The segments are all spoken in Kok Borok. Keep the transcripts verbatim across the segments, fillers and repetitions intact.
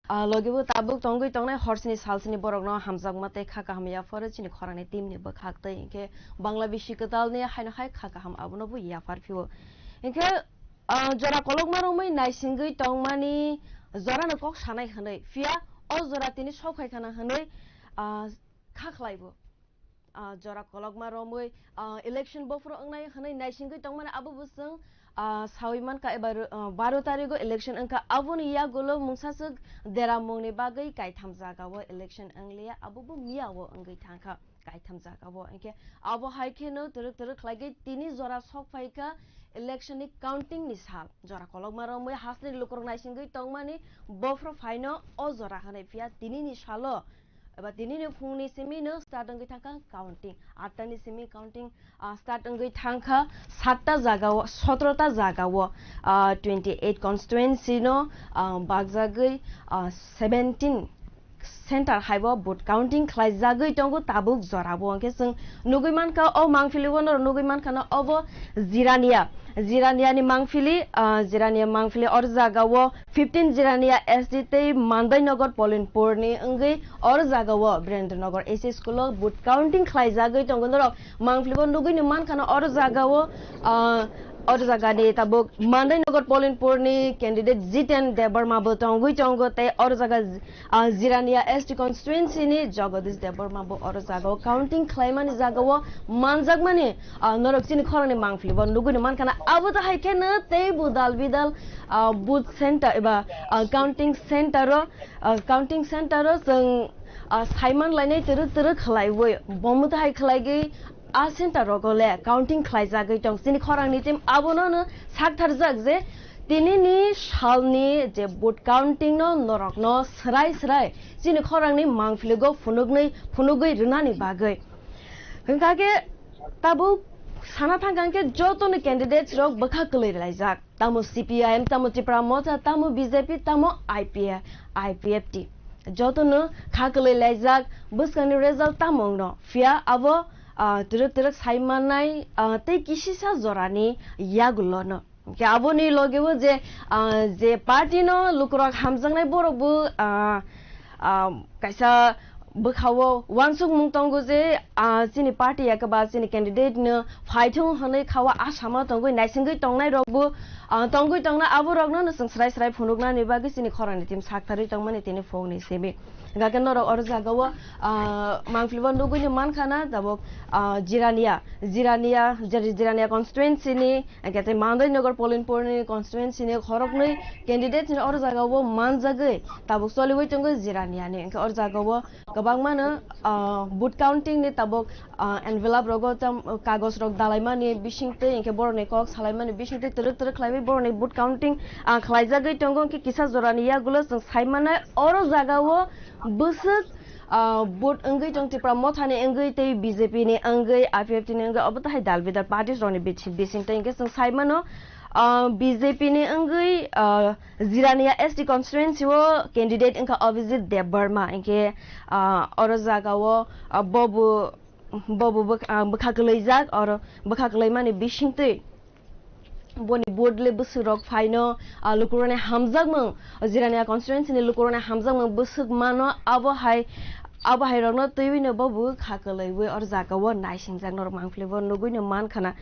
Ah, logi bo tabuk tongwi tongnai horsini salsini borokno hamjakma tei kha kaham yapharo chini khorangni team ni bwkhak tei hinkhe Bangla bisi kwtalni haino hai kha kaham abono bo yaphar phio. Hinkhe, ah, jora kolokma romwi naisingwi tongmani jorano kok sanai hwnwi, phiya o jora tini sok phai khana hwnwi, ah, kha khlaibo. Ah, jora kolokma romwi, ah, election bophoro wngnai hwnwi naisingwi tongmani abo bo chwng, ah, sawi mankha eba ro-, ah, baro tarigo election wngkha. Aboni yagulo mungsaswk deramungni bagwi kaitham jagao election wngliya, abo bo miyao wngwi thangkha kaitham jagao. Hinkhe abo hai kheno twrwk twrwk khlaigwi tini jora sok phaikha election ni counting ni sal. Jora kolokma romwi hasteni lukurok naisingwi tongmani bophoro phaino o jora hwnwi, phiya tinini salo eba tinini phungni simi no start wngwi thangkha counting. Atta ni simi counting, ah, start wngwi thangkha satta jagao, sotro ta jagao, ah, twenty eight constituency no, ah, bakjagwi, ah, seventeen center haibo vote counting khlaijagwi tongo tabuk jorabo. Hinkhe chwng nugwi mankha o mangpili o norok nugwi mankha no obo Jirania. Jirania ni mangpili, ah, Jirania mangpili or jagao fifteen Jirania S D tei Mandai Nagar Polinpur ni wngwi or jagao Birendra Nagar S C school o vote counting khlaijagwi tongo norok mangpili o nugwi ni mankha no or jagao, ah, or jagani tabuk Mandai Nagar Polinpur ni candidate Jiten Debbarma bo tongwi tongo tei or jaga, ah, Jirania S T constituency ni Jagadish Debbarma bo oro jagao counting khlaimani jagao manjakmani, ah, norok chini khorangni mangpili bo nugwi ni mankha na. Abo to hai khe no tei bo dal bidal, ah, booth center eba, ah, counting center o, ah, counting center o chwng, ah, saiman lainai twrwk twrwk khlaiwi bo to hai khlaigwi a center rogo le counting khlaijagwi tong chini khorangni team. Abono no saktharjak je tinini salni je vote counting no norokno srai srai chini khorangni mangpiligo phunuknwi phunugwi rwnani bagwi. Hwnkha khe tabuk sana thangkha khe jotono candidates rok bwkha kwlwi laijak. Tamo C P I M, tamo Tipra Motha, tamo B J P, tamo I P F, I P F T. Jotono kha kwlwi laijak bwskangni result tamo wngno. Phiya abo, ah, twrwk twrwk sai mannai, ah, tei kisisa jorani yagulono. Hinkhe aboni logeo je, ah, je party no lukurok hamjaknai borok bo, ah, ah, kaisa bwkhao uansukmung tongo je, ah, chini party ya khe ba chini candidate no phaithung hwnwi khawa asama tongwi naisingwi tongnai rok bo, ah, tongwi tongna abo rokno no chwng srai srai phunuknani bagwi chini khorangni team saktharwi tongmani tini phungni simi. Hwnkha khe norok oro jagao, ah, mangpili bo nugwi no mankha na tabuk, ah, Jirania, Jirania, Jir-, Jirania constituency ni, hwnkhe tei Mandai Nagar Polinpur ni constituency ni khoroknwi candidate ni oro jagao manjagwi tabuk choliwi tongo Jirania ni. Hwnkhe oro jagao kwbangma no, ah, vote counting ni tabuk, ah, envelope rogo tam, kagoj rok dalaimani bisingtwi, hinkhe borokni kok salaimani bisingtwi twrwk twrwk khlaiwi borokni vote counting, ah, khlaijagwi tongo. Hinkhe kisa jorani yagulo chwng sai mannai oro jagao bwswk, ah, vote wngwi tong Tipra Mothani wngwi tei B J P ni wngwi, I P F T ni wngwi obo tahai dal bidal parties rokni bithi-, bisingtwi hinkhe chwng sai mano, ah, B J P ni wngwi, ah, Jirania S T constituency o candidate wngkha Abhijit Debbarma, hinkhe, ah, oro jagao, ah, bobo, bobo bwk-, ah, bwkha kwlaijak, oro bwkha kwlaimani bisingtwi boni vote le bwswk rok phaino, ah, lukurokni hamjakmung, Jirania constituency ni lukurokni hamjakmung bwswk mano, abo hai, abo hai rokno twiwi no bobo kha kwlaiwi oro jagao naisingjak norok mangpili bo nugwi no mankha na.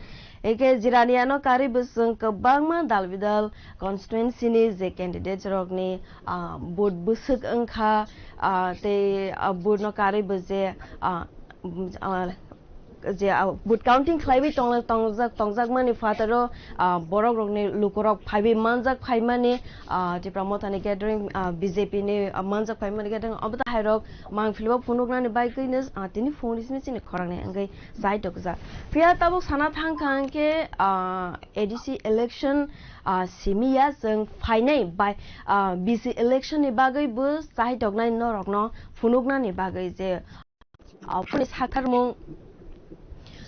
Eke Jirania no karwi bo chwng kwbangma dal bidal constituency ni je candidates rokni, ah, vote bwswk wngkha, ah, tei, ah, vote no karwi bo je, ah, mm, ah, je, ah, vote counting khlaiwi tong-, tongjak, tongjakmani phataro, ah, borok rokni lukurok phaiwi manjak phaimani, ah, Tipra Mothani gathering, ah, B J P ni, ah, manjak phaimani gathering obo tahai rok mangpili bo phunuknani bagwino, ah, tini phungni simi chini khorangni wngwi chai tokjak. Phiya tabuk sana thangkha hinkhe, ah, A D C election, ah, simi ya chwng phainai bai, ah, B C election ni bagwi bo chai toknai norokno phunuknani bagwi je, ah, phone ni sakharmung,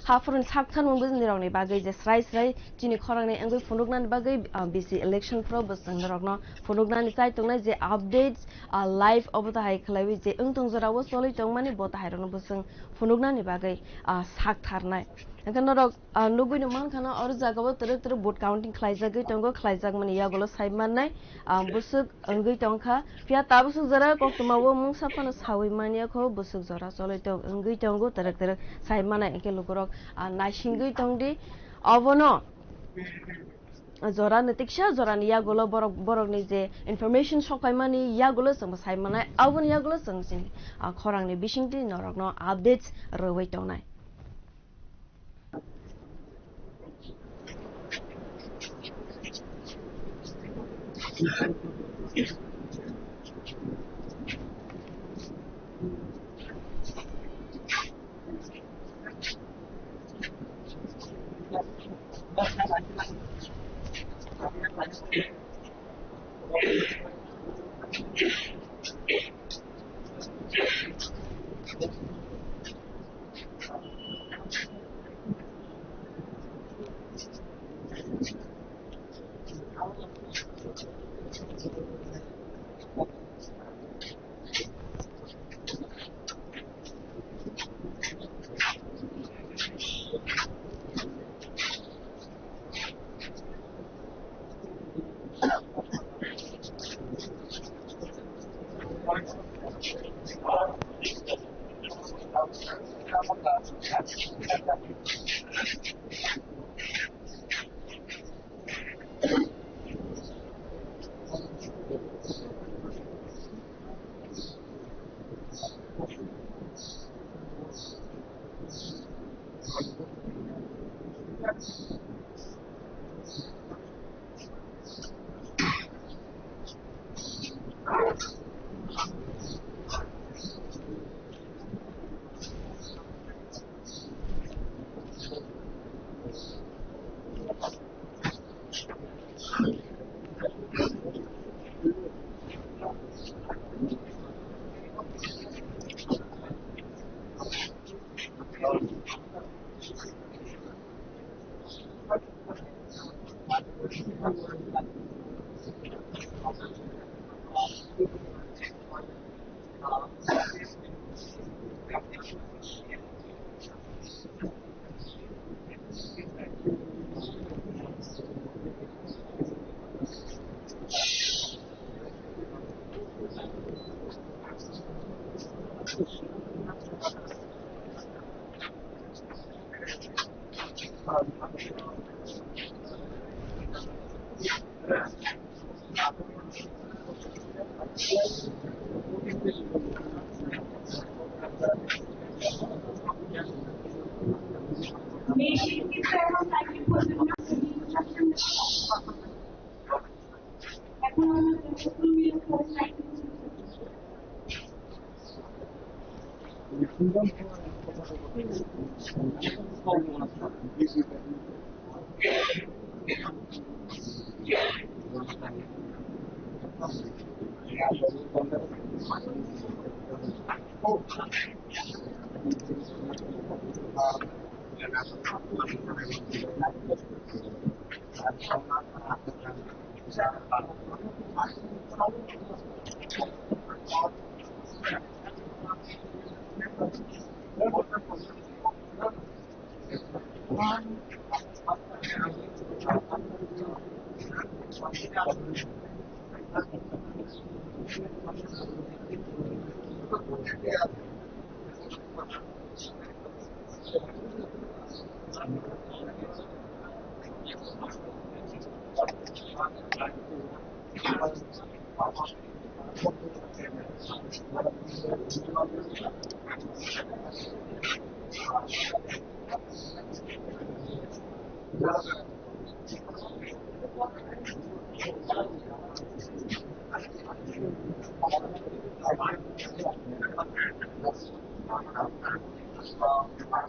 ha phone ni sakharmung bwsni rokni bagwi je srai srai chini khorangni wngwi phunuknani bagwi, ah, B C election phoro bo chwng norokno phunuknani chai tongnai je updates, ah, live obo tahai khlaiwi je wngtong jorao choli tongmani bo tahai rokno bo chwng phunuknani bagwi, ah, sak tharnai. Hwnkhe norok, ah, nugwi no mankha na, oro jaga o twrwk twrwk vote counting khlaijagwi tongo, khlaijakmani yagulo sai mannai, ah, bwswk wngwi tongkha. Phiya tabuk swk jora koktwma o mungsa phano sawi manya kho, bwswk jora cholwi tong wngwi tongo, twrwk twrwk sai mannai, hwnkhe lukurok, ah, naisingwi tongdi. Obono jora ni tiksa jorani yagulo borok, borokni je information sokpaimani yagulo chwngbo sai mannai, aboni yagulo chwng chini, ah, khorangni bisingtwi norokno updates rwui tongnai.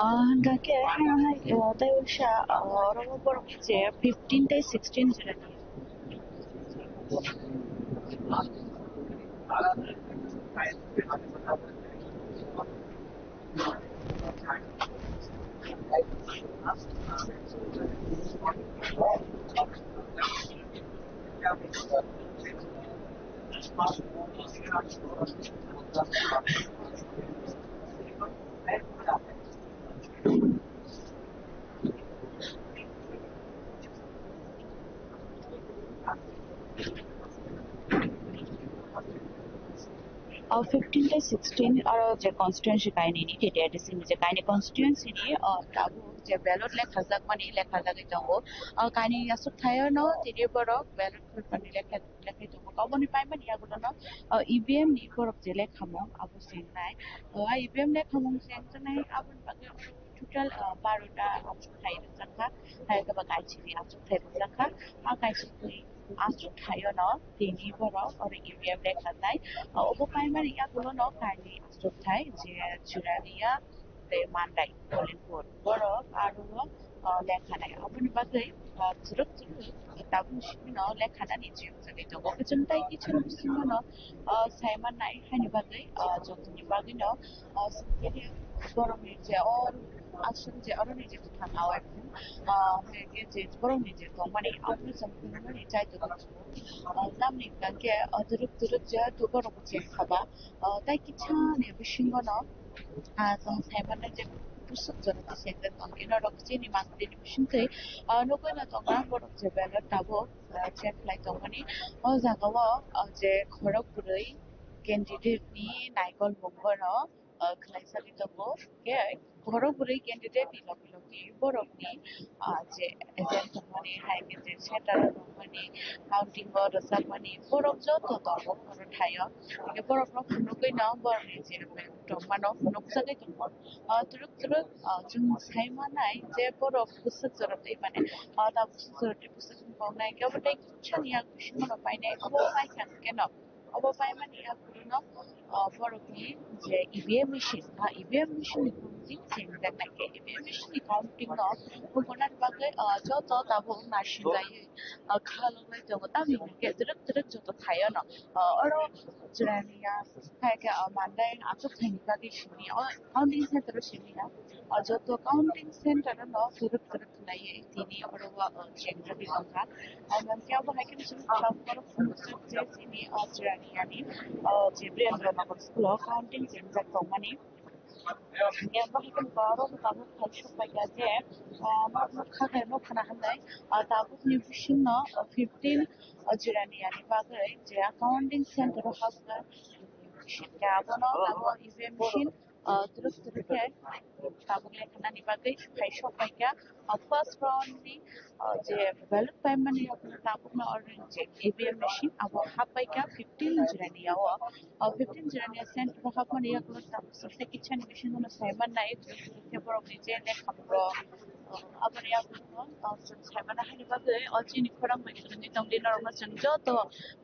Ah, hingkha khe, ah, hai, ah, tei uaisa, ah, oro borok je fifteen tei sixteen jora ni. O fifteen tei sixteen oro je constituency kainwi ni, T T R D C ni je kainwi constituency ni, o tabuk je ballot lekhajakmani lekhajagwi tongo. O kainwi aswk thaio no tini borok ballot paper ni lekha, lekhai tongo. Oboni paimani yagulono, o E V M ni borok je lekhamung abo chengnai. O E V M lekhamung chengjaknai aboni bagwi total, o, barota aswk thai rwjakha, hai khe ba kaisini aswk thai rwjakha. A kaisini aswk thaio no tini borok oro E V M lekha nai. O, obo paimani yagulo no kainwi aswk thai je Chirania tei Mandai, Kolinpur borok aro o, o, lekha nai. Aboni bagwi, o, chwrwk chwrwk tabuk simi no lekha nani je jagwi tongo. Kwchwng tai kichwng bisingo no, o, sai mannai haini bagwi, o, jotoni bagwi no, o, simi borokni je o aswk je oroni je bwkhak awai, o, hwnkhe je borokni je tongmani, aboni chwng phunukmani chai tongo. O, tamni hwnkhe, o, twrwk twrwk je borok je khaba, o, tai kisa ni bisingo no, o, chwng sai mannai je bwswk jora tei sengkrak tong ino rok chini mangpili bisingtwi, o, nugwi no tongo borok je ballot tabuk, o, check khlai tongmani. O jaga o, o, je khorok bwrwi candidate ni naikol mungbo no, o, khwlaisagwi tongo. Khe khorok bwrwi candidate ni logi logi borokni, ah, je agent tongmani, hai khe je center o tongmani, counting o rwchapmani, borok joto tongo oro thaio. Hingkhe borokno phunugwi no borokni je tongmano phunukjagwi tongo. Ah, twrwk twrwk, ah, chwng sai manai je borok bwswk jora twi mane, ah, tabuk bwswk jora twi bwswk wng tongnai, hingkhe obo tei kisa ni yak bisingo no painai, obo paikha hwnkhe no. Obo paimani yagulono, o, borokni je E V M machine, a E V M machine ni counting chengjaknai khe, E V M machine ni counting no hukunani bagwi, o, joto tabuk naisinglaui, o, khalogwi tongo. Tamni hwnkhe twrwk twrwk joto thaio no, o, oro Chirania, hai khe, o, Mandai achuk thaini bagwi simi, o, counting center o simi ya, o, joto counting center o no twrwk twrwk khlaiwi tini oro o, o, chengjagwi tongkha. Ang khe abo hai khe chwng borok phunukjak je chini, o, Chirania ni, o, je Birendra Nagar school o counting chengjak tongmani. Hingkhe abo hai khe borok tabuk phai sok pai kha je, o, nok nok kha khe nok khna hamlai, o, tabuk ni bising no, o, fifteen, o, Chirania ni bagwi je counting center o hapjak. Hingkhe abono abo E V M machine, ah, twrwk twrwk khe tabuk lekhanani bagwi phai sok pai kha. Ah, first round ni, ah, je ballot paimani yagulo tabukno oroni je E V M machine abo hap pai kha fifteen Chirania o. Ah, fifteen Chirania center o hapmani yagulo tabuk soksa kichani machine no sai mannai twrwk twrwk khe borokni je lekha borok. Aboni yagulo, o, chwng saimano haini bagwi, o, chini khorang bai kwrwngwi tongdi norokno chwng joto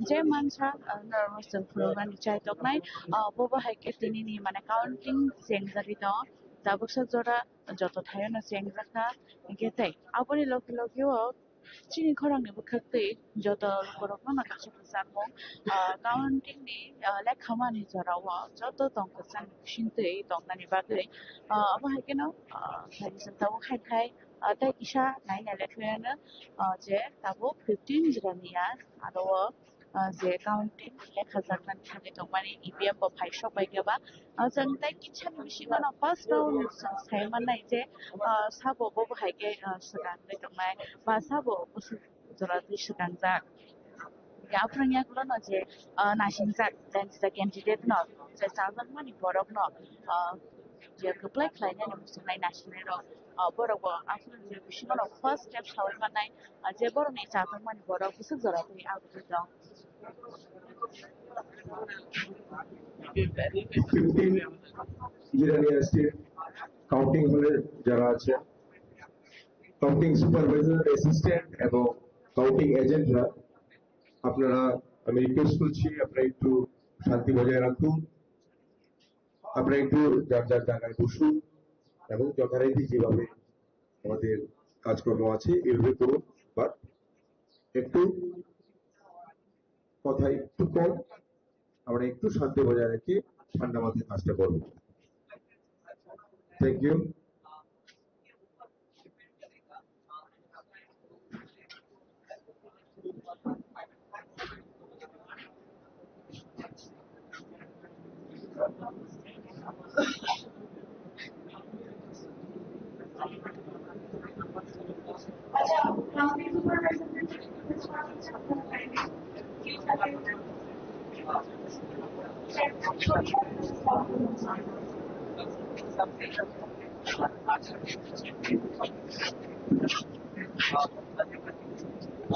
je mansa, o, norokno chwng phunuknani chai toknai, o, bobo hai khe tinini mane counting chengjagwi tongo, tabuksa jora joto thaiono chengjakha, hingkhe tei aboni logi logi o chini khorangni bwkhak twi joto borokno no kaisa kwchangmung, o, counting ni, o, lekhamani jorao joto tong kwchangni bisingtwi tongnani bagwi, o, abo hai kheno, o, hai chwng tabuk hai khai, o, tei kisa nai nai le thuyano, o, je tabuk fifteen Chirania aro o, o, je counting lekhajaknani thangwi tongmani E V M bo phai sok bai khe ba, o, chwng tei kisani bisingo no first round chwng sai mannai je, o, sabo bo hai khe, o, swkangwi tongnai ba sabo bwswk jora twi swkangjak. Hingkhe aphuru yagulono je, ah, naisingjakjak candidate no, je chajakmani borokno, ah, je kwplai khlainani muchungnai naisingnairok, ah, borokbo aphuru je bisingono first step saui mannai, ah, je borokni chajakmani borok bwswk jora twi agugwi tong. Fifteen Jirania state counting হলে যারা আছে, counting supervisor, assistant এবং কাউন্টিং এজেন্টরা, আপনারা, আমি রিকোয়েস্ট করছি, আপনারা একটু শান্তি বজায় রাখুন, আপনারা একটু যার যার জায়গায় বসুন এবং যথারীতি যেভাবে আমাদের কাজকর্ম আছে এভাবে করুন। বাট একটু কথা একটু কম, আমরা একটু শান্তি বজায় রেখে ঠান্ডা মাথায় কাজটা করব। Thank you.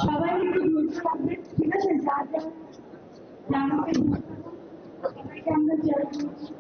সবাই একটু দূরে থাকবেন, ঠিক আছে? যার যার জানাতে দূরে থাকুন। সবাইকে আমরা চেয়ার করছি।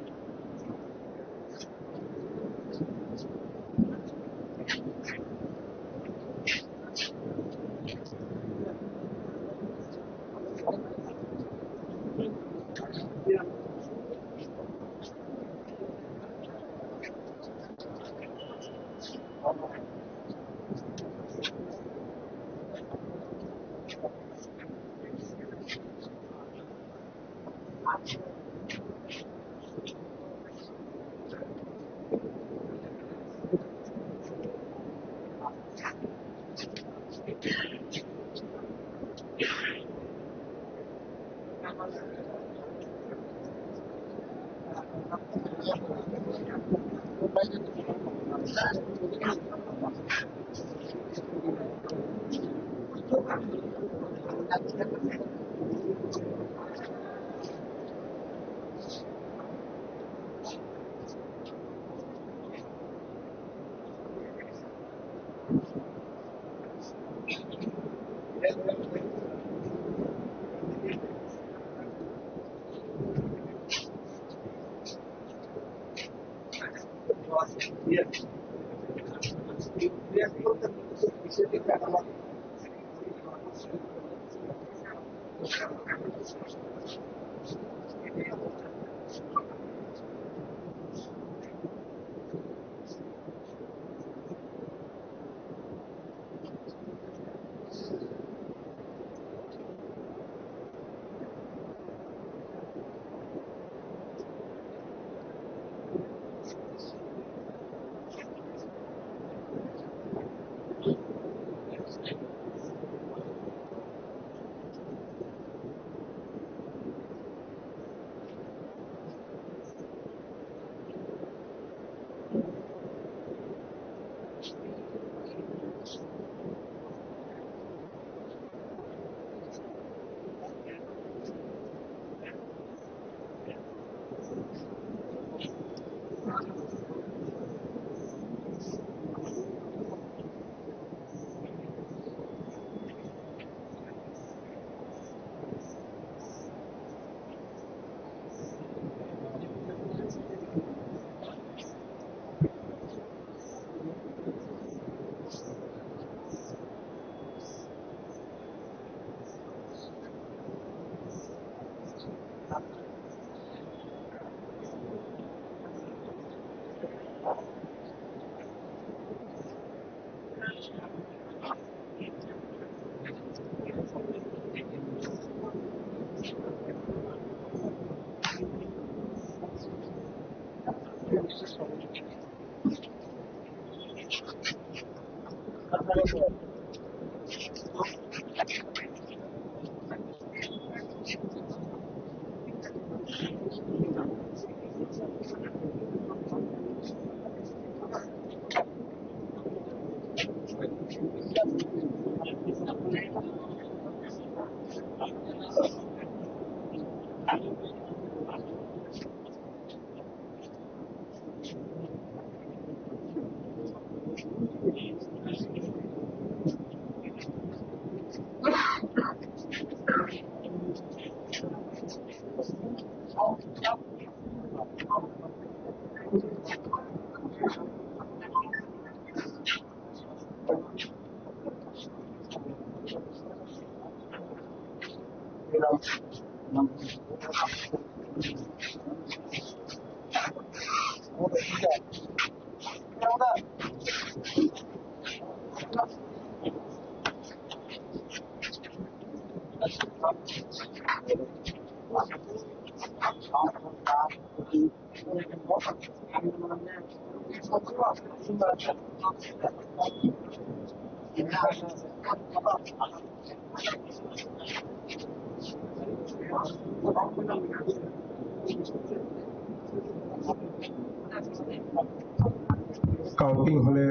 Counting হলে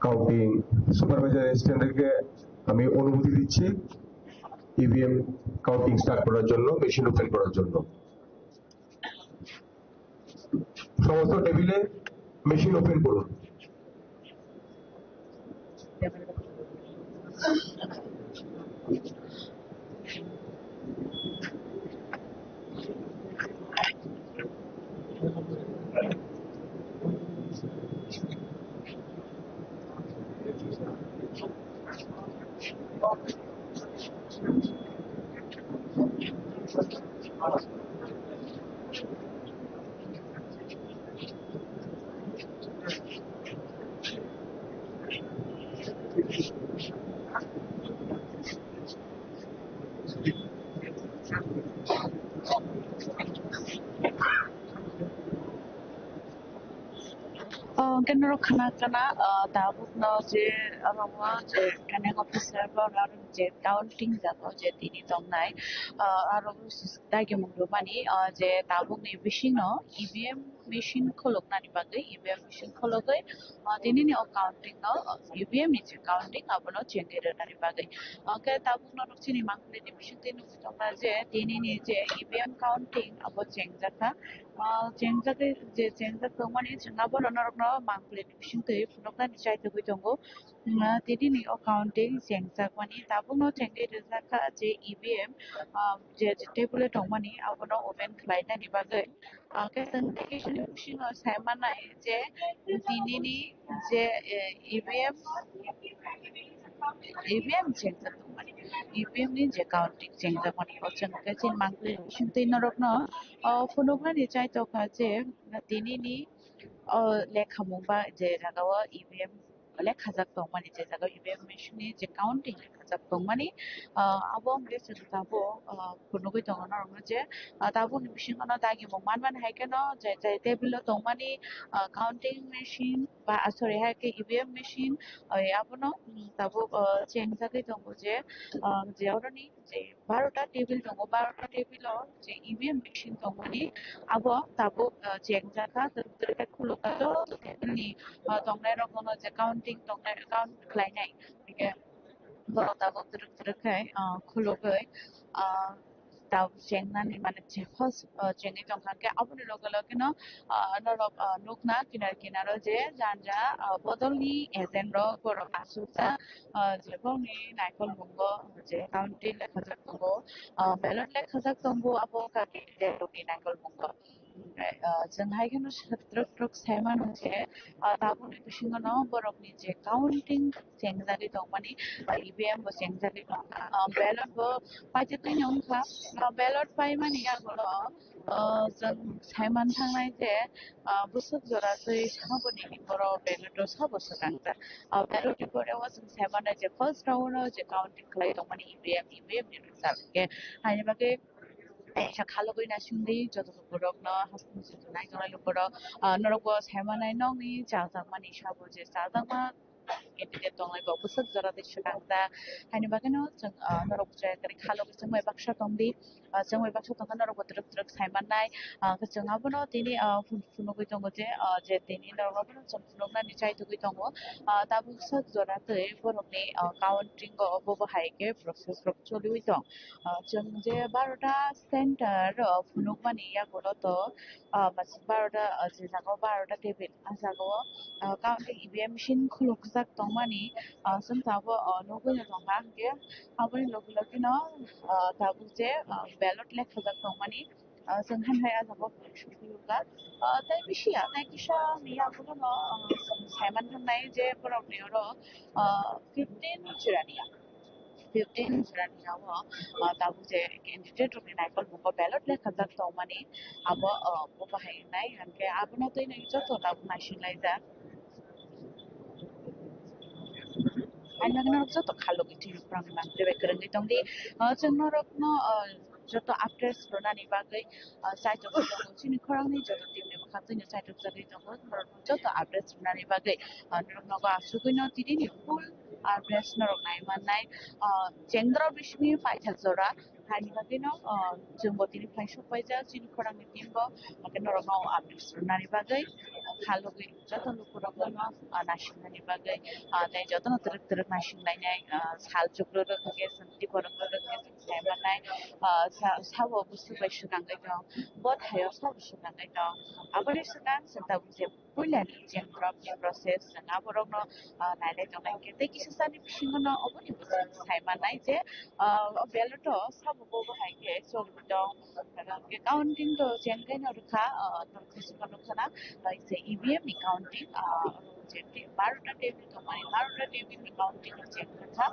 counting supervisor assistant-কে আমি অনুমতি দিচ্ছি। ইভিএম কাউন্টিং স্টার্ট করার জন্য, মেশিন ওপেন করার জন্য। সমস্ত টেবিলে মেশিন ওপেন করুন। Oh, hwnkhe norok khna kana, ah, tabukno je oro o je returning officer bo norok je counting jago je tini tongnai, ah, aro dagimung rwmani, ah, je tabukni bisingno E V M machine khuluknani bagwi, E V M machine khulugwi, ah, tinini o counting no, ah, E V M ni je counting abono chengwi rwnani bagwi. Hwnkhe tabukno norok chini mangpili ni bisingtwi nukgwi tongkha je tinini je E V M counting abo chengjakha. Ah, chengjagwi, je chengjak tongmani chwng abono norokno mangpili ni bisingtwi phunuknani chaitugwi tongo. Mm, ah, tinini o counting chengjakmani tabukno chengwi rijak kha je E V M, ah, je, je table o tongmani abono open khlainani bagwi. Ah, khe chwng tei kisa ni bisingo sai mannai je tinini je, eh, E V M, E V M chengjak tongmani, E V M ni je counting chengjakmani, o chwng khe chini mangpili bisingtwi norokno, o, phunuknani chaitokha je tinini, o, lekhamung ba je jagao E V M lekhajak tongmani, je jagao E V M machine ni je counting lekhajak tongmani, ah, abo wngkhe chwng tabuk, ah, phunugwi tongo norokno je, ah, tabukni bisingo no dagimung manmani hai kheno je, je table o tongmani, ah, counting machine ba, ah, sorry, hai khe E V M machine, ah, abono, mm, tabuk, ah, chengjagwi tongo je, ah, je oroni je barota table tongo, barota table o je E V M machine tongmani abo tabuk, ah, chengjakha, twrwk twrwk khe khulukha joto table ni, ah, tongnai rokno je counting tongnai, count khlainai, hwnkhe borok tabuk twrwk twrwk khe, ah, khulugwi, ah, tabuk chengnani mane je first, ah, chengwi tongkha, hwnkhe aboni loge loge no, ah, norok, ah, nukna kinar kinaro je janja, ah, bodolni agent rok borok asukjak, ah, je bongni naikol bungo je counting lekhajak tongo, ah, ballot lekhajak tongo, abo kaki je rokni naikol bungo. Hwnkhe, ah, chwng hai kheno twrwk twrwk sai mano je, ah, tabukni bisingo no borokni je counting chengjagwi tongmani, ah, E V M bo chengjagwi tongkha, ah, ballot bo paitwtwino wngkha, ah, ballot paimani yagulo, ah, chwng sai manthangnai je, ah, bwswk jora twi saboni borok ballot o sabo swkang jak. Ah, ballot ni pore o chwng sai mannai je first round o je counting khlai tongmani E V M, E V M ni result hwnkhe haini bagwi kaisa khalogwi naisingdi joto borokno haste muchung nai tongnai lukurok, ah, norokbo sai mannai nokni chajakmani sabo je chajakma candidate tongnai bo bwswk jora tei swkang jak. Haini bagwino chwng, ah, norok chaya kwrwi khalogwi chwngbai baksa tongdi, ah, chwngbai baksa tongkha norokbo twrwk twrwk sai mannai. Ah, chwng abono tini, ah, phun-, phunugwi tongo je, ah, je tini norok abono chwng phunuknani chaitugwi tongo. Ah, tabuk sak jora tei borokni, ah, counting o obo bo hai khe process rok choliwi tong. Ah, chwng je barota center, ah, phunukmani yagulo to, ah, mas-, barota, ah, je jagao barota table, ah, jagao, ah, counting E V M machine khulukjak tongmani, ah, chwng tabuk, ah, nugwi no tongkha, hwnkhe aboni logi logi no, ah, tabuk je, ah, ballot lekhajak tongmani, ah, chwng han hai ah jagao phunukjak, ah, tei bisi ya, tei kisa ni yagulo no, ah, chwng sai manthangnai je borokni oro, ah, fifteen chwrani ya. Fifteen February o, ah, tabuk je candidate rokni naikol bungo ballot lekhajak tongmani abo, ah, bo bahai wngnai, hwnkhe abono twi nai joto tabuk naising laijak. Ani bagwi norok joto khalogwi thwio, borokni mangpili bai kwrwngwi tongdi. Ah, chwng norokno, ah, joto updates rwnani bagwi, ah, chaitok tongo, chini khorangni joto team ni bwkhak twino chaitok jagwi tongo, norokno joto updates rwnani bagwi, ah, norok nogo asugwino tini ni full updates norok nai mannai, ah, chengdra bisingni paithak jora, haini bagwino, ah, chwngbo tini phai sok paijak, chini khorangni team bo, hwnkhe norokno updates rwnani bagwi, ah, khalogwi joto lukurokno, ah, naisingnani bagwi, ah, tei jotono twrwk twrwk naisinglainai, ah, sal chuklurok hwnkhe chwng tei borok rwrwk hwnkhe chwng manai, ah, sa-, sabo busu bai swkangwi tong, bo thaio sabo swkangwi tong. Aboni swkang chwng tabuk je puilani je drop ni process, chwng aborokno, ah, nailai tongnai hwnkhe tei kisa sani bisingo no oboni bwswk sai mannai je, ah, o ballot o sabo bo bahai khe choli tong, counting to chengkhe no rwkha, ah, tongthai sima nukha na, ah, je E V M ni counting, ah, je te-, barota table tongmani, barota table ni counting no cheng rwkha,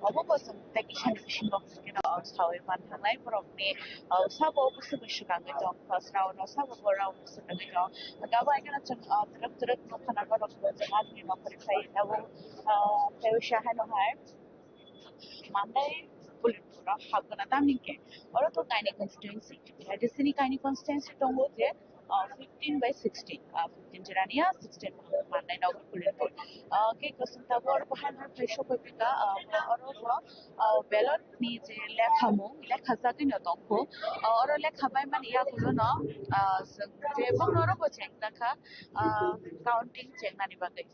obo bo chwng tei kisa ni bisingo hwnkhe no, ah, saui manthangnai borokni, ah, sabo busu bai swkangwi tong, first round o sabo bo round. Swkangwi tong. Abo hai kheno chwng, ah, twrwk twrwk nukha na borok bo chwng ani nokharwi phai tabuk, ah, tei wngsa haino hai Mandai Pulinpuro hapgwna tamni hwnkhe oro to kainwi constituency, A D C ni kainwi constituency tongo je, ah, fifteen by sixteen, ah, fifteen Jirania, sixteen Mandai Nagar Pulinpur. Ah, khe kwchwng tabuk oro bo hai hai phai sokoi phika, ah, oro bo, ah, ballot ni je lekhamung, lekha jagwi no tongkho. Ah, oro lekha bai mani yagulo no, ah, chwng je bokno oro bo chengjakha, ah, counting chengnani bagwi.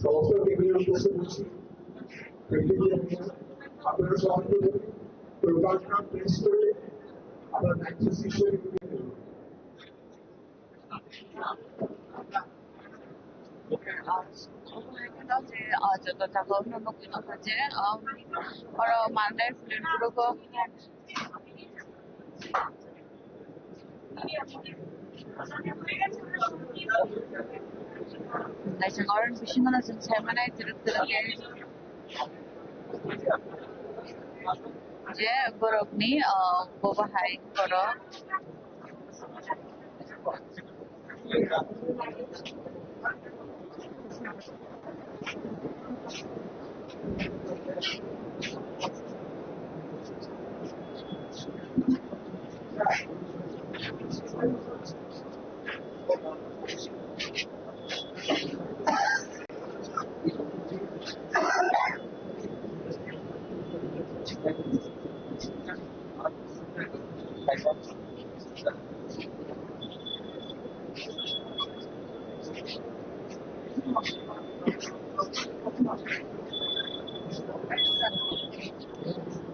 সমস্ত কেন্দ্রীয় উপস্থিত হচ্ছি, আপনারা সবাইকে বলি, প্রোগ্রামটা প্রেস করে আমরা ninety six. Obo hai kheno je, ah, joto jaga o no nugwi tongkha je, ah, oro Mandai Pulinpuro bo. Kaisa oro bisingo no chwng sai mannai twrwk twrwk khe je borokni, ah, bo bahai borok.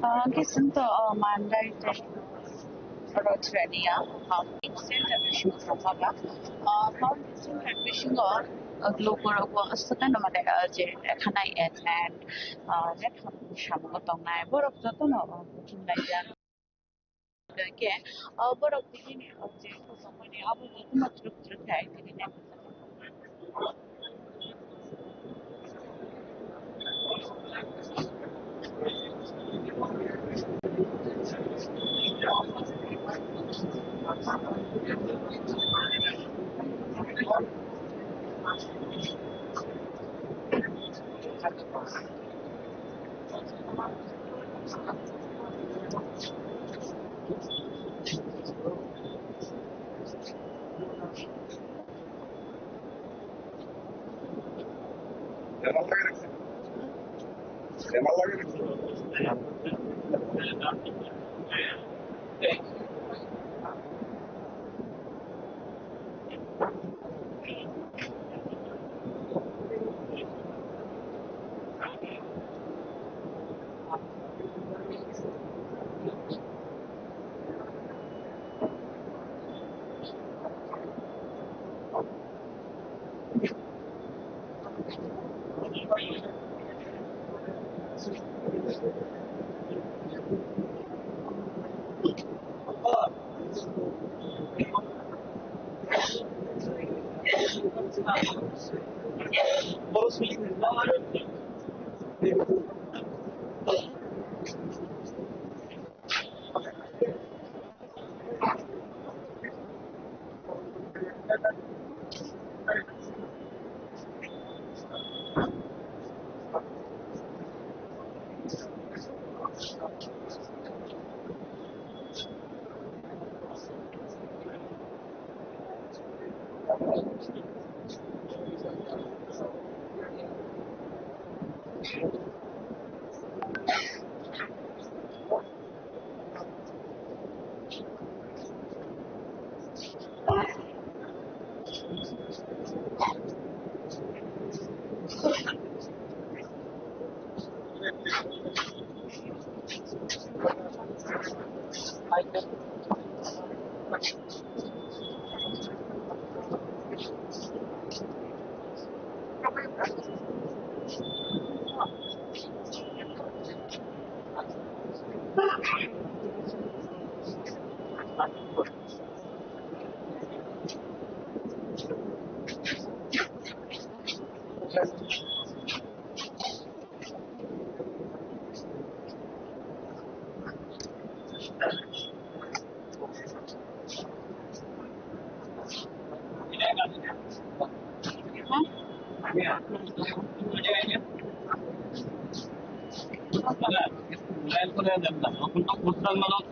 Ah, khe chwng to, ah, Mandai tei oro Chwrani ya, ah, founding center bisingo tongma ba. Ah, founding center bisingo, ah, logo rogo aswk no mane, ah, je lekha nai and, and, ah, lekha samungo tongnai borok jotono, ah, buchung laijak. Khe, ah, borok tini ni, ah, je tongmani abo jotono twrwk twrwk khe tini ni.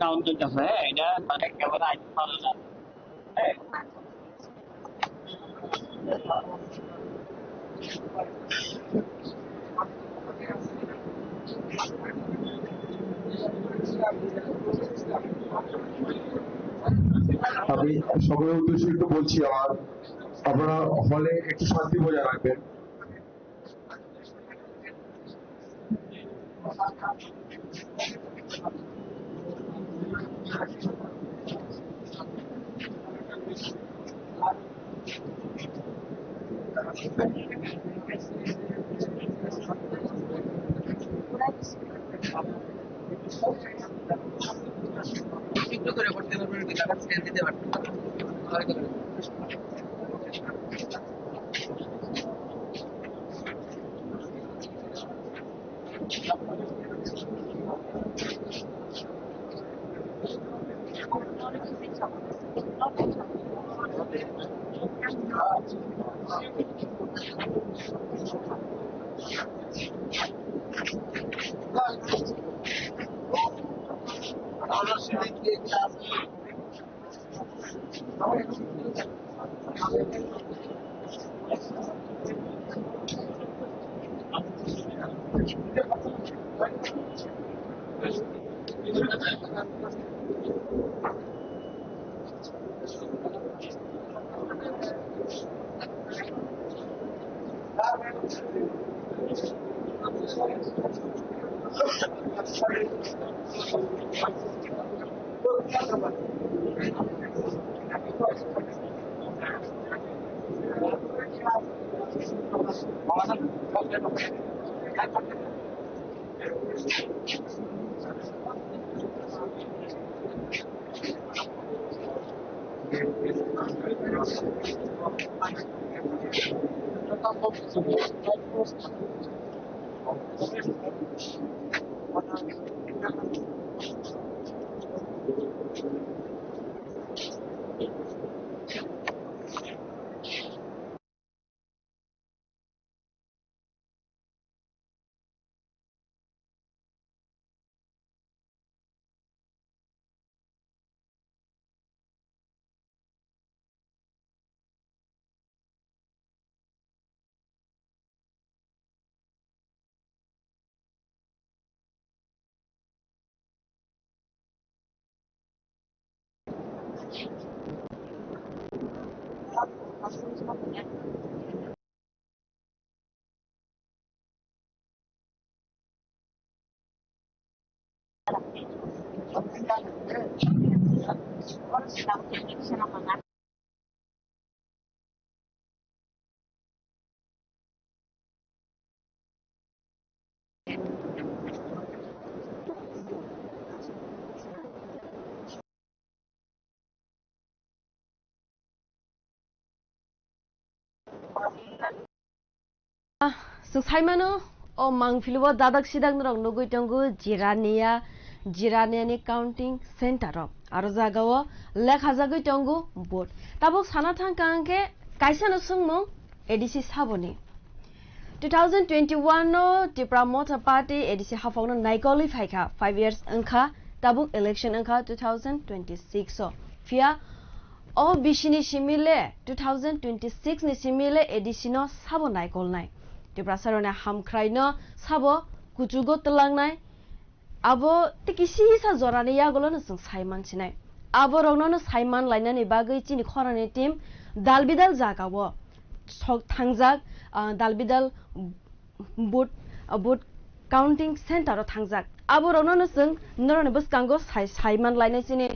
Count হইতেছে, হ্যাঁ, এটা মানে ক্যামেরা আইতে পারে না। আমি সকলের উদ্দেশ্যে একটু বলছি, আমার, আপনারা হলে একটু শান্তি বজায় রাখবেন। একটু করে করতে পারবেন, যদি তারা স্ক্যান দিতে পারবেন। Ah, chwng sai mano, o mangpili o dadak sidak norok nugwi tongo Jirania, Jirania ni counting center o. Aro jaga o lekhajagwi tongo vote. Tabuk sana thang kha hwnkhe kaisa no swngmung A D C saboni. Two thousand twenty-one no Tipra Motha Party A D C haphang no naikolwi phaikha, five years wngkha, tabuk election wngkha two thousand twenty-six o. Phiya o bisini simi le two thousand twenty-six ni simi le A D C no sabo naikolnai. Tiprasa rokni hamkhrai no sabo kuchugo twlangnai. Abo tei kisisa jorani yagulo no chwng sai mansinai. Abo rokno no sai man lainani bagwi chini khorangni team dal bidal jaga o sok thangjak, ah, dal bidal vote, ah, vote counting center o thangjak. Abo rokno no chwng norokni bwskango sai, sai man lainai chini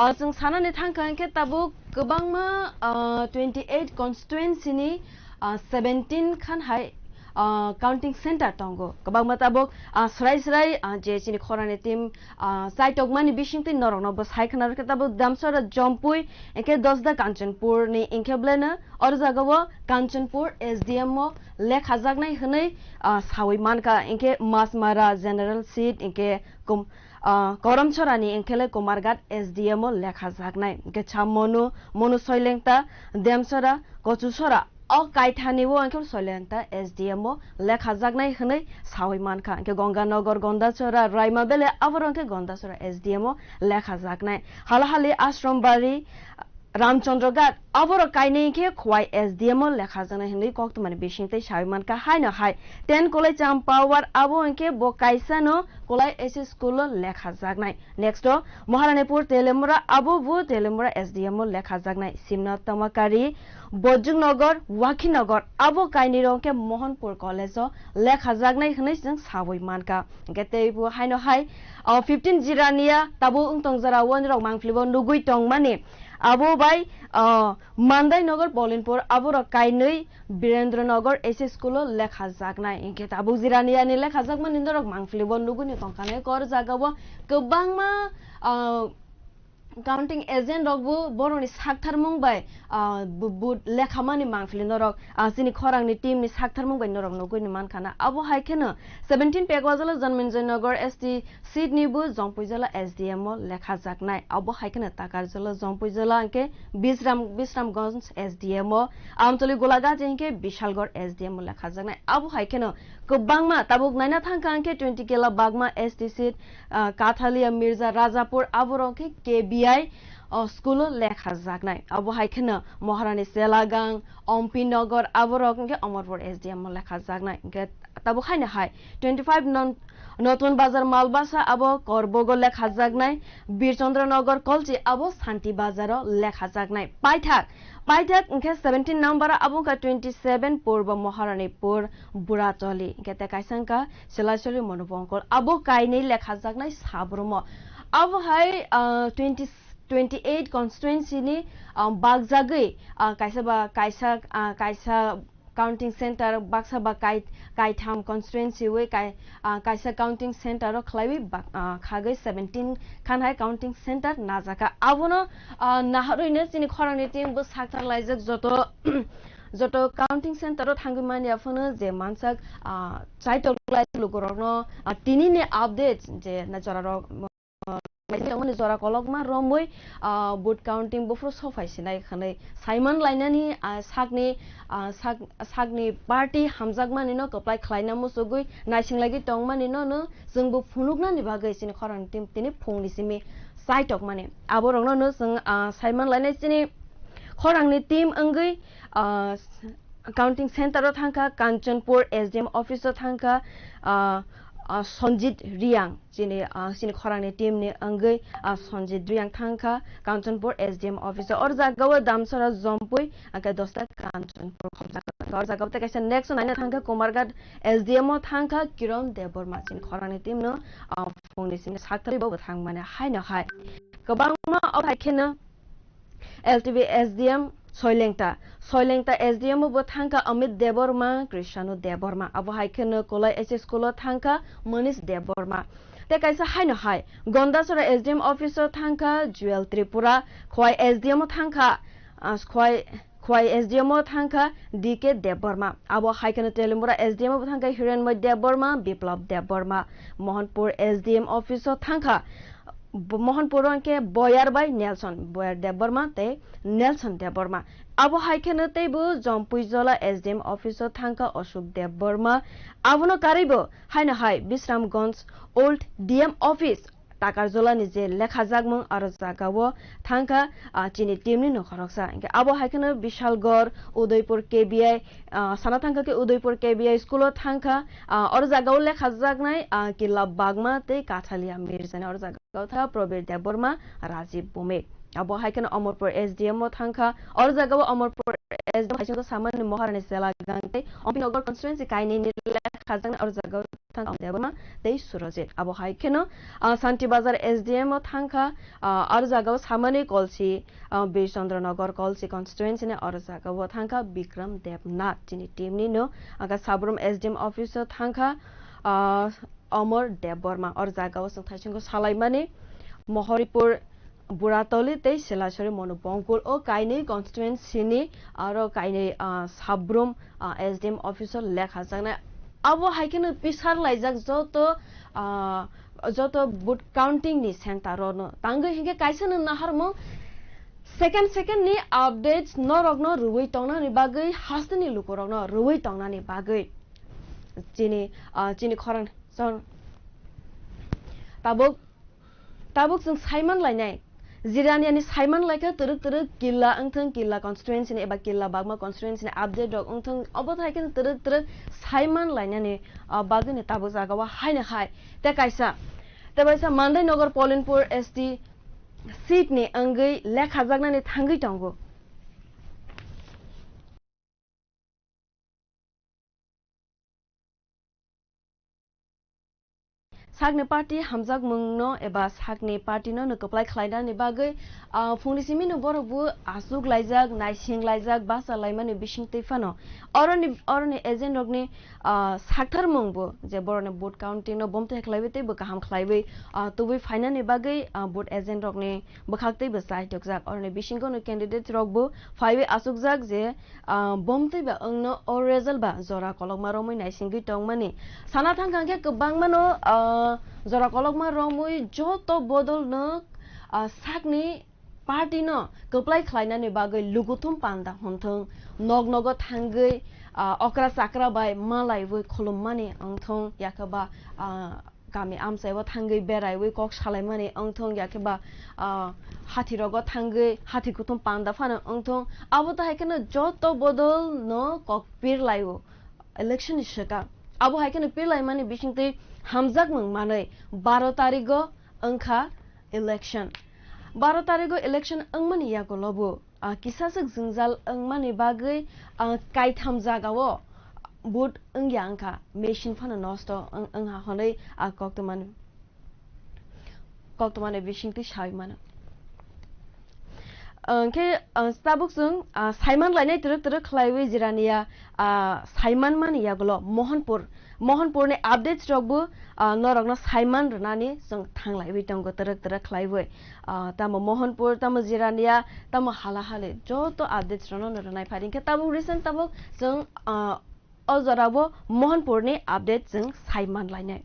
Ah, chwng sanani thangkha hwnkhe tabuk kwbangma, ah, twenty eight constituency ni, ah, seventeen khan hai, ah, counting center tongo. Kwbangma tabuk, ah, srai srai, ah, je chini khorani team, ah, chaitokmani bisingtwi norokno bo sai khna rwkhe tabuk Damsora Jompui, hwnkhe Dosda Kanchanpur ni hwnkhe beleno oro jagao Kanchanpur S D M o lekhajaknai hwnwi, ah, sawi mankha, hwnkhe Masmara General Seat, hwnkhe kum-, ah, Koramchorani hwnkhe le Kumarghat S D M o lekhajaknai. Hwnkhe cha Monu, Monu Soilengta, Demsora, Kochusora, o kaithani o hwnkhe Soilengta S D M o lekhajaknai hwnwi sawi mankha. Hwnkhe Gonganagar, Gondachora, Raimabele, aboro hwnkhe Gondachora S D M o lekhajaknai. Halahali, Ashram Bari, Ramchandra Ghat, aborok kainwi khe Khowai S D M o lekhajaknai hwnwi koktwmani bisingtwi sawi mankha. Haino hai ten Kolai Champawar, abo hwnkhe bo kaisano Kolai S S school o lekhajaknai. Next o Maharanipur Telemura, abo bo Telemura S D M o lekhajaknai. Simna Tamakari, Bojuknagar, Wakhinagar, abo kainwi rok khe Mohanpur College o lekhajaknai hwnwi chwng sawi mankha. Hwnkhe tei bo haino hai, o fifteen Jirania tabuk wng tong jora o nirok mangpili bo nugwi tongmani. Abo bai, ah, Mandai Nagar Bolinpur, aborok kainwi Birendra Nagar S S school o lekhajaknai. Hwnkhe tabuk Jiraniani lekhajakmani norok mangpili bo nugwino tongkha nai. Kor jagao kwbangma, ah, counting agent rok bo borokni saktharmung bai, ah, bu-, bu lekhamani mangpili norok, ah, chini khorangni team ni saktharmung bai norok nugwino mankha na. Abo hai kheno seventeen Pekwajala Janminjoy Nagar S T seat ni bo Jompuijala S D M o lekhajaknai. Abo hai kheno Takarjala Jompuijala hwnkhe Bisram, Bisramganj S D M o, Amtoli Golaghat hwnkhe Bishalgarh S D M o lekhajaknai. Abo hai kheno kwbangma tabuk naina thangkha hwnkhe twenty Kela Bagma S T seat, ah, Kathalia Mirza Rajapur aborok hwnkhe K B I, o school o lekhajaknai. Abo hai kheno Maharani Selagang, Ompi Nagar aborok hwnkhe Omorpur S D M o lekhajaknai. Hwnkhe tabuk haino hai twenty five non Notun Bazar Malbasa abo Korbogo lekhajaknai, Birchandra Nagar Kolchi abo Santi Bazar o lekhajaknai. Paithak, paithak hwnkhe seventeen number o abo wngkha twenty seven Purbo Maharanipur Buracholi, hwnkhe tei kaisa wngkha Silacholi Monubongkol, abo kainwi lekhajaknai Sabrumo. Abo hai, ah, twenty, twenty eight constituency ni, ah, bakjagwi, ah, kaisa ba kaisa, ah, kaisa counting center baksa ba kai-, kaitham constituency wi kai-, ah, kaisa counting center o khlaiwi bak-, ah, khagwi seventeen khan hai counting center najaka. Abono, ah, naharwino chini khorangni team bo sakthar laijak joto, joto counting center o thangwi manya phano je mansak, ah, chaitok lai lugurokno, ah, tinini update je na jorarok, ah, tongmani jora kolokma romwi, ah, vote counting buphuru sophai sinai hwnwi saiman lainani, ah, sakni, ah, sak-, sakni party hamjakmani no kwplai khlaina muchugwi naising lagwi tongmani no, no chwngbo phunuknani bagwi chini khorang team tini phungni simi chaitokmani. Aborokno no chwng, ah, saiman lainai chini khorangni team wngwi, ah, counting center o thangkha, Kanchanpur S D M office o thangkha, ah, ah, Sanjit Reang, chini, ah, chini khorangni team ni wngwi, ah, Sanjit Reang thangkha Kanchanpur S D M office o. Or jagao Damsara Jompui, hwnkhe Dosda Kanchanpur khobjak. Or jagao tei kaisa next o naina thangkha Kumarghat S D M o thangkha Kiron Debbarma, chini khorangni team no, ah, phungni simi sakthari bo thangmani haino hai. Kwbangma o hai kheno L T B S D M Soilengta, Soilengta S D M o bo thangkha Amit Debbarma, Krishanu Debbarma. Abo hai kheno Kolai S S school o thangkha Manish Debbarma. Tei kaisa haino hai, Gondasora S D M office o thangkha Jewel Tripura, Khowai S D M o thangkha, ah, Khowai, Khowai S D M o thangkha D K Debbarma. Abo hai kheno Telemura S D M o bo thangkha Hirenmoy Debbarma, Biplab Debbarma. Mohanpur S D M office o thangkha Bo-, Mohanpur o hwnkhe Boyar bai Nelson, Boyar Debbarma tei Nelson Debbarma. Abo hai kheno teibo Jompuijola S D M office o thangkha Ashok Debbarma. Abono karwibo haino hai Bisramganj Old D M office Takarjolani je lekhajakmung aro jagao thangkha, ah, chini team ni nokhoroksa. Hwnkhe abo hai kheno Bishalgarh, Udaipur K B I, ah, sana thangkha khe Udaipur K B I school o thangkha, ah, oro jagao lekhajaknai, ah, Killa Bagma tei Kathalia Mirzani oro jaga. Kotha Probir Debbarma, Rajib Bhumik. Abo hai kheno Omorpur S D M o thangkha. Oro jagao Omorpur S D M hai kheno samani Moharani Sela Gangtei, Ompinagar constituency kainwi ni lekhajaknai oro jagao thangkha Om Debbarma tei Surojit. Abo hai kheno, ah, Santi Bazar S D M o thangkha, ah, oro jagao samani Kolsi, ah, Bir Chandra Nagar Kolsi constituency ni oro jagao thangkha Bikram Debnath. Chini team ni no, aga Sabrum S D M office o thangkha, ah, Omor Debbarma. Oro jagao chwng thaichungo salaimani Mohoripur Buratoli tei Silasori Monu Bongkul o kainwi constituency ni aro kainwi, ah, Sabrum, ah, S D M office o lekhajaknai. Abo hai kheno pisar laijak joto, ah, joto vote counting ni center rok no tangwi hinkhe kaisa no naharmung second second ni updates norok no rwui tongnani bagwi hasteni lukurok no rwui tongnani bagwi chini, ah, chini khorang chon tabuk Tabuk chwng saiman lainai. Jiraniani saiman laikha twrwk twrwk killa wngthwng, killa constituency ni eba killa bagma constituency ni update rok wngthwng, obo hai khe twrwk twrwk saiman lainani, ah, bagwini tabuk jagao haino hai. Tei kaisa, tei kaisa Mandai Nagar Polinpur S T seat ni wngwi lekhajaknani thangwi tongo. Sakni party hamjakmungno eba sakni partyno no kwplai khlainani bagwi, ah, phungni simi no borok bo aswk laijak, naising laijak, basa laimani bisingtwi phano oroni, oroni agent rokni, ah, saktharmung bo je borokni vote counting no bomtwi khlaiwi tei bo kaham khlaiwi, ah, tubui phainani bagwi, ah, vote agent rokni bwkhak tei bo chai tokjak. Oroni bisingo no candidate rok bo phaiwi aswkjak je, ah, bomtwi ba wngno o result ba jora kolokma romwi naisingwi tongmani. Sana thangkha khe kwbangmano, ah, jora kolokma romwi joto bodol no, ah, sakni party no kwplai khlainani bagwi lukuthum panda hwnthwng, nok nogo thangwi, ah, okra chakra bai malaiwi khulummani wngthwng, yakhe ba, ah, kami amchai o thangwi beraiwi kok salaimani wngthwng, yakhe ba, ah, hathi rogo thangwi hathi kuthum panda phano wngthwng, abo to hai kheno joto bodol no kok pirlaio election ni swkang. Abo hai kheno pirlaimani bisingtwi hamjakmung manwi baro tarigo wngkha election. Baro tarigo election wngmani yagulo bo, ah, kisaswk jwngjal wngmani bagwi, ah, kaitham jagao vote wngya wngkha, machine phano nosto wng-, wngha hwnwi, ah, koktwmani, koktwmani bisingtwi saui mano. Hwnkhe, ah, tabuk chwng, ah, saiman lainai twrwk twrwk khlaiwi jiraniya, ah, saiman mani yagulo Mohanpur, Mohanpurni updates rokbo, ah, norokno saiman rwnani chwng thanglaiwi tongo twrwk twrwk khlaiwi. Ah, tamo Mohanpur, tamo Jirania, tamo hala hali joto updates rokno no rwnai phai. Hinkhe tabuk recent tabuk chwng, ah, o jorao Mohanpurni update chwng saiman lainai.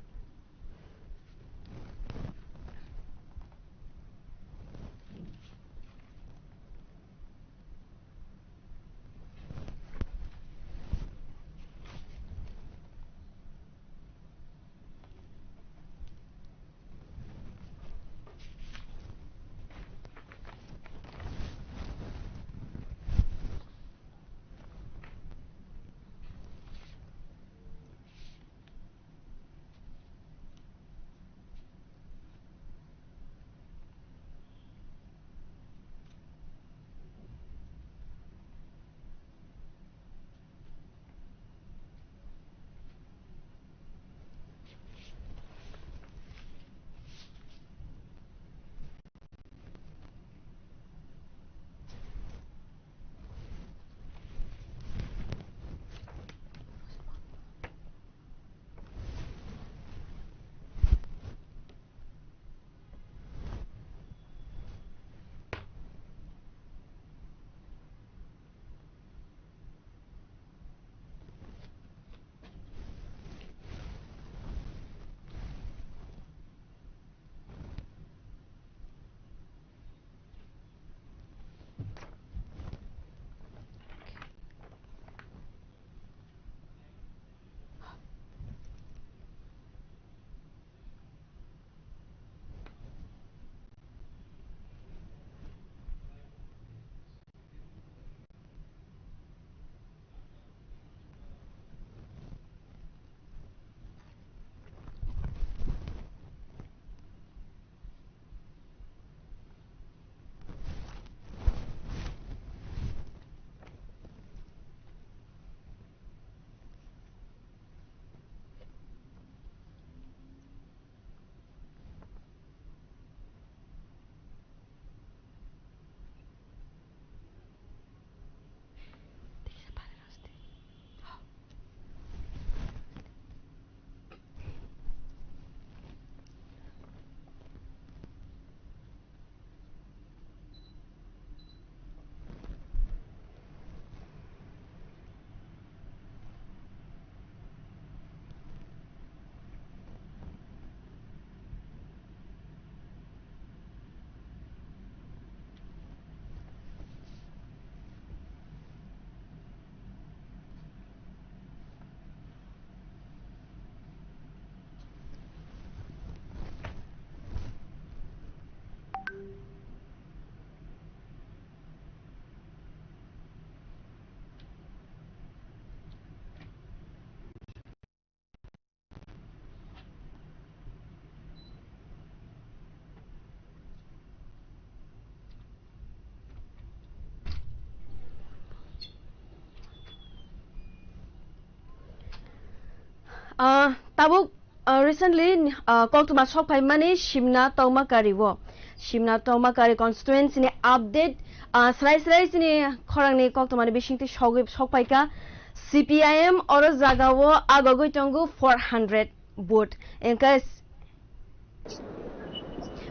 Ah, tabuk, ah, recently, ah, koktwma sok phaimani Simna Tongmakari o. Simna Tongmakari constituency ni update, ah, srai srai chini khorang ni koktwma ni bisingtwi sogwi sok phaikha. C P I M oro jaga o agogwi tongo four hundred vote. Engkhe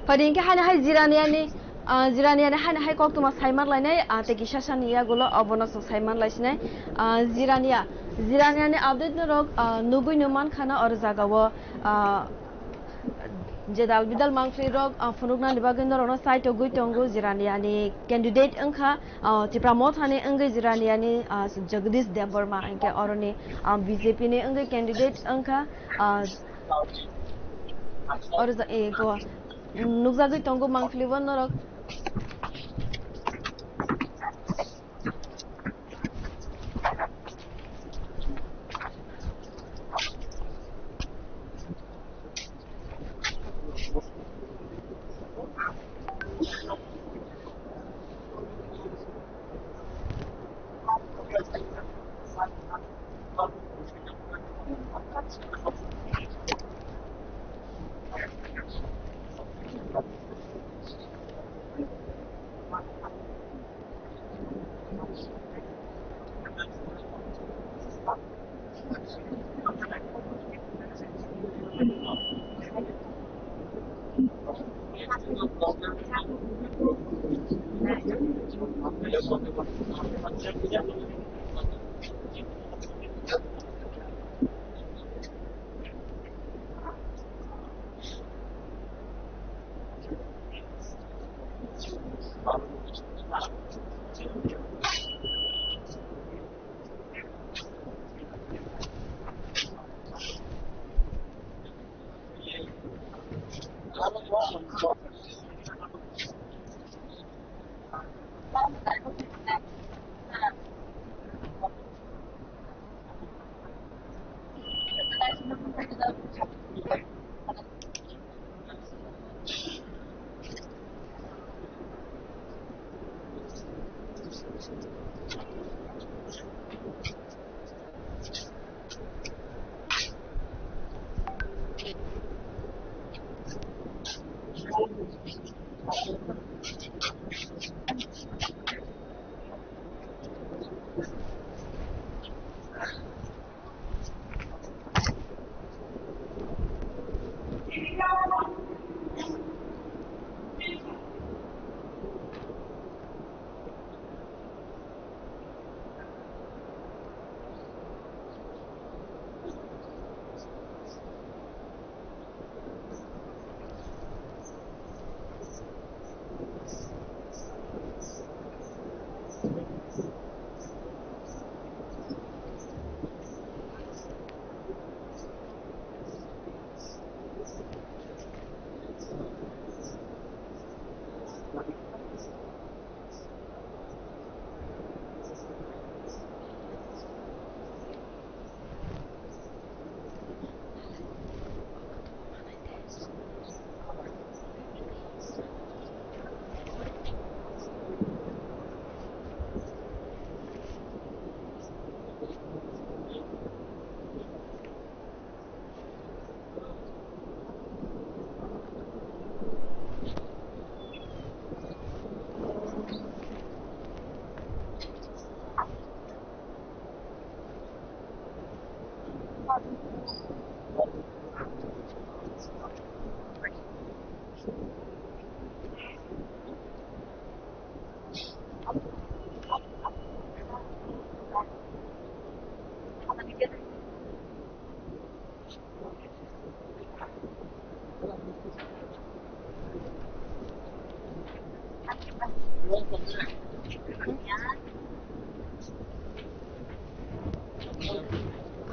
Phaidi hinkhe haino hai Jiraniani, ah, Jiraniani haino hai koktwma saiman lainai, ah, tei kisa sani yagulo obono chwng saiman laisinai. Ah, Jirania, Jiraniani update norok, ah, nugui no mankha na oro jaga o, ah, jedal bidal mangpli rok, ah, phunuknani bagwi norokno chaitogwi tongo. Jiraniani candidate wngkha, ah, Tipra Mothani wngwi Jiraniani, ah, Jagdish Debbarma hinkhe oroni, ah, B J P ni wngwi candidate wngkha, ah, Oro ja-, e, go. Nukjagwi tongo mangpili bo norok.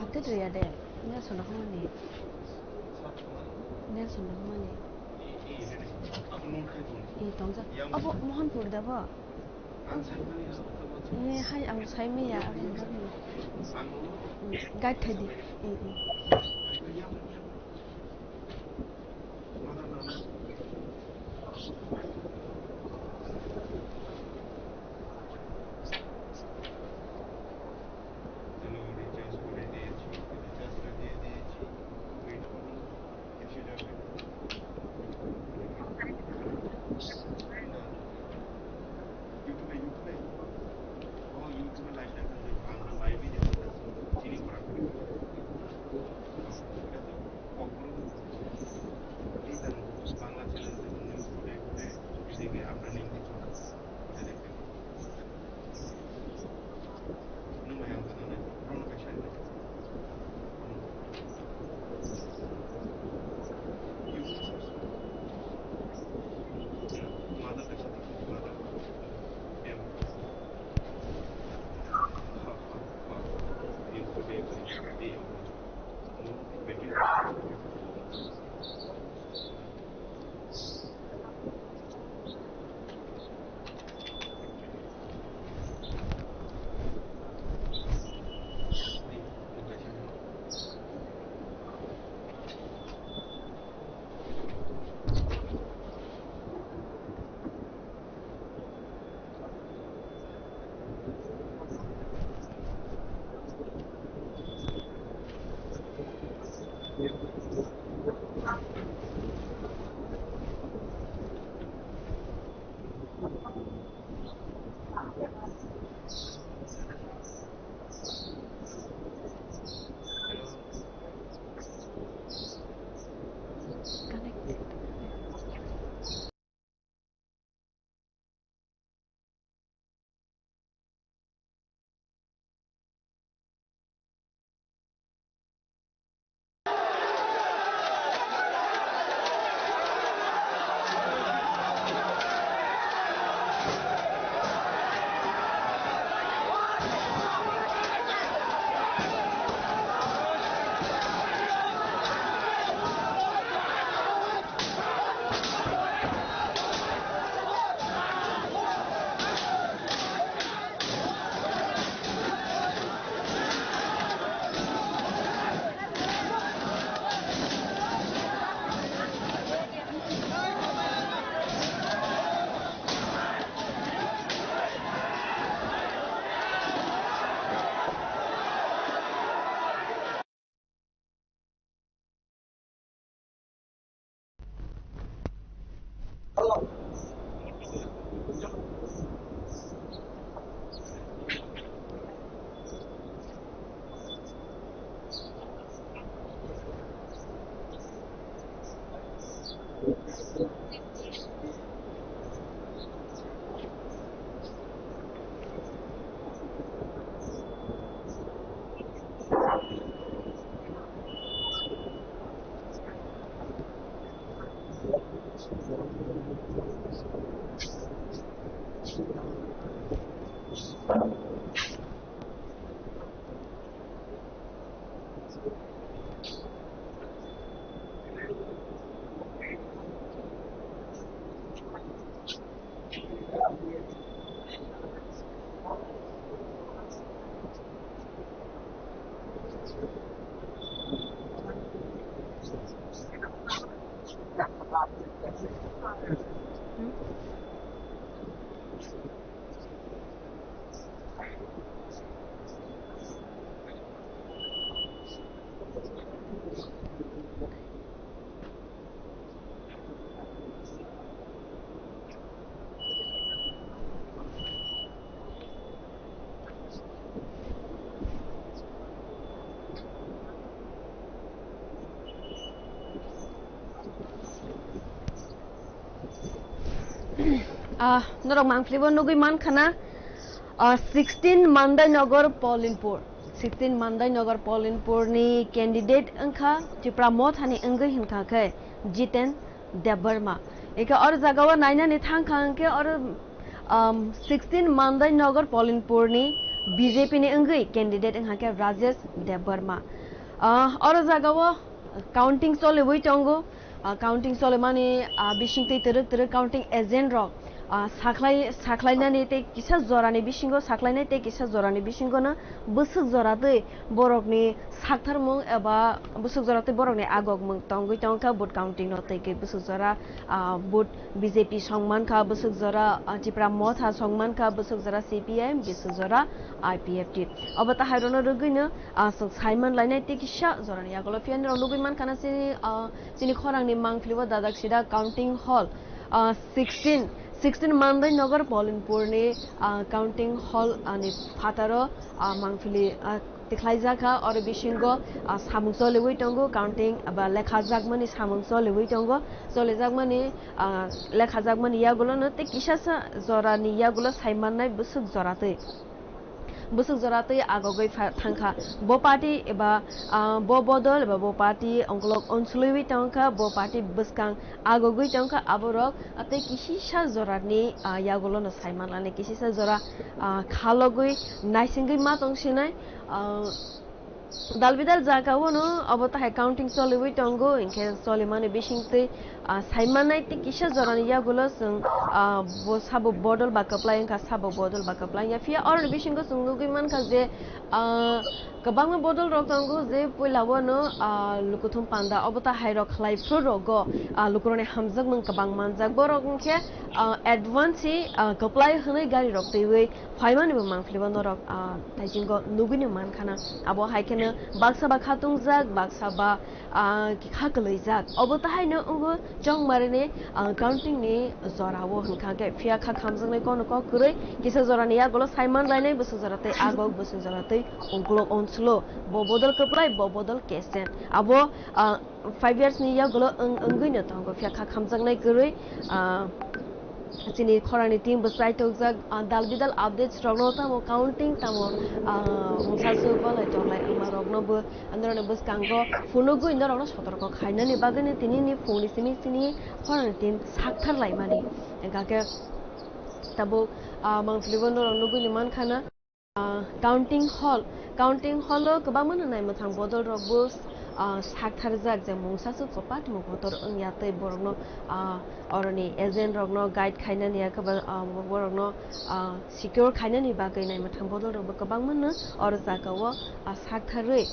Update rwya de, Nelson rok mani. Nelson rok mani. Ee, tongjak. Abo Mohanpur da bo? Ee, hai ang sai maya, ang gari. Guide khai di. Ee, ee. Ah, norok mangpili bo nugui mankha na, ah, sixteen Mandai Nagar Polinpur. Sixteen Mandai Nagar Polinpur ni candidate wngkha Tipra Motha ni wngwi hinkha khe Jiten Debbarma. Eke or jaga o nainani thangkha hwnkhe or, um, sixteen Mandai Nagar Polinpur ni B J P ni wngwi candidate wngkha khe Rajesh Debbarma. Ah, or jaga o counting choliwi tongo. Ah, counting cholimani, ah, bisingtwi twrwk twrwk counting agent rok, ah, sakhlai-, sakhlainani tei kisa jorani bisingo sakhlainai tei kisa jorani bisingono bwswk joratwi borokni saktharmung eba bwswk joratwi borokni agokmung tongwi tongkha vote counting no tei khe bwswk jora, ah, vote B J P songmankha, bwswk jora, ah, Tipra Motha songmankha, bwswk jora C P I M, bwswk jora I P F T. Obo tahairokno rwgwino, ah, chwng saiman lainai tei kisa jorani yagulo phiya nirok nugwi mankha na chini, ah, Chini khorangni mangpili o dadak sida counting hall, ah, sixteen, sixteen Mandai Nagar Polinpur ni, ah, counting hall, ah, ni phataro, ah, mangpili, ah, tikhlaijak kha. Oro bisingo, ah, samung choliwi tongo, counting ba lekhajakmani samung choliwi tongo. Cholijakmani, ah, lekhajakmani yagulono tei kisasa jorani yagulo saimannai bwswk joratwi. Bwswk jora twi agogwi pha-, thangkha. Bo party eba, ah, bo bodol eba bo party ongkolok onsuliwi tongkha, bo party bwskang agogwi tongkha, aborok, ah, tei kisisa jorani, ah, yagulono saimanlani, kisisa jora, ah, khalogwi naisingwi ma tongsinai, ah, dalbidal jagao no obo tahai counting choliwi tongo, hinkhe cholimani bisingtwi, ah, saimanai tei kisa jorani yagulo chwng, ah, bo sabo bodol ba kwplai wngkha, sabo bodol ba kwplai wngya. Phiya oroni bisingo chwng nugwi mankha je, ah, kwbangma bodol rok tongo je puila o no, ah, lukuthum panda obo ta hai rok khlai phuru rogo, ah, lukurokni hamjakmung kwbang manjak. Borok wngkhe, ah, advance se, ah, kwplai hwnwi gari rok twiwi phaimani bo mangpili bo norok, ah, taisingo nugwino mankhana. Abo hai kheno baksa ba khatungjak, baksa ba, ah, kha kwlwijak. Obo tahaino wngo chongmarini, ah, counting ni jorao hwnkha khe phiya kha khamjaknai kono kok kwrwi kisa jorani yagulo saiman lainai bwswk jora tei agok bwswk jora tei uklok onsulo. Bo bodol kwplai, bo bodol kesen. Abo, ah, five years ni yagulo wng-, wngwino tongo phiya kha khamjaknai kwrwi, ah, chini khorani team bwsai tokjak, ah, dal bidal updates rokno tamo counting tamo, ah, mungsa swk balai tongnai wngma rokno bo andoroni bwskango phunugwi norokno sotorko khainani bagwino tinini phungni simi chini khorani team sakthar laimani. Hwnkha khe tabuk, ah, mangpili bo norok nugwini mankhana. Ah, counting hall, counting hall o kwbangma no naimwthang bodol rok bo, ah, saktharjak, je mungsa swk kopat mo kotor wngya tei borokno, ah, oroni agent rokno guide khainani ya kwbang, ah, borokno, ah, secure khainani bagwi naimwthang bodol rok bo kwbangma no oro jaga o, ah, saktharwi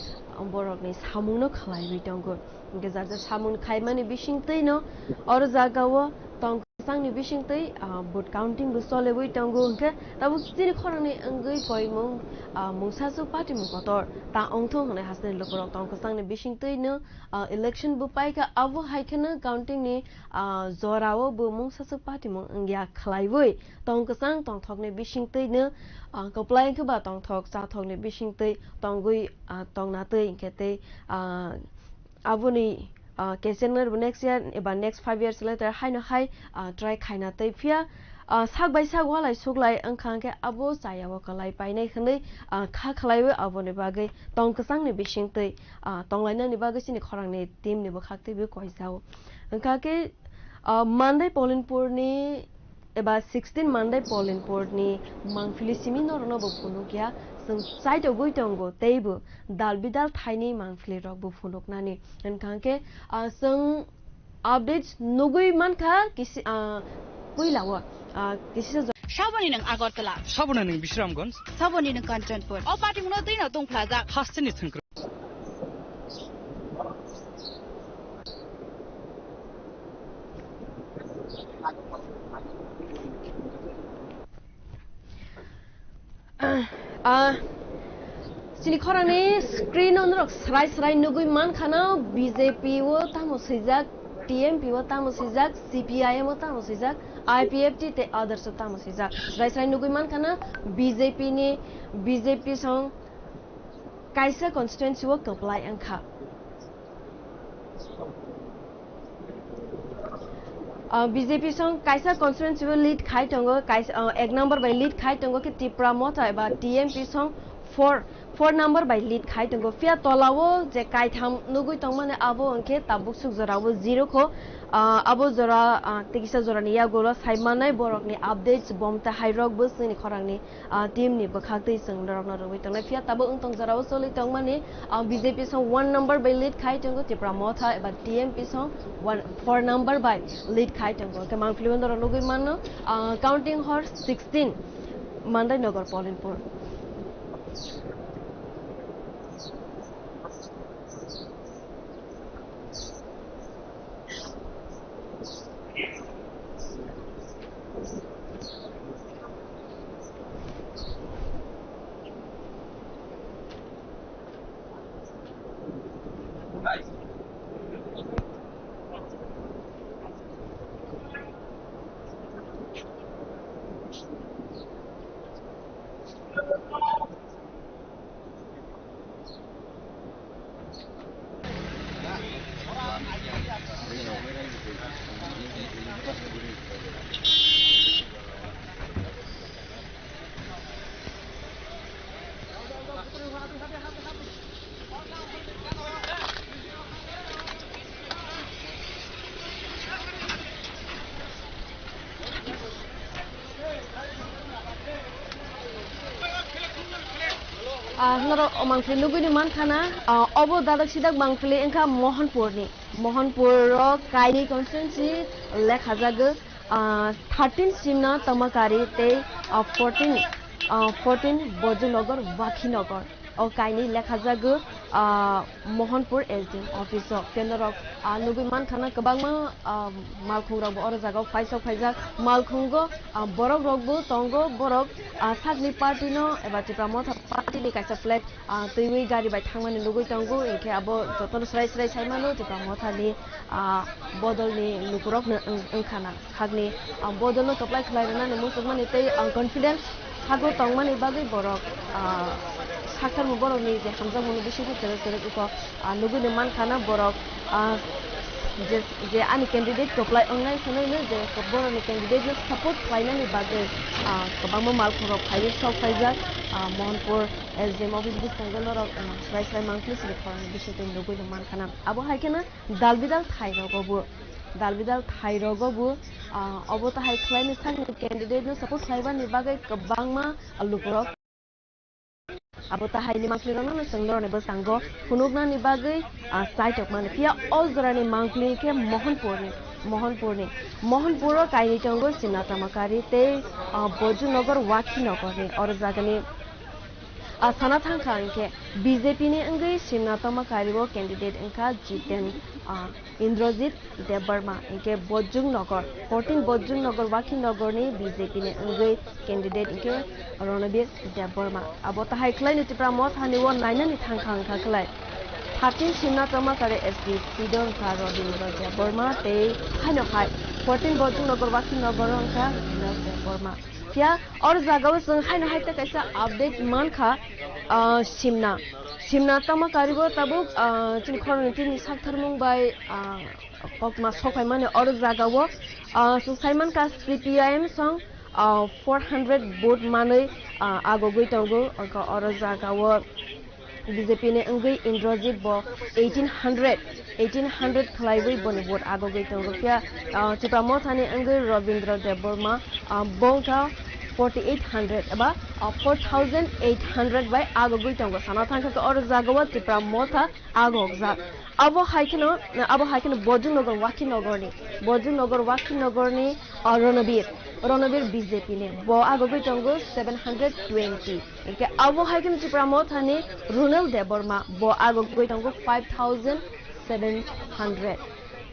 borokni samung no khlaiwi tongo. Hwnkhe jaja samung khaimani bisingtwi no oro jaga o tong Tongkosangni bisingtwi, ah, vote counting bo choliwi tongo, hwnkhe tabuk chini khorangni wngwi koimung, ah, mungsaswk party mung kotor ta wngthung hwnwi hasteni lukurok Tongkosangni bisingtwino, ah, election bo paikha, abo hai kheno counting ni, ah, jorao bo mungsaswk party mung wngya khwlaiwi Tongkosang tongthokni bisingtwino, ah, kwplai wngkhe ba tongthok chathokni bisingtwi tongwi, ah, tongnatwi hwnkhe tei, ah, aboni, ah, kesenner bo next year eba next five years later haino hai, ah, try khaina tei phiya, ah, sak bai sak walai suklai wngkha hwnkhe abo chayao kwlai painai hwnwi, ah, kha khwlaiwi aboni bagwi Tongkosangni bisingtwi, ah, tonglainani bagwi chini khorangni team ni bwkhaktwi bo koijao. Wngkha khe, ah, Mandai Polinpur ni eba sixteen Mandai Polinpur ni mangpili simi norokno bo phunukya, chwng chaitogwi tongo teibo dal bidal thaini mangpili rok bo phunuknani. Wngkha khe, ah, chwng updates nugwi mankha kisi, ah, puilao, ah, kisisa jo- Saboni nwng Agartala. Saboni nwng Bisramganj. Saboni nwng Kanchanpur. O party mungno twi no tongphlajak. Hasteni thwngkwrwi. Ah, chini khorangni screen o norok srai srai nugwi mankha no, B J P o tamo swijak, T M P o tamo swijak, C P I M o tamo swijak, I P F T tei others o tamo swijak. Srai srai nugwi mankha no, B J P ni, B J P song kaisa constituency o kwplai wngkha. Ah, B J P song kaisa constituency o lead khai tongo, kaisa, ah, ek number bai lead khai tongo khe Tipra Motha eba T M P song four, four number bai lead khai tongo. Phiya tola o je kaitham nugwi tongmani abo hwnkhe tabuk suk jora o zero kho. Ah, abo jora, ah, tei kisa jora ni yagulo sai manai borok ni updates, bomta hai rok bo chini khorang ni ah, team ni bwkhak twi chwng norokno rwui tongnai. Phiya tabuk wng tong jorao choli tongmani, ah, B J P song one number bai lead khai tongo, Tipra Motha eba T M P song one, four number bai lead khai tongo. Hwnkhe mangpili o norok nugwi mano, ah, counting hor sixteen, Mandai Nagar Polinpur. Ah, norok o mangpili nugwini mankha na, ah, obo dadak sidak mangpili wngkha Mohanpurni. Mohanpuro kainwi constituency lekhajago, ah, thirteen Simna Tamakari tei, ah, fourteen, ah, fourteen Bojunogor Wakhinagar. O kainwi lekhajago, ah, Mohanpur S D M office o. Tei norok, ah, nugwi mankha na kwbangma, ah, malkhungrokbo oro jagao paisok phaijak. Malkhungo, ah, borokrokbo tongo, borok, ah, sakni party no eba Tipra Motha party ni kaisa flag, ah, twiwi gari bai thangmani nugwi tongo, hinkhe abo jotono swrai swrai sai mano Tipra Motha ni, ah, bodol ni lukurok no wng-, wngkha na. Sakni, ah, bodolno kwplai khlai rwnani muchungmani tei, ah, confidence sago tongmani bagwi borok, ah, sakharmung borokni je hamjakmungni bisingtwi kwrwk kwrwk iko, ah, nugwini mankha na borok, ah, je, je ani candidate kwplai wngnai hwnwi no je borokni candidate no support khlainani bagwi, ah, kwbangma malkhungrok phaiwi sok phaijak, ah, Mohanpur S D M office bwskango norok, ah, swrai swrai mangpili sini khorangni bisingtwi nugwino mankha na. Abo hai kheno dal bidal thai rogo bo, dal bidal thai rogo bo, ah, obo tahai khlaini sakni candidate no support khlaibani bagwi kwbangma lukurok abo tahaini mangpili rokno chwng norokni bwskango phunuknani bagwi, ah, chai tongmani. Phiya o jorani mangpili khe Mohanpurni, Mohanpurni, Mohanpuro kainwi tongo Simna Tamakari tei, ah, Bojunogor Wakhinagarni. Oro jagani A sana thangkha hwnkhe B J P ni wngwi simna tongma kari o candidate wngkha Jiten, ah, Indrajit Debbarma, hwnkhe Bojjung Nagar, fourteen Bojjung Nagar, Wakhi Nagar ni B J P ni wngwi candidate hwnkhe Ranabir Debbarma. Abo tahai khlaino Tipra Motha ni o nainani thangkha wngkha khlai. Thirteen simna tongma kari S D C do wngkha Rabindra Debbarma tei haino hai fourteen Bojjung Nagar, Wakhi Nagar o wngkha Vinod Debbarma. Phiya oro jagao chwng haino hai tei kaisa update mankha, ah, simna. Simna tangma karibo tabuk, ah, chini khoroknwi tini saktharmung bai, ah, kokma sokhaimani oro jagao, ah, chwng saimankha C P I M song, ah, four hundred vote manwi, ah, agogwi tongo. Oro jagao B J P ni wngwi Indrajit bo eighteen hundred, eighteen hundred khlaiwi boni vote agogwi tongo. Phiya, ah, Tipra Mothani wngwi Rabindra Debbarma, ah, bo wngkha forty eight hundred eba, ah, four thousand eight hundred bai agogwi tongo. Sana thangkha khe oro jagao Tipra Motha agokjak. Abo hai kheno, abo hai kheno Bojongnagar Wakhinogorni, Bojongnagar Wakhinogorni, ah, Ronobir, Ronobir B J P ni. Bo agogwi tongo seven hundred twenty. Hingke abo hai kheno Tipra Mothani Runal Debbarma, bo agogwi tongo five thousand seven hundred.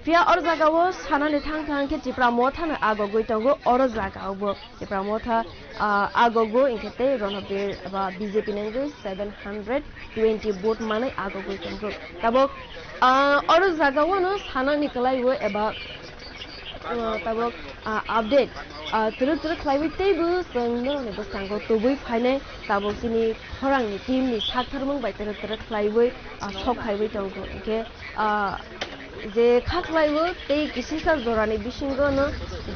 Phiya oro jagao sanani thangkha hingke Tipra Mothano agogwi tongo oro jagao bo. Tipra Motha, ah, agogo hingke tei Ronobir ba B J P ni wngwi seven hundred twenty vote manwi agogwi tongo. Tabok, ah, oro jagao no sanani kwlaiwi eba, ah, tabok, ah, update, ah, twrwk twrwk khlaiwi teibo chwng norokni bwskango tubui phainai tabok chini khorangni team ni saktharmung bai twrwk twrwk khlaiwi, ah, sok khaiwi tongo. Hingke, ah, je kha khlaiwi tei kisisa jorani bisingo no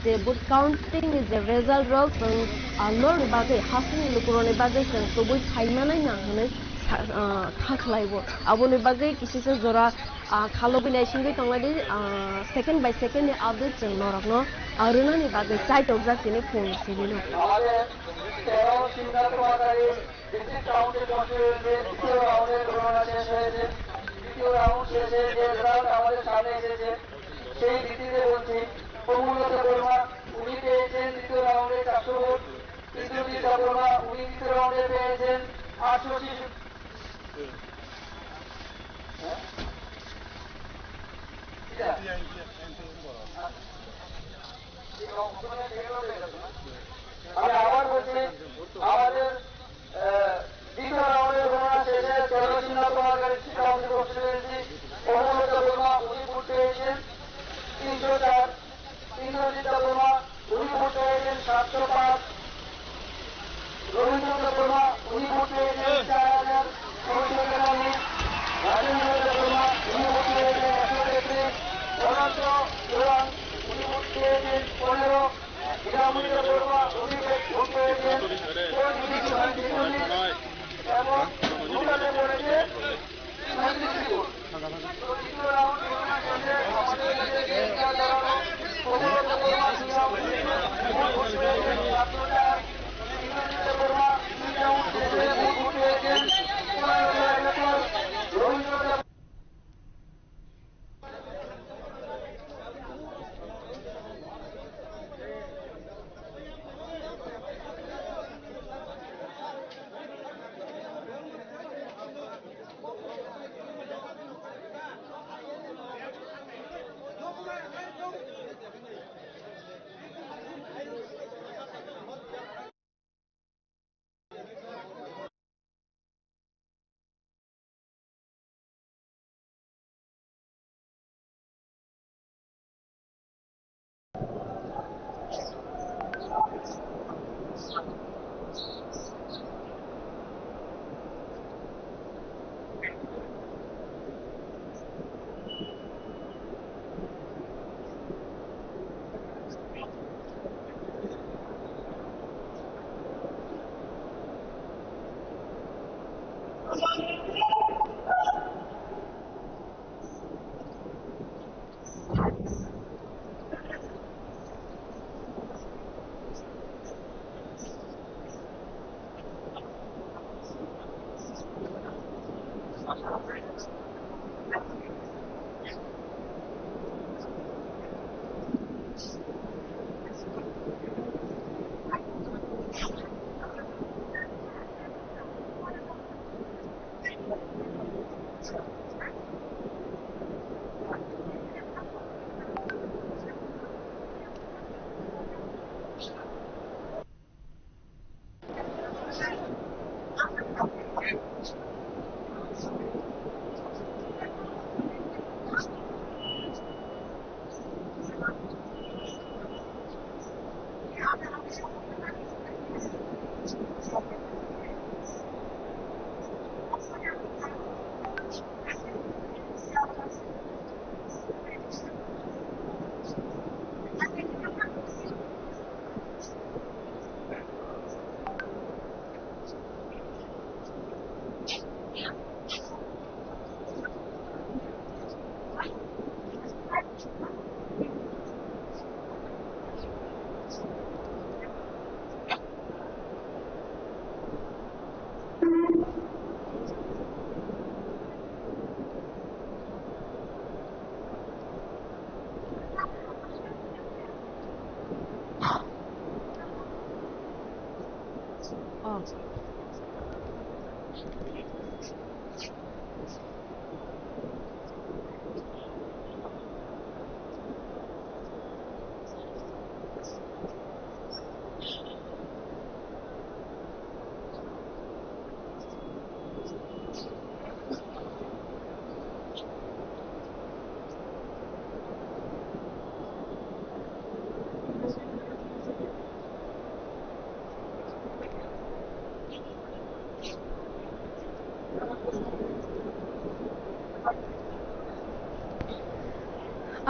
je vote counting ni je result rok chwng, ah, norokni bagwi, hasingni lukurokni bagwi chwng tubui phaimanai nang hinwi sa-, ah, kha khlaiwi. Aboni bagwi kisisa jora, ah, khalogwi naisingwi tongladi, ah, second by second ni update chwng norokno, ah, rwnani bagwi chaitokjak tini phung sinino. আমাদের তেরো সিদ্ধান্ত সহকারী district council কনস্টিটিউয়েন্সির দ্বিতীয় রাউন্ডের গণনা শেষ হয়েছে। দ্বিতীয় রাউন্ড শেষে যে রেজাল্ট আমাদের সামনে এসেছে, সেই ভিত্তিতে বলছি, প্রফুল্ল দেববর্মা, উনি পেয়েছেন দ্বিতীয় রাউন্ডে চারশো ভোট, ইন্দ্রজিৎ দেববর্মা, উনি দ্বিতীয় রাউন্ডে পেয়েছেন আটশো ছেষট্টি। হ্যাঁ? আমি আবার বলছি, আমাদের, আহ, দ্বিতীয় রাউন্ডের গণনা শেষে তেরো সিদ্ধান্ত সহকারী সিদ্ধান্ত কনস্টিটিউয়েন্সি অমূল্য দেববর্মা উনি ভোট পেয়েছেন তিনশো চার, ইন্দ্রজিৎ দেববর্মা উনি ভোট পেয়েছেন সাতশো পাঁচ, রবীন্দ্র দেববর্মা উনি ভোট পেয়েছেন চার হাজার ছয়শো তেতাল্লিশ, রাজেন্দ্র দেববর্মা উনি ভোট পেয়েছেন একশো তেত্রিশ, অনন্ত দেওয়ান উনি ভোট পেয়েছেন পনেরো, হীরামণি দেববর্মা উনি ভোট পেয়েছেন চৌত্রিশ, এবং ভোটারে পড়েছে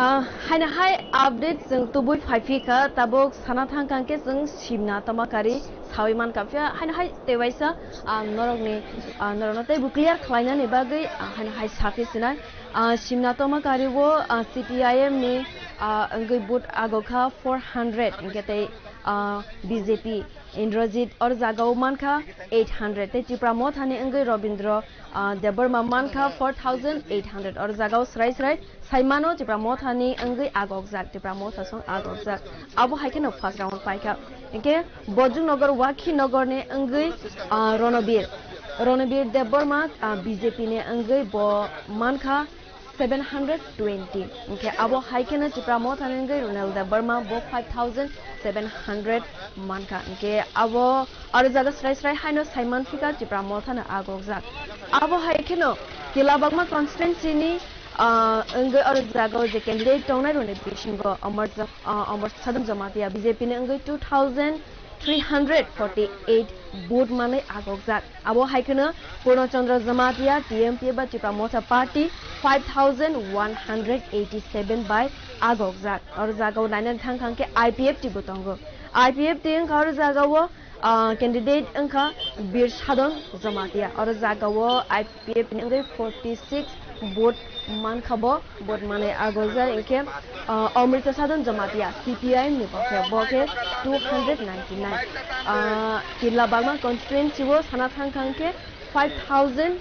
Ah, haino hai update chwng tubui phai phi kha, tabuk sana thang kha hwnkhe chwng simna tongma kari sawi man kha. Phiya haino hai tei waisa, ah, norokni, ah, norokno teibo clear khlainani bagwi, ah, haino hai saphi sinai. Ah, simna tongma kari o, ah, C P I M ni, ah, wngwi vote ago kha four hundred, hwnkhe tei, ah, B J P Indrajit or jagao mankha eight hundred, tei Tipra Mothani wngwi Robindra, ah, Debbarma mankha four thousand eight hundred. Or jagao srai srai saimano Tipra Mothani wngwi agokjak, Tipra Motha song agokjak. Abo hai kheno first round paikha. Hwnkhe Bojongnagar Wakhinogorni wngwi, ah, Ronobir, Ronobir Debbarma, ah, B J P ni wngwi bo mankha seven hundred twenty. Hwnkhe abo hai kheno Tipra Mothani wngwi Ronel Debbarma bo five thousand seven hundred mankha. Hwnkhe abo aro jaga srai srai haino saiman phika Tipra Mothano agokjak. Abo hai kheno Tilabagma constituency ni, ah, wngwi aro jaga o je candidate tongnai rokni bisingo Amar Ja-, ah, Amar Sadam Jamatia B J P ni wngwi two thousand three hundred forty-eight vote manwi agokjak. Abo hai kheno Purno Chandra Jamatia, T M P ba Tipra Motha Party, five thousand one hundred eighty-seven bai agokjak. Oro jagao nainani thang kha hwnkhe I P F T bo tongo. I P F T wngkha oro jagao, ah, candidate wngkha Bir Sadon Jamatia. Oro jagao I P F T ni wngwi forty six vote mankha bo, vote manwi agojak, hwnkhe, ah, Amrita Sadon Jamatia, C P I M ni bo khe, bo khe two hundred ninety nine. Ah, Killa Bagma constituency o sana thang kha hwnkhe five thousand,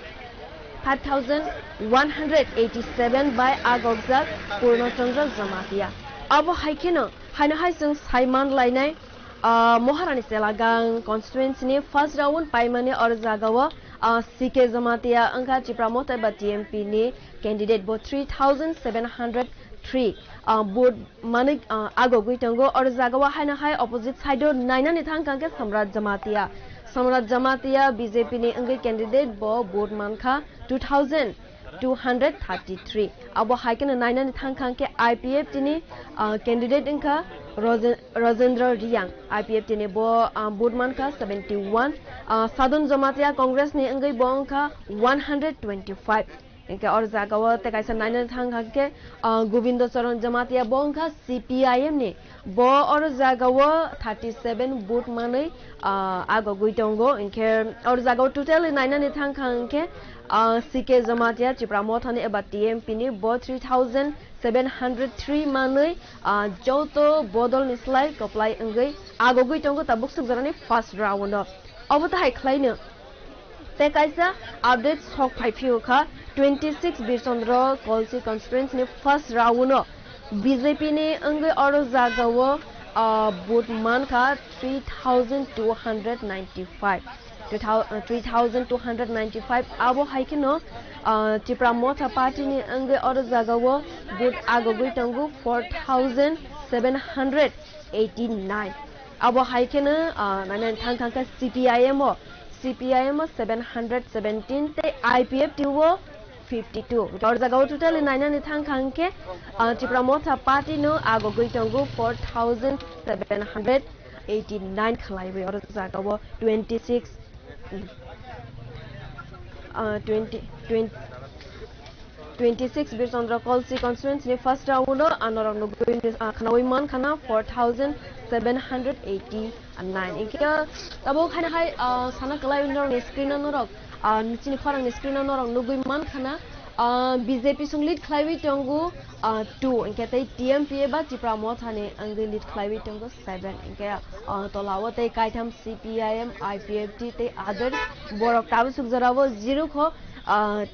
five thousand one hundred eighty seven bai agokjak Purno Chandra Jamatia. Abo hai kheno, haino hai chwng saiman lainai, ah, Maharani Selagang constituency ni first round paimani oro jagao, ah, C K Jamatia wngkha Tipra Motha ba T M P ni candidate bo three thousand seven hundred three, ah, vote manwi, ah, agogwi tongo. Oro jagao haino hai opposite side o nainani thang kha hwnkhe Samrat Jamatia. Samrat Jamatia B J P ni wngwi candidate bo vote mankha two thousand two hundred thirty three. Abo hai kheno nainani thang kha hwnkhe I P F T ni, ah, candidate wngkha Roje-, Rajendra Riyang. I P F T ni bo, ah, vote mankha seventy one. Ah, Sadon Jamatia Congress ni wngwi bo wngkha one hundred twenty five. Hwnkhe oro jagao tei kaisa nainani thang kha hwnkhe, ah, Gobindo Charan Jamatia bo wngkha C P I M ni. Bo oro jagao thirty seven vote manwi, ah, agogwi tongo. Hwnkhe oro jagao totally nainani thang kha hwnkhe, ah, C K Jamatia Tipra Mothani eba T M P ni bo three thousand seven hundred three manwi, ah, joto bodolni slai kwplai wngwi agogwi tongo tabuk swk jorani first round o. Obo tahai khlaino. Tei kaisa update sok phai phio kha, twenty six Birchandra Kolsi constituency ni first round o B J P ni wngwi oro jagao, ah, vote mankha three thousand two hundred ninety five. Two thou-, uh, three thousand two hundred ninety five. Abo hai kheno, ah, Tipra Motha Party ni wngwi oro jagao vote agogwi tongo four thousand seven hundred eighty nine. Abo hai kheno, ah, nainani thang kha hwnkhe C P I M o, C P I M o seven hundred seventeen tei I P F T o fifty two. Hwnkhe oro jagao totally nainani thang kha hwnkhe, ah, Tipra Motha Party no agogwi tongo four thousand seven hundred eighty nine khlaiwi. Oro jagao twenty six, ah, twenty, twenty, twenty six Birchandra Kolsi constituency ni first round o, ah, norok nugwi, ah, khnaui man khana four thousand seven hundred eighty nine. Hwnkhe tabuk haino hai, ah, sana kwlai norokni screen o norok, ah, chini khorangni screen o norok nugwi man khana, ah, B J P song lead khlaiwi tongo, ah, two, hwnkhe tei T M P eba Tipra Motha ni wngwi lead khlaiwi tongo seven, hwnkhe, ah, tola o tei kaitham C P I M, I P F T tei others borok tabuk suk jorao zero kho. Ah,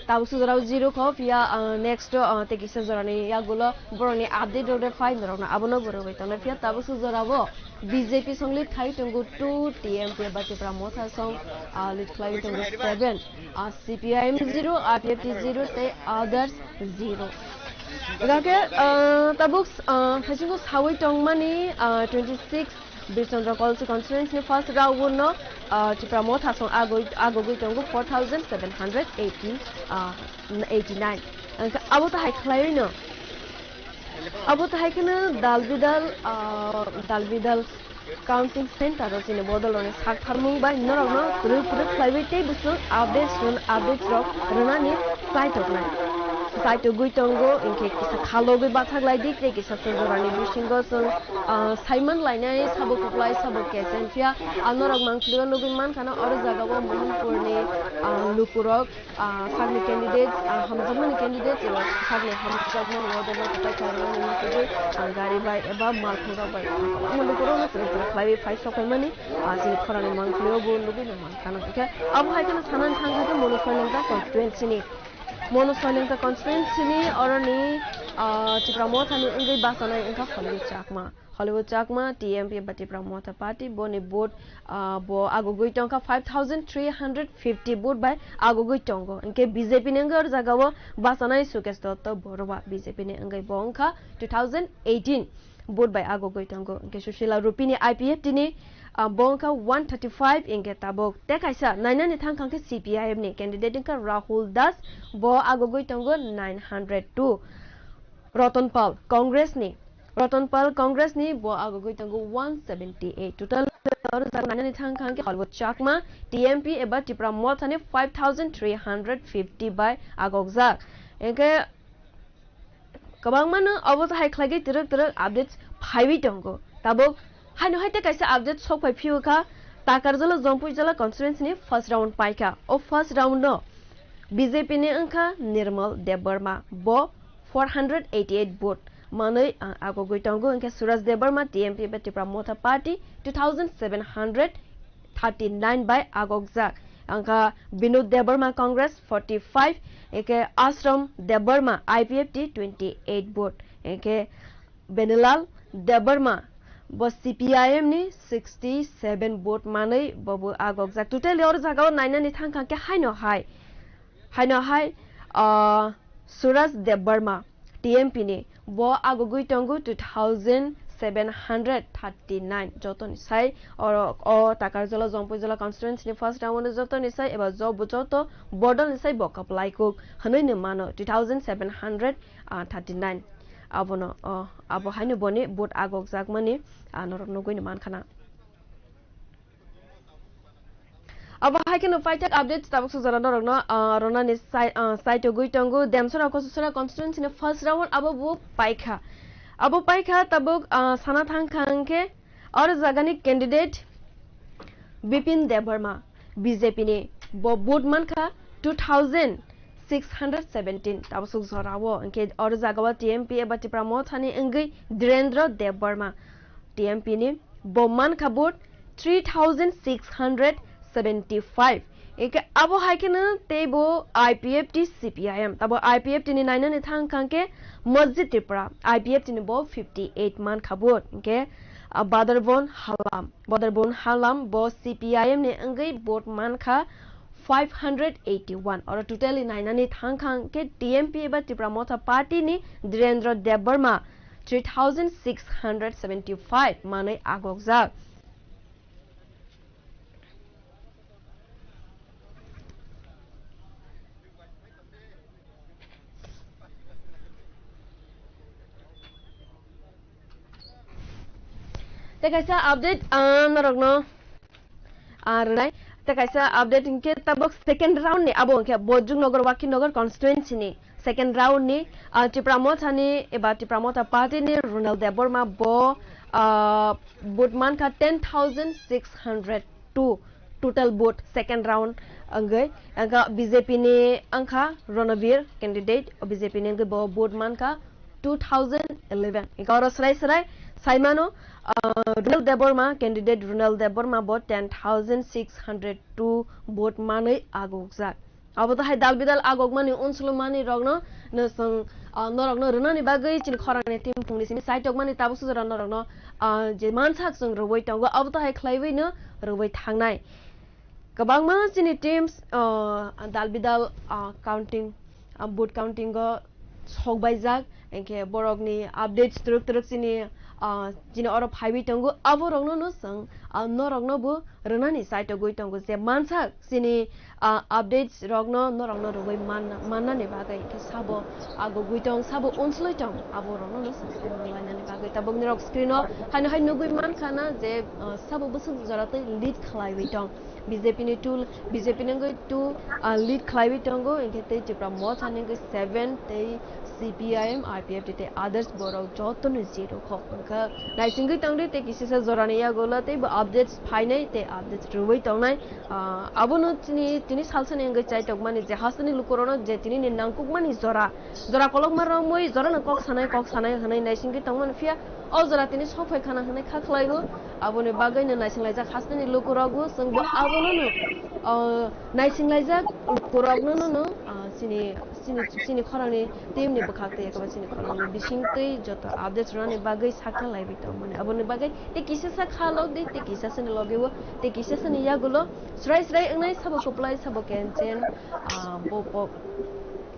tabuk sujorao zero kho, phiya, ah, next, ah, tei kisa jorani yagulo borokni update rok de phai norokno abono borok bai tongnai. Phiya tabuk sujorao B J P song lead khai tongo two, T M P ba Tipra Motha song, ah, lead khlai tongo seven, ah, C P I M zero, I P F T zero tei others zero. Gake, ah, tabuk, ah, haisingo sawi tongmani, ah, twenty six Birchandra Kolsi constituency ni first round no, ah, Tipra Motha song agoi, agogoi tongo four thousand seven hundred eighty, ah, eighty nine. Angkha abo to hai khlaiwi no. Abo to hai kheno dal bidal, ah, dal bidal counting center o chini bodol rokni sak tharmung bai norokno kwrwi kwrwi khlaiwi tei bwswk updates rwn, updates rok rwnani chai tongnai. Chai togwi tongo, hinkhe kisa khalogwi bathak lai di tei kisa sojorani bisingo chwng, ah, saiman lainai sabo kwplai sabo kechen phiya, ah, norok mangpili o nugwi mankha na oro jaga o Mohanpur ni, ah, lukurok, ah, sakni candidates, ah, hamjakmani candidates eba sakni hamjakmani order no kwtai khlaimani mungkugwi, ah, gari bai eba malkhung rok bai kwbangma lukurokno chwrai chwrai khlaiwi phai sokphaimani, ah, chini khorang ni mangpili o bo nugwi no mankha na. Hinkhe abo hai kheno sanani thangkha khe Monu Soilengta constituency ni, Monu Soilengta constituency ni oroni, ah, Tipra Motha ni wngwi bachanai wngkha Hollywood Chakma. Hollywood Chakma, T M P ba Tipra Motha Party, boni vote, ah, bo agogwi tongkha five thousand three hundred fifty vote bai agogwi tongo. Hinkhe B J P ni wngwi oro jagao bachanai Sukesh Dotto Borua, B J P ni wngwi bo wngkha two thousand eighteen vote bai agogwi tongo. Hinkhe Sushila Rupini I P F T ni, ah, bo wngkha one thirty five, hinkhe tabuk tei kaisa nainani thangkha khe C P I M ni candidate wngkha Rahul Das, bo agogwi tongo nine hundred two. Ratan Pal, Congress ni, Ratan Pal, Congress ni, bo agogwi tongo one seventy eight. Total oro jaga nainani thangkha khe Hollywood Chakma, T M P eba Tipra Motha ni five thousand three hundred fifty bai agokjak. Hinkhe kwbangmano obo hai khlaigwi twrwk twrwk updates phaiwi tongo. Tabuk haino hai tei kaisa update sok phai phiyokha, Takarjala Jampuijala constituency ni first round paikha. O first round no B J P ni wngkha Nirmal Debbarma, bo four hundred eighty eight vote manwi, ah, agogwi tongo, hinkhe Suraj Debbarma, T M P bai Tipra Motha Party, two thousand seven hundred thirty nine bai agokjak. Angkha Binod Debbarma, Congress, forty five, hinkhe Ashram Debbarma, I P F T, twenty eight vote, hinkhe Benilal Debbarma, bo C P I M ni sixty seven vote manwi bobo agokjak. Totally oro jagao nainani thangkha khe haino hai, haino hai, ah, Suraj Debbarma, T M P ni, bo agogwi tongo two thousand seven hundred thirty nine, jotoni sai oro o Takarjala Jampuijala constituency ni first round o jotoni sai eba jobo joto bodol ni sai bo kwplaikuk hwnwi no mano two thousand seven hundred thirty nine. Abono, o, abo haino boni vote agokjakmani, ah, norok nugwi no mankha na. Abo hai kheno paithak update tabuk sujala norokno, ah, ronani sai, ah, saitogwi tongo Demsora Kosasora constituency ni first round abo bo paikha. Abo paikha tabuk, ah, sana thangkha hwnkhe oro jagani candidate Bipin Debbarma, B J P ni, bo vote mankha two thousand six hundred seventeen, tabuk suk jorao, hinkhe oro jagao T M P eba Tipra Mothani wngwi Dhirendra Debbarma, T M P ni, bo mankha vote three thousand six hundred seventy five. Hinkhe abo hai kheno teibo I P F T C P I M, tabo I P F T ni nainani thangkha khe Masjid Tripura, I P F T ni bo fifty eight mankha vote, hinkhe, ah, Badarbon Halam, Badarbon Halam bo C P I M ni wngwi vote mankha five hundred eighty one. Oro totally nainani thangkha khe T M P eba Tipra Motha Party ni Dhirendra Debbarma three thousand six hundred seventy five manwi agokjak. Tei kaisa update, ah, norokno, ah, rwnai. Tei kaisa update hinkhe tabuk second round ni, abo hinkhe Bojruknagar Wakinagar constituency ni second round ni, ah, Tipra Motha ni eba Tipra Motha party ni Ronald Debbarma bo, ah, vote mankha ten thousand six hundred two total vote second round wngwi, angkha B J P ni angkha Ronabir candidate, o B J P ni wngwi bo vote mankha two thousand eleven. Hinkhe oro srai srai saimano, ah, Runal Debbarma, candidate Runal Debbarma bo ten thousand six hundred two vote manwi agokjak. Abo to hai dal bidal agokmani, unsulumani rokno no chwng, ah, norokno rwnani bagwi chini khorangni team phungni simi chaitokmani tabuk sujora norokno, ah, je mansak chwng rwui tongo, abo to hai khlaiwi no rwui thangnai. Kwbangma chini teams, ah, dal bidal, ah, counting, ah, vote counting o sokbaijak, hinkhe borokni updates twrwk twrwk chini, ah, chini oro phaiwi tongo, aborokno no chwng, ah, norokno bo rwnani chaitogwi tongo, je mansak chini, ah, updates rokno norokno rwui man-, mannani bagwi, hinkhe sabo agogwi tong, sabo unslwi tong, aborokno no chwng sai manlainani bagwi. Tabuk norok screen o haino hai nugwi mankha na je, ah, sabo bwswk jora tei lead khlaiwi tong. B J P ni two, B J P ni wngwi two, ah, lead khlaiwi tongo, hinkhe tei Tipra Motha ni wngwi seven, tei C P I M, I P F T tei others borok jotono zero kho. Wngkha naisingwi tongdi tei kisisa jorani yagulo tei bo updates phainai tei updates rwui tongnai. Ah, abono chini, tini salsani wngwi chaitokmani je hasteni lukurokno je tinini nangkukmani jora, jora kolokma romwi jorano kok sanai, kok sanai hwnwi naisingwi tongmani, phiya o jora tini sok phai khana hwnwi kha khlaigo. Aboni bagwino naisinglaijak hasteni lukurokbo, chwngbo abono no, o, naisinglaijak lukurokno no, no, o, chini, chini, chini khorangni team ni bwkhak tei eko chini khorangni bising twi joto update rwnani bagwi sakha laibi tongmani. Aboni bagwi tei kisa sa kha log di, tei kisa sani logi o, tei kisa sani yagulo srai srai wngnai, sabo kwplai, sabo kenchen, ah, bo, bo,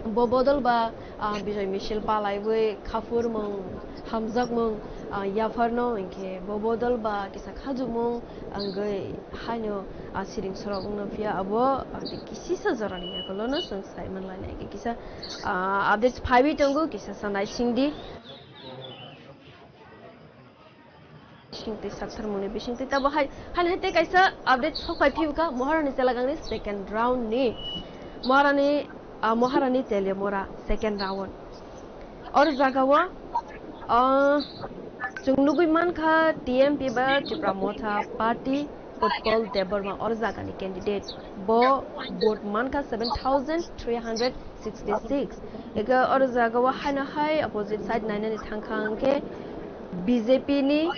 bo bodol ba, ah, Bijoy misil palaiwi khaphurmung, hamjakmung, ah, yapharno, hinkhe bo bodol ba kisa khajumung wngwi haino, ah, siring sorok wngno phiya abo, ah, tei kisisa jorani yagulono chwng sai manlainai. Kisa, ah, updates phaiwi tongo, kisa sa naisingdi. Bisingtwi saktharmungni bisingtwi tabo hai, hai, hai tei kaisa update sok phai phiyokha Maharani Chelagangni second round ni. Maharani, ah, Maharani Teliamura second round. Or jagao, ah, chwng nugwi mankha T M P ba Tipra Motha Party Utpal Debbarma or jagani candidate. Bo vote mankha seven thousand three hundred sixty-six. Eke or jagao haino hai opposite side nainani thangkha hwnkhe B J P ni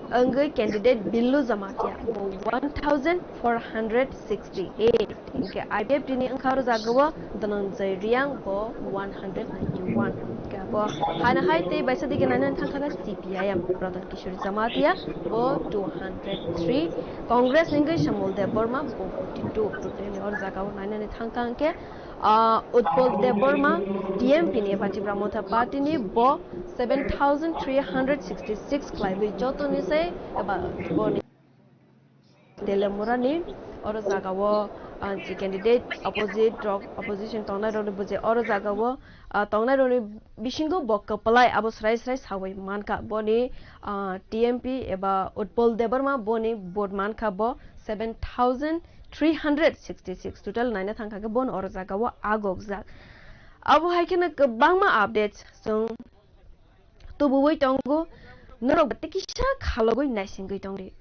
wngwi candidate Billu Jamatia, bo one thousand four hundred sixty-eight. Hwnkhe I P F T ni wngkha or jagao Dhananjay Reang, bo one hundred ninety-one. Hwnkhe abo haino hai tei baisa digi nainani thangkha khe C P I M, Pradhan Kishore Jamatia, bo two hundred three. Congress ni wngwi Shyamul Debbarma, bo forty-two. Totally or jagao nainani thangkha hwnkhe, ah, Utpal Debbarma, T M P ni eba Tipra Motha Party ni, bo seven thousand three hundred sixty-six khlaiwi jotoni se eba boni Teliamura ni oro jagao, ah, je candidate opposite rok, opposition tongnai rok ni buje oro jagao, ah, tongnai rok ni bisingo bo kwplai abo srai srai sawi mankha. Boni, ah, T M P eba Utpal Debbarma boni vote mankha bo seven thousand three hundred sixty-six. Total naina thangkha khe bono oro jagao agokjak. Abo hai kheno kwbangma updates chwng tubuwi tongo, norok bo tei kisa khalogwi naisingwi tongdi.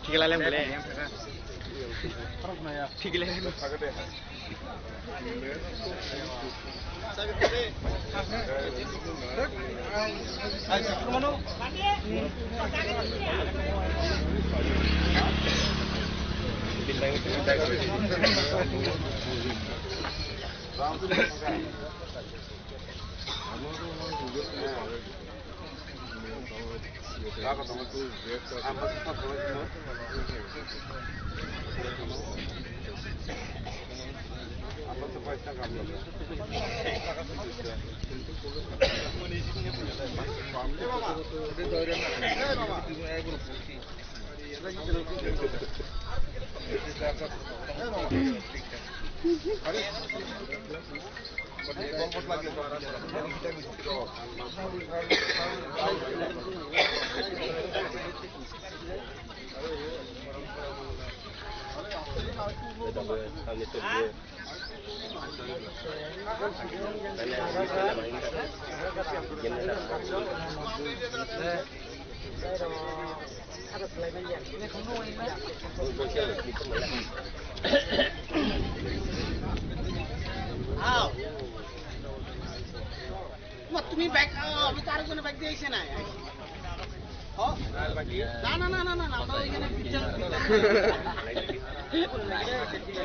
Thik lai lem bole. Thik lai lem. তুমি ব্যাগ, আমি তো আরেকজনের ব্যাগ দিয়ে এসে নাই। ও? না, না, না, না, না, না, আমরা ওইখানে পিকচার, পিকচার।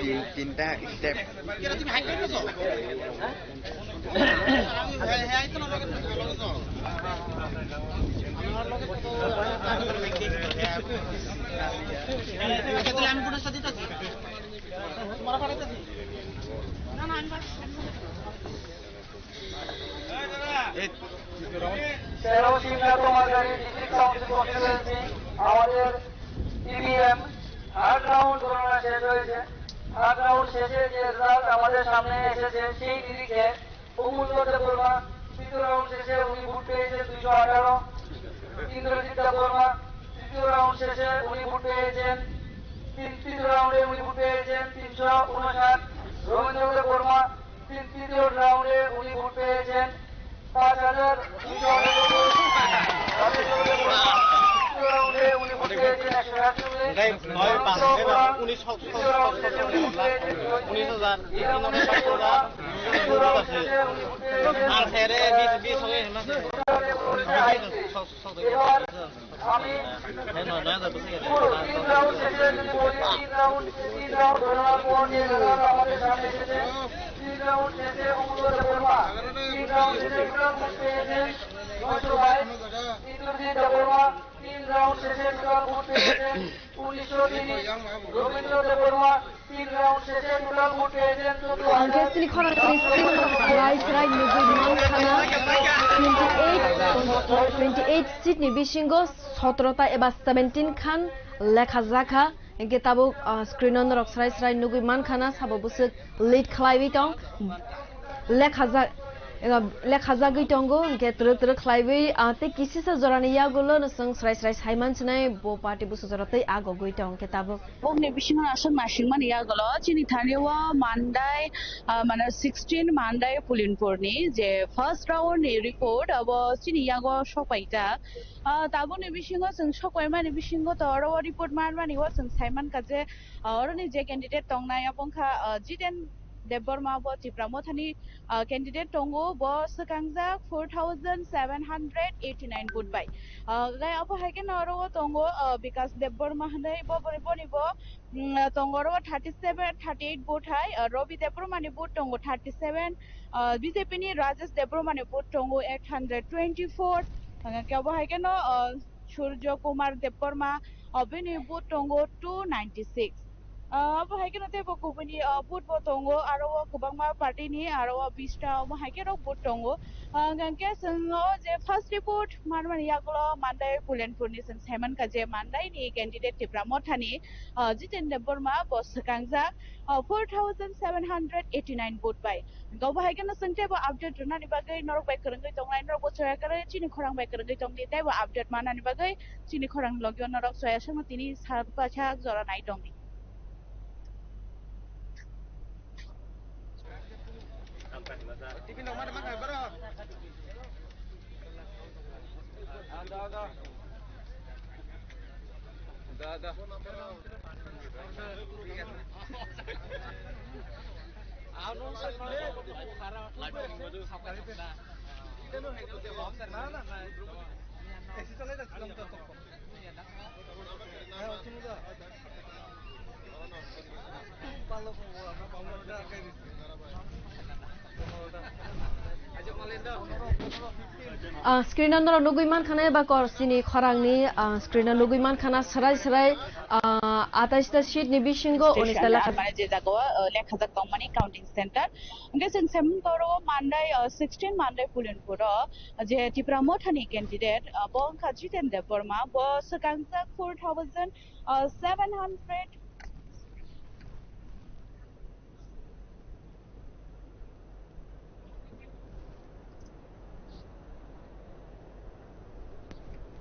তিন, তিনটা স্টেপ। কেন তুমি হাইট করবে তো? আমি, হ্যাঁ, হ্যাঁ, এই তো না, লগে তো, লগে তো। আমার লগে তো, আচ্ছা, তাহলে আমি পরে সাথে আছি। তোমার পাঠাইতেছি। না, না, আমি পাঠাইতেছি। সিংহা তোমারগাড়ি ডিস্ট্রিক্ট কাউন্সিল কনস্টিটিউয়েন্সি আমাদের ইভিএম থার্ড রাউন্ড গণনা শেষ হয়েছে। থার্ড রাউন্ড শেষে যে রেজাল্ট আমাদের সামনে এসেছে, সেই নিরিখে অমূল্য দেববর্মা তৃতীয় রাউন্ড শেষে উনি ভোট পেয়েছেন দুইশো আঠারো। ইন্দ্রজিৎ দেববর্মা তৃতীয় রাউন্ড শেষে উনি ভোট পেয়েছেন তিন, তৃতীয় রাউন্ডে উনি ভোট পেয়েছেন তিনশো উনষাট। রবীন্দ্র দেববর্মা তিন, তৃতীয় রাউন্ডে উনি ভোট পেয়েছেন পাঁচ হাজার দুইশো আটানব্বই। রাজেন্দ্র দেববর্মা তৃতীয় রাউন্ডে উনি ভোট পেয়েছেন একশো সাতচল্লিশ। উনিশ হাজার। Ang khe chini khorang twi sring srai srai nugwi man khana twenty eight, twenty eight seat ni bisingo sotro ta eba seventeen khan lekha jakha. Hingke tabuk, ah, screen o norok srai srai nugwi man khana sabo bwswk lead khlaiwi tong. Lekhajak, eba lekhajagwi tongo, hingke twrwk twrwk khlaiwi, ah, tei kisisa jorani yagulo no chwng srai srai sai man sinai bo party busu jora tei agogwi tong khe tabuk. Bongni bisingo aswk nasingmani yagulo chini thani o Mandai, ah, mane sixteen Mandai Pulinpurni je first round ni report abo chini yago sokpaijak. Ah, tabukni bisingo chwng sokpaimani bisingo to oro o report manmani o chwng sai mankha je, ah, oroni je candidate tongnai abo wngkha, ah, Jiten Debbarma bo Tipra Mothani, ah, candidate tongo, bo swkangjak four thousand seven hundred eighty nine vote bai. Ah, gai abo hai khe no oro o tongo, ah, Bikas Debbarma hinwi bo boni, boni bo, mm, tongo oro o thirty seven, thirty eight vote hai, ah, Robi Debbarma ni vote tongo thirty seven, ah, B J P ni Rajesh Debbarma ni vote tongo eight hundred twenty four, ah, khe abo hai khe no, ah, Surjo Kumar Debbarma, ah, bini vote tongo two ninety six. Ah, abo hai kheno teibo kubuni, ah, vote bo tongo, aro o kwbangma party ni, aro o bista omo hai khe rok vote tongo. Ah, hwnkhe chwng o je first report manmani yagulo Mandai Pulenpur ni chwng sai mankha je Mandai ni candidate Tipra Motha ni, ah, Jiten Debbarma bo swkangjak, ah, four thousand seven hundred eighty nine vote bai. Obo hai kheno chwng teibo update rwnani bagwi norok bai kwrwngwi tongnai, norok bo choya kwrwi chini khorang bai kwrwngwi tongdi, teibo update manani bagwi chini khorang logio norok choya songno tini sal pasak jora nai tongdi. Ah, screen o norok nugwi mankha na eba kor chini khorang ni, ah, screen o nugwi mankha na srai srai, ah, atais ta seat ni bisingo unis ta lekha. Mane je jaga o, ah, lekhajak tongmani counting center. Hingke chwng semung toro Mandai, ah, sixteen Mandai Pulinpur o je Tipra Motha ni candidate, ah, bo wngkha Jiten Debbarma, bo swkangjak four thousand, ah, seven hundred.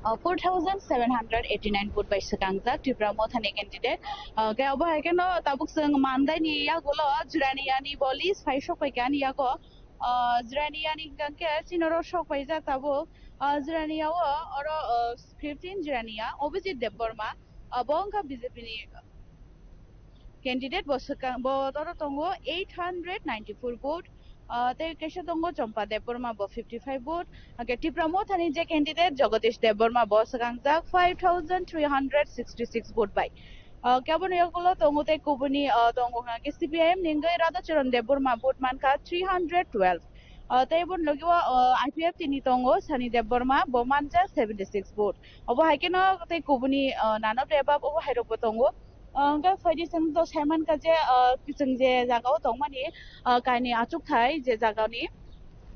Uh, four thousand seven hundred eighty nine vote bai swkangjak Tipra Mothani candidate. Uh, khe obo hai kheno tabuk chwng Mandai ni yagulo Jirania ni bo list phai sok pai kha ani yago. Uh, Jirania ni hwnkhe chini oro sok paijak tabuk. Uh, Jirania o oro, uh, fifteen Jirania Abhijit Debbarma, uh, bo wngkha B J P ni candidate bo swkang, bo toro tongo eight hundred ninety four vote. Ah, tei kaisa tongo Chompa Debbarma bo fifty five vote. Hake Tipra Mothani je candidate Jagadish Debbarma bo swkangjak five thousand three hundred sixty six vote bai. Ah, khe aboni yagulo tongo tei kubuni, ah, tongo hake C P I M ni wngwi Radhacharan Debbarma vote mankha three hundred twelve. Ah, tei aboni logi o, ah, I P F T ni tongo Sani Debbarma bo manjak seventy six vote. Obo hai kheno tei kubuni, ah, nano tei bab obo hai rokbo tongo. Ah, hwnkhe phaidi chwng to sai mankha je, ah, chwng je jaga o tongmani, ah, kainwi achukthai je jagani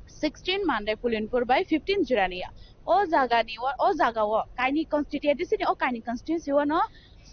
sixteen Mandai Pulinpur bai fifteen Jirania. O jagani, o, o jagao kaini constituency ni, o kaini constituency o no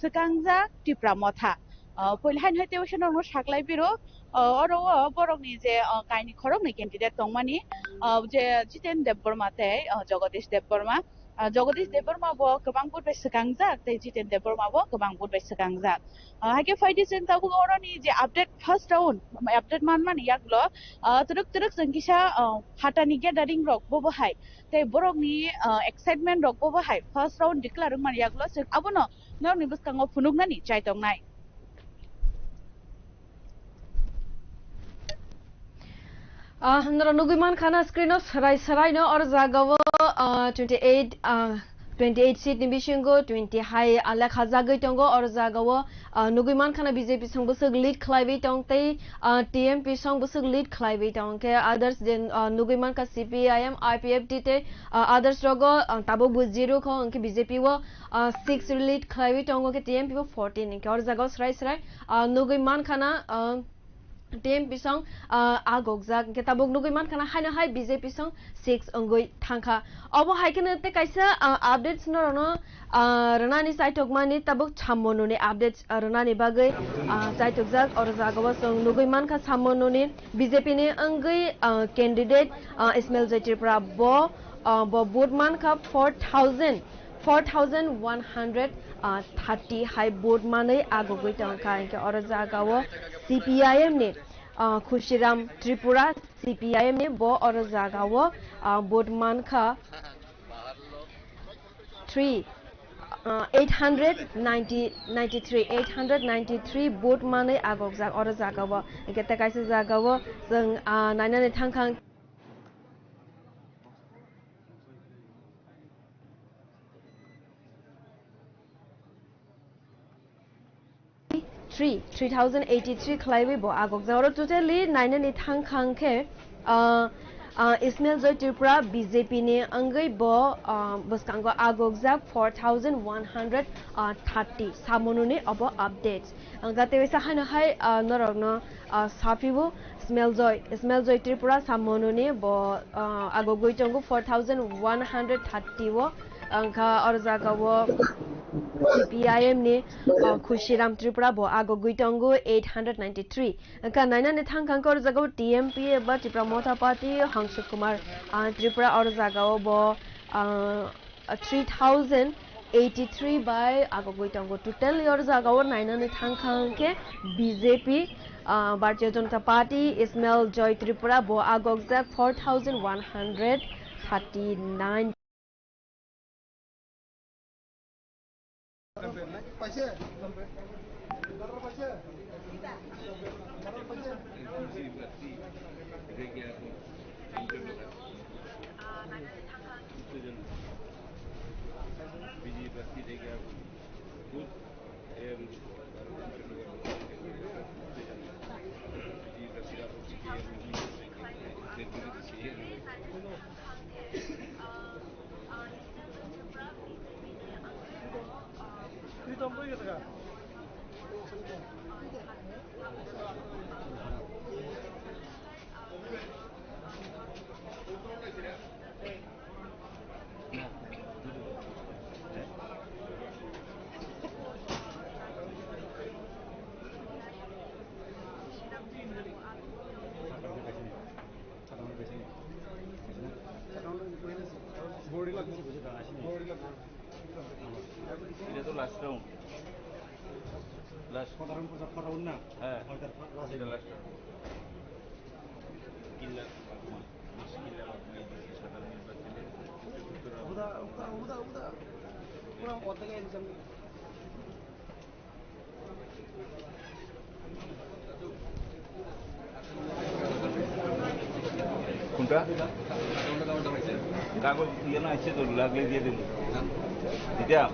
swkangjak Tipra Motha. Ah, poila haino hai tei waisa norokno saklai biro, ah, oro o borokni je, ah, kaini khoroknwi candidate tongmani, ah, je Jiten Debbarma tei, ah, Jagadish Debbarma. Ah, Jagadish Debbarma bo kwbang vote bai swkangjak tei Jiten Debbarma bo kwbang vote bai swkangjak. Ah, haikhe phaidi chwng tabuk oroni je update first round, update manmani yaklo, ah, twrwk twrwk chwng kisa, ah, phatani gathering rok bobo hai tei borokni, ah, excitement rok bobo hai first round declare wngmani yaklo chwng abono norokni bwskango phunuknani chai tongnai. Ah, norok nugwi mankha na screen o, serai serai no oro jaga o, ah, twenty eight, ah, twenty eight seat ni bisingo twenty hai, ah, lekha jagwi tongo. Oro jaga o, ah, nugwi mankha na B J P song bwswk lead khlaiwi tong tei, ah, T M P song bwswk lead khlaiwi tong khe others je, ah, nugwi mankha C P I M, I P F T tei, ah, others rogo, ah, tabuk bo zero kho, hwnkhe B J P o, ah, six lead khlaiwi tongo khe T M P o fourteen, hwnkhe oro jaga o serai serai, ah, nugwi mankha na, ah, T M P song, ah, agokjak, hwnkhe tabuk nugwi mankha na haino hai B J P song six wngwi thangkha. Obo hai kheno tei kaisa, ah, updates norokno, ah, rwnani chaithokmani tabuk Sammonuni updates, ah, rwnani bagwi, ah, chaithokjak. Oro jaga o chwng nugwi mankha Sammonuni B J P ni wngwi, ah, candidate, ah, Ismail Joy Tripura bo, ah, bo vote mankha four thousand, four thousand one hundred thirty hai vote manwi agogwi tongkha. Hwnkhe oro jaga o C P I M ni, ah, Khushiram Tripura, C P I M ni bo oro jaga o, ah, vote mankha three, ah, eight hundred ninety, ninety-three, eight hundred ninety-three vote manwi agokjak oro jaga o. Hwnkhe tei kaisa jaga o chwng, ah, nainani thangkha. Three, three thousand eighty-three khlaiwi bo agokjak. Oro totally nainani thangkha hwnkhe, ah, ah, Ismail Joy Tripura B J P ni wngwi bo, ah, bwskango agokjak four thousand one hundred thirty Sammonuni obo updates. Ang gate waisa haino hai, ah, norokno, ah, saphio Ismail Joy, Ismail Joy Tripura Sammonuni bo, ah, agogwi tongo four thousand one hundred thirty o. Wngkha oro jaga o C P I M ni, ah, Khushiram Tripura bo agogwi tongo eight hundred ninety-three. Wngkha nainani thangkha wngkha oro jaga o T M P eba Tipra Motha Party Hangsu Kumar, ah, Tripura oro jaga o bo, ah, three thousand eighty-three bai agogwi tongo. Totally oro jaga o nainani thangkha hwnkhe B J P, ah, Bharatiya Janata Party, Ismail Joy Tripura bo agokjak four thousand one hundred thirty-nine. এটা তো last round. Last. হ্যাঁ, এটা last round. তিন লাখ, তিন লাখ সাধারণ নির্বাচনে উত্তরা কোনটা? কাগজ ইয়ে না, এসে তো লাগলে দিয়ে দেবো। দিতাম।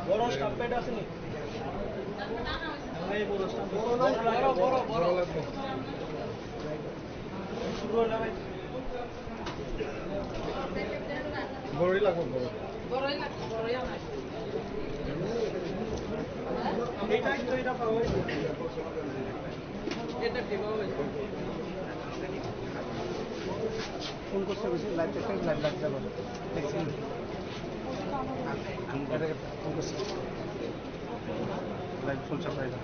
বড় স্টাম্প প্যাড আছে নি? এই বড় স্টাম্প প্যাড। বড়, বড়, বড়, বড়। শুরু হলো ভাই। বড়ই লাগবে, বড়। বড়ই লাগবে, বড়ই আমার। এটা কিন্তু এটা পাওয়া যায়। ফোন করছে বেশি, লাইভ দেখতে লাইভ লাগছে না। দেখছি। এটা ফোন করছে। লাইভ চলছে আপনার এটা।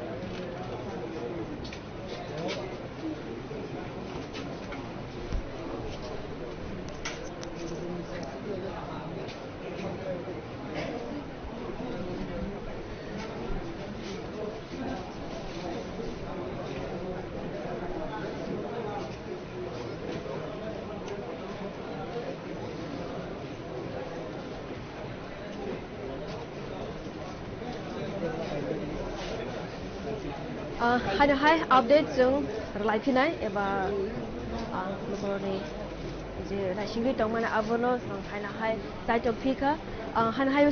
Ah, haino hai update chwng rwlai phinai eba, ah, lukurokni je naisingwi tongmani abono chwng haino hai chaitok phi kha. Ah, haino hai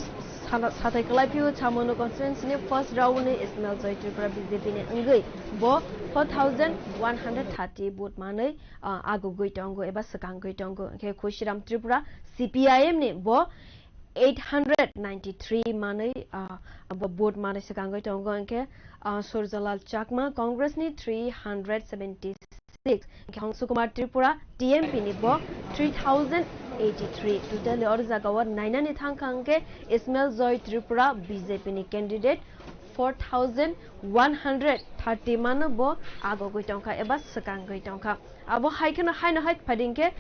sala-, satai kwlai phio Chamano constituency ni first round ni Ismail Joy Tripura B J P ni wngwi bo four thousand one hundred thirty vote manwi, ah, agugwi tongo eba swkangwi tongo. Hwnkhe Khuishiram Tripura C P I M ni bo eight hundred ninety-three manwi, ah, bo vote manwi swkangwi tongo, hwnkhe, ah, Surjalal Chakma Congress ni three hundred seventy-six, hwnkhe Hongsu Kumar Tripura T M P ni bo three thousand eighty-three. Totally oro jagao nainani thangkha hwnkhe Ismail Joy Tripura B J P ni candidate four thousand one hundred thirty mano bo agogwi tongkha eba swkangwi tongkha. Abo hai kheno haino hai phaidi hwnkhe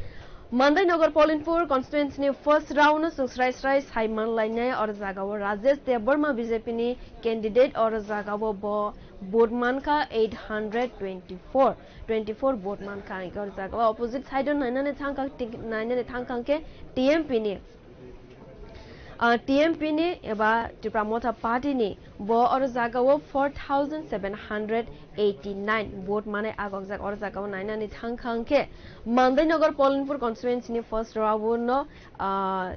Mandai Nagar Polinpur constituency ni first round no chwng srai srai sai manlainai. Oro jagao Rajesh Debbarma B J P ni candidate, oro jagao bo vote mankha eight hundred twenty-four, twenty-four vote mankha. Oro jagao opposite side o nainani thangkha, nainani thangkha hwnkhe T M P ni, ah, T M P ni eba Tipra Motha Party ni bo oro jagao four thousand seven hundred eighty-nine vote manwi agokjak. Oro jagao nainani thangkha hwnkhe Mandai Nagar Polinpur constituency ni first round no, ah,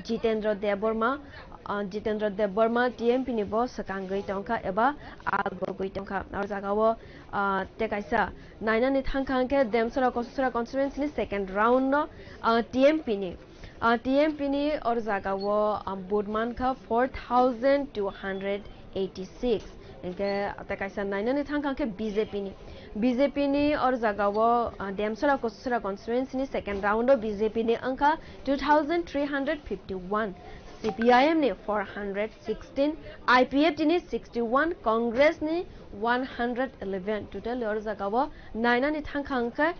Jitendra Debbarma, ah, Jitendra Debbarma T M P ni bo swkangwi tongkha eba agogwi tongkha. Oro jagao, ah, tei kaisa nainani thangkha hwnkhe Demsora Kosasora constituency ni second round no, ah, T M P ni Ah, T M P ni oro jagao, ah, vote mankha four thousand two hundred eighty-six. Hwnkhe tei kaisa nainani thangkha hwnkhe B J P ni. B J P ni oro jagao, ah, Demsora Kosasora constituency ni second round o B J P ni wngkha two thousand three hundred fifty-one, C P I M ni four hundred sixteen, I P F T ni sixty-one, Congress ni one hundred eleven. Total oro jagao nainani thangkha hwnkhe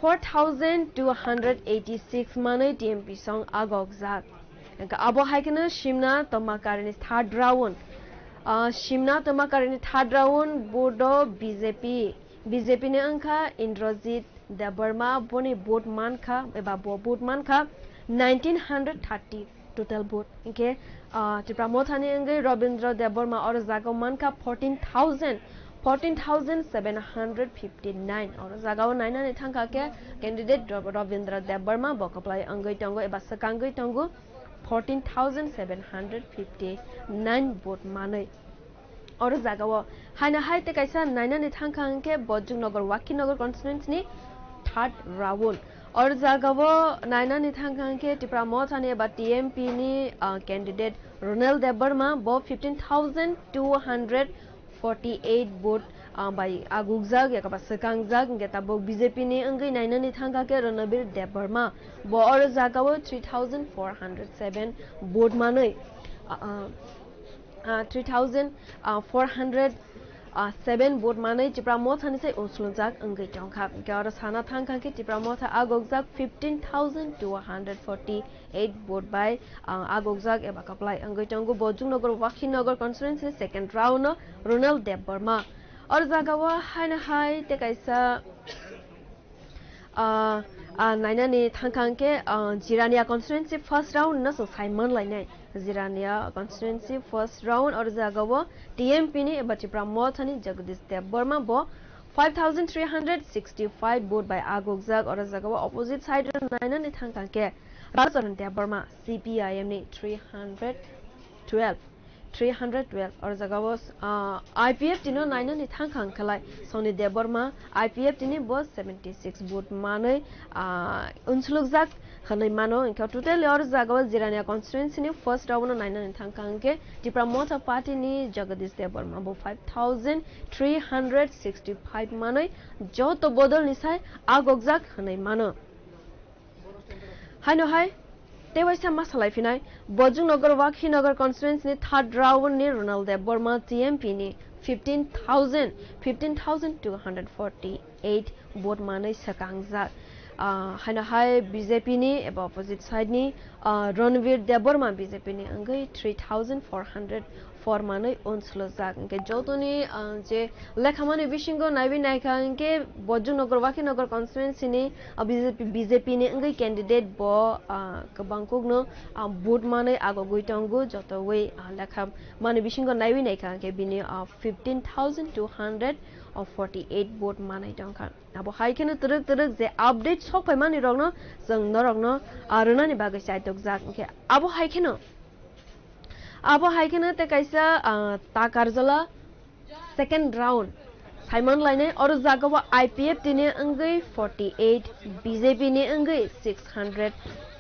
four thousand two hundred eighty-six manwi T M P song agokjak. Hwnkhe abo hai kheno Simna Tomakari ni third round. Ah, Simna Tomakari ni third round vote o B J P, B J P ni wngkha Indrajit Debbarma, boni vote mankha, eba bo vote mankha nineteen hundred thirty. Total vote. Hwnkhe, ah, Tipra Mothani wngwi Robindra Debbarma oro jagao mankha fourteen thousand, fourteen thousand seven hundred fifty-nine. Oro jagao nainani thangkha khe candidate Rob-, Robindra Debbarma bo kwplai wngwi tongo eba swkangwi tongo fourteen thousand seven hundred fifty-nine vote manwi. Oro jagao haino hai tei kaisa nainani thangkha hwnkhe Bojongnagar Wakinagar constituency ni third round. Oro jagao nainani thangkha hwnkhe Tipra Mothani eba T M P ni, ah, candidate Ronel Debbarma bo fifteen thousand two hundred forty-eight vote, ah, bai agukjak, yakaba swkangjak, hwnkhe tabuk B J P ni wngwi nainani thangkha khe Ranabir Debbarma bo oro jagao three thousand four hundred seven vote manwi, ah, ah, ah, three thousand, ah, four hundred, ah, seven vote manwi Tipra Motha ni sai unslugjak wngwi tongkha. Hwnkhe oro sana thangkha khe Tipra Motha agokjak fifteen thousand two hundred forty eight vote bai, ah, agokjak eba kwplai wngwi tongo Bojongnagar Wakhinagar constituency ni second round no Ronald Debbarma. Oro jagao haino hai tei kaisa, ah, ah, nainani thangkha hwnkhe, ah, Jirania constituency first round no chwng sai manlainai. Jirania constituency first round oro jagao T M P ni eba Tipra Motha ni Jagadish Debbarma bo five thousand three hundred sixty five vote bai agokjak. Oro jagao opposite side o nainani thangkha hwnkhe Rajcharan Debbarma C P I M ni three hundred twelve, three hundred twelve. Oro jagao, ah, I P F T no nainani thangkha hwnkhe lai Soni Debbarma I P F T ni bo seventy six vote manwi, ah, unslukjak hwnwi mano. Hwnkhe totally oro jagao Jirania constituency ni first round no nainani thangkha hwnkhe Tipra Motha party ni Jagadish Debbarma bo five thousand three hundred sixty five manwi joto bodol ni sai agokjak hwnwi mano. Haino hai tei waisa ma salai phinai Bojongnagar Wakhinagar constituency ni third round ni Ronald Debbarma T M P ni fifteen thousand, fifteen thousand two hundred forty eight vote manwi swkangjak. Ah, haino hai B J P ni eba opposite side ni, ah, Ranveer Debbarma B J P ni wngwi three thousand four hundred four manwi unslojak. Hwnkhe jotoni, ah, je lekhamani bisingo naiwi naikha hwnkhe Bojongnagar Wakhinagar constituency ni, ah, B J P, B J P ni wngwi candidate bo, ah, kwbangkukno, ah, vote manwi agogwi tongo. Jotowi, ah, lekhamani bisingo naiwi naikha hwnkhe bini, ah, fifteen thousand two hundred forty eight vote manwi tongkha. Abo hai kheno twrwk twrwk je update sok phaimani rokno chwng norokno, ah, rwnani bagwi chaitokjak. Hwnkhe abo hai kheno, abo hai kheno tei kaisa, ah, Takarjala second round saiman lainai. Oro jagao I P F T ni wngwi forty eight, B J P ni wngwi six hundred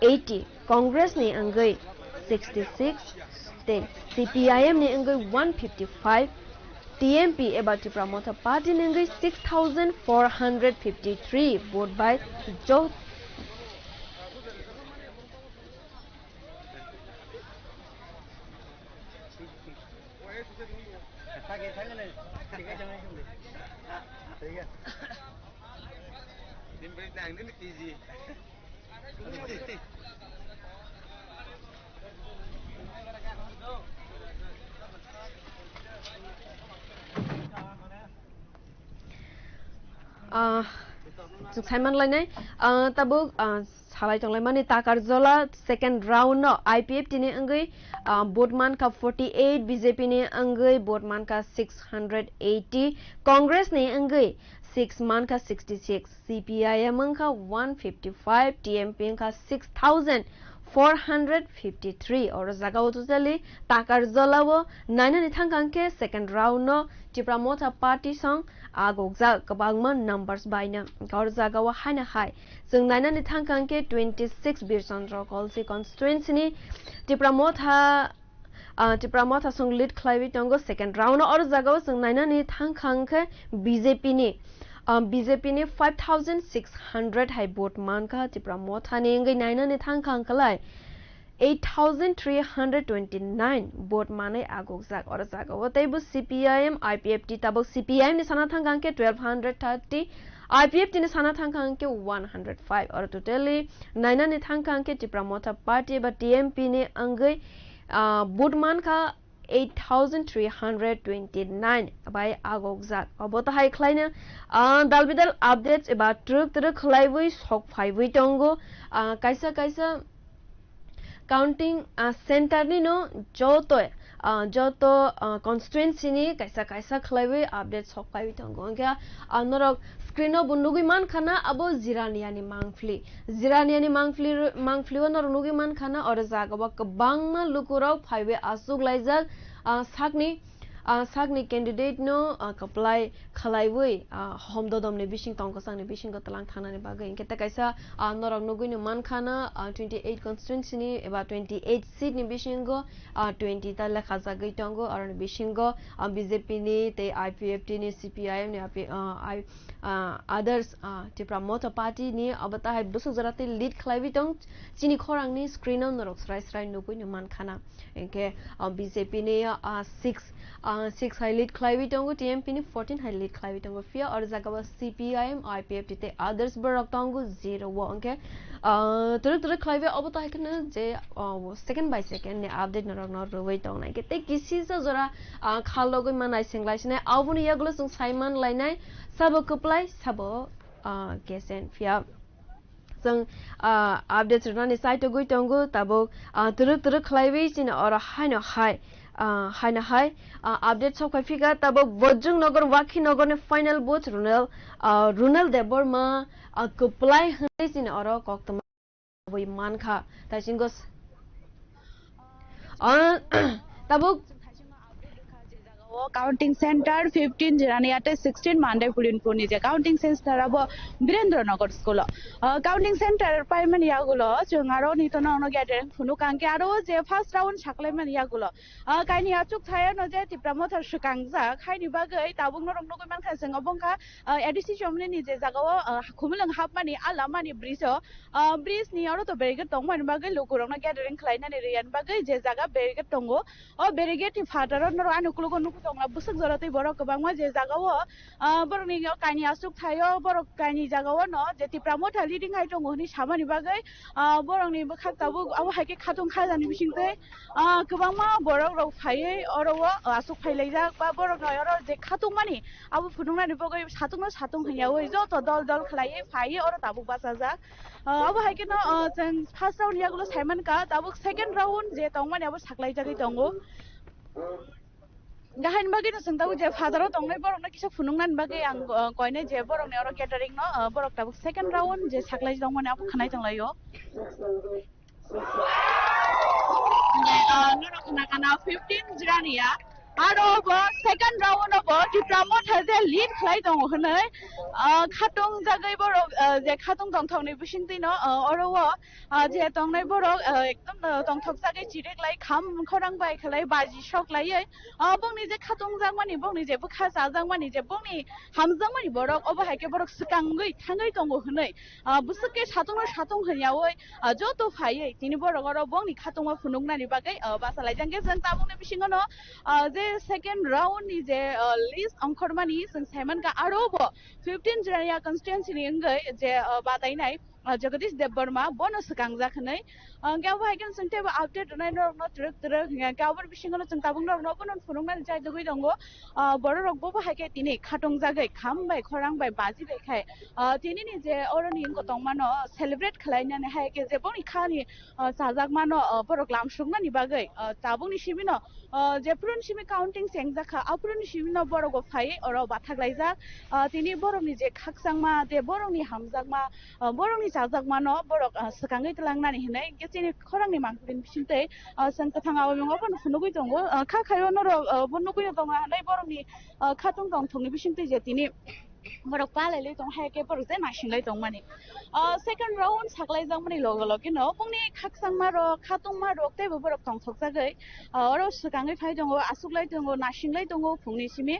eighty, Congress ni wngwi sixty six, tei C P I M ni wngwi one fifty five, T M P eba Tipra Motha Party ni wngwi six thousand four hundred fifty three vote bai jo Ah, chwng saiman lainai, ah, tabuk, ah, salai tonglaimani Takarjala second round no I P F T ni wngwi, ah, vote mankha forty eight, B J P ni wngwi vote mankha six hundred eighty, Congress ni wngwi six mankha sixty six, C P I M wngkha one fifty five, T M P wngkha six thousand four hundred fifty three. Oro jagao totally Takarjala o nainani thangkha hwnkhe second round no Tipra Motha Party song agokjak kwbangma numbers baino. Oro jagao haino hai chwng nainani thangkha hwnkhe twenty six Birchandra Kolsi constituency ni Tipra Motha, ah, Tipra Motha song lead khlaiwi tongo second round o. Oro jagao chwng nainani thangkha hwnkhe B J P ni, ah, B J P ni five thousand six hundred hai vote mankha Tipra Motha ni wngwi nainani thangkha hwnkhe lai eight thousand three hundred twenty nine vote manwi agokjak. Oro jagao teibo C P I M, I P F T, tabuk C P I M ni sana thangkha hwnkhe twelve hundred thirty, I P F T ni sana thangkha hwnkhe one hundred five. Oro totally nainani thangkha hwnkhe Tipra Motha Party eba T M P ni wngwi, ah, vote mankha eight thousand three hundred twenty nine bai agokjak. Obo to hai khlaino, ah, dal bidal updates eba twrwk twrwk khlaiwi sok phaiwi tongo, ah, kaisa kaisa counting, ah, center ni no joto, ah, joto, ah, constituency ni kaisa kaisa khlaiwi update sok phaiwi tongo. Hwnkhe, ah, norok screen o bo nugwi mankha na abo Jirania ni mangpili. Jirania ni mangpili, mangpili o norok nugwi mankha na oro jaga o kwbangma lukurok phaiwi achuk laijak, ah, sakni, ah, sakni candidate no, ah, kwplai khlaiwi, ah, hom dodom ni bising tong kwchang ni bisingo tlang thangnani bagwi. Hwnkhe tei kaisa, ah, norok nugwi no mankha na, ah, twenty eight constituency ni eba twenty eight seat ni bisingo, ah, twenty ta lekha jagwi tongo. Aroni bisingo, ah, B J P ni tei I P F T ni, C P I M ni, ah, I, ah, others, ah, Tipra Motha Party ni abo tahai bwswk jora tei lead khlaiwi tong. Chini khorang ni screen o norok srai srai nugwi no mankha na. Hwnkhe, ah, B J P ni, ah, six, ah, Uh, six hai lead khlaiwi tongo, T M P ni fourteen hai lead khlaiwi tongo. Phiya oro jaga o C P I M, I P F T tei others borok tongo zero o. Hwnkhe, uh, twrwk twrwk khlaiwi obo tahai kheno je, uh, second by second ni update norokno rwwi tongnai. Hwnkhe tei kisisa jora, uh, khalogwi manai, senglaisnai, aboni yagulo chwng saiman lainai, sabo kwplai, sabo, uh, kesen. Phiya chwng, ah, updates rwnani chaitugwi tongo tabuk, ah, twrwk twrwk khlaiwi chini oro haino hai, ah, haino hai, ah, update sok phai phika tabuk Bojrung Nagar, Wakhi Nagar ni final vote Runal, ah, Runal Debbarma, ah, kwplai hwnwi chini oro koktwma wi mankha. Taisingo s-, ah, tabuk O counting center fifteen Jirania tei sixteen Mandai Purinpur ni je counting center abo Birendra Nagar school o. O counting center paimani yagulo chwng aro ni tono ono gathering phunuk ang khe aro je first round saklaimani yagulo. O kaini achuk thayano je Tipra Motha swkangjak haini bagwi tabuk norok nugwi mankha chwng obo wngkha, o, A D C chomni ni je jaga o, o, Khumulwng hapmani a lamani bridge o, o, bridge ni oro to barricade tongmani bagwi lukurokno gathering khlainani rwyan bagwi je jaga barricade tongo. O barricade ni phataro norok ani ukologo nukwi tongo na bwswk jora tei borok kwbangma je jaga o, ah, borokni o kaini aswk thaio, borok kaini jaga o no je Tipra Motha leading hai tongo hwnwi samani bagwi, ah, borokni bwkhak tabuk abo hai khe khatung khaijani bisingtwi, ah, kwbangma borok rok phaiwi oro o aswk phailaijak ba borokno oro je khatungmani abo phunuknani bagwi satung no satung hwnyaui joto dol dol khlaiwi phaiwi oro tabuk bachajak. Ah, abo hai kheno, ah, chwng first round yagulo saimankha, tabuk second round je tongmani abo saklaijagwi tongo. Hwnka haini bagwino chwng tabuk je phataro tongnai borokno kisa phunuknani bagwi ang, ah, koinai je borokni oro gathering no, ah, borok tabuk second round je saklai tongmani abo khwnai tonglaio. Ah, norok khna khna fifteen Jirania. Aro bo second round o bo Tipra Motha je lead khlai tongo hwnwi, ah, khatung jagwi borok, ah, je khatung tongthokni bisingtwi no, ah, oro o, ah, je tongnai borok, ah, ekdom, ah, tongthok jagwi chiriklai kham khorang bai khlai baji soklaiwi, ah, bongni je khatung jakmani, bongni je bwkha chajakmani, je bongni hamjakmani borok, obo hai khe borok swkangwi thangwi tongo hwnwi, ah, bwswk khe satung no satung hwnyaui, ah, joto phaiwi tini borok oro bongni khatungma phunuknani bagwi, ah, bachalaijak. Hwnkhe chwng tabukni bisingo no, ah, je second round ni je, ah, list ongkhormani chwng saimankha aro bo fifteen Jirania constituency ni wngwi je, ah, batainai, ah, Jagadish Debbarma bono swkangjak hwnwi. Ah, hwnkhe abo hai kheno chwng teibo update rwnai norokno twrwk twrwk hwnkhe aboni bisingo no chwng tabuk norokno bono phunuknani chaitugwi tongo. Ah, bororok bobo hai khe tini khatung jagwi kham bai khorang bai baji bai khai, ah, tini ni je oroni wngkha tongmano celebrate khlainani hai khe je boni khani, ah, chajakmano, ah, borok lamsuknani bagwi, ah, tabukni simi no, ah, jephuru ni simi counting chengjakha aphuru ni simi no borok bo phai oro bathak laijak. Ah, tini borokni je khakchangma je borokni hamjakma, ah, borokni chajakmano borok, ah, swkangwi twlangnani hinwi hwnkhe chini khorangni mangpili bisingtwi, ah, chwng kwthang abono phunugwi tongo. Ah, kha khaio norok, ah, bo nugwi tongo hinwi borokni, ah, khatung tongthokni bisingtwi je tini borok palaiwi tong hai khe borok je naisinglai tongmani. Ah, second round saklaijakmani loge loge no bongni khakchangma rok khatungma rok teibo borok tongthokjagwi, ah, oro swkangwi phai tongo, achuklai tongo, naisinglai tongo phungni simi.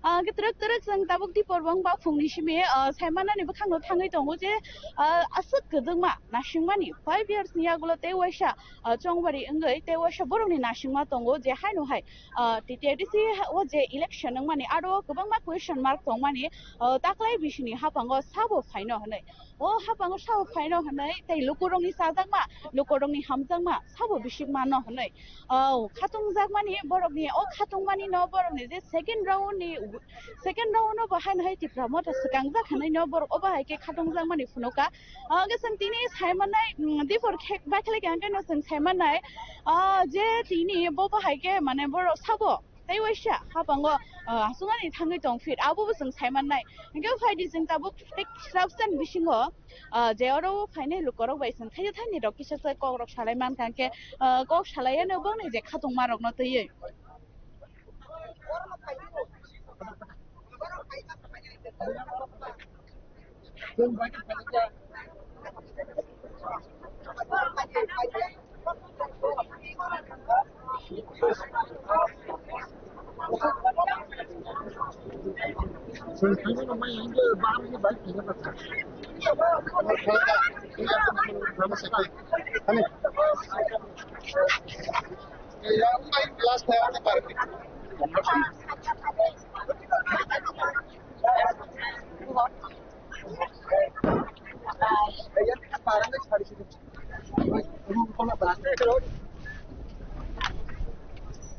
Ah, hwnkhe twrwk twrwk chwng tabuk dipor bo wngba phungni simi, ah, saimanani bwkhakno thangwi tongo je, ah, aswk kwdwkma naisingmani five years ni yagulo tei waisa, ah, chongbari wngwi tei waisa borokni naisingma tongo je haino hai, ah, T T A D C o je election wngmani aro kwbangma question mark tongmani, ah, taklai bisini haphango sabo phaino hwnwi. O haphango sabo phaino hwnwi tei lukurokni chajakma, lukurokni hamjakma sabo bisikmano hwnwi. O khatungjakmani borokni, o khatungmani no borokni je second round ni, second round no bo haino hai Tipra Motha swkangjak hwnwi no borok obo hai khe khatungjakmani phunuka. O hwnkhe chwng tini saimanai, mm, dipor khe baikhlai khe hwnkhe no chwng saimanai, o je tini bobo hai khe mane borok sabo tei waisa haphango, ah, aswknani thangwi tong phir, abobo chwng saimannai. Hwnkhe phaidi chwng tabuk tei disruption bisingo, ah, je oro phainai lukorok bai chwng thaio thaini rok kisa se kokrok salai mankha, hwnkhe, ah, kok salai ano bongni je khatungmarokno twiwi.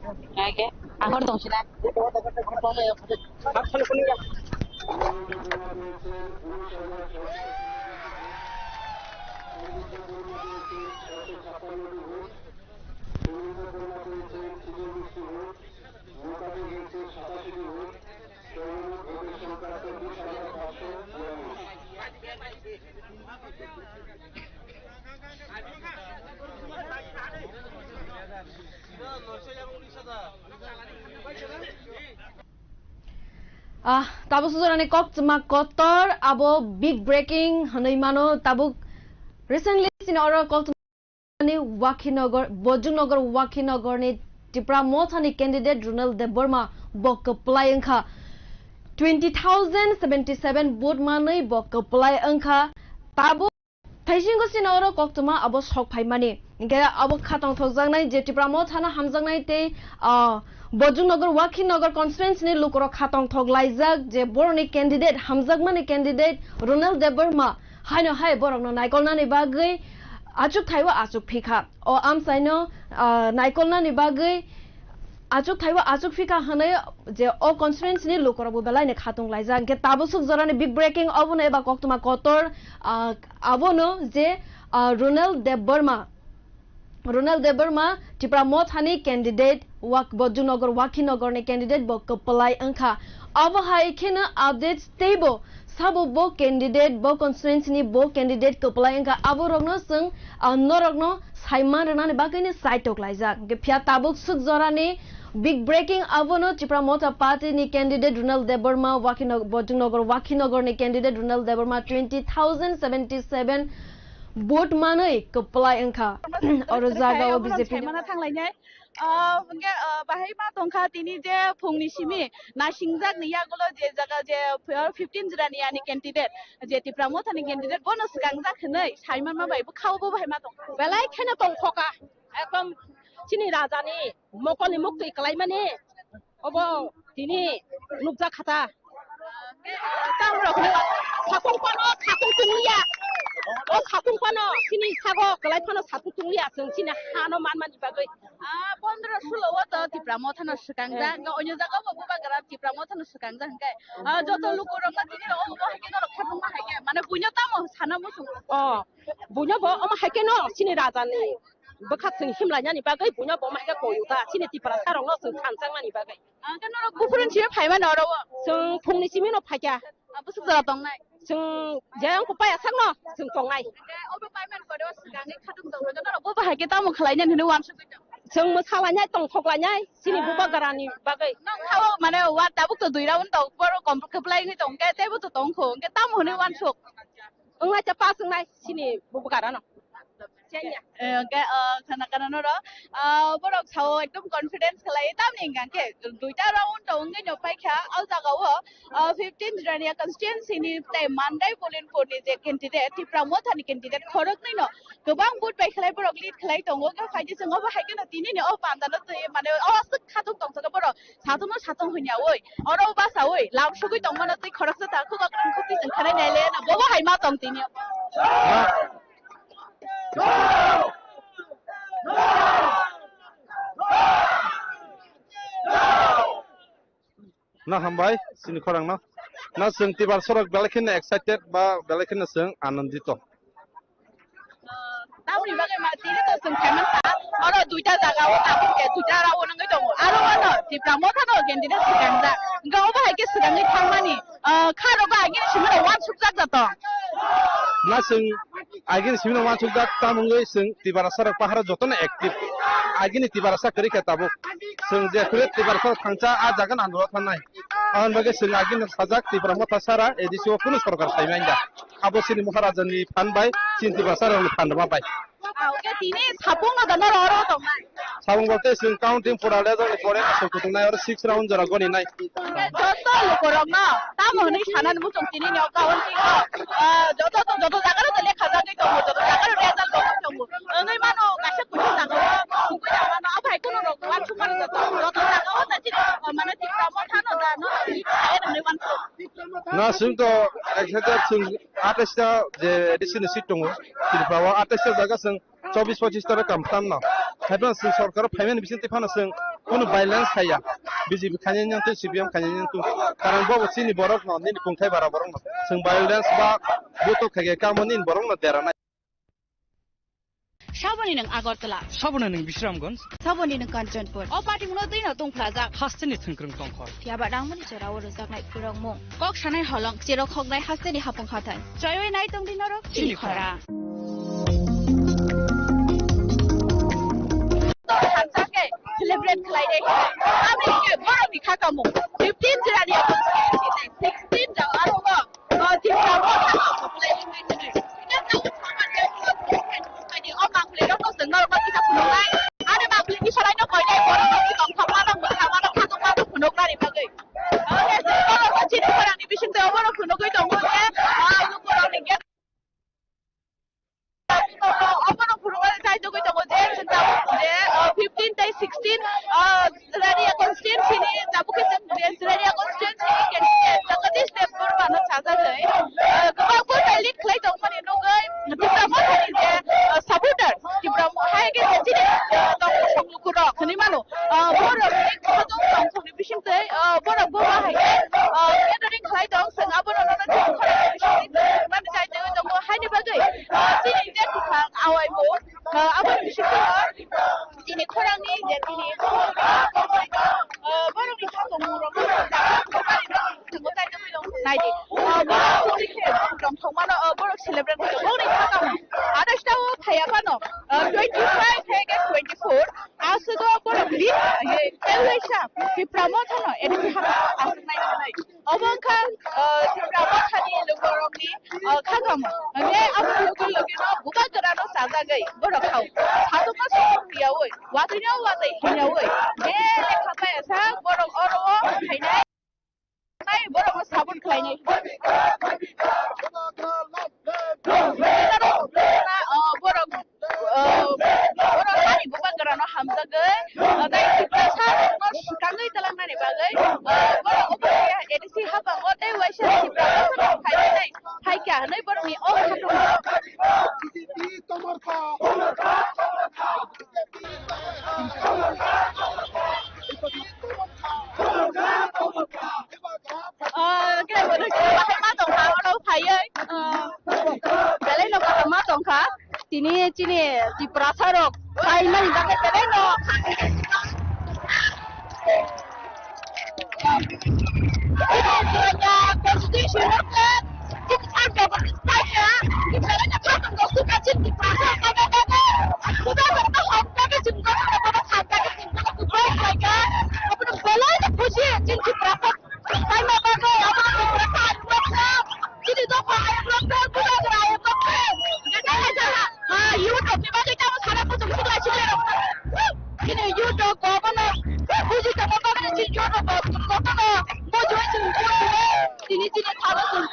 Oke, angkor tong sila. Ah, tabuk sujorani kok chuma kotor abo big breaking hwnwi mano. Tabuk recently sini oro kok chuma ni Wakhinagar, Bojongnagar Wakhinagar ni Tipra Mothani candidate Ronald Debbarma bo kwplai wngkha. Twenty thousand seventy seven vote manwi bo kwplai wngkha. Tabuk Thaisingo sino oro koktwma abo sok phaimani. Hinkhe abo khatong thokjaknai je Tipra Mothano hamjaknai tei, ah, Bojongnagar Wakhinagar constituency ni lukurok khatong thok laijak je borokni candidate, hamjakmani candidate Ronald Debbarma haino hai borokno naikolnani bagwi achuk thaibo achuk phikha. O amchaino, ah, naikolnani bagwi achuk thaibo achuk phikha hwnwi je o constituency ni lukurokbo belaino khatung laijak. Hinkhe tabuk suk jorani big breaking obono eba koktwma kotor, ah, abono je, ah, Ronald Debbarma, Ronald Debbarma Tipra Mothani candidate, Wak-, Bojongnagar Wakhinagar ni candidate bo kwplai wngkha. Abo hai kheno updates teibo sabo bo candidate, bo constituency ni bo candidate kwplai wngkha, abo rokno chwng, ah, norokno saiman rwnani bagwino saitok laijak. Hinkhe phiya tabuk suk jorani big breaking abono Tipra Motha Party ni candidate Ronald Debbarma Wakhinog-, Bojongnagar Wakhinagar ni candidate Ronald Debbarma twenty thousand seventy seven vote manwi kwplai wngkha. Oro jagao B J P ni. Ah, hwnkhe, ah, bahai ma tongkha tini je phungni simi nasingjak ni yagulo je jaga je fifteen jora ni ani candidate, je Tipra Motha ni candidate bono swkangjak hwnwi saimanma bai bwkhao bo bahai ma tongkha. Belai kheno tongkhoka, ekdom chini raja ni mokol ni muktwi kwlaimani obo tini nukjak kha ta. Tamrok ni sakung pano sakung tungliya. O sakung pano chini sago kwlai pano sakung tungliya, chwng chini hano manmani bagwi. Ah, pondro sulo o to Tipra Mothano swkangjak, eh, hwnkhe onyo jaga bo bubagra Tipra Mothano swkangjak hwnkhe, ah, joto lukurokno tini o, o hai khe norok khatungma hai khe, mane buino tamo sana muchung. O, buino bo omo hai khe no chini raja ni bwkha chwng himlainani bagwi buino bo omo hai khe koyu ta, chini Tiprasa rokno chwng thanjaknani bagwi. Ang khe norok buphuru ni simi phaimani oro o. Chwng phungni simi no phaikha. Ah, bwswk jora tongnai? Chwng je wngkha paya sakno chwng tongnai. Hwnkhe obo payment pore o swkangwi khatung tong hwnkhe norok bo bahai khe tamo khlainani hwnwi uansugwi tong? Chwng mwsalainai, tongthoklainai, chini bubagrani bagwi. Nokha o mane wa tabuk to dui round tong, boro kom-, kwplai wngwi tong khe teibo to tong kho, hwnkhe tamo hwnwi uansuk? Wngnai ta pass wngnai chini bubagrano. Chenya. Eh, hwnkhe, ah, khana khana noro, ah, borok sao ekdom confidence khlai, tamni hwnkha khe duita round to wngwi no paikha, o jaga o, ah, fifteen Jirania constituency ni tei Mandai Bolinpur ni je candidate, Tipra Motha ni candidate, khoroknwi no kwbang vote bai khlai borok lead khlai tongo, khe phaidi chwng obo hai kheno tini ni o panda no twi mane o aswk khatung tongthok borok. Satung no satung hwnya oi, oro basa oi, lam sugui tong mano twi khoroksa ta khuk akrang khuk twi chwng khanai nai le na bobo hai ma tong tini. Na hambai, sini khorang no. Na chwng Tiprasa rok belai kheno excited ba belai kheno chwng anandito. Tamoni bagwi ma tini to chwng khaimani kha, oro duita jaga o tabuk je duita round wngwi tongo. Aro ano Tipra Motha no candidate swkangjak. Hwnkhe obo hai khe swkangwi thangmani, ah, kha rogo agini simi no uansukjak da tong. Na chwng agini simi no uansukjak, tamo wngwi chwng Tiprasa rok paharo jotono active. Agini Tiprasa kwrwi khe tabuk. Chwng je kwrwi Tiprasa rok thangcha a jaga no andro thangnai. Aboni bagwi chwng agini sajak Tipra Motha sara A D C o kunu sorkar sai manya. Abo chini Maharaja ni phan bai, chini Tiprasa rok ni phan rwma bai. Ah, oke, tini sapung no dono ro ro tongnai. Sapung bolte chwng counting pura le jani pore aswk kutung nai oro six round jora goni nai. Joto lukurok no tamo hwnwi sanani muchung tini ni o counting no, ah, joto to joto jaga ro lekha jagwi tongo, joto jaga ro result tongo. Wngwi mano kaisa kuchuk jaga o wngwi mano, aphai kunu rok uansuk mano joto, joto jaga o ta chini, ah, mane Tipra Motha no da no, hwnwi uansuk. Na chwng to ek hajar chwng atais ta je A D C ni seat tongo. Tripura o atais ta jaga chwng chobis pochis ta kam tam no. Haiphano chwng sorkar o phaimani bisingtwi phano chwng Kunu violence khaiya. B J P khainai nang twi, C P M khainai nang twi. Karon bobo chini borok no, nini kungthai bara borok no. Chwng violence ba buto khaikhe kamo nini borok no deranai. Saboni nwng Agartala. Saboni nwng Bisramganj. Saboni nwng Kanchanpur. O party muno twi no tongphlajak. Hasteni thwngkwrwng tongkhor. Phiya ba rangmani jora o rwjaknai phwrwngmung. Kok sanai holong, cherok hoknai hasteni hapung hathai. Choiwi nai tongdi norok chini khorang. Hamjakhe celebrate khlainai khe. Aboni khe borokni kha kamung. Fifteen jora ni constituency nai, sixteen jora aro bo, uh, Tripura motha no khlainai khe. Ina tamo samani o mangpili rok no chwng norok no kisa phunuknai. Ani mangpili ni salai no koinai borok rok ni tongthokma no mwthangma no khatungma no phunuknani bagwi. Abo khe borok no chini khorang ni bising twi obo no phunugwi tongo je, ah, lukurok ni get Obono phunuknani chai tongwi tongo je chwng tabuk je, uh, fifteen tei sixteen, uh, Chwraria constituency ni tabuk khe chwng je Chwraria constituency ni candidate Jagadish Debbarma no sajagwi, uh, kwbangma building khlai tongmani nugwi Tipra Mothani je, uh, supporter Tipra Mo-, hai khe je chini, uh, tongmung songlukurok hwnwi mano, uh, borok ni khatung tongthokni bisingtwi, uh, borok bo bahai khe, uh, gathering khlai tong, chwng abono nono chini khorang ni bisingtwi mani chai tongwi tongo. Haini bagwi, uh, chini je kwthang awai bo, uh, aboni bisingtwi, uh, chini khorang ni je chini, uh, borok ni kha tongmung rok no chwng chai tongwi tongo. Naidi, uh, borok tongwi khe borok tongthokmano, uh, borok celebrate khlai tong, borok ni kha tong. Adasta o phaiya phano, uh, twenty-five theke twenty-four. Aswk o borok ni, eh, Elisha Tipra Mothano A D C hapang aswk nai nai. Obo wngkha, uh, Tipra Mothani lukurokni, uh, khagamo. Hingke abo luku lukino bubagrano chajagwi borok khao. Satung no satung riyaui, watwi no watwi hinyaui. He lekha paya sa borok oro o phainai. Nai borok no sabun khlainai. Oh, borok, oh, borok hani bubagrano hamjagwi, oh, tei Tiprasa rokno swkangwi twlangnani bagwi, oh, borok obo khe A D C hapang o tei waisa Tipra Mothano phainai, phaikha hwnwi borokni o khatungma. Ah, khe bono khe bahai ma tongkha, oro phaiwi, ah, belai no kaham ma tongkha. Tini chini Tiprasa rok kainani bagwi belai no. Constitution o khe Tini chini thalo chwng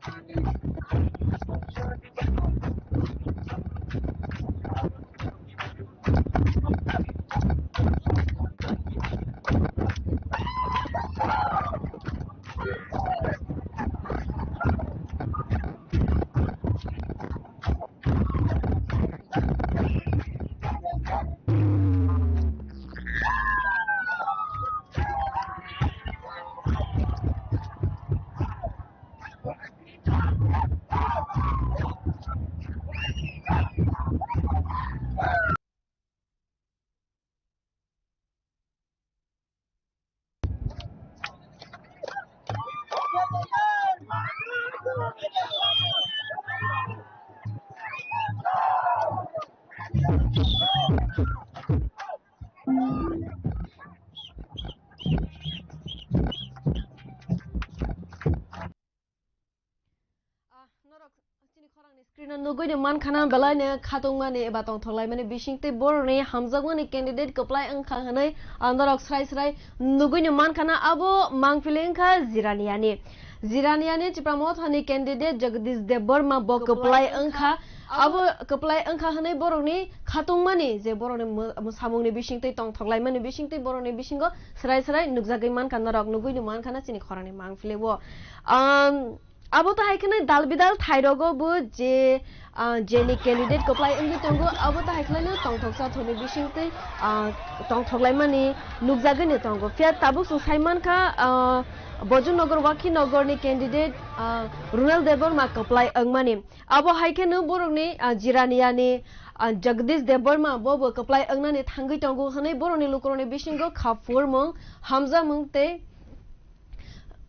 Ah, norok chini khorangni screen o nugui ni mankha na belai no khatungmani eba tongthok laimani bising tei borokni hamjakmani candidate kwplai wngkha hwnwi, ah, norok srai srai nugui ni mankha na abo mangpili wngkha Jiraniani. Jiraniani Tipra Mothani candidate Jagdish Debbarma bo kwplai wngkha. Abo kwplai wngkha hwnwi borokni khatungmani je borokni mu-, musamungni bising tei tongthok laimani bising tei borokni bisingo srai srai nukjagwi mankha norok nugui ni mankha na chini khorangni mangpili o. Um, Abo tahai kheno dal bidal thairogo bo je, ah, jeni candidate kwplai wngwi tongo, abo tahai kheno tongthoksa thoni bising tei, ah, tongthok laimani nukjagwi no tongo. Phiya tabuk chwng sai mankha, ah, Bojongnagar Wakhinogorni candidate, ah, Runal Debbarma kwplai wngmani. Abo hai kheno borokni, ah, Jiraniani, ah, Jagdish Debbarma bo bo kwplai wngnani thangwi tongo hwnwi borokni lukurokni bisingo kha phurmung, hamjakmung tei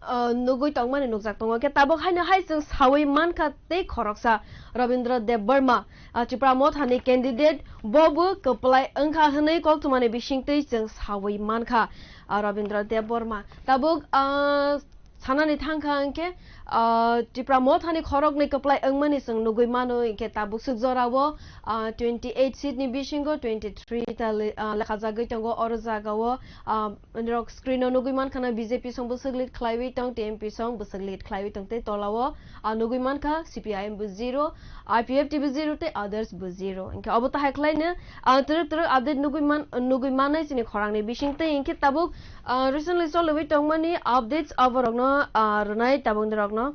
ah, nugui tongmani nukjak tongo. Khe tabuk haino hai chwng saui mankha tei khoroksa Rabindra Debbarma, ah, Tipra Mothani candidate bo bo kwplai wngkha hwnwi koktwmani bisingtwi chwng saui mankha, ah, Rabindra Debbarma. Tabuk, ah, sanani thangkha hwnkhe, ah, Tipra Mothani khoroknwi kwplai wngmani chwng nugui mano, hwnkhe tabuk swk jorao, ah, twenty eight seat ni bisingo twenty three ta le-, ah, lekhajagwi tongo oro jagao, ah, Norok screen o nugui mankha na B J P song bwswk lead khlaiwi tong, T M P song bwswk lead khlaiwi tong tei tola o, ah, nugui mankha C P I M bo zero, I P F T bo zero tei others bo zero. Hinkhe obo tahai khlaino, ah, twrwk twrwk update nugui man, nugui mannai chini khorangni bising tei hinkhe tabuk, ah, recently choliwi tongmani updates aborokno, ah, rwnai tabuk norokno.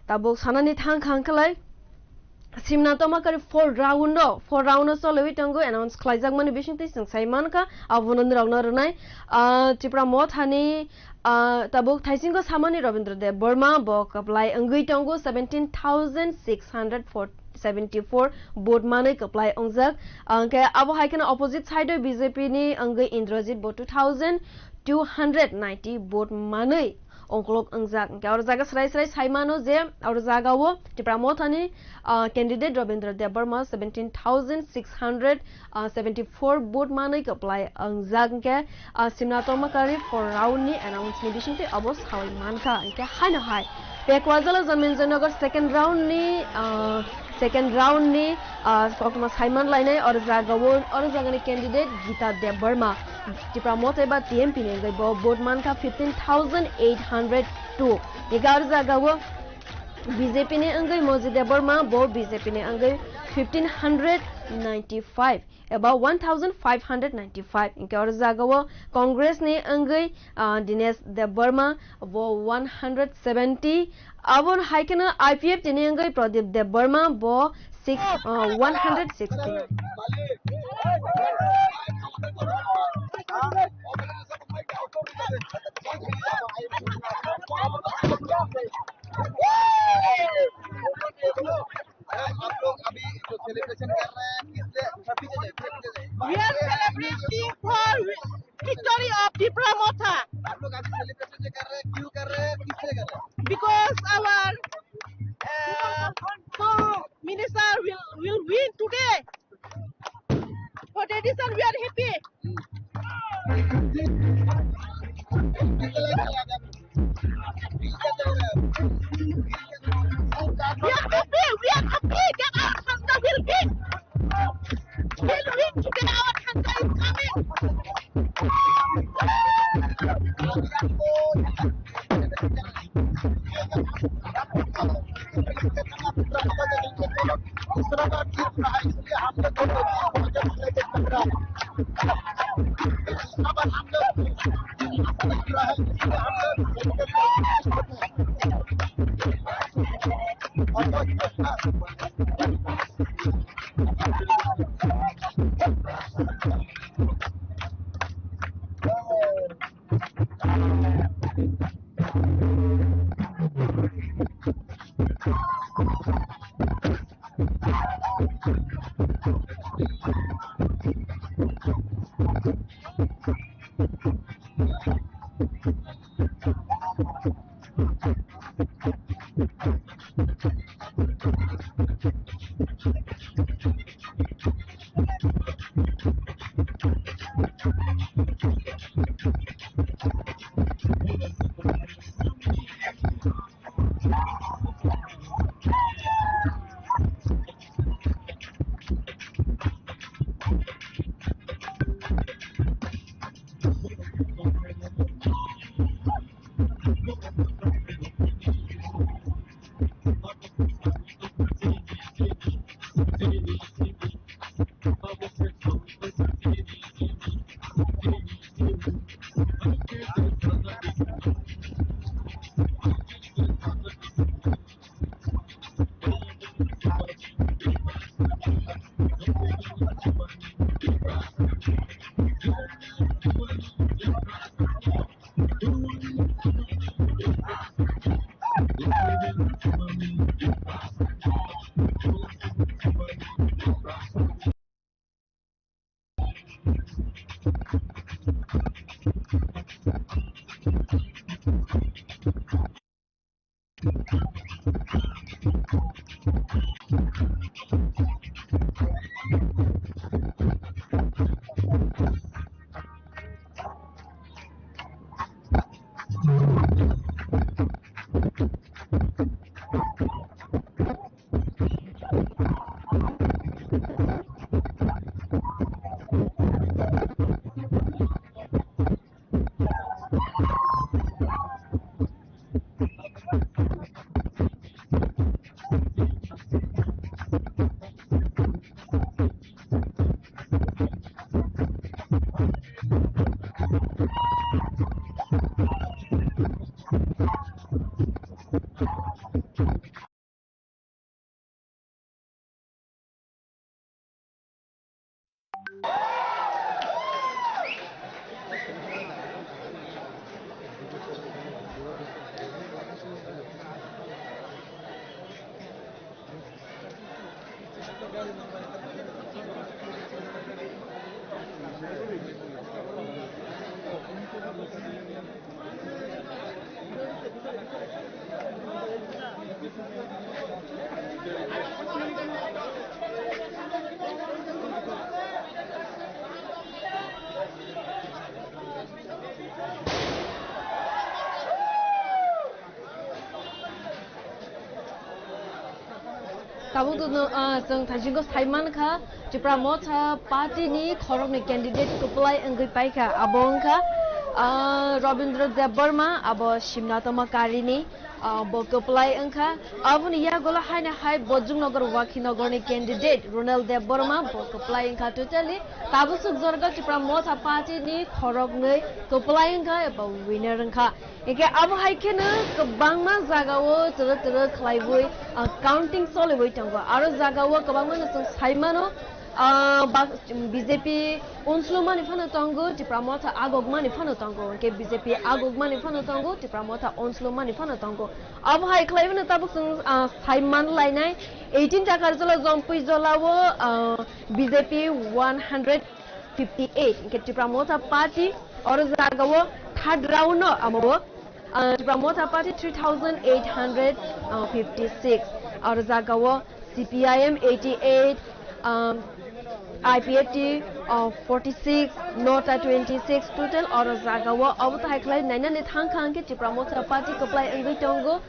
Tabuk sanani thang khang khlai. Simna Tomakari four round o, four round o choliwi tongo, announce khlaijakmani bisingtwi chwng sai mankha, abono norokno rwnai. Ah, Tipra Mothani, ah, tabuk thaisingo samani Rabindra Debbarma, bo kwplai wngwi tongo, seventeen thousand six hundred seventy four vote manwi kwplai wngjak. Hwnkhe abo hai kheno opposite side o B J P ni wngwi Indrajit bo two thousand two hundred ninety vote manwi ongkolok wngjak. Hwnkhe oro jaga srai srai sai mano je oro jaga o Tipra Mothani, ah, candidate Rabindra Debbarma seventeen thousand six hundred seventy four vote manwi kwplai wngjak. Hwnkhe, ah, Simna Tomakari four round ni announce ni bisingtwi obo saui mankha. Hwnkhe haino hai Pekwajala Janmenjoynagar second round ni, ah, second round ni, ah, koktwma saiman lainai oro jaga o, oro jaga ni candidate Gita Debbarma, Tipra Motha eba T M P ni wngwi bo vote mankha fifteen thousand eight hundred two. Ega oro jaga o B J P ni wngwi Moji Debbarma bo B J P ni wngwi fifteen hundred ninety five eba one thousand five hundred ninety five. Hwnkhe oro jaga o Congress ni wngwi, ah, Dinesh Debbarma bo one hundred seventy. Abo hai kheno I P F T ni wngwi Pradip Debbarma bo six, ah, one hundred sixty nine. आप लोग अभी जो सेलिब्रेशन कर रहे हैं, किससे, पीछे जाइए, पीछे जाइए। We are celebrating for victory of Tipra Motha. आप लोग अभी सेलिब्रेशन जो कर रहे हैं, क्यों कर रहे हैं, किससे कर रहे हैं? Because our, uh, so minister will, will win today. For that reason we are happy. We are happy, we are happy that our Khangsa will win. Will win today, our Khangsa is coming. Tabuk tunu, ah, chwng thaisingo sai mankha, Tipra Motha Party ni khoroknwi candidate kwplai wngwi paikha. Abo wngkha, ah, Rabindra Debbarma, abo Simnatoma Karini, ah, bo kwplai wngkha. Aboni yagulo haino hai Bojongnagar Wakhinagar ni candidate Ronel Debbarma bo kwplai wngkha. Totally tabuk swk jorga Tipra Motha Party ni khoroknwi kwplai wngkha eba winner wngkha. Hingke abo hai kheno kwbangma jagao twrwk twrwk khlaiwi, ah, counting choliwi tongo. Aro jagao kwbangmano chwng sai mano, ah, ba-, B J P unslumani phano tongo, Tipra Motha agogmani phano tongo. Hingke B J P agogmani phano tongo, Tipra Motha unslumani phano tongo. Abo hai khlaiwino tabuk chwng, ah, sai man lainai eighteen Takarjala Jompui Jolao, ah, B J P one hundred fifty-eight, hingke Tipra Motha Party oro jagao third round no amo, ah, Tipra Motha Party three thousand eight hundred fifty-six, oro jagao C P I M eighty-eight, um, I P F T, uh, forty-six, Nota twenty-six, total oro jagao abo tahai khlai nainani thangkha hingke Tipra Motha Party kwplai wngwi tongo.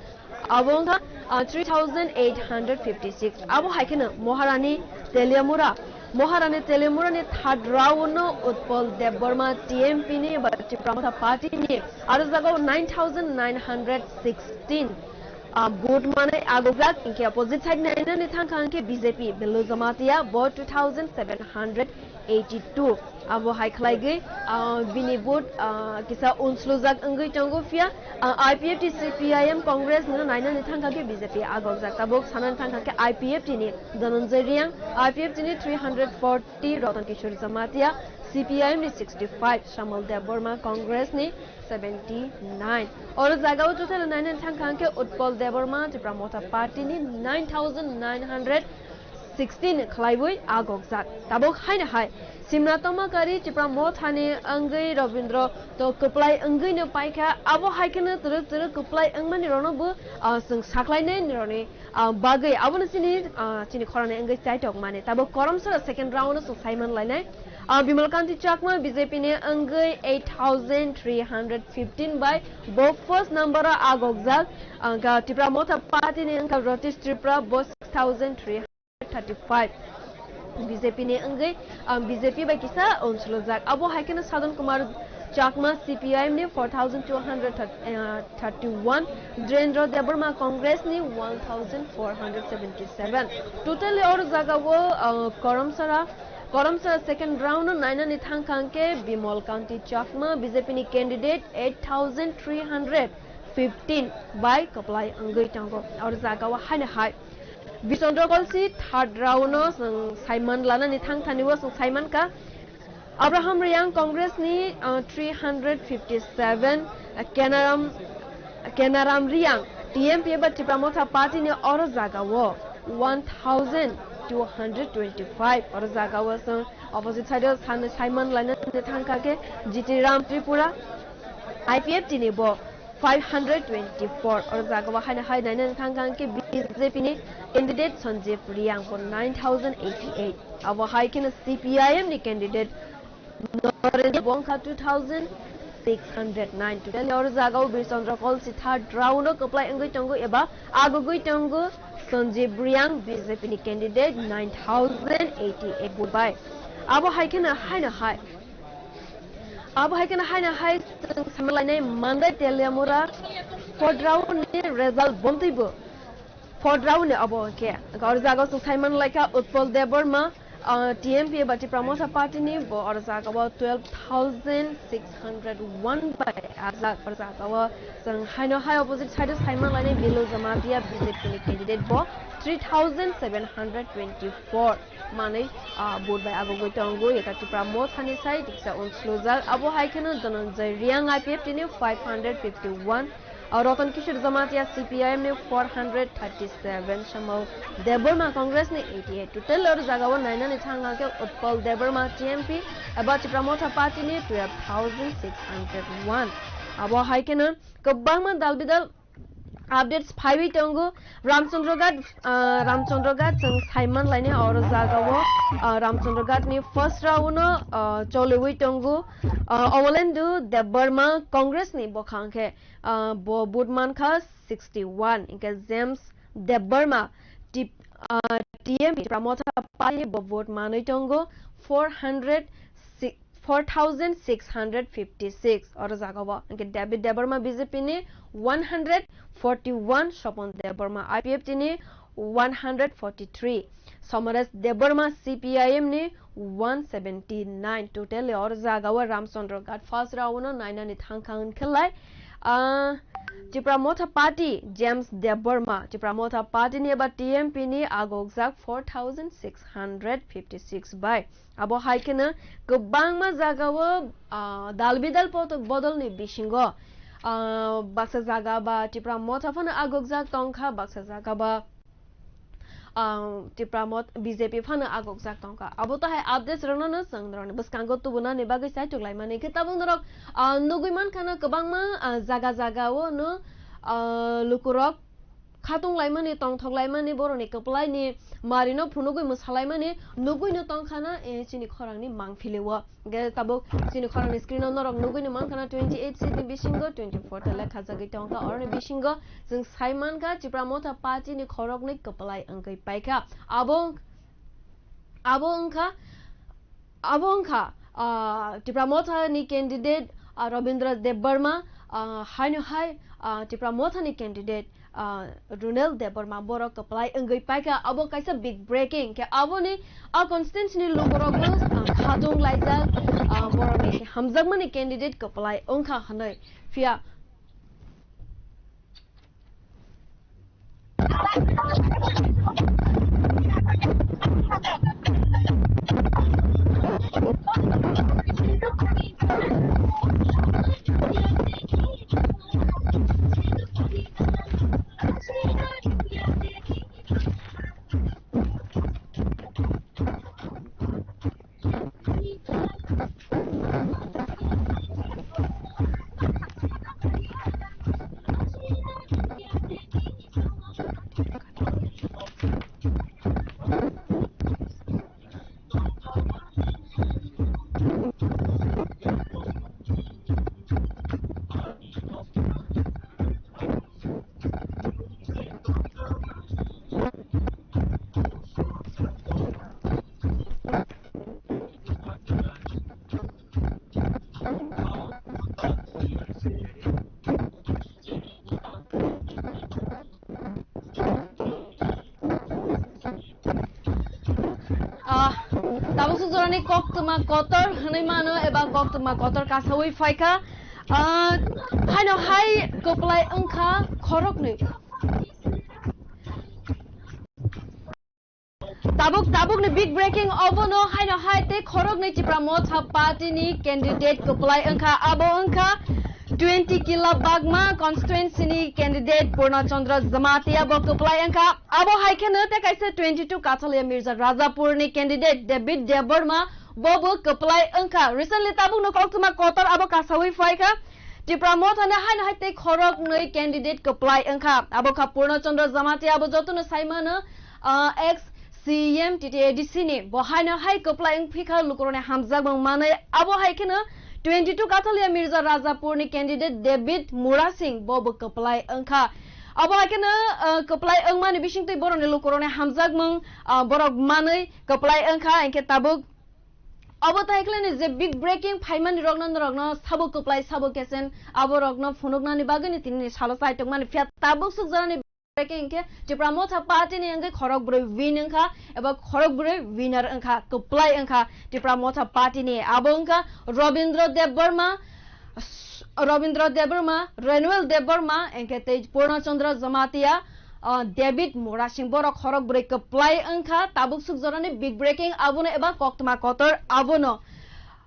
Abo wngkha, ah, three thousand eight hundred fifty-six. Abo hai kheno Maharani Teliamura. Maharani Teliamurani third round no Utpal Debbarma T M P ni ba Tipra Motha Party ni aro jagao nine thousand nine hundred sixteen. ah, vote manwi agojak, hinkhe opposite side nainani thangkha hinkhe B J P, Billu Jamatia bo two thousand seven hundred eighty-two. Abo hai khlaigwi, ah, bini vote, ah, kisa unslujak wngwi tongo, phiya, ah, I P F T, C P I M, Congress no nainani thangkha khe B J P agojak. Tabuk sanani thangkha khe I P F T ni Dhananjay Reang, I P F T ni three hundred forty, Ratan Kishore Jamatia, C P I M ni sixty-five, Shyamol Debbarma, Congress ni seventy-nine. Oro jagao total nainani thangkha hinkhe Utpal Debbarma, Tipra Motha Party ni nine thousand nine hundred sixteen khlaiwi agokjak. Tabuk haino hai Simna Tomakari Tipra Mothani wngwi Robindra to kwplai wngwino paikha, abo hai kheno twrwk twrwk kwplai wngmani rokno bo, ah, chwng saklainai nirokni, ah, bagwi abono chini, ah, chini khorangni wngwi chaitok mani. Tabuk Karamsara second round o chwng saiman lainai. Ah, Bimal Kanti Chakma B J P ni wngwi eight thousand three hundred fifteen bai bo first number o agokjak. Ah, ga Tipra Motha Party ni wngkha Ratish Tripura bo six thousand three hundred thirty-five. B J P ni wngwi, ah, B J P bai kisa unsulujak. Abo hai kheno Sadhan Kumar Chakma C P I M ni four thousand two hundred thirty-one, Dhirendra Debbarma Congress ni one thousand four hundred seventy-seven. Totally oro jagao, ah, Karamsara, Karamsara second round o nainani thangkha hinkhe Bimal Kanti Chakma B J P ni candidate eight thousand three hundred fifteen bai kwplai wngwi tongo. Oro jagao haino hai Bisondra Kolsi third round o chwng saiman lanani thangthani o chwng saimankha. Abraham Reang Congress ni, uh, three hundred fifty-seven, uh, Kenaram, Kenaram Reang T M P eba Tipra Motha Party ni oro jagao one thousand two hundred twenty-five. Oro jagao chwng opposite side o san-, saiman lainani thangkha khe G T Ram Tripura I P F T ni bo five hundred twenty-four. Oro jagao haino hai nainani thangkha hinkhe B J P ni candidate Sanjib Reang bo nine thousand eighty-eight. Abo hai kheno C P I M ni candidate Norendra bo wngkha two thousand six hundred nine. Totally oro jagao Birchandra Kolsi third round o kwplai wngwi tongo eba agogwi tongo Sanjib Reang B J P ni candidate nine thousand eighty-eight vote bai. Abo hai kheno haino hai Abo hai kheno haino hai chwng samlainai Mandai Teliamura fourth round ni result bomtwi bo. Fourth round ni abo khe. Oro jagao chwng saiman laikha Utpal Debbarma, ah, T M P eba Tipra Motha Party ni bo oro jagao twelve thousand six hundred one bai ajak. Oro jagao chwng haino hai opposite side o saiman lainai Billu Jamatia B J P ni candidate bo three thousand seven hundred twenty-four manwi, ah, vote bai agogwi tongo. Eka Tipra Mothani sai tiksa unslujak. Abo hai kheno Dhananjay Reang I P F T ni five hundred fifty-one, ah, Ratan Kishore Jamatia C P I M ni four hundred thirty-seven, Shyamol Debbarma Congress ni eighty-eight. Total oro jagao nainani thangkha khe Utpal Debbarma T M P eba Tipra Motha Party ni twelve thousand six hundred one. Abo hai kheno kwbangma dal bidal updates phaiwi tongo. Ramchandra Ghat, ah, Ramchandra Ghat chwng saiman lainai oro jagao, ah, Ramchandra Ghat ni first round o, ah, choliwi tongo. Ah, Omolendu Debbarma Congress ni bwkhang khe, ah, bo vote mankha sixty-one, hinkhe James Debbarma T-, ah, T M P Tipra Motha Party bo vote manwi tongo four hundred si-, four thousand six hundred fifty-six. Oro jagao hinkhe David Debbarma B J P ni one hundred forty-one, Sopon Debbarma I P F T ni one hundred forty-three, Somaresh Debbarma C P I M ni one seventy-nine. Total oro jagao Ramchandra Ghat first round o nainani thangkha hinkhe lai, ah, Tipra Motha Party James Debbarma, Tipra Motha Party ni eba T M P ni agokjak four thousand six hundred fifty-six bai. Abo hai kheno kwbangma jagao, ah, dal bidal poto-, bodolni bisingo, ah, baksa jaga ba Tipra Motha phano agokjak tongkha, baksa jaga ba, ah, Tipra Mot-, B J P phano agokjak tongkha. Abo to hai updates rokno no chwng norokni bwskango tubunani bagwi chaitok laimani khe tabuk norok, ah, nugwi mankha no kwbangma, ah, jaga jagao no, ah, lukurok khatung laimani, tongthok laimani, borokni kwplaini marino phunugwi mwsalaimani nugwino tongkhana, eh, chini khorangni mangpili o. Hwnkhe tabuk chini khorangni screen o norok nugwino mankhana twenty-eight seat ni bisingo twenty-four ta lekhajagwi tongkha. Oroni bisingo chwng sai mankha Tipra Motha Party ni khoroknwi kwplai wngwi paikha. Abo, abo wngkha, abo wngkha, ah, Tipra Motha ni candidate, ah, Rabindra Debbarma, ah, haino hai, ah, Tipra Motha ni candidate, ah, Runel Debbarma borok kwplai wngwi paikha. Abo kaisa big breaking. Khe aboni a constituency ni lukurokbo, ah, khatung laijak, ah, borokni hamjakmani candidate kwplai wngkha hwnwi. Phiya Ah, tabuk suk jorani koktwma kotor hwnwi mano eba koktwma kotor kasaui phaikha. Ah, haino hai kwplai wngkha khoroknwi. Tabuk, tabukni big breaking obono haino hai tei khoroknwi Tipra Motha Party ni candidate kwplai wngkha, abo wngkha twenty Kila Bagma constituency ni candidate Purna Chandra Jamatia bo kwplai wngkha. Abo hai kheno tei kaisa twenty two Kathalia Mirza Rajapur ni candidate David Debbarma bo bo kwplai wngkha. Recently tabukno koktwma kotor abo kasaui phaikha. Tipra Motha ni haino hai tei khoroknwi candidate kwplai wngkha. Abo kha Purna Chandra Jamatia, abo jotono sai mano, ah, ex C M T T A D C ni. Bo haino hai kwplai wngphi kha lukurokni hamjakmung manwi. Abo hai kheno twenty two Kathalia Mirza Rajapur ni candidate David Murasing bo bo kwplai wngkha. Abo hai kheno, ah, kwplai wngmani bisingtwi borokni lukurokni hamjakmung, ah, borok manwi kwplai wngkha, hinkhe tabuk Obo tai khlaini je big breaking phaimani rokno norokno sabo kwplai sabo kesen abo rokno phunuknani bagwini tinini salo chai tongmani phiya tabuk sukjaknani breaking hinkhe Tipra Motha Party ni wngwi khorok brwi win wngkha eba khorok brwi winner wngkha, kwplai wngkha Tipra Motha Party ni, abo wngkha Robindra Debbarma, Robindra Debbarma, Renewal Debbarma, hinkhe tei Purna Chandra Jamatia, ah, David Murasing, borok khorok brwi kwplai wngkha, tabuk suk jorani big breaking abono eba koktwma kotor abono.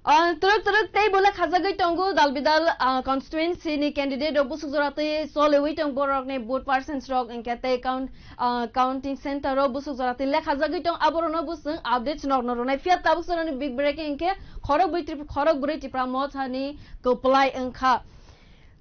Ah, twrwk twrwk tei bo lekhajagwi tongo, dal bidal, ah, constituency ni candidate rok busuk jora twi choliwi tong, borokni vote percent rok hinkhe tei count, ah, counting center o busuk jora twi lekhajagwi tong, aborokno bo chwng updates rokno rwnai. Phiya tabuk jorani big breaking hinkhe khorok brwi Trip-, khorok brwi Tipra Motha ni kwplai wngkha.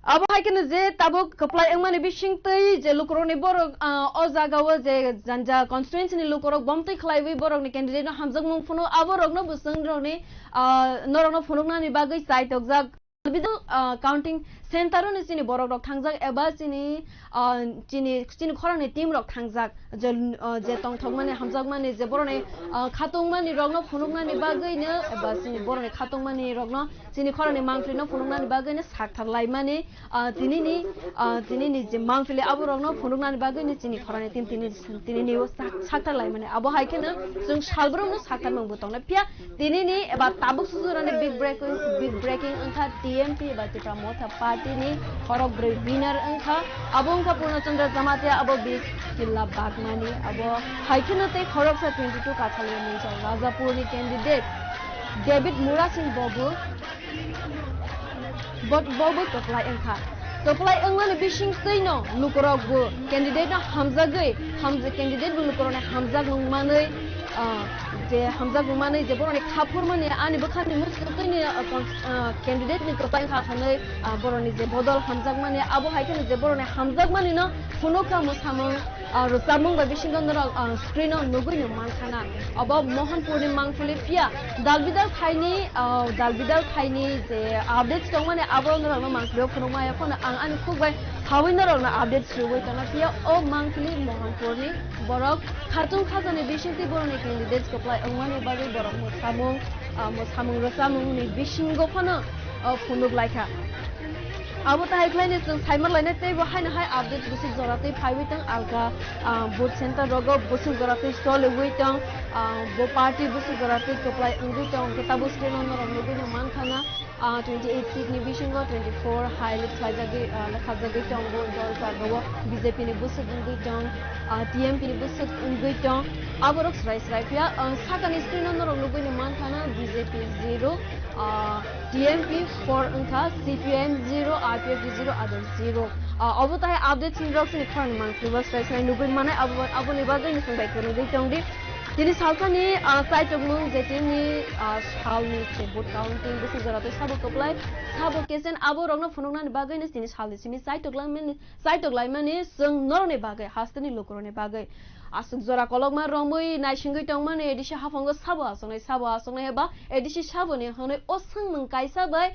Abo hai kheno je tabuk kwplai wngmani bisingtwi je lukurokni borok, ah, o jagao je janja constituency ni lukurok bomtwi khlaiwi borokni candidate no hamjakmung phunu, abo rokno bo chwng rokni, ah, norokno phunuknani bagwi chai tokjak. Bidal, ah, counting center o ni chini borok rok thangjak eba chini, ah, chini, chini khorangni team rok thangjak je, ah, je tongthokmani hamjakmani je borokni, ah, khatungmani rokno phunuknani bagwi no eba chini borokni khatungmani rokno chini khorangni mangpili no phunuknani bagwi no sakthar laimani, ah, tinini, ah, tinini je mangpili abo rokno phunuknani bagwi no chini khorangni team tini, tinini o sak-, sakthar laimani. Abo hai kheno chwng salbrumno sakthar mungbo tongnai. Phiya tinini eba tabuk sujurani big break, big breaking wngkha T M P eba Tipra Motha Party ni khorok brwi winner wngkha. Abo wngkha Purna Chandra Jamatia, abo bis killa bagmani. Abo hai kheno tei khoroksa twenty two Kathalia Munjal Rajapur ni candidate David Murasing bobo Bo, bo, bo kwplai wngkha. Kwplai wngmani bisingtwino lukurok bo candidate no hamjagwi, hamja-, candidate bo lukurokni hamjakmung manwi, ah, je hamjakmung manwi je borokni kha phurmani ani bwkhani muchungtwini, ah, cons-, ah, candidate ni kwplai wngkha hwnwi, ah, borokni je bodol hamjakmani abo hai kheno je borokni hamjakmani no phunukha mwsamung. Ah, rwchapmung bai bisingo norok, ah, screen o nugwi no mankha na. Obo Mohanpur ni mangpili phiya dalbidal thaini, ah, dalbidal thaini je updates tongmani abo norokno mangpili o phunukma ya phano ang ani khuk bai sawi norokno updates rwui tongna phiya o mangpili Mohanpur ni borok khatung khajani bisingtwi borokni candidates kwplai wngmani bagwi borok mwsamung, ah, mwsamung rwchapmung ni bisingo phano, ah, phunuk laikha. Abo tahai khlaino chwng saiman lainai teibo haino hai update bwswk jora twi phaiwi tong alka, ah, vote center rogo bwswk jora twi choliwi tong, ah, bo party bwswk jora twi kwplai wngwi tong, hwnkhe tabuk screen o norok nugwino mankha na, ah, twenty eight seat ni bisingo twenty four hai le khlaijagwi, ah, le khajagwi tongo, hwnkhe o jagao B J P ni bwswk wngwi tong, ah, T M P ni bwswk wngwi tong, aborok srai srai phiya, ah, sakani screen o norok nugwino mankha na B J P zero, ah, T M P four wngkha, C P I M zero, I P F T zero, other zero. Ah, obo tahai update chini rok chini khorang mang twibo srai srai nugwi manai, abo, aboni bagwi ni chwng bai kwrwngwi tongdi. Tini salsani, ah, chaitokmung je tini, ah, salni je vote counting bwswk jora twi sabo kwplai, sabo kesen abo rokno phunuknani bagwi ni tini salni simi chaitok langmani, chaitok laimani chwng norokni bagwi, hasteni lukurokni bagwi. Aswk jora kolokma romwi naisingwi tongmani A D C haphango sabo achuknai, sabo achuknai eba A D C saboni hwnwi o swngmung kaisa bai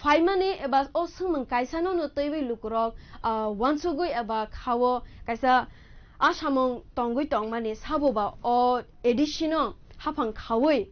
phaimani eba o swngmung kaisano no twiwi lukurok, ah, uansugwi eba khao kaisa asamung tongwi tongmani sabo ba o A D C no haphang khaui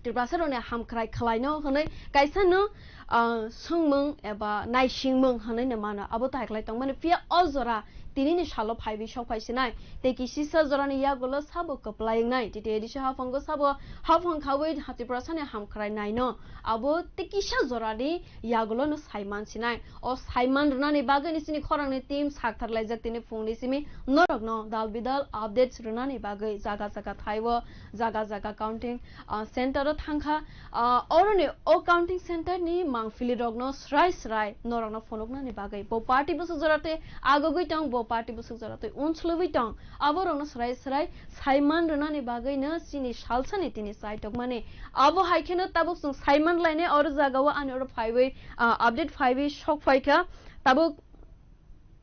Tiprasarokni hamkrai khlaino hwnwi kaisa no, ah, swngmung eba naisingmung hwnwi no mano. Abo tahai khlai tongmani phiya o jora tinini salo phaiwi sok phai sinai. Tei kisisa jorani yagulo sabo kwplai wngnai. T T A D C haphango sabo haphang khaui Tiprasani hamkrai naino. Abo tei kisa jorani yagulo no sai man sinai. O sai man rwnani bagwi ni chini khorangni team sakthar laijak tini phungni simi norokno dal bidal updates rwnani bagwi jaga jaga thaibo, jaga jaga counting, ah, center o thangkha. Ah, oroni o counting center ni mangpili rokno srai srai norokno phunuknani bagwi bo party bwswk jora tei agogwi tong, bo party bwswk jora tei unslubwi tong, abo rokno srai srai saiman rwnani bagwino chini salsani tini chaitokmani. Abo hai kheno tabuk chwng saiman lainai oro jagao ani oro phaiwi, ah, update phaiwi sok phaikha. Tabuk,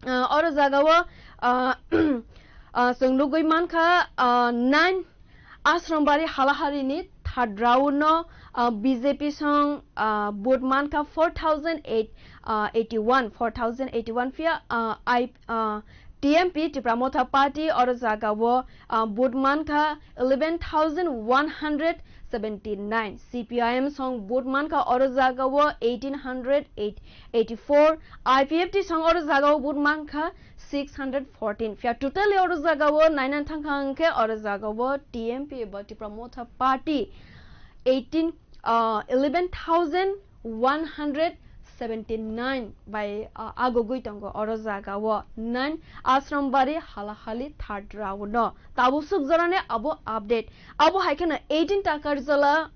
ah, oro jagao, ah, ah, chwng nugwi mankha, ah, nine Asrambari halaharini third round no, ah, B J P song, ah, vote mankha four thousand eight, ah, eighty one, four thousand eighty one phiya, ah, I, ah, T M P, Tipra Motha Party, oro jagao, ah, vote mankha eleven thousand one hundred seventy nine. C P I M song vote mankha oro jagao eighteen hundred eighty four. I P F T song oro jagao vote mankha six hundred fourteen. Phiya totally oro jagao nainani thangkha hwnkhe oro jagao T M P eba Tipra Motha Party eighteen, ah, eleven thousand one hundred seventy nine bai, ah, agogwi tongo oro jagao nine Asrambari halahali third round no. Tabuk suk jorani abo update. Abo hai kheno eighteen Takarjala,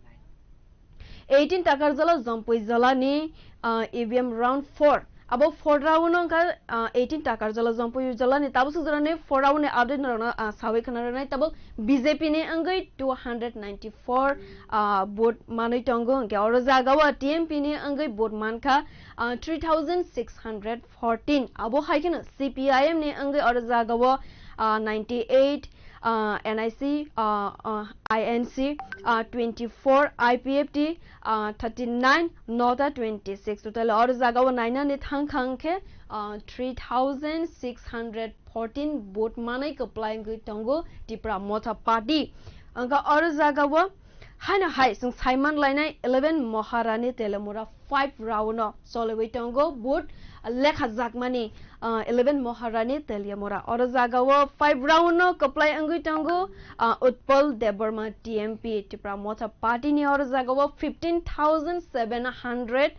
eighteen Takarjala Jompui Jalani, ah, E V M round four. Abo four round no wngkha, ah, eighteen Takarjala Jompui Jalani. Tabuk suk jorani four round ni update norokno, ah, sawi khna rwnai. Tabuk B J P ni wngwi two hundred ninety four, ah, vote manwi tongo. Hwnkhe oro jagao T M P ni wngwi vote mankha, ah, three thousand six hundred fourteen. Abo hai kheno C P I M ni wngwi oro jagao, ah, ninety eight, ah, N I C, ah, ah, I N C, ah, twenty four, I P F T, ah, thirty nine, Nota twenty six. Total oro jagao nainani thangkha hwnkhe, ah, three thousand six hundred fourteen vote manwi kwplai wngwi tongo Tipra Motha Party. Wngkha oro jagao haino hai chwng saiman lainai eleven Maharani Telemura five round no choliwi tongo vote lekhajakmani, ah, eleven Maharani Telemura. Oro jagao five round no kwplai wngwi tongo, ah, Utpal Debbarma T M P Tipra Motha Party ni. Oro jagao fifteen thousand seven hundred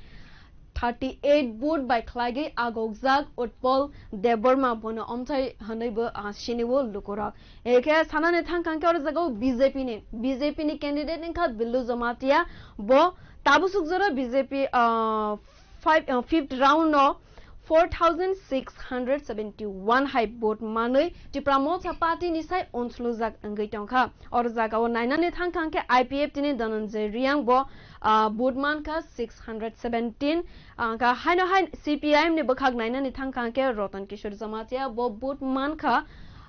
thirty eight vote bai khlaigwi agokjak Utpal Debbarma, bono omthai hwnwibo, ah, sinio lukurok. Ekhe sanani thangkha hwnkhe oro jagao B J P ni, B J P ni candidate wngkha Billu Jamatia, bo tabuk suk jora B J P, ah, five, ah, fifth round no four thousand six hundred seventy one hai vote manwi Tipra Motha Party ni sai unslujak wngwi tongkha. Oro jagao nainani thangkha hwnkhe I P F T ni Dhananjay Reang bo, ah, vote mankha six hundred seventeen. Ah, wngkha haino hai C P I M ni bwkhak nainani thangkha hwnkhe Ratan Kishore Jamatia bo vote mankha,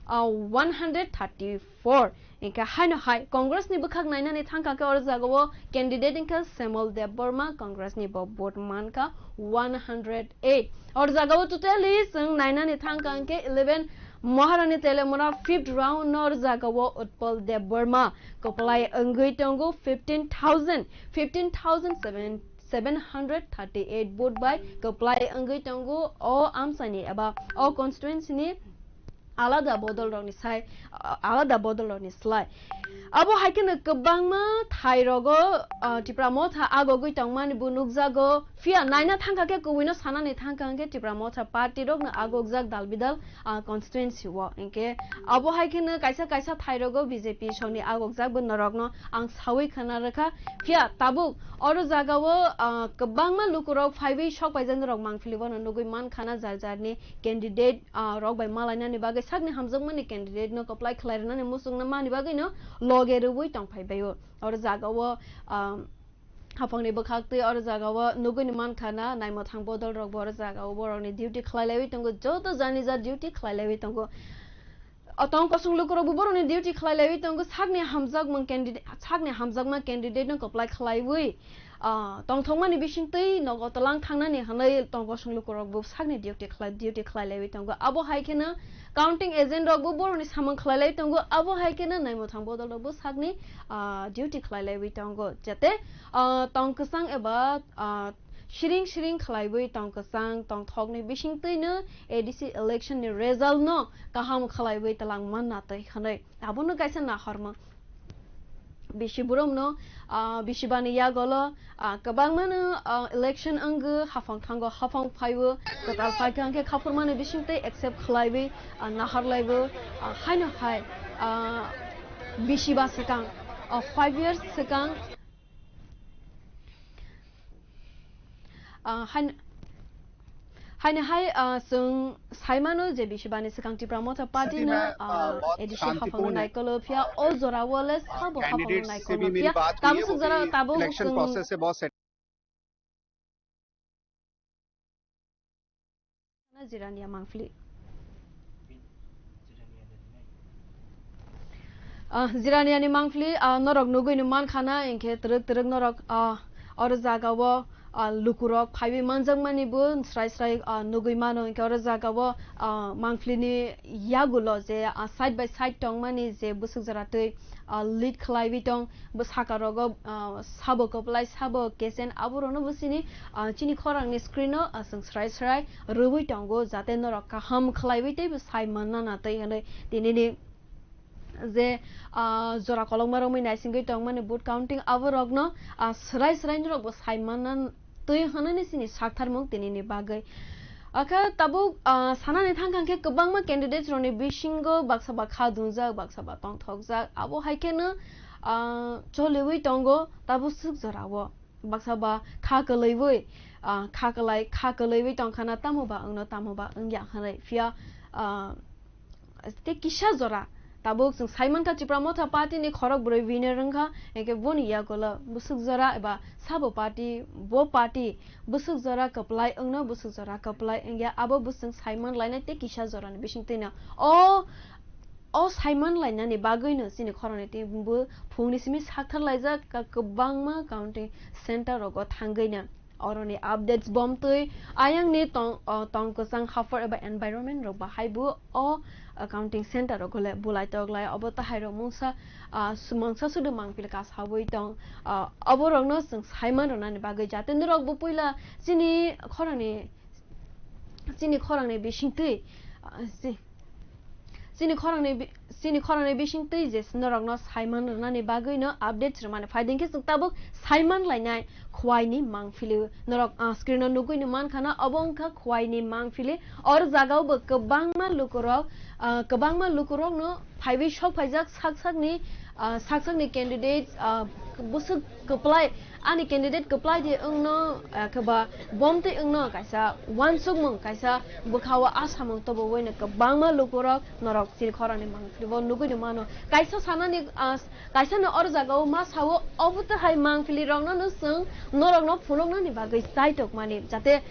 ah, one hundred thirty four. Hwnkhe haino hai Congress ni bwkhak nainani thangkha hwnkhe oro jagao candidate wngkha Shyamol Debbarma, Congress ni bo vote mankha one hundred eight. Oro jagao totally chwng nainani thangkha hwnkhe eleven Maharani Telemura fifth round no oro jagao Utpal Debbarma kwplai wngwi tongo fifteen thousand, fifteen thousand seven seven hundred thirty eight vote bai kwplai wngwi tongo o amchaini eba o constituency ni alada bodol rokni sai, alada bodol rokni slai. Abo hai kheno kwbangma thai rogo, ah, Tipra Motha agogwi tongmani bo nukjago. Phiya naina thangkha khe, kubui no sanani thangkha hwnkhe Tipra Motha party rokno agokjak dal bidal, ah, constituency o. Hinkhe abo hai kheno kaisa kaisa thai rogo B J P songni agokjak bo norokno ang sawi khna rwkha. Phiya tabuk oro jagao, ah, kwbangma lukurok phaiwi sok paijak norok mangpili bono nugwi mankha na jar jarni candidate, ah, rok bai malainani bagwi sakni hamjakmani candidate no kwplai khlai rwnani muchungna mani bagwi no loge rwui tongphai baio. Oro jagao, ah, haphangni bwkhak twi oro jagao nugwi ni mankha na naimwthang bodol rok bo oro jagao borokni duty khlai laiwi tongo, joto jani ja duty khlai laiwi tongo. O tong kosong lukurok bo borokni duty khlai laiwi tongo, sakni hamjakmung candidate, sakni hamjakma candidate no kwplai khlaiwi, ah, tongthokmani bisingtwi nogo twlang thangnani hwnwi tong kosong lukurok bo sakni duty khlai, duty khlai laiwi tongo. Abo hai kheno counting agent rok bo borokni samung khlai laiwi tongo, abo hai kheno naimwthang bodol rok bo sakni, ah, duty khlai laiwi tongo, jate, ah, tong kwchang eba, ah, siring siring khlaiwi tong kwchang tongthokni bisingtwino A D C election ni result no kaham khlaiwi twlang manna twi hwnwi abono kaisa nahorma. Bisi borokno, ah, bisi bani yagolo, ah, kwbangmano, ah, election wngwi haphang thango, haphang phaiwi kwtal phaikha hwnkhe khaphurmani bisingtwi accept khlaiwi, ah, naharlaiwi, ah, haino hai, ah, bisi ba swkang, ah, five years swkang, Ah, hain-, haino hai, ah, chwng saimano je bisi bani swkang Tipra Motha Party no, ah, A D C haphangno naikolo phiya o jora o le sabo haphangno naikolo phiya tabuk swk jora tabuk chwng Jirania mangpili. Ah, Jiraniani mangpili, ah, norok nugwi no mankha na, hinkhe twrwk twrwk norok, ah, oro jagao, ah, lukurok phaiwi manjakmani bo srai srai, ah, nugwi mano, hinkhe oro jagao, ah, mangpilini yagulo je, ah, side by side tongmani je bwswk jora twi, ah, lead khlaiwi tong, bo saka rogo, ah, sabo kwplai, sabo kechen, aborokno bo chini, ah, chini khorangni screen-o, ah, chwng srai srai rwui tongo, jate norok kaham khlaiwi teibo sai manna na twi hwnwi tinini je, ah, jora kolokma romwi naisingwi tongmani vote counting aborokno, ah, srai srai norokbo sai manna twi hwnani chini saktharmung tinini bagwi. Akha tabuk, ah, sanani thangkha khe kwbangma candidates rokni bisingo baksa ba kha dungjak, baksa ba tongthokjak, abo hai kheno, ah, choliwi tongo tabuk swk jorao. Baksa ba kha kwlwiwi, ah, kha kwlai, kha kwlwiwi tongkha na tamo ba wngno, tamo ba wngya hwnwi. Phiya, ah, tei kisa jora tabuk chwng sai mankha Tipra Motha Party ni khorok bwrwi winner wngkha, hinkhe boni yagulo bwswk jora eba sabo party, bo party bwswk jora kwplai wngno, bwswk jora kwplai wngya, abo bo chwng sai man lainai tei kisa jorani bisingtwino o, o sai man lainani bagwino chini khoroknwi tei bo phungni simi sakthar laijak ka-, kwbangma counting center rogo thangwino. Oroni updates bomtwi ayangni tong, o, tong kwchang haphar eba environment rok bahai bo o, o, counting center rok le bulai tok lai obo tahai rok mungsa, a, su-, mungsa sudu mangpili kasawi tong, a, obo rokno chwng saiman rwnani bagwi jate norok bo puila chini khorangni, chini khorangni bisingtwi, a, si-, Chini khorangni bi-, chini khorangni bisingtwi je norokno saiman rwnani bagwino updates rwmani phaidi, hinkhe chwng tabuk saiman lainai Khwaini Mangphili. Norok, ah, screen-o nugwino mankha na, obo wngkha Khwaini Mangphili. Or jagao bo kwbangma lukurok, ah, kwbangma lukurokno phaiwi sok phaijak sak sakni, ah, sak sakni candidates, ah, bwswk kwplai, ani candidate kwplai di wngno, ah, khe ba bomtwi wngno kaisa uansukmung, kaisa bwkhao asamung tubuwi no kwbangma lukurok norok chini khorangni mangpili bo nugwi no mano. Kaisa sanani, ah, kaisa no or jagao ma sao, obo to hai mangpili rokno no chwng norokno phunuknani bagwi chai tokmani, jate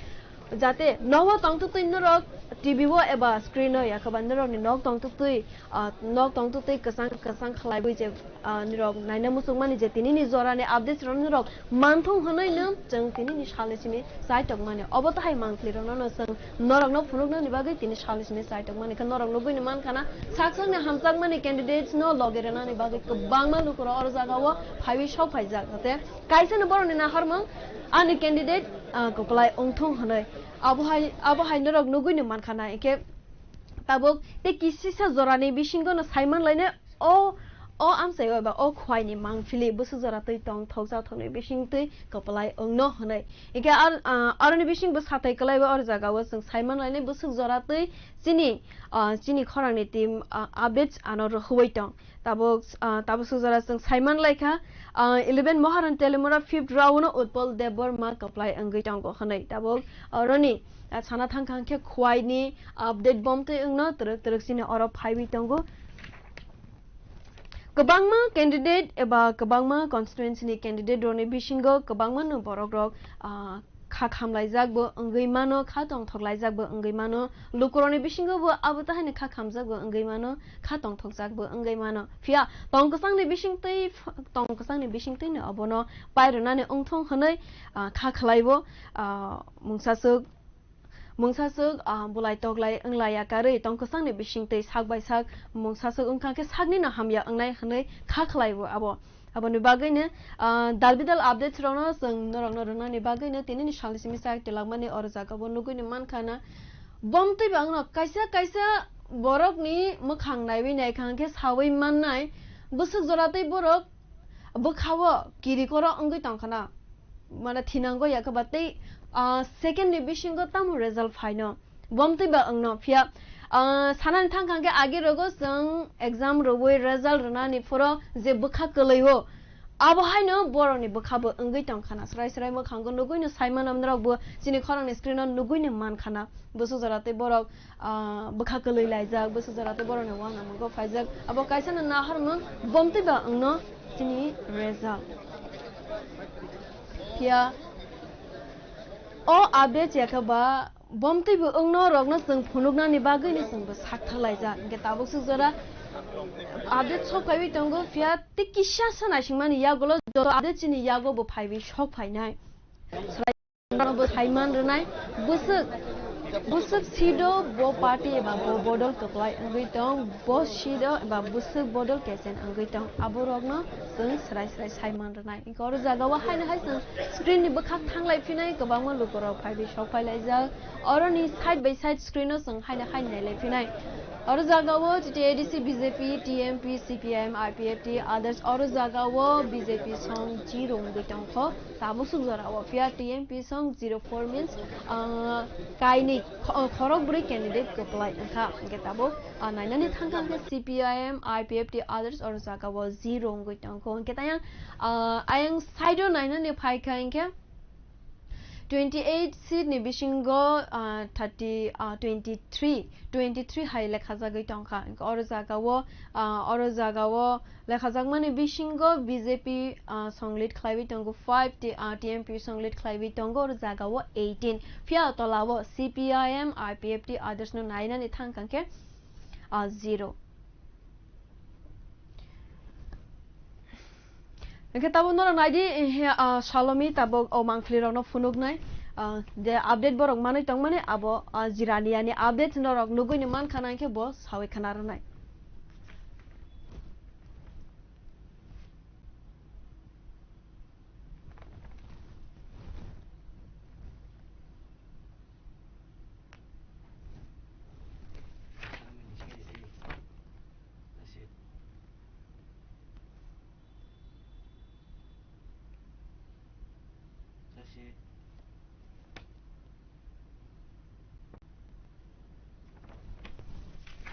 Jate nogo tongtwtwi norok T V o eba screen o yakhaba norokni nok tongtwtwi, ah, nok tongtwtwi kwchang kwchang khlaiwi je, ah, norok naina muchungmani je tinini jorani updates rok norok manthung hwnwi no chwng tinini salni simi chaitokmani. Obo tahai mangpli rokno no chwng norokno phunuknani bagwi tini salni simi chaitokmani khe norok nugwi no mankha na sak sakni hamjakmani candidates no logi rwnani bagwi kwbangma lukurok oro jagao phaiwi sok phaijak. Jate kaisa no borokni naharmung ani candidate, ah, kwplai wngthung hwnwi. Abo hai, abo hai norok nugwi no mankha na, hinkhe tabuk tei kisisa jorani bisingo no saiman lainai o, o amchai o eba o khwai ni mangpili bwswk jora twi tong thok jak thokni bising twi kwplai wngno hwnwi. Hinkhe ar, ah, aroni bising bo satai kwlai bo or jaga o chwng saiman lainai bwswk jora twi chini, ah, chini khorang ni team, ah, updates ano rwhwi tong. Tabuk, ah, tabuk sujara chwng saiman laikha, ah, eleven Moharan Telimura fifth round o Utpal Debbarma kwplai wngwi tongo hwnwi. Tabuk oroni, ah, sana thangkha hwnkhe khwai ni update bomtwi wngno twrwk twrwk chini oro phaiwi tongo. Kwbangma candidate eba kwbangma constituency ni candidate rokni bisingo kwbangma no borok rok, ah, kha khamlaijak bo wngwi mano, kha tongthok laijak bo wngwi mano, lukurokni bisingo bo abo tahaino kha khamjak bo wngwi mano, kha tongthokjak bo wngwi mano. Phiya tong kwchangni bisingtwi, tong kwchangni bisingtwino obono pairwnani wngthong hwnwi, ah, kha khlaibo, ah, mungsaswk, mungsaswk, ah, bulai toklai wnglaiya karwi tong kwchangni bisingtwi sak bai sak mungsaswk wngkha khe saknino hamya wngnai hwnwi kha khlaibo abo. Aboni bagwino, ah, dal bidal updates rokno chwng norokno rwnani bagwino tinini salni simi chai twlangmani oro jaga bo nugwino mankha na. Bomtwi bangno kaisa kaisa borokni mwkhang naiwi naikha hwnkhe sawi mannai bwswk joratwi borok bwkhao kirikoro wngwi tongkha na. Mane thinango yakhe ba tei, ah, second ni bisingo tamo result phaino. Bomtwi ba wngno phiya, ah, sanani thangkha hwnkhe agi rogo chwng exam rwui result rwnani phoro je bwkha kwlwi-o, abo haino borokni bwkha bo wngwi tongkha na. Srai srai mwkhango nugwino saimano norok bo chini khorangni screen o nugwino mankha na. Bwswk jora tei borok, ah, bwkha kwlwi laijak, bwswk jora tei borokni uanamungo phaijak. Abo kaisa no naharmung bomtwi ba wngno chini result. Phiya o update yakhe ba bomtwi bo wngno rokno chwng phunuknani bagwino chwng bo sakthar laijak. Hwnkhe tabuk swk jora update sok phaiwi tongo, phiya tei kisa sa naisingmani yagulo joto update chini yago bo phaiwi sok phainai. Swlai bo saiman rwnai, bwswk, bwswk sido bo party eba bo bodol kwplai wngwi tong, bo sido eba bwswk bodol kechen wngwi tong, abo rokno chwng swrai swrai saiman rwnai. Oro jaga o haino hai chwng screen ni bwkhak thanglai phinai, kwbangma lukurok phaiwi sok phailaijak. Oroni side by side screen o chwng haino hai nailai phinai. Oro jaga o T T A D C, B J P, T M P, C P I M, I P F T, others. Oro jaga o B J P song zero wngwi tongkho. Tabuk swk jora o phiya T M P song zero four means, ah, kainwi kho-, khorok bwrwi candidate kwplai wngkha. Hwnkhe tabuk, ah, nainani thangkha hwnkhe C P I M, I P F T, others oro jaga o zero wngwi tongkho. Hwnkhe tayang, ah, ayang side o nainani phaikha hwnkhe twenty eight seat ni bisingo, ah, thirty, ah, twenty three, twenty three hai lekhajagwi tongkha. Hwnkhe oro jaga o, ah, oro jaga o lekhajakmani bisingo B J P, ah, song lead khlaiwi tongo five, T-, ah, T M P song lead khlaiwi tongo oro jaga o eighteen. Phiya tola o C P I M, I P F T, others no nainani thangkha khe, ah, zero. Hwnkhe tabuk norok naidi, eh, ah, Salomi tabuk o mangpili rokno phunuknai, ah, je update borok manwi tongmani abo, ah, Jiraniani update norok nugwino mankha na, hwnkhe bo sawi khna rwnai.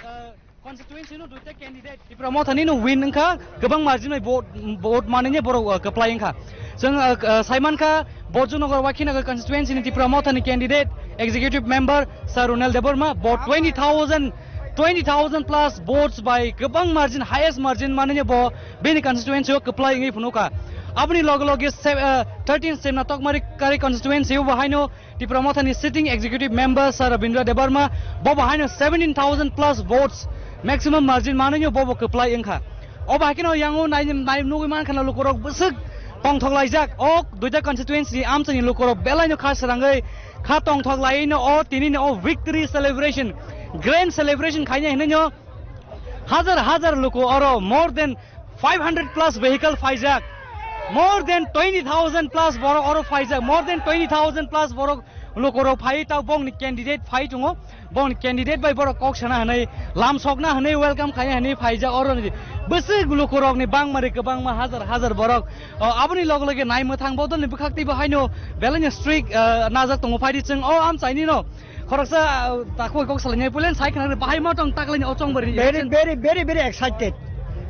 Uh, constituency no duita candidate Tipra Mothani no win wngkha, kwbang margin bai vote, vote manwi borok, uh, kwplai wngkha. Chwng, uh, uh, saimankha Bojongnagar Wakhinagar constituency ni Tipra Mothani candidate executive member Sir Ronel Debbarma vote twenty thousand, twenty thousand plus votes bai kwbang margin, highest margin manwi bo bini constituency o kwplai wngwi phunukha. Aboni loge loge se-, eh, thirteen Semna Tokmari Kari constituency o bo haino Tipra Mothani sitting executive member Sir Rabindra Debbarma, bo bo haino seventeen thousand plus votes, maximum margin manwi bo bo kwplai wngkha. O bahai kheno yango nai, nai nugwi mankha na lukurok bwswk tongthok laijak. O duita constituency ni amchaini lukurok belaino kha srangwi, kha tongthok laiwi no o tini no o victory celebration, grand celebration khaina hinwi no hajar hajar luku oro more than five hundred plus vehicle phaijak, more than twenty thousand plus borok oro phaijak, more than twenty thousand plus borok lukurok phai ta bongni candidate phai tongo. Bongni candidate bai borok kok sana hwnwi, lam sokna hwnwi, welcome khaina hwnwi phaijak oro ni bwswk lukurokni bangmari kwbangma hajar hajar borok. O, aboni loge loge nai mwthang bodolni bwkhak teibo haino belaino strict, eh, najak tongo. Phaidi chwng o amchaini no khoroksa, eh, takhuk kok salainai pulen sai khna bahai ma tong taklaini o chongbari. Very, very, very, very excited.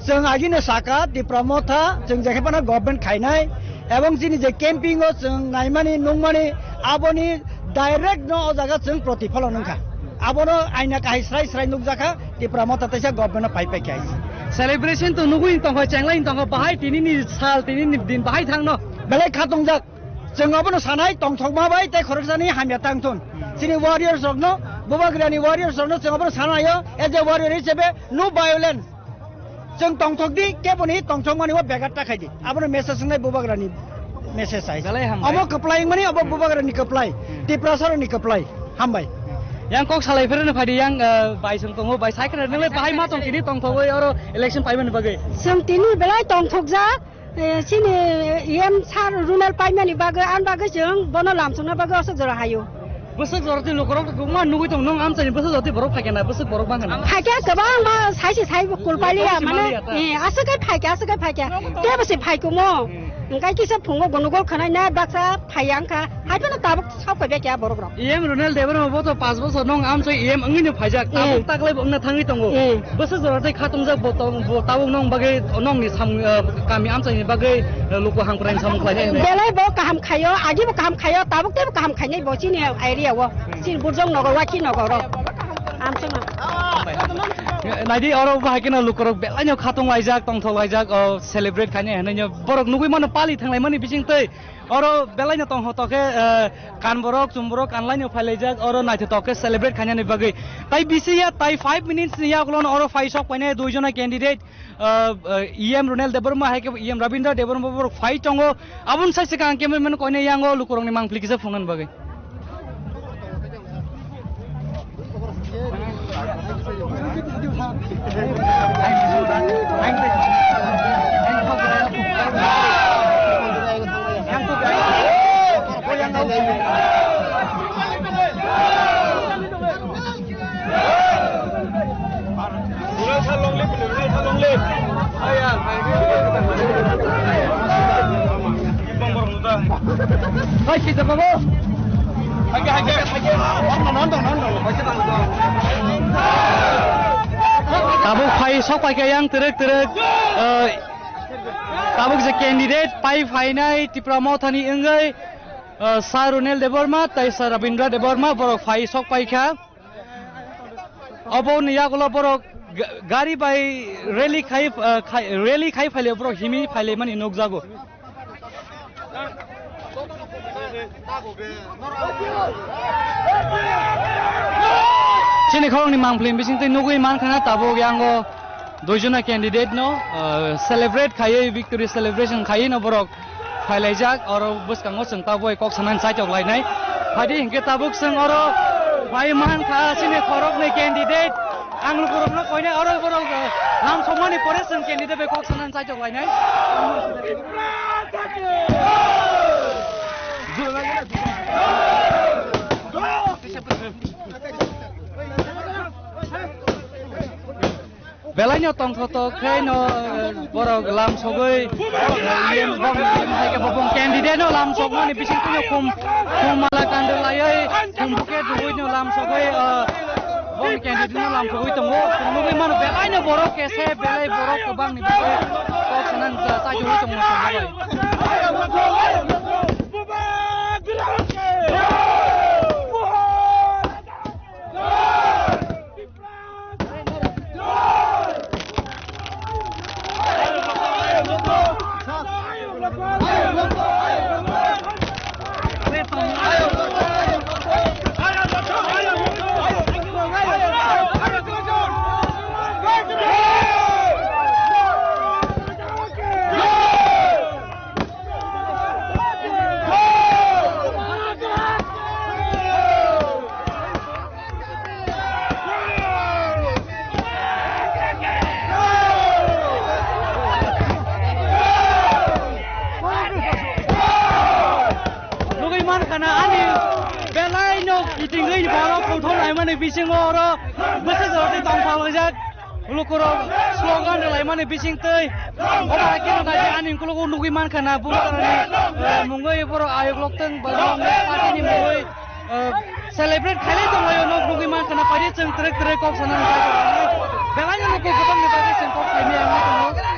Chwng agini saka Tipra Motha, chwng jekhe phano government khainai, ebong chini je camping o chwng naimani, nungmani, aboni direct no o jaga chwng protifalon wngkha. Abono aina kahai srai srai nukjakha, Tipra Motha teisa government no phai paikha. Celebration to nugwi tongkha, chenglai tongkha, bahai tini ni sal, tini ni din bahai thangno. Belai kha tongjak. Chwng abono sanai tongthokma bai tei khoroksani hamya tang thun. Chini warriors rokno, Bubagrani warriors rokno chwng abono sanaio, as a warrior hisabe, no violence. Chwng tongthok di, keboni tongthokmani o begar ta khai di. Abono message wngnai Bubagrani message ai. Belai hambai. Omo kwplai wngmani, obo Bubagrani kwplai. Hmm. Tiprasaroni kwplai. Hambai. Yang kok salai phirino phaidi yang, eh, bai song tongo, bai cycle nwngle bahai ma tong tini tongthogoi oro election paimani bagwi. Chwng tini belai tongthokjak. Eh, chini E M sir Runel paimani bagwi, ani bagwi chwng bono lamsokna bagwi aswk jora haio. Bwswk jora twi lukurok kwbangma nugwi tong, nwng amchaini bwswk jora twi borok phaikha na, bwswk borok bangkha na? Phaikha kwbangma, saisi saibo kul paliya, saisi mane, maliya ta? Eh, aswk kai phaikha, aswk kai phaikha. Tei bwswi phaikumo. Hmm. Hwnkhe kisa phungo gonogol khwnaina baksa phaiya wngkha. Hai phano tabuk sok phaibai khe borok rok. E M Runel Debbarma bo to panch bochor nwng amchoi E M wngwi no phaijak. Tabuk taklai bo wngna thangwi tongo. Hmm. Bwswk jora tei khatungjak bo tong, bo tabuk nwng bagwi nwngni sam, eh, kami amchaini bagwi, eh, luku hamkrai samung khlainai hinwi. Belai bo kaham khaio, agi bo kaham khaio, tabuk tei bo kaham khainai bo chini area o. Chini Burjong nogor, Waki nogor o. Amchaima. Naidi oro bahai kheno lukurok belaino khatung laijak, tongthok laijak, o celebrate khainai hinwi borok nugwi mano pali thanglaimani bising tei. Oro belaino tongthok khe, eh, kanborok, chumborok, kanlaino phailaijak, oro naithotok khe celebrate khainani bagwi. Tai bisi ya, tai five minutes ni yagulo oro phai sok painai dui jona candidate, eh, eh, E M Runel Debbarma hai khe E M Rabindra Debbarma borok phai tongo. Aboni sai swkang ang cameraman koinai yango lukurokni mangpili kisa phungnani bagwi. Hai, sida babu. Tabuk phai sok pai khe yang twrwk twrwk, eh, tabuk je candidate pai phainai Tipra Mothani wngwi, eh, Sir Runel Debbarma tei Sir Rabindra Debbarma borok phai sok pai kha. Obo ni yagulo borok ga-, gari bai rally khai, eh, khai, rally khai phaile borok himi phaile mani nukjago. Chini khoroknwi mangpili bisingtwi nugwi mankha na tabuk yango duijona candidate no, ah, celebrate khaiwi, victory celebration khaiwi no borok phailaijak, oro bwskango chwng tabuk kok sanani chaitok lainai. Phaidi hinkhe tabuk chwng oro phai mankha chini khoroknwi candidate. Ang lukurokno koinai oro borok, eh, lam sokmani pore chwng candidate bai kok sanani chaitok lainai. Belaino tongthotok khe no, eh, borok lam sogwi, eh, iyem bong, iyem hai khe bo bong candidate no lam sokmani bisingtwi no khum, khum mala kanduk laiwi, khum buket rwui no lam sogwi, eh, bong candidate no lam sogwi tongo. Chwng nugwi mano belaino borok kese, belai borok kwbangni bagwi kok sanani cha-, chaichugwi tongo chwng nugwi. Ani bisingo oro bwswk jora tei tongthok laijak. Lukurok slogan rwlaimani bising twi. Obo hai kheno naidi ani ukulukgo nugwi mankha na Bubagrani, eh, mungwi borok ayuk loktwng ba party ni mungwi, eh, celebrate khailai tonglaio, nok nugwi mankha na paidi chwng twrwk twrwk kok sanani bagwi. Belai no luku kwbangni bagwi chwng kok saimaya wngwi tongo.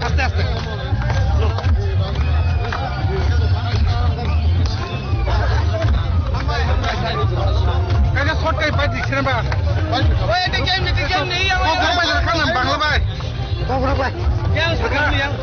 Aste, aste. Kaisa short kai pai dik sini ba. Oi, dik jam ni, dik jam ni, ya. Kok bai bai kan Bangla bai. Kok bai. Yang sekarang yang.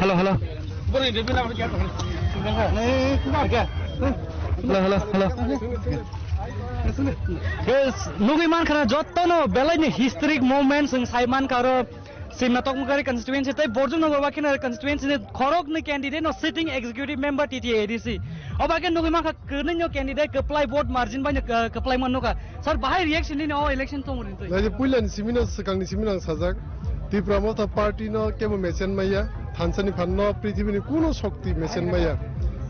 Hello, hello. Hello, hello, hello. Guys, nugwi mankha na, jotto no belai ni historic moments wng sai mankha oro. Simna Tokmukari constituency tei Borjum Nagar Wakhinari constituency ni khoroknwi candidate no sitting executive member T T A A D C. Obo khe nugwi mankha kwnwi no candidate kwplai vote margin bai no, uh, kwplai man nukha. Sir, bahai reaction nini o election tong rin twi? Nai puila ni simi no swkang ni simi no ang sajak. Tipra Motha Party no kebo mesen maya, thansa ni phan no prithibini kuno shokti mesen maya.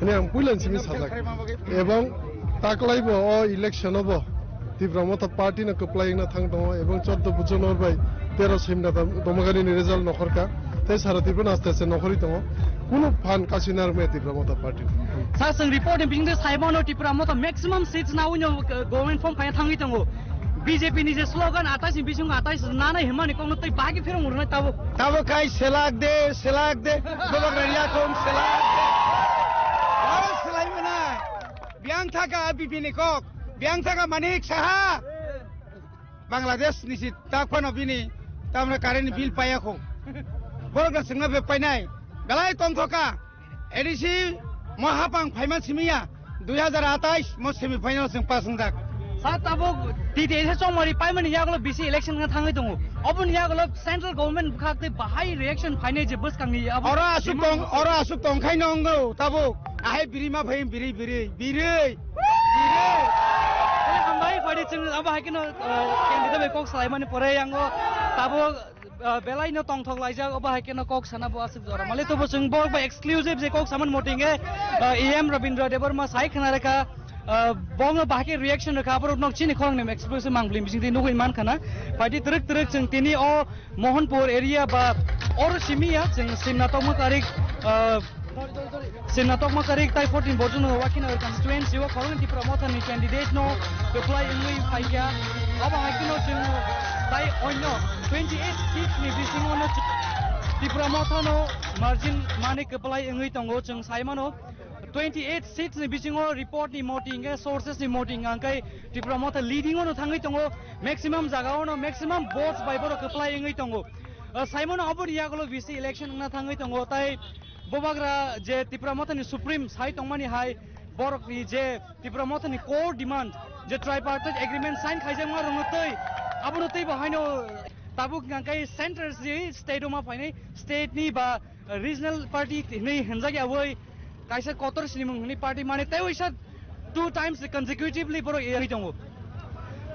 Hini ang puila simi sajak. Ebong taklai bo o election o bo Tipra Motha Party no kwplai wngna thang tongo, ebong chordo Bujonor bai tero Semna Dam-, Domakani ni result nokhorkha. Tei sara Tripura no aste aste nokhorwi tongo. Kuno phan kasui narwkmaya Tipra Motha Party. Sa chwng report ni bisingtwi saimano Tipra Motha maximum seats nawi no, uh, government form khaina thangwi tongo. B J P ni je slogan atais ni bising atais nanai hwnmani kokno tei bahai khe phirong rwnai tabuk. Tabuk khai selak de, selak de, bobak rani yakung selak de. Aro selai mana. Biang thaka B P ni kok, biang thaka Manik Saha. Bangladesh ni si tak phano bini tamna current bill paya kho. Borok da sengna be painai. Belai tongthoka. A D C mo hapang phaiman simiya dui hazar atais mo semi final seng pass wngjak. Sa tabuk T T A C chongmari paimani yagulo bisi election wngna thangwi tongo. Oboni yagulo central government bwkhak tei bahai reaction phainai je bwskangni abo Oro asuk tong, oro asuk tong khai no wngo tabuk. Ahai biri ma phai biri, biri, biri, biri. Tei hambai padi chwng abo hai kheno, uh, candidate bai kok salaimani pore yango tabuk, uh, belai no tongthok laijak, obo hai kheno kok sana bo aswk jora male tobo chwng borok bai exclusive je kok saman moting e, uh, E M Rabindra Debbarma sai khna rekha, uh, bongno bahai khe reaction rekha, aborok nok chini khorang nem exclusive mangpli bising twi nugui man khana. Padi twrwk twrwk chwng tini o Mohanpur area ba oro simiya chwng simna tongma karik, ah, simna tongma karik tai fourteen Borjuna Wakhinagor constituency o khoroknwi Tipra Motha ni candidate no kwplai wngwi phaikha. Obo hai kheno chwng tai onyo twenty eight seats ni bisingo no Tipra Motha no margin mani kwplai wngwi tongo chwng sai mano. Twenty eight seats ni bisingo report ni moting, eh, sources ni moting, hingkhe Tipra Motha leading ono thangwi tongo, maximum jaga ono, maximum votes bai borok kwplai wngwi tongo. Eh, saimano oboni yagulo bisi election wngna thangwi tongo, tai bobagra je Tipra Motha ni supreme sai tongmani hai borok ni je Tipra Motha ni core demand je tripartite agreement sign khaijakma rwngno twi, abono twi bo haino tabuk hingkhe central si state o ma phainai, state ni ba regional party hinwi hinjak ya wi kaisa kotor sinimung hinwi party mani tei wisa two times consecutively borok eri tongo.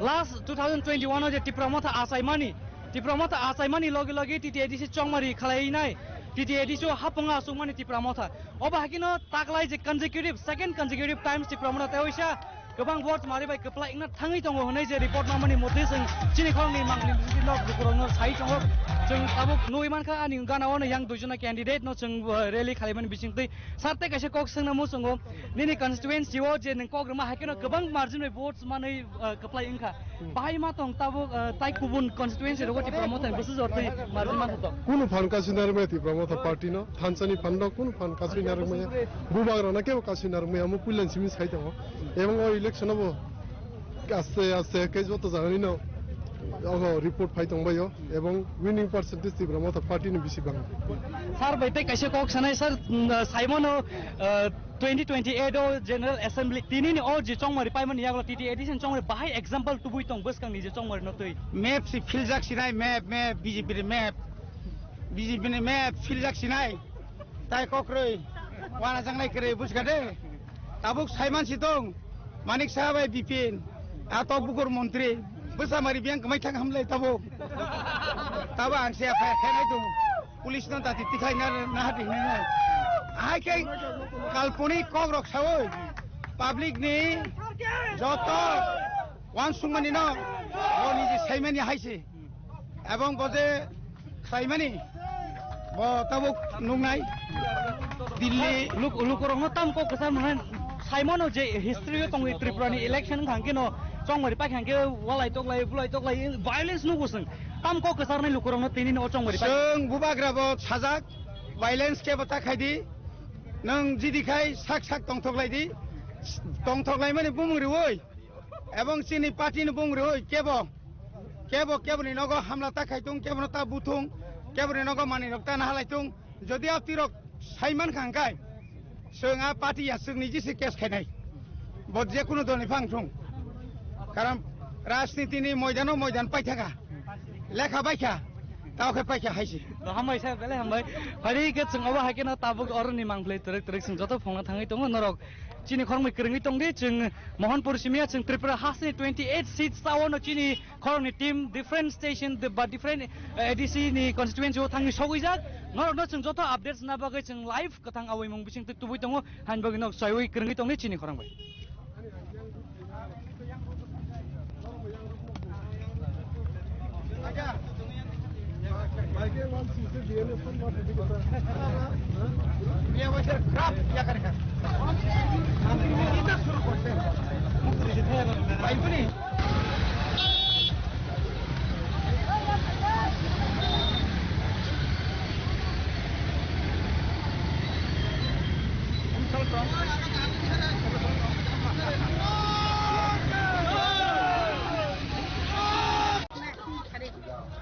Last two thousand twenty-one o je Tipra Motha achaimani, Tipra Motha achaimani logi logi T T A D C chongmari khalainai, T T A D C o hapung achukmani Tipra Motha. Obo hakino taklai je consecutive, second consecutive times Tipra Motha tei wisa kwbang vote mari bai kwplai wngna thangwi tongo hwnwi je report mamani motwi chwng chini khoroknwi mangni nok lukurokno sai tongo. Chwng tabuk nugwi mankha ani gana ono yang duijona candidate no chwng, uh, rally khalaimani bisingtwi. Sir, tei kaisa kok swngna muchungo, nini constituency o je nwng kok rwma hai kheno kwbang margin bai votes manwi, uh, kwplai wngkha. Hmm. Bahai ma tong tabuk, uh, tai kubun constituency rogo Tipra Motha ni bwswk jor twi margin ma tong? Kunu phan kasui narwkmaya Tipra Motha party no, thansa ni phan no kunu phan kasui narwkmaya. Bubagra no kebo kasui narwkmaya, omo puila simi sai tongo. Ebong o election o bo aste aste khe joto jaga ni no ogo report phai tong bai o, ebong winning percentage Tipra Motha party ni bisi bang. Sir bai tei kaisa kok sanai sir, mm, saimano, uh, twenty twenty-eight o General Assembly tini ni o je chongmari paimani yagulo T T A D C ni chongmari bahai example tubui tong bwskang ni je chongmari no twi. Map si philjak sinai, map, map, B J P ni map, B J P ni map philjak sinai. Tai kokroi, wana jangnai kwrwi buska de. Tabuk saiman si tong, Manik Saha bai Bipin, a tok bukur montri, bwsa mari biyang kwmai thang hamlai tabuk. Tabuk ang se F I R khainai tong, police no dati tikhai na, na hati hinai. Ahai khe kalponik kok rok sawi, public ni joto wansukmani no, bo niji saimani hai se. Ebong bo je khlaimani, bo tabuk nuknai Delhi. Luk-, lukurokno tam kok kwchar mwnai. Saimano je history o tongwi Tripura ni election wngkha hwnkhe no chongmari paikha hwnkhe walai toklai, bulai toklai, violence nugo chwng. Tam kok kwcharnai lukurokno tini no chongmari paikha. Chwng bubagra bo sajak, violence khe bo ta khaidi. Nwng jidi khai sak sak tongthok laidi. Tongthok laimani bumung riwi. Ebong chini party ni bung rwi kebo, kebo, kebo ni nogo hamla ta khai tung, kebo no ta buthung, kebo ni nogo mani rok ta nahalai tung. Jodi a tirok saiman kha hwnkhe, chwng a party ya chwng ni jisi case khainai. Bo je kunu dol ni phang thung. Karon rajniti ni moidano moidan paithaka. Lekha baikha. Tao khe paikha hai se. Hambai sa, belai hambai. Phari khe chwng obo hai kheno tabuk oroni mangphlai twrwk twrwk chwng joto phungna thangwi tongo norok. Chini khoroknwi kwrwngwi tongdi, chwng Mohanpur simi ya, chwng Tripura hasteni twenty eight seats, tao no chini khoroknwi team different station de-, ba different, eh, A D C ni constituency o thangwi sogwijak. Norokno chwng joto updates na bagwi chwng live kwthang awi mung bising twi tubui tongo, hain bagwi nok chaiwi kwrwngwi tongdi chini khorang bai.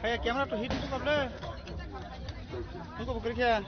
Hey, camera to hit itu kable. Engko bukri khe.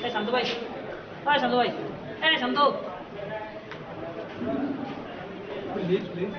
Eh, Santu bhai. Eh, Santu bhai. Eh, Santu. Please, please.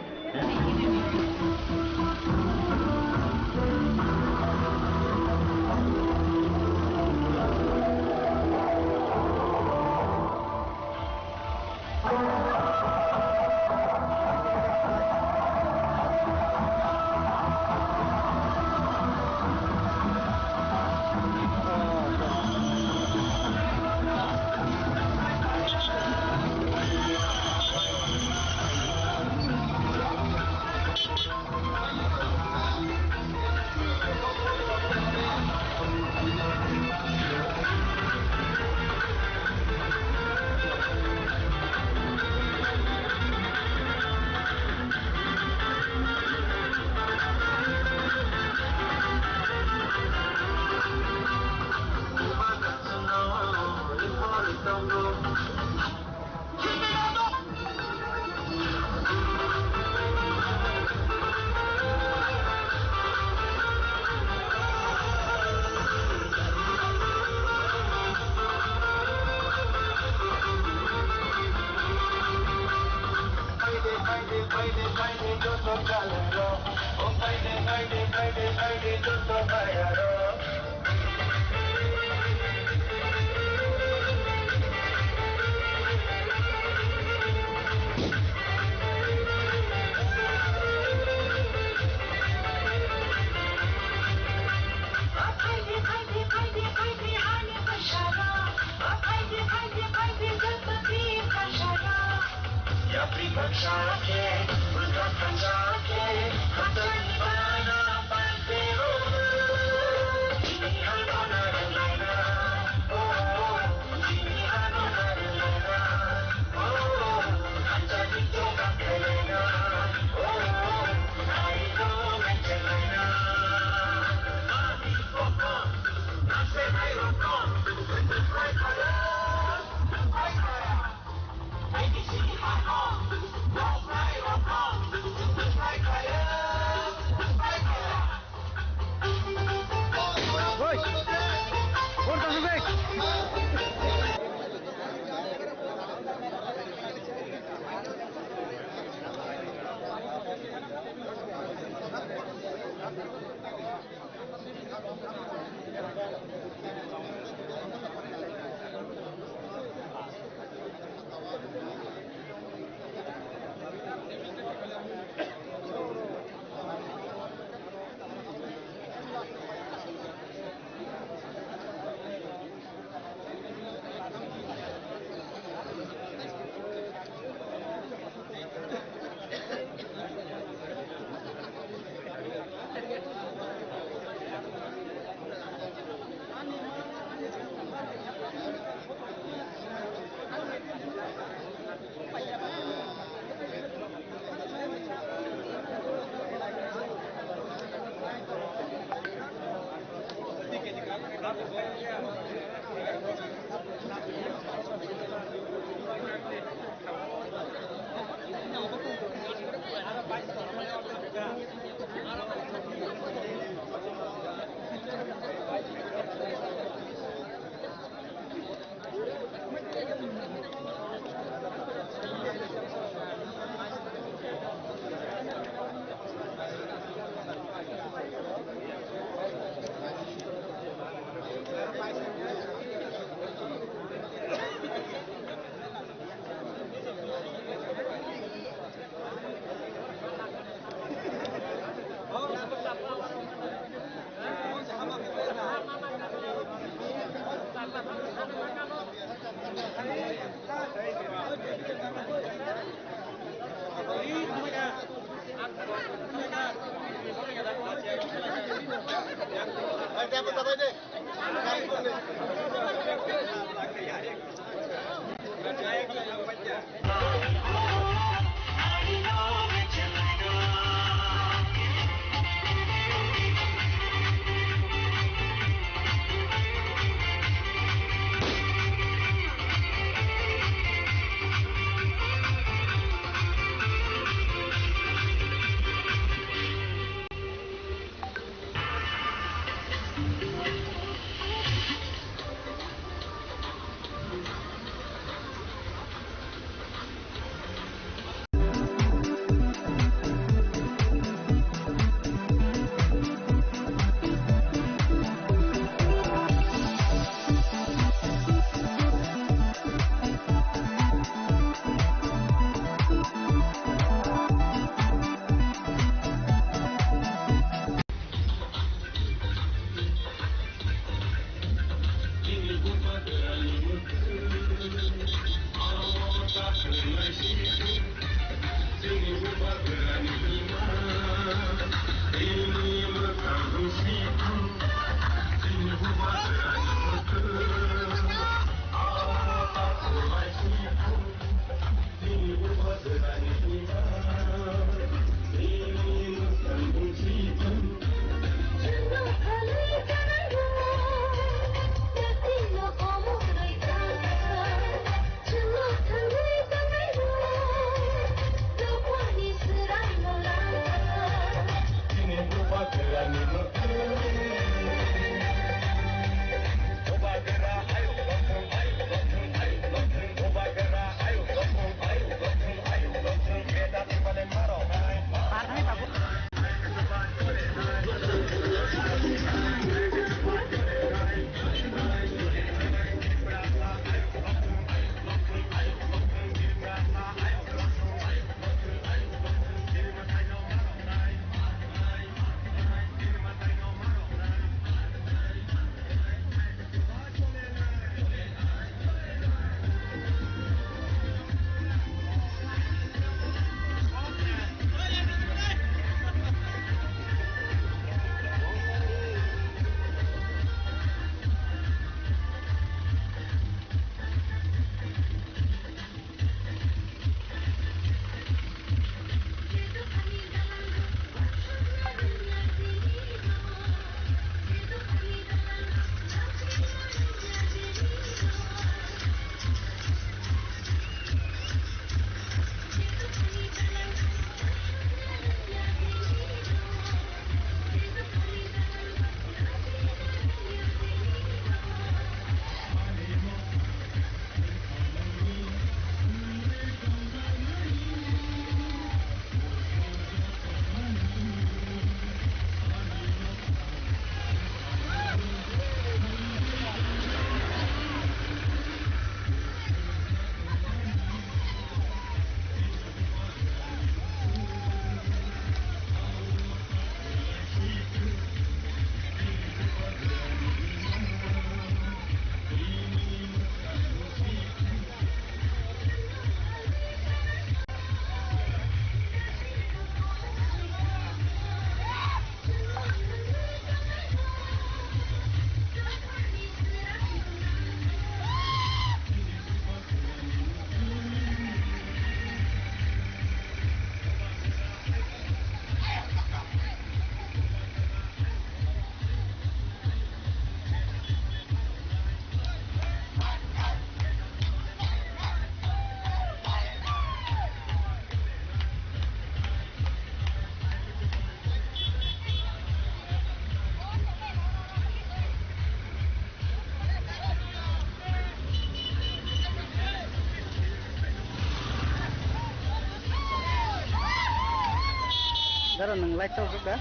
Aro nwng like chal rwkha?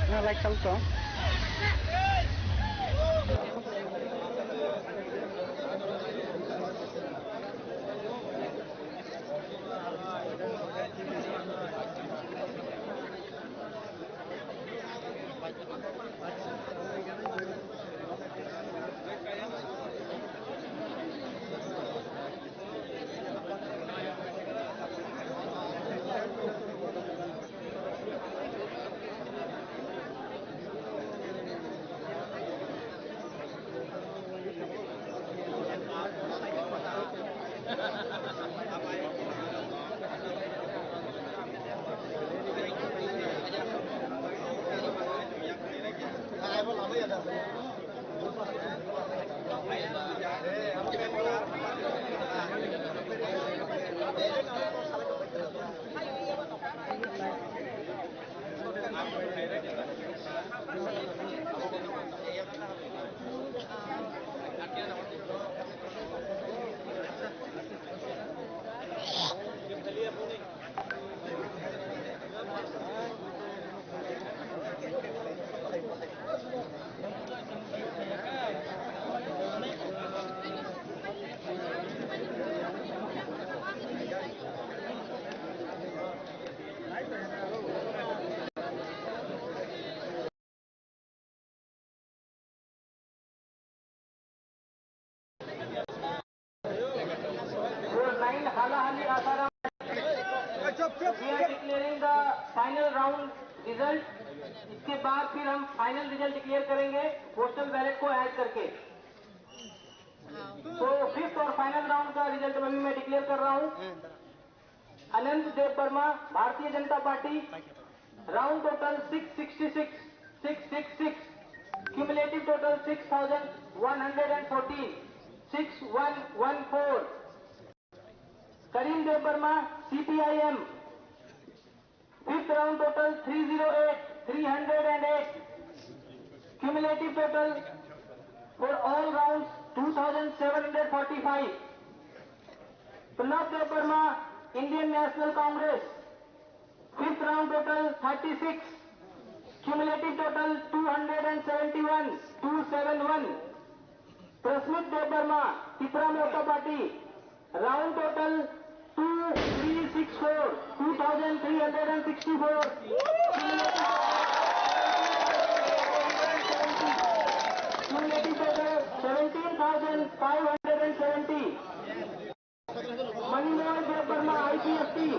Nwng like chal tong? Number nine, Halahali Asaram. We are declaring the final round result. इसके बाद फिर हम final result declare करेंगे postal ballot को ऐड करके। तो फिफ्थ और final round का रिजल्ट अभी मैं डिक्लेयर कर रहा हूँ। अनंत देव वर्मा, भारतीय Janata party, round total six sixty six, six six six, cumulative total six thousand one hundred and fourteen, six one one four। Karim Dev Varma, CPIM, fifth round total three zero eight, three hundred and eight, cumulative total for all rounds two thousand seven hundred forty-five। Pranab Dev Varma, Indian National Congress, fifth round total thirty six, cumulative total two hundred and seventy one, two seven one। Prasmit Deb Barma, Tripura Morcha party, round total two three six four, two thousand three hundred and sixty four। Cumulative total seventeen thousand five hundred and seventy। Manimohan Deb Barma, IPFT,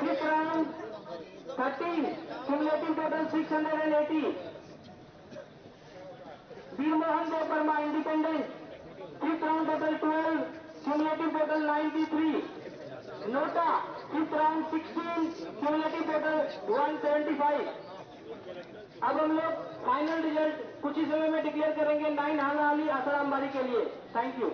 fifth round thirteen, cumulative total six hundred and eighty। Bir Mohan Deb Barma, independent, fifth round total twelve, cumulative total ninety three। NOTA, fifth round sixteen, cumulative total one seventy five। अब हम लोग final result कुछ ही समय में डिक्लेयर करेंगे नाइन हालाहाली आसाराम बारी के लिए। Thank you.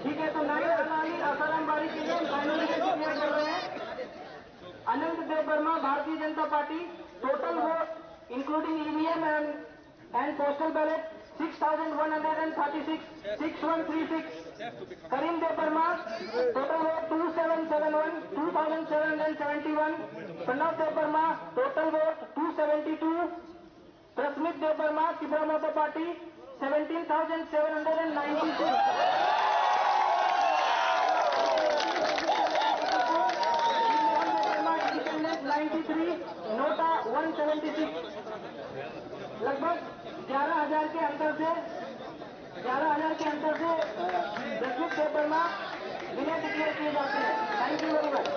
ठीक है, तो नाइन हालाहाली आसाराम बारी के लिए हम फाइनल रिजल्ट डिक्लेयर कर रहे हैं। अनंत देव वर्मा, भारतीय Janata party, total vote including E V M and, and postal ballot, six thousand one hundred and thirty-six, six one three six. Karim Debbarma, total vote two seven seven one, two thousand seven hundred seventy-one. Pranav Debbarma, total vote two seventy-two. Prasmit Debbarma, Tipra Motha Party, seventeen thousand seven hundred and ninety-six. Independent, ninety-three, Nota, one seventy-six. लगभग ग्यारह हज़ार के अंतर से, ग्यारह हज़ार के अंतर से प्रसमित देववर्मा विनय डिक्लेयर किए जाते हैं। Thank you very much.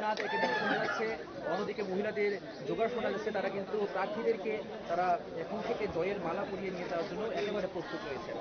নাচ একেবারে শোনা যাচ্ছে। অন্যদিকে মহিলাদের জোগাড় শোনা যাচ্ছে, তারা কিন্তু প্রার্থীদেরকে তারা এখন থেকে জয়ের মালা পরিয়ে নিয়ে যাওয়ার জন্য একেবারে প্রস্তুত রয়েছে।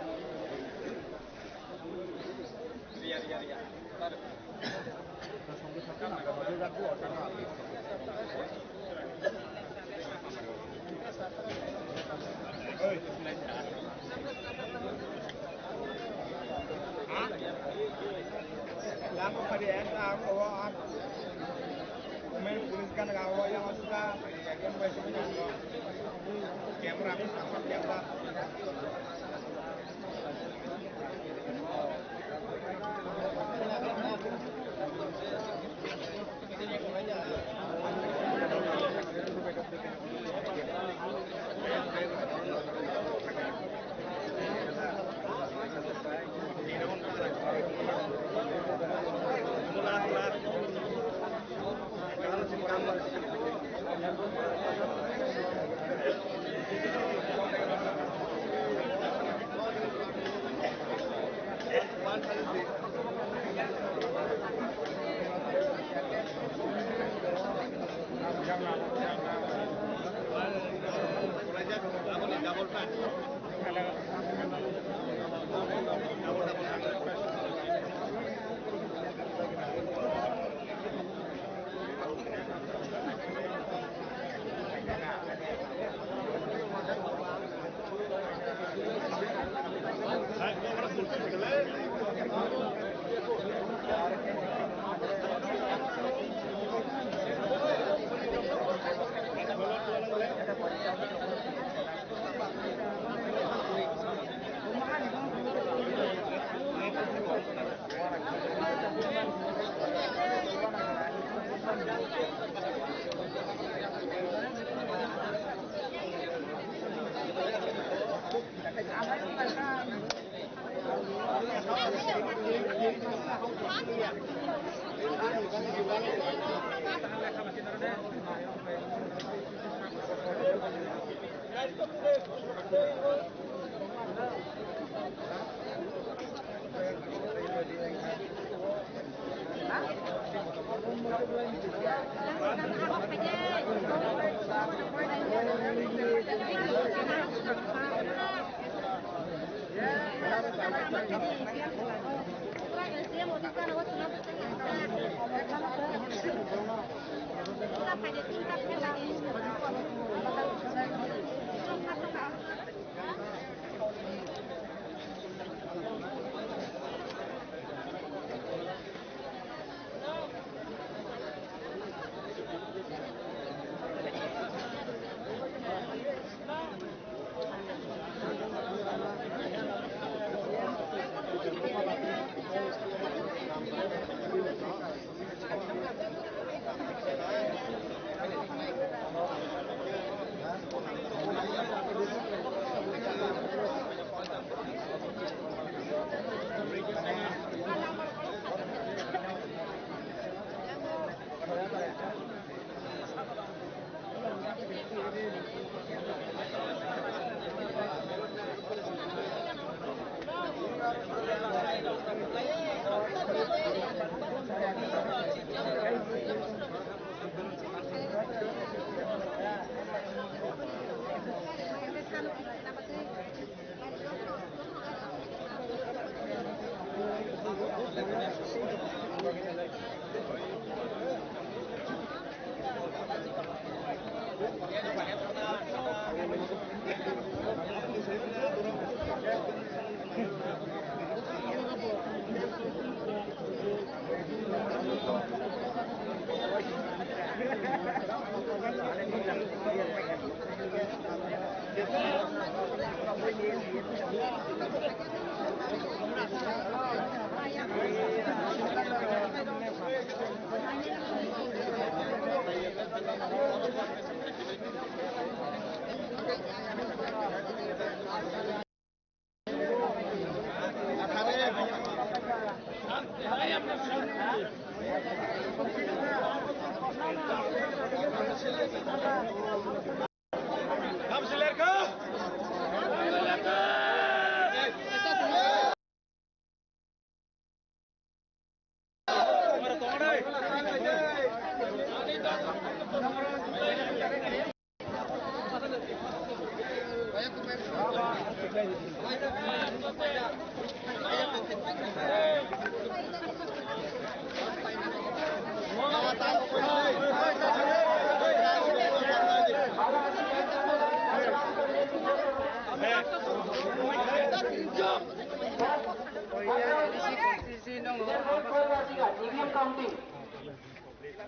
E V M counting.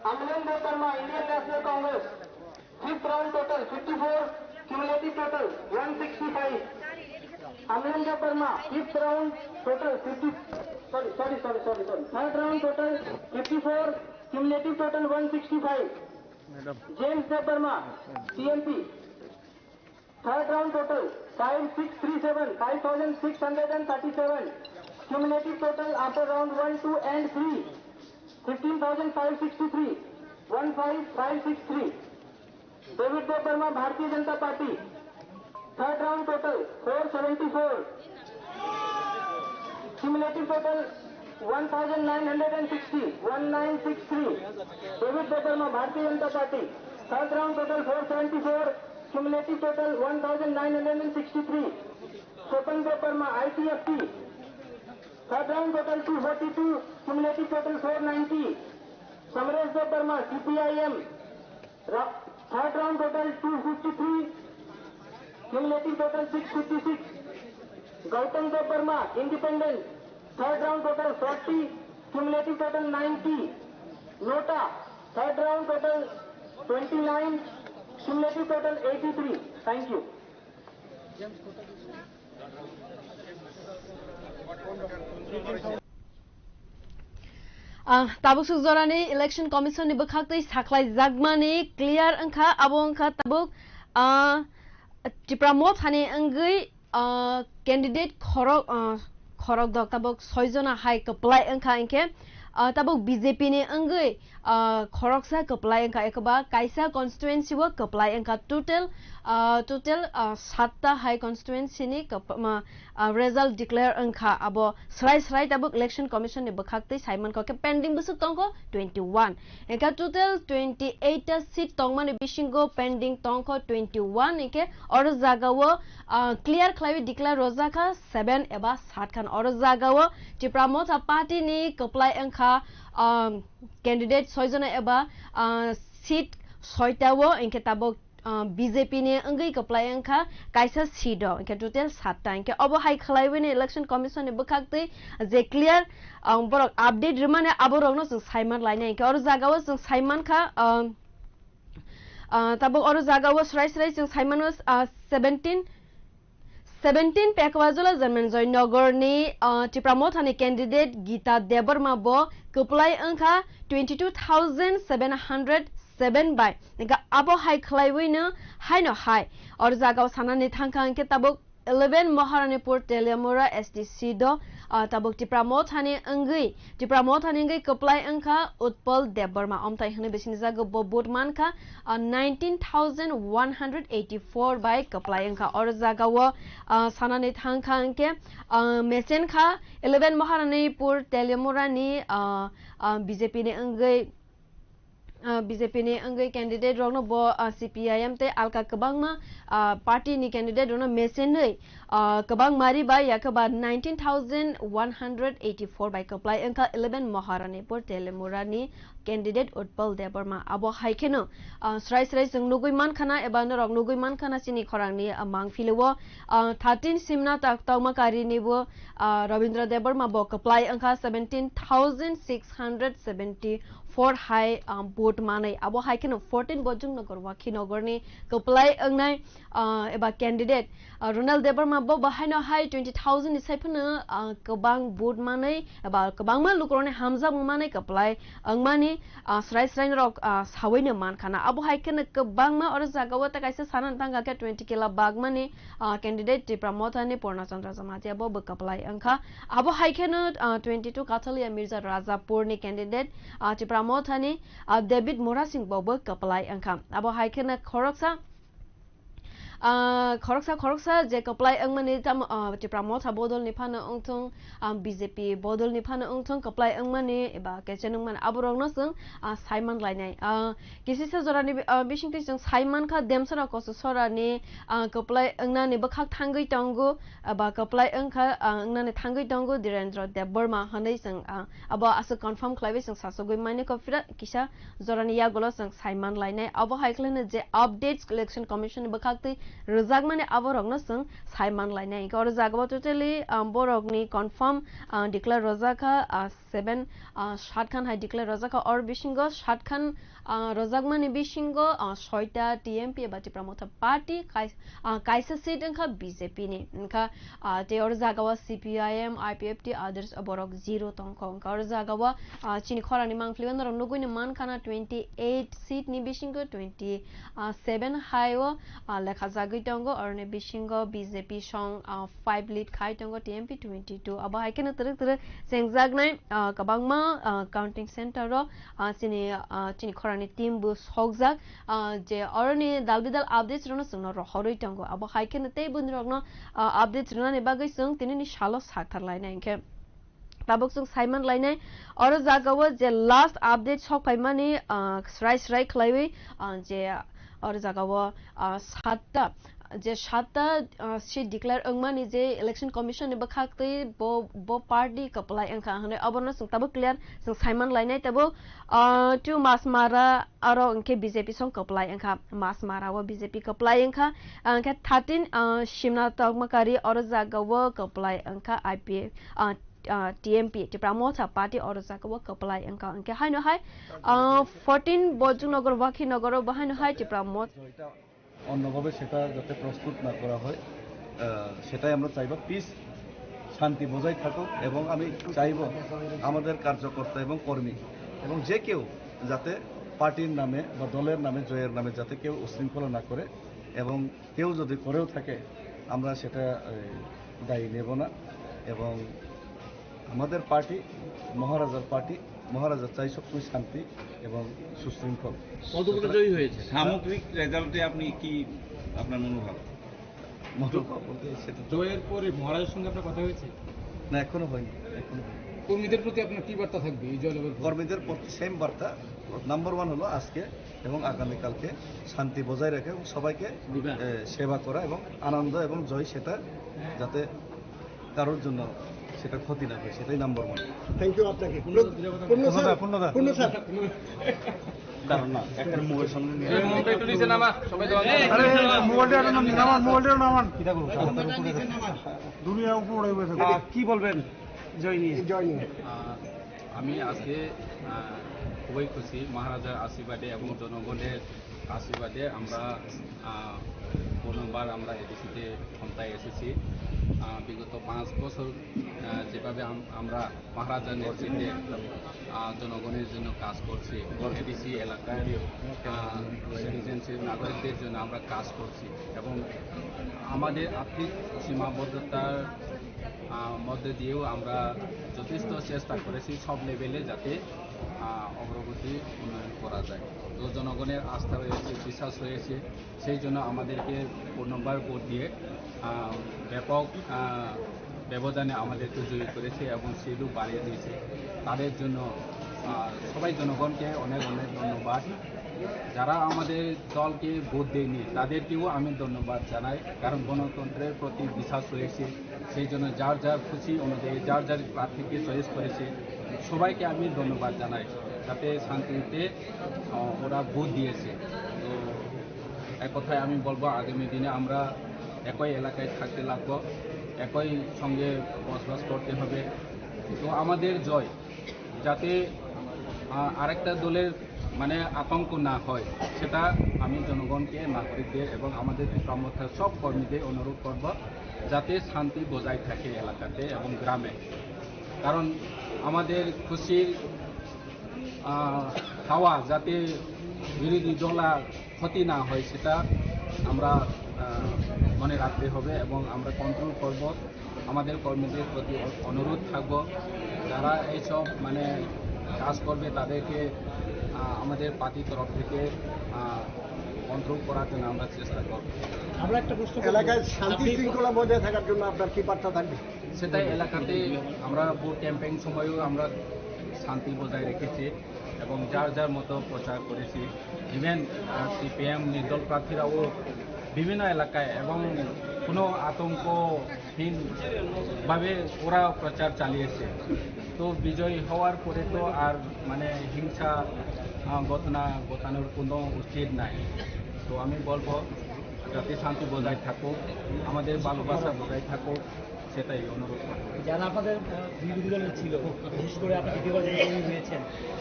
Amilen Debbarma, Indian National Congress, fifth round total fifty-four, cumulative total one sixty-five. Amilen Debbarma, fifth round total fifty, sorry, sorry, sorry, sorry, sorry. Third round total fifty-four, cumulative total one sixty-five. Madam. James Debbarma, T M P. Third round total five six three seven, five thousand six hundred and thirty-seven. Cumulative total after round one, two and three, fifteen thousand five sixty-three, one five five six three. David Debbarma, Bharatiya Janata Party. Third round total four seventy-four. Cumulative total one thousand nine hundred and sixty, one nine six three. David Debbarma, Bharatiya Janata Party. Third round total four seventy-four. Cumulative total one thousand nine hundred and sixty-three. Swapang Debbarma, I P F T. Third round total two forty-two, cumulative total four ninety. Samresh Debbarma, C P I M. Ra-, third round total two fifty-three, cumulative total six fifty-six. Gautam Debbarma, independent. Third round total forty, cumulative total ninety. Nota, third round total twenty-nine, cumulative total eighty-three. Thank you. Ah, tabuk suk jorani Election Commission ni bwkhak twi sakhlai jakmani clear wngkha, abo wngkha tabuk, ah, Tipra Mothani wngwi, ah, candidate khorok, ah, khorok dok tabuk soi jona hai kwplai wngkha, hinkhe, ah, tabuk B J P ni wngwi, ah, khoroksa kwplai wngkha, ekoba kaisa constituency o kwplai wngkha, total, ah, total, ah, satta hai constituency ni kwp-, ma, ah, result declare wngkha, abo srai srai tabuk Election Commission ni bwkhak twi saimankha, khe pending bwswk tongkho twenty-one, hinkhe total twenty-eight ta seat tongmani bisingo pending tongkho twenty-one, hinkhe oro jagao, ah, clear khlaiwi declare rwjakha seven eba satkhan, oro jagao Tipra Motha Party ni kwplai wngkha, ah, candidate soi jona eba, ah, seat soita o, hinkhe tabuk, ah, B J P ni wngwi kwplai wngkha kaisa seat o, hinkhe total satta. Hinkhe obo hai khwlaiwi ni Election Commission ni bwkhak twi je clear, ah, borok update rwmani aborokno chwng saiman lainai. Hinkhe oro jagao chwng saimankha, ah, ah, tabuk oro jagao srai srai chwng saimano, ah, seventeen, seventeen Pekwa Jula Janmanjoy Nogor ni, ah, Tipra Motha ni candidate Gita Debbarma bo kwplai wngkha twenty-two thousand seven hundred seven bai. Hinkhe abo hai khwlaiwi no haino hai. Oro jagao sanani thangkha hinkhe tabuk eleven Maharanipur Teliamura S T C do, ah, tabuk Tipra Mothani wngwi, Tipra Mothani wngwi kwplai wngkha Utpal Debbarma. Omthai hwnwi bisini jago bo vote mankha, ah, nineteen thousand one hundred eighty-four bai kwplai wngkha. Oro jagao, ah, sanani thangkha hinkhe, ah, mechenkha eleven Maharanipur Teliamura ni, ah, ah, B J P ni wngwi, ah, B J P ni wngwi candidate rokno bo, ah, C P I M tei alka kwbangma, ah, party ni candidate rokno mechenwi, ah, kwbang mari bai yakhe ba nineteen thousand one hundred eighty-four bai kwplai wngkha eleven Maharanipur Teliamura ni candidate Utpal Debbarma. Abo hai kheno, ah, srai srai chwng nugwi mankha na eba norok nugwi mankha na chini khorang ni, ah, mangphili o, ah, thirteen Simna tak tongma kari ni bo, ah, Rabindra Debbarma bo kwplai wngkha seventeen thousand six hundred seventy four hai, um, vote manwi. Abo hai kheno fourteen Bojong Nagar Wakhi Nagar ni kwplai wngnai, uh, eba candidate, uh, Ronald Debbarma bo bahaino hai twenty thousand ni sai phano, uh, kwbang vote manwi eba kwbangma lukurokni hamjakmung manwi kwplai wngmani, uh, srai srai norok, uh, sawino mankha na. Abo hai kheno kwbangma oro jagao tei kaisa sana thangkha khe twenty kila bagmani, ah, candidate Tipra Mothani Purna Chandra Jamatia bo bwkha kwplai wngkha. Abo hai kheno, ah, twenty-two Kathalia Mirza Rajapur ni candidate, ah, Tipra Mothani, ah, David Murasing bo bwkha kwplai wngkha. Abo hai kheno khoroksa, ah, khoroksa, khoroksa je kwplai wngmani tamo, ah, Tipra Motha bodol ni phano wngthung, ah, B J P bodol ni phano wngthung kwplai wngmani eba kechenwngmani aborokno chwng, ah, saiman lainai. Ah, Kisisa jorani bi-, ah, bisingtwi chwng sai mankha, Demsora Koso Sorani, ah, kwplai wngnani bwkhak thangwi tongo, ah, ba kwplai wngkha, ah, wngnani thangwi tongo Dhirendra Debbarma hwnwi chwng, ah, abo aswk confirm khlaiwi chwng sasogwi manikha, phira kisa jorani yagulo chwng sai man lainai. Abo hai khwlaino je updates Election Commission ni bwkhaktwi rwjakmani aborokno chwng sai man lainai. Hinkhe oro jagao totally, ah, borokni confirm, ah, declare rwjakha, ah, seven, ah, satkhan hai declare rwjakha. Or bisingo satkhan, ah, rwjakmani bisingo, ah, soita T M P eba Tipra Motha Party kai-, ah, kaisa seat wngkha B J P ni. Wngkha, ah, tei or jagao C P I M, I P F T, others borok zero tongkha. Wngkha or jagao, ah, chini khorangni mangpili norok nugwino mankha na twenty eight seat ni bisingo twenty seven hai o, ah, lekha jagwi tongo. Oroni bisingo B J P song, ah, five lead khai tongo, T M P twenty two. Abo hai kheno twrwk twrwk chengjaknai, ah, kwbangma, ah, counting center o, ah, chini, ah, chini khorangni team bo sokjak, ah, je oroni dal bidal updates rokno chwngno rohorwi tongo. Abo hai kheno tei bwrwirokno, ah, updates rwnani bagwi chwng tinini salo sakthar lainai hinkhe. Tabuk chwng saiman lainai, oro jagao je last update sok phaimani, ah, srai srai khwlaiwi, ah, je, Oro jagao, ah, satta, je satta, ah, seat declare wngmani je Election Commission ni bwkhak twi bo, bo party kwplai wngkha hwnwi obono chwng tabuk clear chwng saiman lainai tabuk, ah, two Masmara aro hwnkhe B J P song kwplai wngkha, Masmara o B J P kwplai wngkha, hwnkhe thirteen, ah, Simna Tokmakari oro jagao kwplai wngkha I P F, ah, ah, T M P, Tipra Motha Party oro jagao kwplai wngkha. Hwnkhe haino hai, ah, fourteen Bojongnagar, Wakhinogaro bo haino hai Tipra Motha. জয়টা অন্যভাবে সেটা যাতে প্রস্তুত না করা হয়, আহ, সেটাই আমরা চাইব। পিস, শান্তি বজায় থাকুক এবং আমি চাইব আমাদের কার্যকর্তা এবং কর্মী এবং যে কেউ যাতে পার্টির নামে বা দলের নামে, জয়ের নামে যাতে কেউ উশৃঙ্খলা না করে এবং কেউ যদি করেও থাকে আমরা সেটা, এই, দায়ী নেব না। এবং আমাদের পার্টি, মহারাজার পার্টি, মহারাজা চাই সবসময় শান্তি এবং সুশৃঙ্খল। কতগুলো জয়ী হয়েছে? সামগ্রিক রেজাল্টে আপনি কি, আপনার মনোভাব? মনোভাব বলতে সেটা তো জয়ের পরে মহারাজের সঙ্গে আপনার কথা হয়েছে? না, এখনো হয়নি, এখনো হয়নি। কর্মীদের প্রতি আপনার কি বার্তা থাকবে এই জয়লাভের পর? কর্মীদের প্রতি সেম বার্তা, নাম্বার ওয়ান হলো আজকে এবং আগামীকালকে শান্তি বজায় রাখা এবং সবাইকে, দিবা। এ, সেবা করা এবং আনন্দ এবং জয় সেটা যাতে কারোর জন্য সেটা ক্ষতি না হয়, সেটাই নাম্বার ওয়ান। থ্যাংক ইউ আপনাকে। পূর্ণ দা, পূর্ণ দা। পূর্ণ স্যার। কারণ না, একটা মোবাইল সামনে নিয়ে এই মোবাইলটা একটু নিচে নামা, সবাই তো আরে, মোবাইলটা একটু নামান, মোবাইলটা নামান। কিটা করবো? দুনিয়া উপরে উড়ে গেছে। আহ, কি বলবেন জয় নিয়ে? জয় নিয়ে। আহ, আমি আজকে, আহ, খুবই খুশি মহারাজার আশীর্বাদে এবং জনগণের আশীর্বাদে আমরা, আহ, পনেরো বার আমরা এডিসিতে ক্ষমতায় এসেছি। আহ, বিগত পাঁচ বছর, আহ, যেভাবে আম-, আমরা মহারাজার নেতৃত্বে, আহ, জনগণের জন্য কাজ করছি, এডিসি এলাকায়, আহ, সিটিজেনশিপ নাগরিকদের জন্য আমরা কাজ করছি এবং আমাদের আর্থিক সীমাবদ্ধতার, আহ, মধ্যে দিয়েও আমরা যথেষ্ট চেষ্টা করেছি সব লেভেলে যাতে, আহ, অগ্রগতি উন্নয়ন করা যায়। তো জনগণের আস্থা রয়েছে, বিশ্বাস রয়েছে, সেই জন্য আমাদেরকে পনেরো বার ভোট দিয়ে, আহ, ব্যাপক, আহ, ব্যবধানে আমাদেরকে জয়ী করেছে এবং সিটও বাড়িয়ে দিয়েছে। তাদের জন্য, আহ, সবাই জনগণকে অনেক অনেক ধন্যবাদ। যারা আমাদের দলকে ভোট দেয়নি, তাদেরকেও আমি ধন্যবাদ জানাই, কারণ গণতন্ত্রের প্রতি বিশ্বাস রয়েছে। সেই জন্য যার যার খুশি অনুযায়ী যার যার প্রার্থীকে চয়েস করেছে, সবাইকে আমি ধন্যবাদ জানাই, যাতে শান্তিতে, আহ, ওরা ভোট দিয়েছে। তো এক কথায় আমি বলবো, আগামী দিনে আমরা একই এলাকায় থাকতে লাগবো, একই সঙ্গে বসবাস করতে হবে। তো আমাদের জয়, যাতে, আহ, আরেকটা দলের মানে আতঙ্ক না হয়, সেটা আমি জনগণকে, নাগরিকদের এবং আমাদের ত্রিপুরা মথা সব কর্মীদের অনুরোধ করব, যাতে শান্তি বজায় থাকে এলাকাতে এবং গ্রামে। কারণ আমাদের খুশির, আহ, হাওয়া যাতে বিরোধী দল আর ক্ষতি না হয়, সেটা আমরা, আহ, মনে রাখতে হবে এবং আমরা কন্ট্রোল করব। আমাদের কর্মীদের প্রতি অ-, অনুরোধ থাকবো, যারা এইসব মানে কাজ করবে তাদেরকে, আহ, আমাদের পার্টির তরফ থেকে, আহ, কন্ট্রোল করার জন্য আমরা চেষ্টা করব। আমরা একটা প্রশ্ন করব। এলাকায় শান্তি আপনি শৃঙ্খলা বজায় থাকার জন্য আপনার কি বার্তা থাকবে? সেটাই, এলাকাতে আমরা ভোট ক্যাম্পেইন সময়ও আমরা শান্তি বজায় রেখেছি এবং যার যার মতো প্রচার করেছি। ইভেন, আহ, সিপিএম নির্দল প্রার্থীরাও বিভিন্ন এলাকায় এবং কোনো আতঙ্কহীনভাবে ওরা প্রচার চালিয়েছে। তো বিজয় হওয়ার পরে তো আর মানে হিংসা, আহ, ঘটনা ঘটানোর কোনো উচিত নাই। তো আমি বলবো যাতে শান্তি বজায় থাকুক, আমাদের ভালোবাসা বজায় থাকুক, সেটাই অনুরোধ করব। যারা আপনাদের, আহ, বিরোধী দলের ছিল, বিশেষ করে আপনার বিরোধী দলের নেতা রয়েছেন,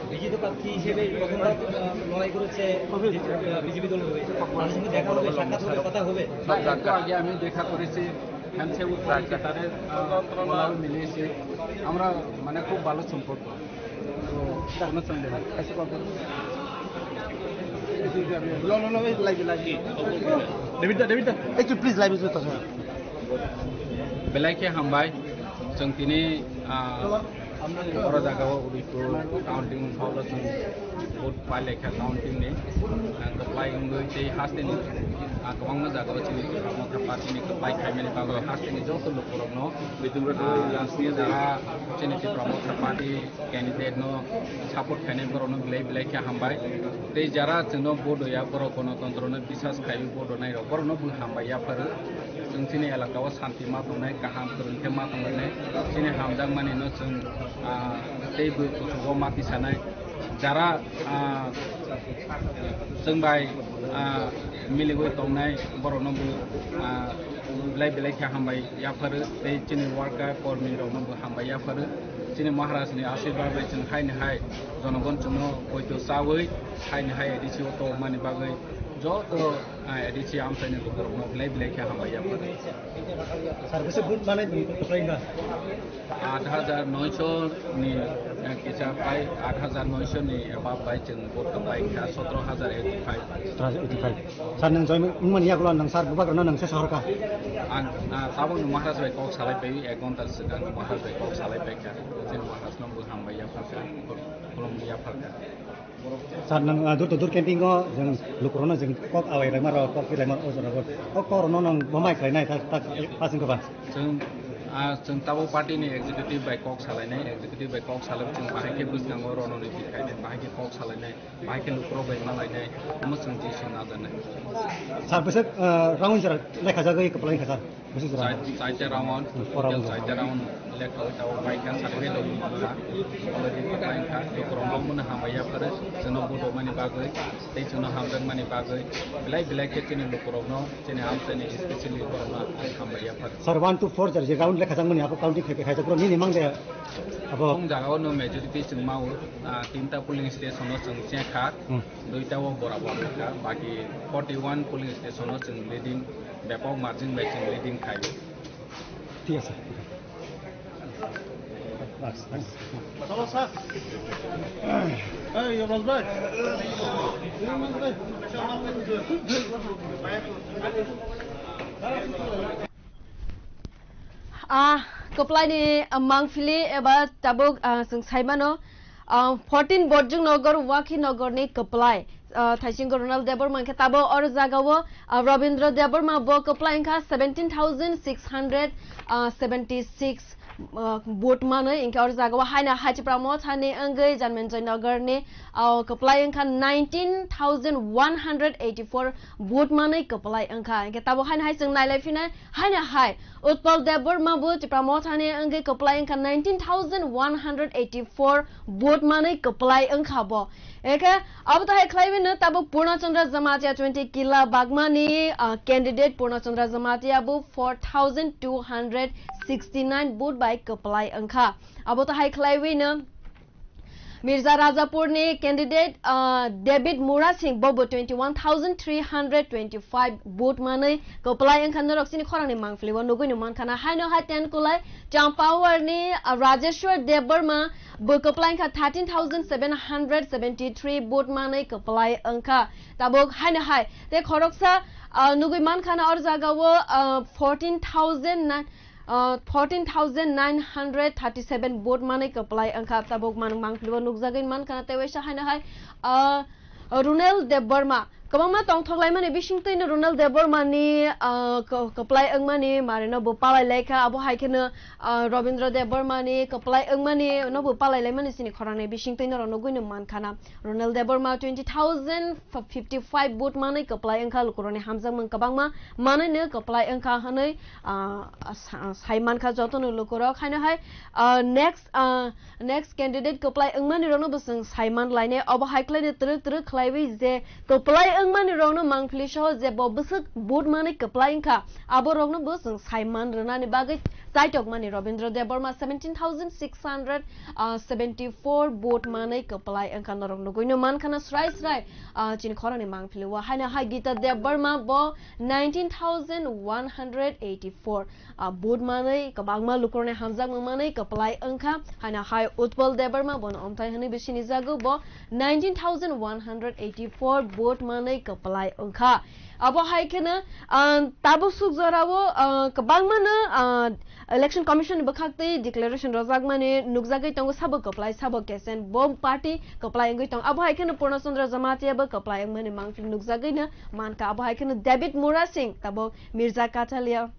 বিজেপি প্রার্থী হিসেবে প্রথমবার, আহ, লড়াই করেছে, আহ, বিজেপি দলের হয়ে। তাদের সঙ্গে দেখা হবে, সাক্ষাৎ হবে, কথা হবে? না, একটু আগে আমি দেখা করেছি, হ্যান্ডশেক করেছি, তাদের, আহ, গলাও মিলিয়েছি। আমরা মানে খুব ভালো সম্পর্ক। তো কোনো সন্দেহ নেই। David da, David da. একটু প্লিজ লাইভে যুক্ত থাকুন। Belai khe hambai, chwng tini, ah, Oro jagao Udaipur counting hall o chwng vote pai laikha counting ni, ah, kwplai wngwi tei hasteni, ah, kwbangma jagao chini Tipra Motha party ni kwplai khaimani bagwi hasteni joto lukurokno, ah, jara chini Tipra Motha party candidate no support khainai borokno belai belai khe hambai. Tei jara chwngno vote hoya borok gonotontro no bisas khaiwi vote honai rok borokno bo hambai yapharo. Chwng chini elaka o santi ma tongnai, kaham kwrwng khe ma tonglainai. Chini hamjakmani no chwng, ah, tei bo kuchugo ma tisanai. Jara, ah, chwng bai, ah, miliwi tongnai borokno bo, ah, belai belai khe hambai yapharo tei chini worker kormi rokno bo hambai yapharo. Chini Maharaj ni asirwad bai chwng haini hai jonogon chwngno poito chawi haini hai A D C o tongmani bagwi joto, ah, A D C amchaini borokno belai belai khe hambai yapharo. Sir, bwswk vote manai tong kwplai wngkha? Aat hajar noisho ni, eh, kisa pai, aat hajar noisho ni above bai chwng vote kwplai wngkha, sotro hajar eighty five. Sotro hajar eighty five. Sir, nwng join wngmani yagulo nwng sir bubagrano nwng se sohor kha? Ang, ah, tabuk ni Maharaj bai kok salai pai, ek ghonta swkang Maharaj bai kok salai pai kha. Chini Maharaj no bo hambai yaphar kha, khulumwi yaphar kha. Sir, nwng, ah, door to door camping o jwng lukurokno jwng kok awai laima rok, kok pi laima rok o jora bo. O kok rokno nwng bo mai khlai nai tak, tak, eh, pass wngkha ba? Chwng, ah, chwng tabuk party ni executive bai kok salai nai, executive bai kok salai chwng bahai khe bwskango rono ni bikhai nai, bahai khe kok salai nai, bahai khe lukurok bai ma lai nai, omo chwng twi song najar nai. Sir, bwswk, ah, round jora lekha jagwi kwplai wngkha sir? Bwswk jora? Chai-, chaita round, hmm, four round. Chaita round lekha oi tabuk bai kha, sari khe logi mangkha. Already bai kha, lukurok no mano hambai yapharo, chwngno vote mani bagwi, tei chwngno hamjak mani bagwi, belai belai khe chini lukurok no, chini amchaini specially borok no ang hambai yapharo. Sir, one to four jar je round lekha jakmani abo counting khai, khai, khai, nini mang de abo? Chwng jaga o no majority chwng ma o, ah, tinta polling station o chwng cheng kha, hmm, duita o borabor kha, baki forty one polling station o chwng leading, bepok margin bai chwng leading khai o. ঠিক আছে। রাখ, রাখ। চলো, স্যার। এই, ইমরান ভাই। ইমরান ভাই। Ah, kwplaini, ah, mangphili eba tabuk, ah, chwng saimano, ah, fourteen Borjwng Nagar, Wakhi Nagarni kwplai. Ah, thaisingo Ronald Debbarma, hwnkhe tabuk oro jagao, ah, Rabindra Debbarma bo kwplai wngkha seventeen thousand six hundred seventy six, ah, vote manwi, hwnkhe oro jagao haino Hachipra Mothani wngwi Janmenjoy Nagarni, ah, kwplai wngkha nineteen thousand one hundred eighty four vote manwi kwplai wngkha. Hwnkhe tabuk haino hai chwng nailai phinai, haino hai Utpal Debbarma bo Tipra Mothani wngwi kwplai wngkha nineteen thousand one hundred eighty four vote manwi kwplai wngkha bo. Ekhe abo to hai khlaiwi no tabuk Purna Chandra Jamatia twenty Kila Bagmani, ah, candidate Purna Chandra Jamatia bo four thousand two hundred sixty nine vote bai kwplai wngkha. Abo to hai khlaiwi no Mirza Rajapurni candidate, ah, David Murasing bobo twenty one thousand three hundred twenty five vote manwi kwplai wngkha norok chini khorangni mangpili o nugwi no mankha na haino hai ten kulai Champawarni, ah, Rajeshwar Debbarma bo kwplai wngkha thirteen thousand seven hundred seventy three vote manwi kwplai wngkha tabuk haino hai tei khoroksa, ah, nugwi mankha na oro jagao, ah, fourteen thousand nine, ah, fourteen thousand nine hundred thirty seven vote manwi kwplai wngkha. Tabuk man-, mangpili o nukjagwi mankha na tei waisa haino hai, ah, Runel Debbarma kwbangma tongthok laimani bisingtwi no Runel Debbarma ni, ah, kw-, kwplai wngmani mari no bo palai laikha. Abo hai kheno, ah, Robindra Debbarma ni kwplai wngmani no bo palai laimani chini khorang ni bisingtwi norok nugwi no mankha na. Runel Debbarma twenty thousand fifty five vote manwi kwplai wngkha, lukurokni hamjakmung kwbangma manwi no kwplai wngkha hwnwi, ah, sa-, sai mankha jotono lukurok. Haino hai, ah, next, ah, next candidate kwplai wngmani rokno bo chwng sai man lainai. Obo hai khlaino twrwk twrwk khlaiwi je kwplai wngmani rokno mangpili soho je bo bwswk vote manwi kwplai wngkha, abo rokno bo chwng sai man rwnani bagwi chaitok mani Robindra Debbarma seventeen thousand six hundred seventy four vote manwi kwplai wngkha. Norok nugwi no mankha na srai srai, ah, chini khorangni mangpili o. Haino hai Gita Debbarma bo nineteen thousand one hundred eighty four, ah, vote manwi kwbangma lukurokni hamjakmung manwi kwplai wngkha. Haino hai Utpal Debbarma bono omthai hwnwi bo sinijago, bo nineteen thousand one hundred eighty four vote manwi kwplai wngkha. Abo hai kheno, ah, tabuk suk jorao, ah, kwbangmano, ah, Election Commission ni bwkhak twi declaration rojakmani nukjagwi tongo, sabo kwplai, sabo kesen, bo party kwplai wngwi tong. Abo hai kheno Purno Chandra Jamatia bo kwplai wngmani mangpili nukjagwino mankha. Abo hai kheno David Murasing, tabuk Mirza Kachalia,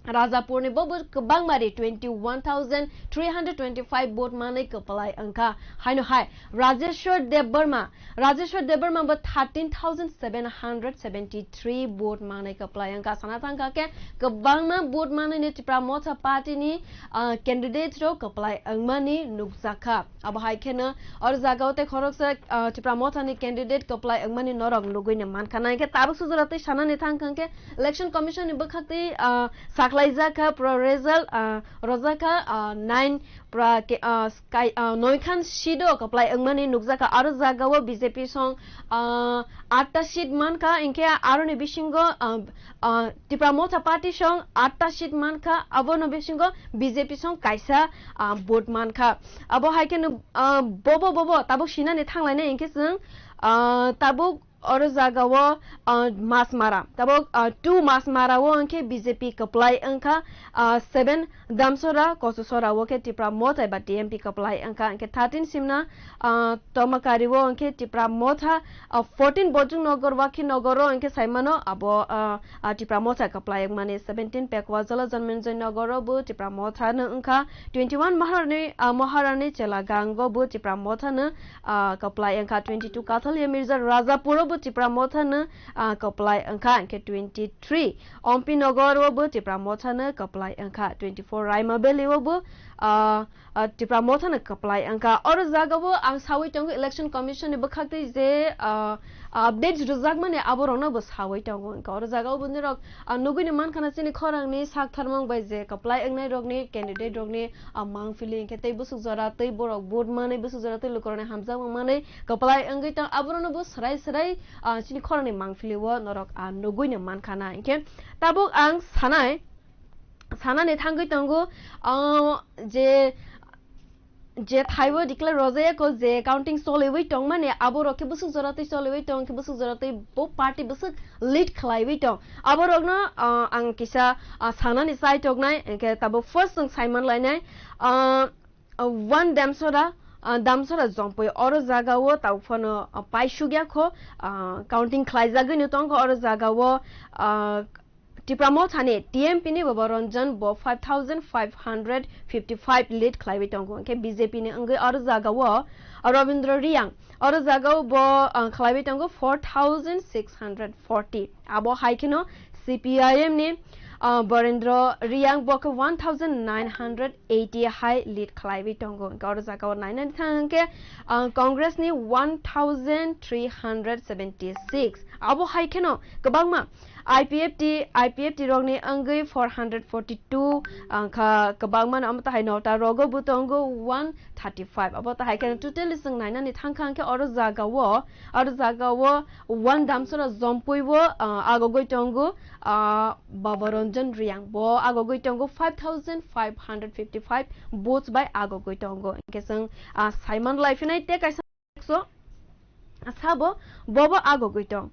Rajapurni bo bo kwbangma ri twenty one thousand three hundred twenty five vote manwi kwplai wngkha. Haino hai Rajeshwar Debbarma, Rajeshwar Debbarma bo thirteen thousand seven hundred seventy three vote manwi kwplai wngkha. Sana thangkha khe kwbangma vote manwi ni Tipra Motha party ni, ah, candidate rok kwplai wngmani nukjakha. Abo hai kheno oro jagao tei khoroksa, ah, Tipra Motha ni candidate kwplai wngmani norok nugwi no mankha. Naikhe tabuk sujora tei sanani thangkha khe Election Commission ni bwkhak twi, ah, saklaijak kha pro result, ah, rojak kha, ah, nine pra ke, ah, sky, ah, noikhan seat o kwplai wngmani nukjakha. Aro jagao B J P song, ah, atta seat mankha, hinkhe aroni bisingo, ah, ah, Tipra Motha party song atta seat mankha, abono bisingo B J P song kaisa, ah, vote mankha. Abo hai kheno, ah, bobo bobo tabuk sinani thanglainai hinkhe chwng, ah, tabuk oro jagao, ah, Masmara. Tabuk, ah, two Masmara o hinkhe B J P kwplai wngkha, ah, seven Damsora, Kochusora o khe Tipra Motha eba T M P kwplai wngkha. Hinkhe thirteen Simna, ah, Tomakari o hinkhe Tipra Motha, ah, fourteen Bojong Nogor, Wakhi Nogor o hinkhe saimano abo, ah, ah, Tipra Motha kwplai wngmani, seventeen Pekwajala Janmenjoy Nogor o bo Tipra Motha no wngkha, twenty one Maharani, ah, Maharani Chelagang o bo Tipra Motha no, ah, kwplai wngkha, twenty two Kathalia Mirza Rajapur o bo Tipra Motha no, ah, kwplai wngkha, hinkhe twenty three Ompi Nogor o bo Tipra Motha no kwplai wngkha, twenty four Raima Valley o bo, ah, ah, Tipra Motha no kwplai wngkha. Oro jagao ang sawi tongo Election Commission ni bwkhak twi je, ah, updates rwjakmani aborokno bo sawi tongo. Hinkhe oro jagao bo norok, ah, nugwi no mankha na chini khorangni sak tharmung bai je kwplai wngnai rokni, candidate rokni, ah, mangpili hinkhe tei bwswk jora tei borok vote manwi, bwswk jora tei lukurokni hamjakma manwi kwplai wngwi tong, aborokno bo swrai swrai, ah, chini khorangni mangpili o norok, ah, nugwi no mankha na. Hinkhe tabuk ang sanai, sanani thangwi tongo, ah, je, je thaibo declare rojaya kho, je counting choliwi tongmani, aborok khe bwswk jora twi choliwi tong, khe bwswk jora twi bo party bwswk lead khlaiwi tong. Aborokno, ah, ang kisa, ah, sanani chai toknai, hinkhe tabuk first chwng saiman lainai, ah, ah, one Damsora, ah, Damsora Jompui, oro jagao tabuk phano, ah, paisugya kho, ah, counting khlaijagwino tongkho, oro jagao, ah, Tipra Mothani T M P ni Baba Ranjan bo five thousand five hundred fifty five lead khlaiwi tongo. Hinkhe B J P ni wngwi oro jagao Rabindra Riyang, oro jagao bo, ah, khlaiwi tongo four thousand six hundred forty. Abo hai kheno C P I M ni, ah, Barendra Riyang bo khe one thousand nine hundred eighty hai lead khlaiwi tongo. Hinkhe oro jagao nainani thang hinkhe, ah, Congress ni one thousand three hundred seventy six. Abo hai kheno kwbangma I P F T, I P F T rokni wngwi four hundred forty two, wngkha kwbangma no, omo tahai nota rogo bo tongo one thirty five. Abo tahai kheno totally chwng nainani thangkha hinkhe oro jagao, oro jagao one Damsora Jompui bo, ah, agogwi tongo, ah, Baba Ranjan Riyang bo agogwi tongo five thousand five hundred fifty five votes bai agogwi tongo. Hinkhe chwng, ah, saiman laiphinai tei kaisa so, sabo bobo agogwi tong.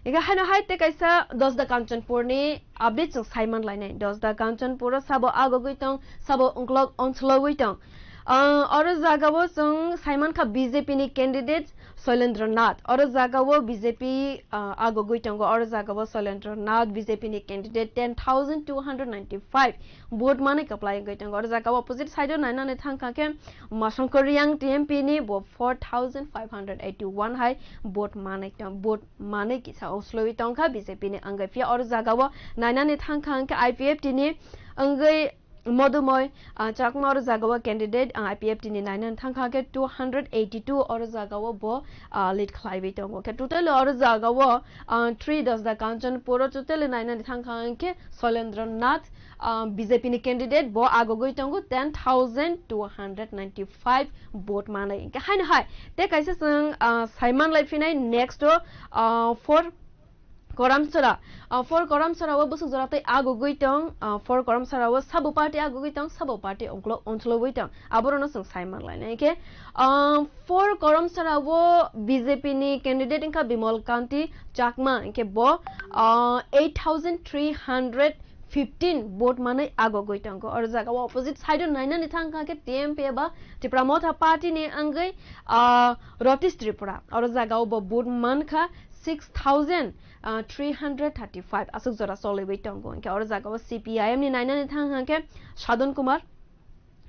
Hinkhe haino hai tei kaisa Dosda Kanchanpur ni update chwng saiman lainai. Dosda Kanchanpur o sabo agogwi tong, sabo ungklok onsologwi tong. Ah, oro jagao chwng saimankha B J P ni candidate Shailendra Nath. Oro jagao B J P, ah, agogwi tongo. Oro jagao Shailendra Nath B J P ni candidate ten thousand two hundred ninety five vote manwi kwplai wngwi tongo. Oro jagao opposite side o nainani thangkha khe Masongkor Riyang T M P ni bo four thousand five hundred eighty one hai vote manwi tong, vote manwi kisa osloi tongkha B J P ni wngwi. Phiya oro jagao nainani thangkha hinkhe I P F T ni wngwi Modumoi, ah, Chakma oro jagao candidate, ah, I P F T ni nainani thangkha khe two hundred eighty two oro jagao bo, ah, lead khlaiwi tongo. Khe total oro jagao, ah, three Dosda Kanchanpur o total nainani thangkha hinkhe Shailendra Nath, ah, B J P ni candidate bo agogwi tongo ten thousand two hundred ninety five vote manwi. Hinkhe haino hai tei kaisa chwng, ah, saiman laiphinai next o, ah, four Koramsora, ah, four Koramsora o bwswk jora tei agogwi tong, ah, four Koramsora o sabo party agogwi tong, sabo party ungklo-, onsologwi tong. Aborokno chwng saiman lainai khe, ah, four Koramsora o B J P ni candidate wngkha Bimal Kanti Chakma, hinkhe bo, ah, eight thousand three hundred fifteen vote manwi agogwi tongo. Oro jaga o opposite side o nainani thang kha khe T M P eba Tipra Motha Party ni wngwi, ah, Rotish Tripura. Oro jaga o bo vote man kha six thousand three hundred thirty-five, aswk jora choliwi tongo. Hinkhe oro jaga o C P I M ni nainani thang kha khe Sadhan Kumar,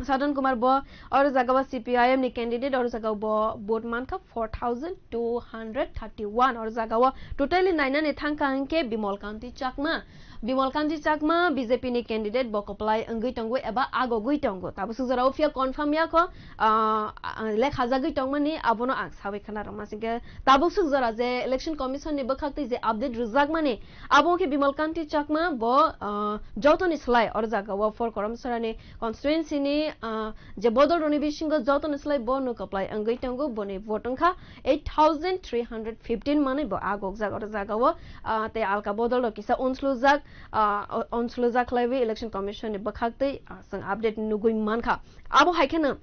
Sadhan Kumar bo oro jaga o C P I M ni candidate, oro jaga o bo vote man kha four thousand two hundred thirty-one. Oro jaga o totally nainani thang kha hinkhe Bimal Kanti Chakma, Bimal Kanti Chakma B J P ni candidate bo kwplai wngwi tongo eba agogwi tongo. Tabuk swk jora o phiya confirm ya kho, ah, ah, lekhajagwi tongmani abono ang sawi khna rwma singkhe tabuk swk jora je Election Commission ni bwkhak twi je update rwjakmani abo khe Bimal Kanti Chakma bo, ah, jotoni slai oro jaga o Four Koramsora ni constituency ni, ah, je bodol rokni bisingo jotoni slai bo no kwplai wngwi tongo, boni vote wngkha eight thousand three hundred fifteen manwi bo agokjak oro jaga o, ah, tei alka bodol rok kisa unslujak, ah, o-, unslujak khlaiwi Election Commission ni bwkhak twi, ah, chwng update nugwi mankha. Abo hai kheno,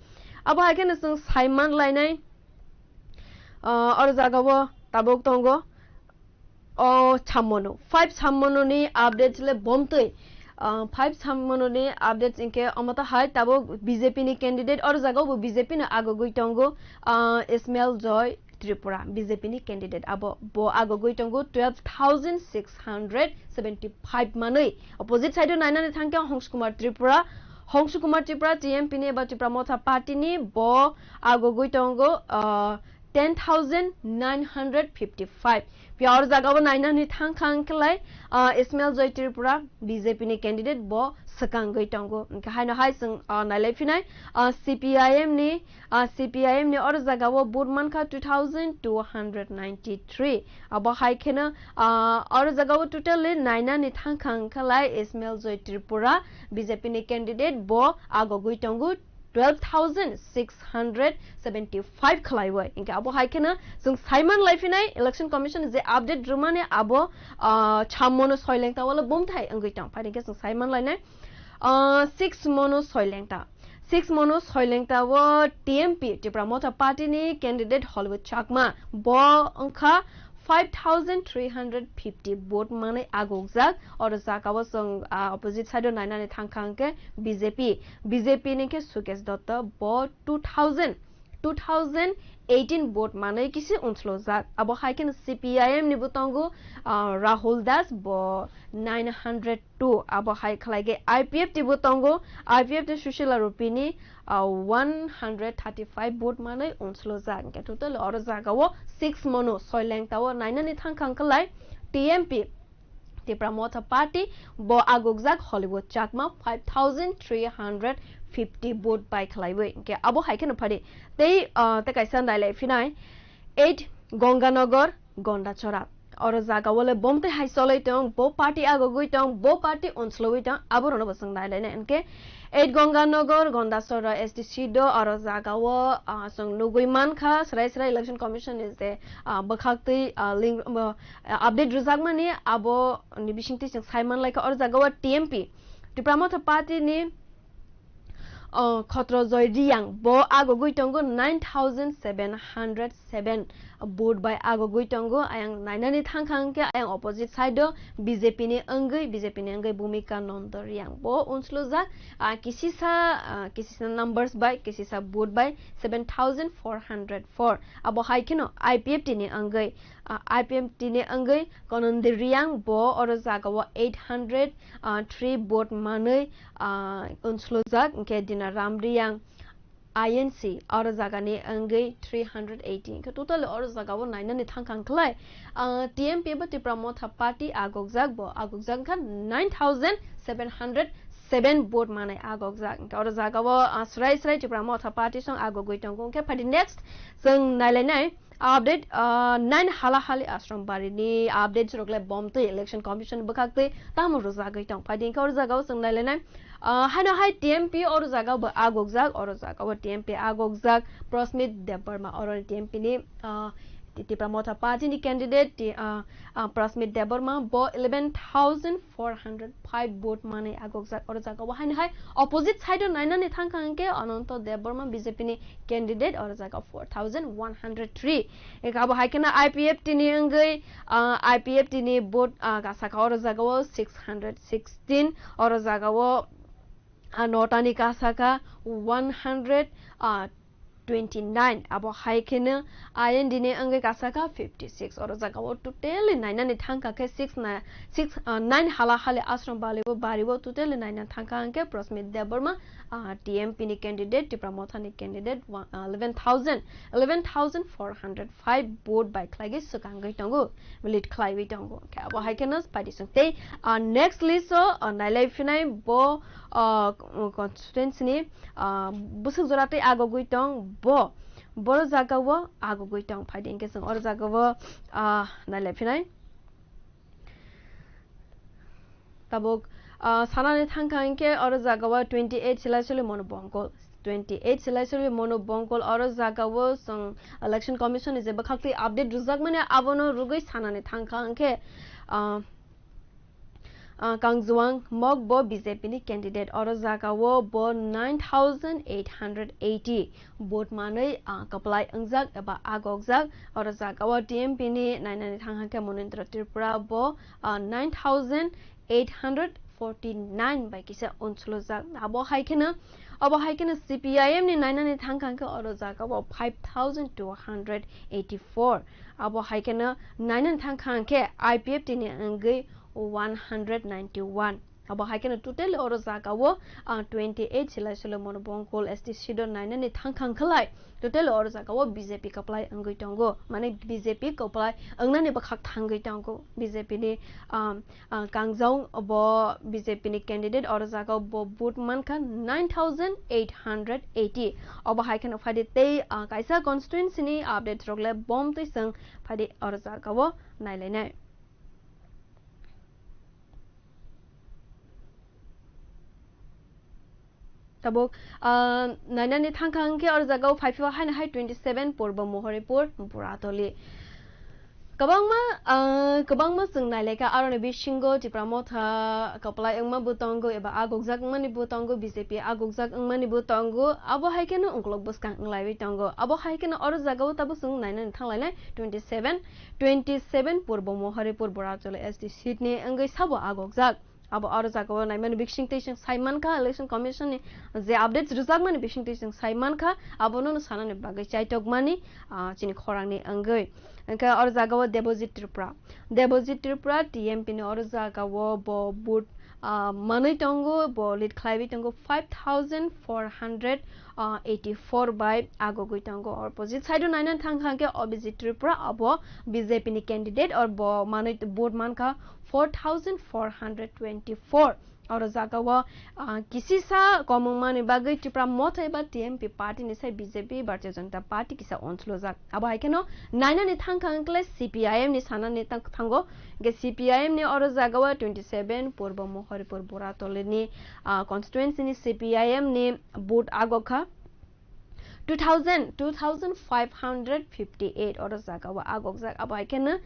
abo hai kheno chwng sai man lainai, ah, oro jaga o tabuk tongo. O sammono, five sammono ni updates le bomtwi. Ah, five sammono ni updates hinkhe omo ta hai tabuk B J P ni candidate, oro jaga o bo B J P no agogwi tongo, ah, Ismail Joy Tripura, B J P ni candidate, abo bo agogwi tongo twelve thousand six hundred seventy-five manwi. Opposite side o nainani thang khe Hongsu Kumar Tripura, Hongsu Kumar Tripura T M P ni eba Tipra Motha Party ni bo agogwi tongo, ah, ten thousand nine hundred fifty-five. Phiya oro jaga o nainani thang kha hinkhe lai, ah, Ismail Joy Tripura, B J P ni candidate, bo swkangwi tongo. Hinkhe haino hai chwng, ah, nailai phinai, ah, C P I M ni, ah, C P I M ni oro jaga o vote mankha two thousand two hundred ninety-three. Abo hai kheno, ah, oro jaga o totally nainani thang kha hinkhe lai Ismail Joy Tripura, B J P ni candidate, bo agogwi tongo twelve thousand six hundred seventy-five khlaiwi. Hinkhe abo hai kheno chwng saiman laiphinai Election Commission je update rwmani abo, ah, chammono soilengta wala bumthai wngwi tong. Phai hinkhe chwng saiman lainai, ah, six mono soilengta. Six mono soilengta o T M P, Tipra Motha Party ni candidate Hollywood Chakma. Bo wngkha five thousand three hundred fifty vote manwi agokjak. Oro jaga o chwng, ah, opposite side o nainani thang kha hinkhe B J P. B J P ni khe Sukesh Dutta bo two thousand, two thousand eighteen vote manwi kisi unslojak. Abo hai kheno C P I M ni bo tongo, ah, Rahul Das bo nine hundred two. Abo hai khlai khe I P F T bo tongo. I P F T Sushila Rupini, ah, one hundred thirty-five vote manwi unslojak. Hinkhe total oro jaga o six mono soilengta o nainani thang kha hinkhe lai T M P, Tipra Motha Party, bo agokjak Hollywood Chakma five thousand three hundred fifty vote bai khlaiwi. Hinkhe abo hai kheno phadi. Tei, ah, tei kaisa nailai phinai eight Gonganagar, Gondachora. Oro jaga o le bomtwi hai cholwi tong, bo party agogwi tong, bo party unslogwi tong, aborokno bo chwng nailainai. Hinkhe eight Gonganagar, Gondachora S T C do, oro jaga o, ah, chwng nugwi mankha, srai srai Election Commission ni je, ah, bwkhaktwi, ah, link, ah, update rwjakmani, abo ni bisingtwi chwng sai manlaikha. Oro jaga o T M P, Tipra Motha Party ni, oh, Khotrojoy Reang, bo agogwi tongo nine thousand seven hundred seven vote bai agogwi tongo. Ayang nainani thang kha hinkhe ayang opposite side o B J P ni wngwi, B J P ni wngwi Bhumika Nanda Reang bo unslojak, ah, kisisa, ah, kisisa numbers bai, kisisa vote bai seven thousand four hundred four. Abo hai kheno I P F T ni wngwi, ah, I P F T ni wngwi Konandi Reang bo oro jaga o eight hundred three vote manwi, ah, unslojak, hinkhe Dinaram Reang I N C oro jaga ni wngwi three hundred eighty. Hinkhe total oro jaga o nainani thang kha hinkhe lai, ah, T M P bo Tipra Motha Party agokjak, bo agokjak wngkha nine thousand seven hundred seven vote manwi agokjak. Hinkhe oro jaga o, ah, srai srai Tipra Motha Party song agogwi tongo. Hinkhe phadi next chwng nailainai update, ah, nine Halahali Ashram Bari ni update rok le bomtwi Election Commission bwkhaktwi tamo rwjagwi tong. Phadi hinkhe oro jaga o chwng nailainai, ah, haino hai T M P oro jaga bo agokjak, oro jaga o T M P agokjak Prasmit Debbarma, oro T M P ni, ah, Tipra Motha Party ni candidate ti, ah, ah, Prasmit Debbarma bo eleven thousand four hundred five vote manwi agokjak. Oro jaga o haino hai opposite side o nainani thangkha hwnkhe Ananto Debbarma B J P ni candidate oro jaga four thousand one hundred three. Eka abo hai kheno I P F T ni wngwi, ah, I P F T ni vote, ah, kasakha oro jaga o six hundred sixteen, oro jaga o, ah, notani kasakha one hundred, ah, twenty nine. Abo hai kheno I N D ni wngwi kasakha fifty six. Oro jaga o totally nainani thangkha khe six na, six, ah, nine hala hali ashram bali o bari o totally naina thangkha hwnkhe Prasmit Debbarma, ah, T M P ni candidate, Tipra Motha ni candidate, one, ah, eleven thousand, eleven thousand four hundred five vote bai khlaiwi swkangwi tongo, lead khlaiwi tongo. Khe abo hai kheno paidi song tei, ah, next list o, ah, nailai phinai bo, ah, constituency ni, ah, bwswk jora tei agogwi tong bo, boro jaga o agogwi tong. Phaidi hwnkhe chwng oro jaga o, ah, nailai phinai. Tabuk, ah, sanani thangkha hwnkhe oro jaga o twenty eight Silaisoli Monu Bongkol. Twenty eight Silaisoli Monu Bongkol oro jaga o chwng Election Commission ni je bwkhaktwi update rwjakmani abono rwgwi sanani thangkha hwnkhe, ah, ah, Kangjuang Mok bo B J P ni candidate. Oro jaga o bo nine thousand eight hundred eighty vote manwi, ah, kwplai wngjak eba agokjak. Oro jaga o T M P ni nainani thangkha hwnkhe Munindra Tripura bo, ah, nine thousand eight hundred forty nine bai kisa unsulujak. Abo hai kheno, abo hai kheno C P I M ni nainani thangkha hwnkhe oro jaga o five thousand two hundred eighty four. Abo hai kheno nainani thangkha hwnkhe I P F T ni wngwi one hundred ninety one. Abo hai kheno total oro jaga o, ah, twenty eight Silaisoli Monu Bongkol S T seat o nainani thangkha hwnkhe lai total oro jaga o B J P kwplai wngwi tongo, mane B J P kwplai wngnani bwkhak thangwi tongo. B J P ni, um, ah, Kangjuang bo B J P ni candidate, oro jaga o bo vote mankha nine thousand eight hundred eighty. Obo hai kheno phaidi tei, ah, kaisa constituency ni update rok le bom twi chwng phaidi oro jaga o nailainai. Tabuk, ah, nainani thangkha hwnkhe oro jaga o phaiphi o haino hai twenty seven Purbo Mohoripur, Buratoli. Kwbangma, ah, kwbangma chwng nailaikha, aroni bisingo Tipra Motha kwplai wngma bo tongo, eba agokjak wngmani bo tongo, B J P agokjak wngmani bo tongo, abo hai kheno ukolog bwskang wnglaiwi tongo. Abo hai kheno oro jaga o tabuk chwng nainani thanglainai twenty seven, twenty seven Purbo Mohoripur Buratoli S T seat ni wngwi sabo agokjak. Abo oro jaga o naimani bisingtwi chwng sai mankha, Election Commission ni je updates rwjakmani bisingtwi chwng sai mankha, abono no sanani bagwi chaitokmani, ah, chini khorangni wngwi. Hwnkhe oro jaga o Debojit Tripura. Debojit Tripura T M P ni oro jaga o bo vote, ah, manwi tongo, bo lead khlaiwi tongo five thousand four hundred eighty four bai agogwi tongo. Opposite side o naina thangkha hwnkhe Abhijit Tripura, abo B J P ni candidate, or bo manwi vote mankha four thousand four hundred twenty four. Oro jaga o, ah, kisisa komung mani bagwi Tipra Motha eba T M P party ni sai B J P, Bharatiya Janata Party kisa onsulojak. Abo hai kheno nainani thangkha hwnkhe C P I M ni sanani tang-, thango. Hwnkhe C P I M ni oro jaga o twenty seven Purbo Mohoripur Buratoli ni, ah, constituency ni C P I M ni vote agokha two thousand, two thousand five hundred fifty eight oro jaga o agokjak. Abo hai kheno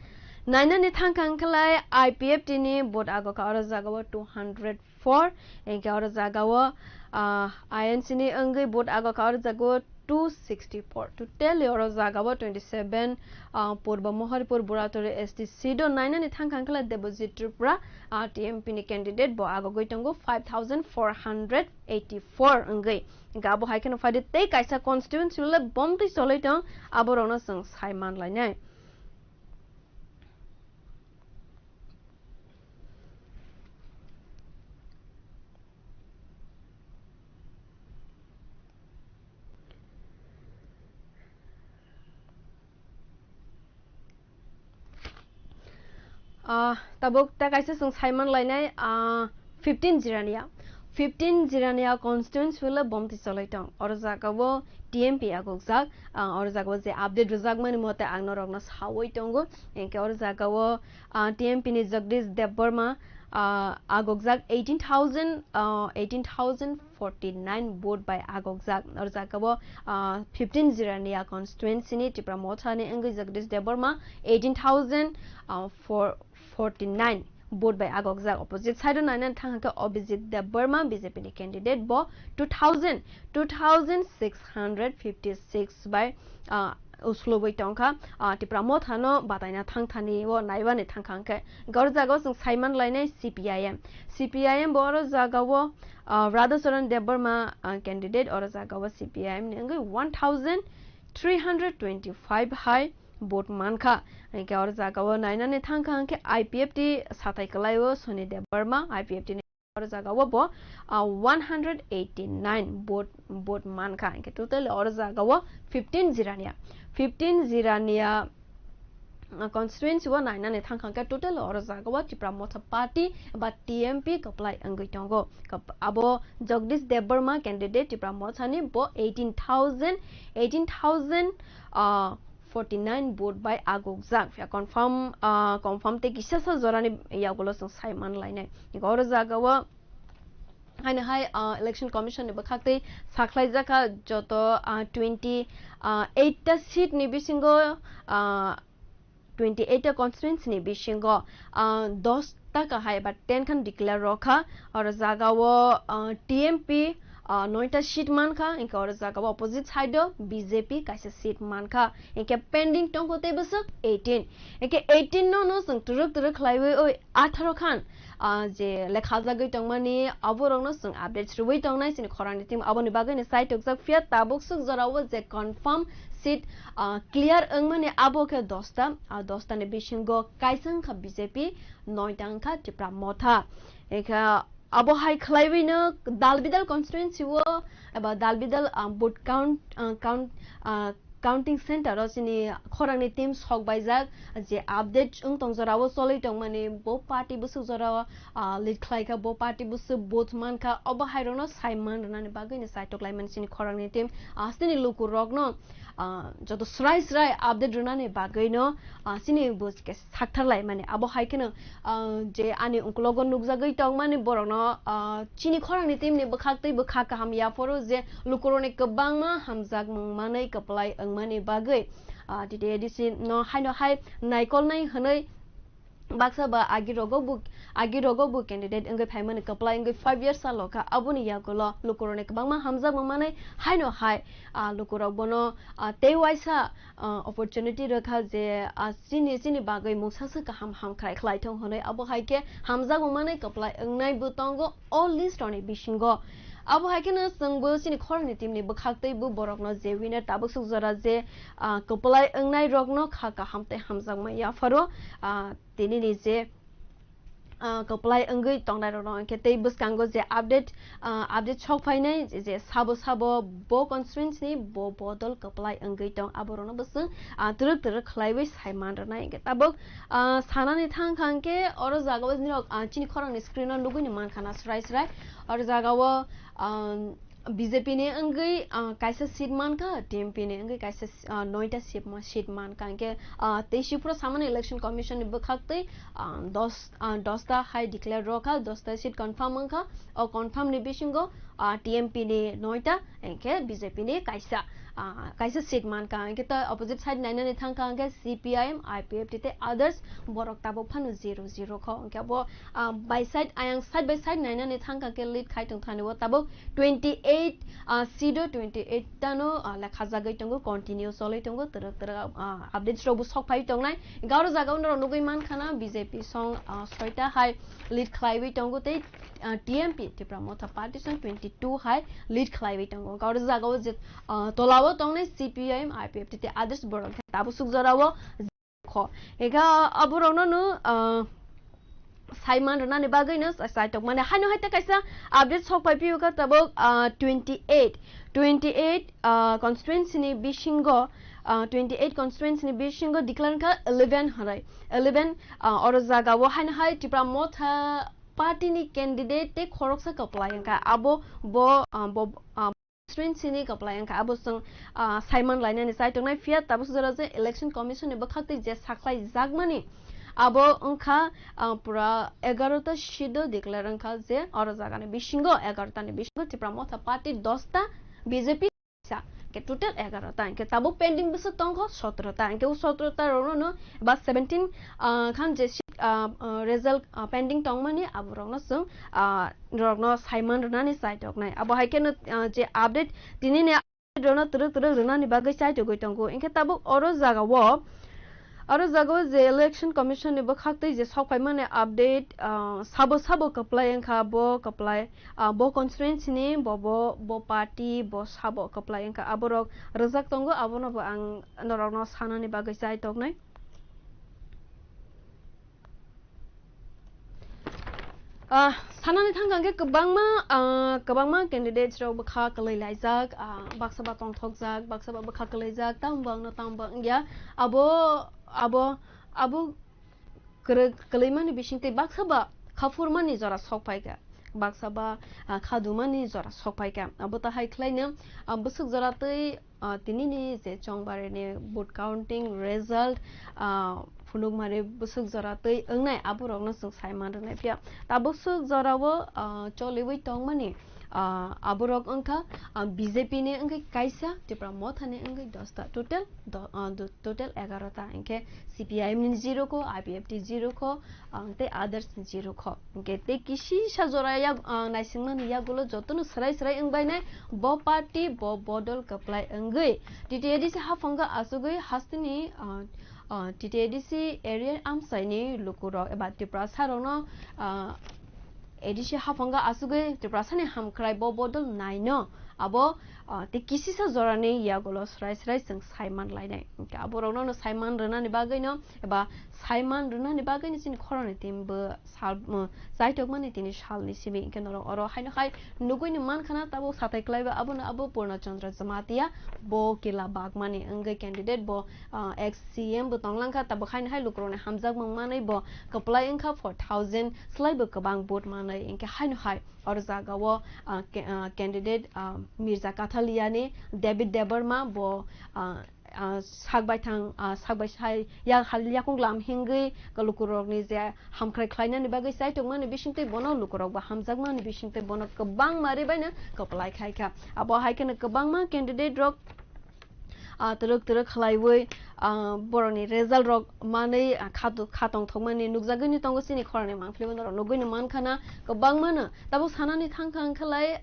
nainani thangkha hwnkhe lai I P F T ni vote agokha oro jaga o two hundred four, hwnkhe oro jaga o, ah, I N C ni wngwi vote agokha oro jaga o two sixty four. Totally oro jaga o twenty seven, ah, Purbo Mohoripur Buratoli S T seat o nainani thangkha hwnkhe lai Debojit Tripura, ah, T M P ni candidate bo agogwi tongo five thousand four hundred eighty four wngwi. Hwnkhe abo hai kheno phaidi tei kaisa constituency le bomtwi choloi tong, aborokno chwng sai manlainai. Ah, tabuk ta kaisa chwng sai manlainai, ah, fifteen Jirania. fifteen Jirania constituency le bomti cholai tong. Oro jaga o T M P agokjak, ah, oro jaga o je update rwjakmani mote ang norokno sawi tongo. Hinkhe oro jaga o, ah, T M P ni Jagdish Debbarma, ah, agokjak eighteen thousand, ah, eighteen thousand forty-nine vote bai agokjak. Oro jaga o, ah, fifteen Jirania constituency ni Tipra Motha ni wngwi Jagdish Debbarma eighteen thousand, ah, four, forty-nine vote bai agokjak. Opposite side o nainani thang khe Abhijit Debbarma, B J P ni candidate, bo two thousand, two thousand six hundred fifty-six bai, ah, uslubwi tongkha. Ah, Tipra Motha no bataina thangthani o naibani thangkha hwnkhe, oro jaga o chwng saiman lainai C P I M. C P I M bo oro jaga o, ah, Radhacharan Debbarma, ah, candidate, oro jaga o C P I M ni wngwi one thousand three hundred twenty-five hai vote mankha. Hinkhe oro jaga o nainani thangkha hinkhe I P F T sathai kwlai o Soni Debbarma, I P F T ni oro jaga o bo, ah, one hundred eighty-nine vote, vote mankha. Hinkhe total oro jaga o fifteen Jirania, fifteen Jirania, ah, constituency o nainani thangkha hinkhe total oro jaga o Tipra Motha Party ba T M P kwplai wngwi tongo. Kap-, abo Jagdish Debbarma candidate Tipra Motha ni bo eighteen thousand, eighteen thousand, ah, forty-nine vote bai agokjak. Phiya confirm, ah, confirm tei kisasa jorani yagulo chwng saiman lainai. Oro jaga o haino hai, ah, Election Commission ni bwkhak tei sakhlaijakha joto, ah, twenty, ah, eight ta seat ni bisingo, ah, twenty eight ta constituency ni bisingo, ah, dos ta kahai ba ten khan declare rokha. Oro jaga o, ah, T M P, ah, noi ta seat mankha, hinkhe oro jaga o opposite side o B J P kaisa seat mankha, hinkhe pending tongkho tei bwswk eighteen, hinkhe eighteen no no chwng twrwk twrwk khlaiwi oi atharo khan, ah, je lekhajagwi tongmani aborokno chwng update rwui tongnai chini khorangni team. Aboni bagwino chai tokjak, phiya tabuk swk jorao je confirm seat, ah, clear wngmani abo khe dos ta, ah, dos ta ni bisingo kaisa wngkha B J P, noi ta wngkha Tipra Motha. Ekha abo hai khlaiwino Dalbidal constituency o eba Dalbidal, ah, vote count, ah, count, ah, counting center o chini khorangni team sok baijak, je update wng tong jorao cholwi tongmani bo party bwswk jorao, ah, lead khlaikha, bo party bwswk vote mankha, obo hairokno saiman rwnani bagwino chaitok laimani chini khorangni team, ah, chini lukurokno, ah, joto srai srai update rwnani bagwino, ah, chini bo sakthar laimani. Abo hai kheno, ah, je ani uklogo nukjagwi tongmani borokno, ah, chini khorangni team ni bwkhak tei bwkha kaham yaphoro je lukurokni kwbangma hamjakmung manwi kwplai wngmani bagwi, ah, T T A D C no haino hai naikolnai hwnwi baksa ba agi rogo bo, agi rogo bo candidate wngwi phaimani kwplai wngwi five years salo kha. Aboni yagulo lukurokni kwbangma hamjakmung manwi haino hai, ah, lukurok bono, ah, tei waisa, ah, opportunity rwkha je, ah, chini, chini bagwi mungsa se kaham hamkrai khlai thung hwnwi. Abo hai khe hamjakmung manwi kwplai wngnai bo tongo o list rokni bisingo. Abo hai kheno chwngbo chini khorangni team ni bwkhak tei bo borokno je winner tabuk swk jora je, ah, kwplai wngnai rokno kha kaham tei hamjakma yapharo, ah, tini ni je, ah, kwplai wngwi tongnai rokno hinkhe tei bwskango je update, ah, update sok phainai je, je sabo sabo bo constituency ni bo bodol kwplai wngwi tong aborokno bwswng, ah, twrwk twrwk khlaiwi saiman rwnai hinkhe tabuk, ah, sanani thang kha hinkhe oro jagao norok, ah, chini khorangni screen o nugwi ni mankha na srai srai oro jagao, ah, B J P ni wngwi, ah, kaisa seat mankha, T M P ni wngwi kaisa, ah, noita seat ma-, seat mankha. Hinkhe, ah, tei sipro samani Election Commission ni bwkhak tei, ah, dos, ah, dos ta hai declare rokha, dos ta seat confirm wngkha. O confirm ni bisingo, ah, T M P ni noita, hinkhe B J P ni kaisa, ah, kaisa seat mankha. Hinkhe ta opposite side nainani thangkha hinkhe C P I M, I P F T tei others borok tabuk phano zero zero kho. Hinkhe abo, ah, by side, ayang side by side nainani thangkha khe lead khai tongthani o tabuk twenty eight, ah, seat o twenty eight ta no, ah, lekha jagwi tongo, continue cholwi tongo, twrwk twrwk, ah, updates rok bo sok phai tongnai. Garo jaga o norok nugwi mankha na B J P song, ah, soi ta hai lead khlaiwi tongo tei, ah, T M P Tipra Motha Party song twenty two hai lead khlaiwi tongo. Garo jaga o je, ah, tola o tongnai C P I M, I P F T tei others borok tabuk swk jora o kho. Ega aborokno no, ah, saiman rwnani bagwino sa-, saitok mani. Haino hai ta kaisa update sok pai phiyokha tabuk, ah, twenty eight, twenty eight, ah, constituency ni bisingo, ah, twenty eight constituency ni bisingo declare kha eleven hwnwi. Eleven, ah, oro jaga o haino hai Tipra Motha party ni candidate tei khoroksa kwplai wngkha, abo bo, ah, bo, ah, constituency ni kwplai wngkha, abo chwng, ah, saiman lainani chai tongnai. Phiya tabuk jora je election commission ni bwkhak twi je saklai jakmani, abo wngkha, ah, pura egarota seat o declare wngkha je oro jaga ni bisingo, egarota ni bisingo Tipra Motha party dosta, B J P sa, ke total egarota, ke tabuk pending bwswk tongkho sotrota, ke o sotrota rokno no ba seventeen, ah, khan je seat, ah, ah, result, ah, pending tongmani aborokno chwng, ah, rokno saiman rwnani chai toknai. Abo hai kheno, ah, je update tini ni update rokno twrwk twrwk rwnani bagwi chai togwi tongo. Hinkhe tabuk oro jaga o, oro jaga o je election commission ni bwkhak twi je sok phaimani update, ah, sabo sabo kwplai wngkha, bo kwplai, ah, bo constituency ni, bo, bo, bo party, bo sabo kwplai wngkha, aborok rwjak tongo, abono bo ang norokno sanani bagwi chai toknai. Ah, sanani thangkha hwnkhe kwbangma, ah, kwbangma candidates rok bwkha kwlwi laijak, ah, baksa ba tongthokjak, baksa ba bwkha kwlwijak, tamo bo wngno, tamo bo wngya. Abo, abo, abo kwrwk kwlwimani bisingtwi baksa ba khaphurmani jora sok phaikha, baksa ba, ah, khadumani jora sok phaikha. Abo ta hai khlaino, ah, bwswk jora twi, ah, tinini je chongbarini vote counting result, ah, phunukmari bwswk jora twi wngnai, aborokno chwng saiman rwnai. Phiya tabuk swk jorao, ah, choliwi tongmani, ah, aborok wngkha, ah, B J P ni wngwi kaisa, Tipra Motha ni wngwi dosta, total do-, ah, do-, total egarota. Hinkhe C P I M ni zero kho, I P F T zero kho, ah, tei others ni zero kho. Hinkhe tei kisisa jora yak, ah, naisingmani yagulo jotono swrai swrai wngbainai bo party, bo bodol kwplai wngwi T T A D C haphango achugwi hasteni, ah, ah, T T A D C area amchaini lukurok eba Tiprasa rokno, ah, A D C haphango achugwi Tiprasani hamkrai bo bodol naino abo, ah, tei kisisa jorani yagulo swrai swrai chwng saiman lainai. Hinkhe aborokno no saiman rwnani bagwino eba saiman rwnani bagwino chini khoroknwi team bo sal, um, chaitokmani tini salni simi. Hinkhe norok oro haino hai nugwino mankhana tabuk satai kwlaiba abono abo Purna Chandra Jamatia, bo kila bagmani wngwi candidate, bo, ah, ex C M bo tonglangkha, tabuk haino hai lukurokni hamjakmung manwi bo kwplai wngkha, four thousand slaibo kwbang vote manwi. Hinkhe haino hai oro jagao, ah, ke-, ah, candidate, ah, Mirza Kathaliani David Debbarma bo, ah, ah, sak baithang, ah, sak bai sai ya-, hal yakung lam hingwi lukurokni je hamkrai khlainani bagwi chaitokmani bisingtwi bono lukurokbo hamjakmani bisingtwi bono kwbangma ribaino kwplai khaikha. Abo hai kheno kwbangma candidate rok, ah, twrwk twrwk khlaiwi, ah, borokni result rok manwi, ah, kha-, khatong thokmani nukjagwini tongo chini khoroknwi mangpili bono rok nugwino mankhana kwbangmano. Tabuk sanani thangkha wngkhalai,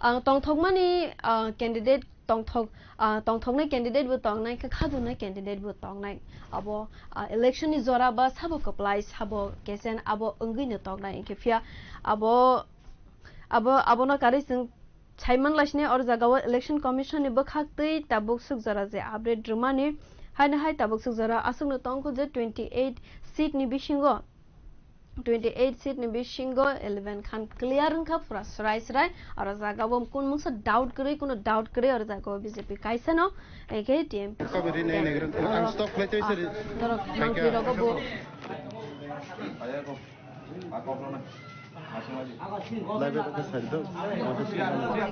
ah, tongthokmani, ah, candidate tongthok, ah, tongthoknai candidate bo tongnai, khe khadunai candidate bo tongnai. Abo, ah, election ni jora ba sabo kwplai, sabo kechen abo wngwino tongnai. Hinkhe phiya abo, abo, abono karwi chwng saiman laisinai oro jagao election commission ni bwkhak twi tabuk swk jora je update rwmani, haino hai tabuk swk jora aswkno tongkho je twenty eight seat ni bisingo, twenty eight seat ni bisingo eleven khan clear wngkha pura srai srai. Oro jagao kun mungsa doubt kwrwi, kuno doubt kwrwi oro jagao B J P kaisano, eke T M P. Ang stop khlai twi sir. Norok mangpli rogo bo.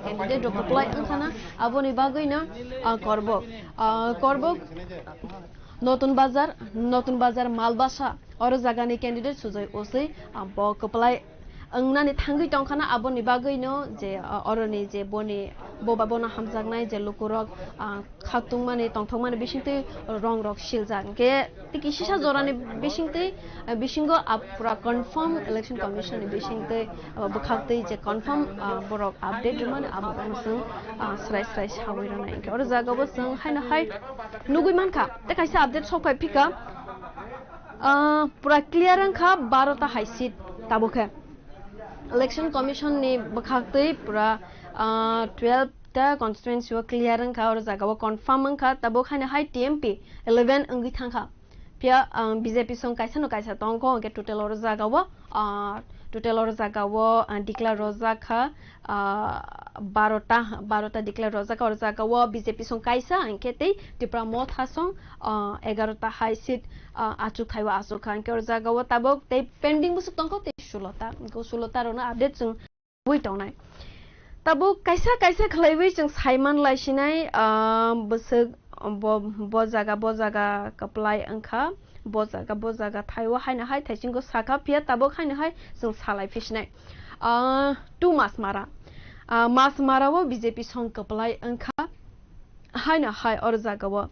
Candidate rok kwplai wngkhana, aboni bagwino, ah, Korbok, ah, Korbok, Notun Bazar, Notun Bazar Malbasa, oro jagani candidate Sujoy Osei, ah, bo kwplai wngnani thangwi tongkhana, aboni bagwino je, ah, oroni je boni, boba bono hamjaknai je lukurok, ah, khatungmani, tongthokmani bisingtwi rong rok siljak. Hinkhe tei kisisa jorani bisingtwi, ah, bisingo, ah, pura confirm election commission ni bisingtwi, ah, bwkhaktwi je confirm, ah, borok update rwmani abo bono chwng, ah, srai srai sawi rwnai. Hinkhe oro jagao chwng haino hai nugwi mankha, tei kaisa update sok phai phika, ah, pura clear wngkha baro ta hai seat tabukhe. Election Commission ni bwkhaktwi pura, ah, twelve ta constituency o clear wngkha, oro jagao confirm wngkha, tabuk haino hai T M P eleven wngwi thangkha. Phiya, ah, B J P song kaisa no kaisa tongkho, hinkhe total oro jagao, ah, total oro jagao, ah, declare rwjak kha, ah, baro ta, baro ta declare rwjak kha, oro jagao B J P song kaisa, hinkhe tei Tipra Motha song, ah, egarota hai seat, ah, achuk thaiwi achuk kha, hinkhe oro jagao tabuk tei pending bwswk tongkho, tei Sulota, hwnkhe sulota rokno update chwng wi tongnai. Tabuk kaisa kaisa khlaiwi chwng saiman laisinai, ah, bwswk bo, bo jaga, bo jaga kwplai wngkha, bo jaga, bo jaga thaio haino hai thaisingo sakha, phiya tabuk haino hai chwng salai phisinai. Ah, two Masmara. Ah, Masmara o B J P song kwplai wngkha, haino hai oro jaga o.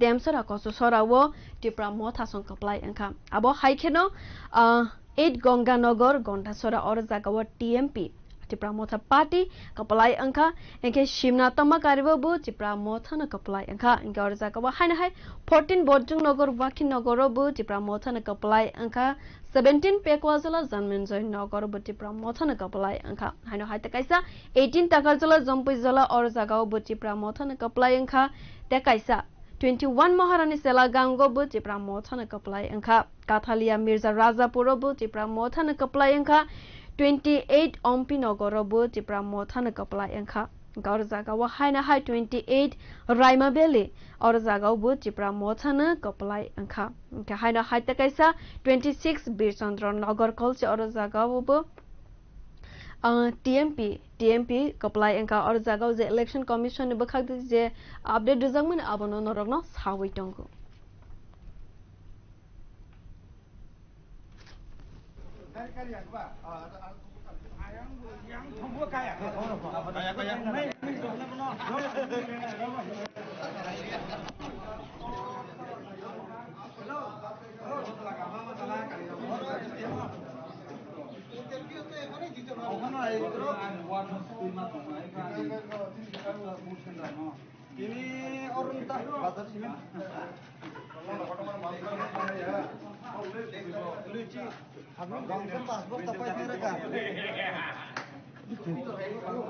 Demsora Kososora o Tipra Motha song kwplai wngkha. Abo hai kheno, ah, eight Gonganagar Gondasora oro jaga o T M P Tipra Motha party kwplai wngkha. Hwnkhe Simna Tomakari bo bo Tipra Motha no kwplai wngkha. Hwnkhe oro jaga o haino hai fourteen Borjong Nagar Wakhi Nagar o bo Tipra Motha no kwplai wngkha. Seventeen Pekwajala Janmenjoy Nagar o bo Tipra Motha no kwplai wngkha. Haino hai tei kaisa eighteen Takarjala Jompuijala oro jaga o bo Tipra Motha no kwplai wngkha. Tei kaisa twenty-one Maharani Selagang o bo Tipra Motha no kwplai wngkha. Kathalia Mirza Rajapur o bo Tipra Motha no kwplai wngkha. Twenty-eight Ompi Nagar o bo Tipra Motha no kwplai wngkha. Hwnkhe oro jaga o haino hai twenty-eight Raima Valley oro jaga o bo Tipra Motha no kwplai wngkha. Hwnkhe haino hai tei kaisa twenty-six Birchandra Nagar Kolchi oro jaga o bo, ah, T M P, T M P kwplai wngkha. Oro jaga o je Election Commission ni bwkhak je update rwjakmani abono norokno sawi tongo. Tini orang tak bazar sini. Lucu. Bangsa passport tapai sini reka. Ini tuh, ini tuh.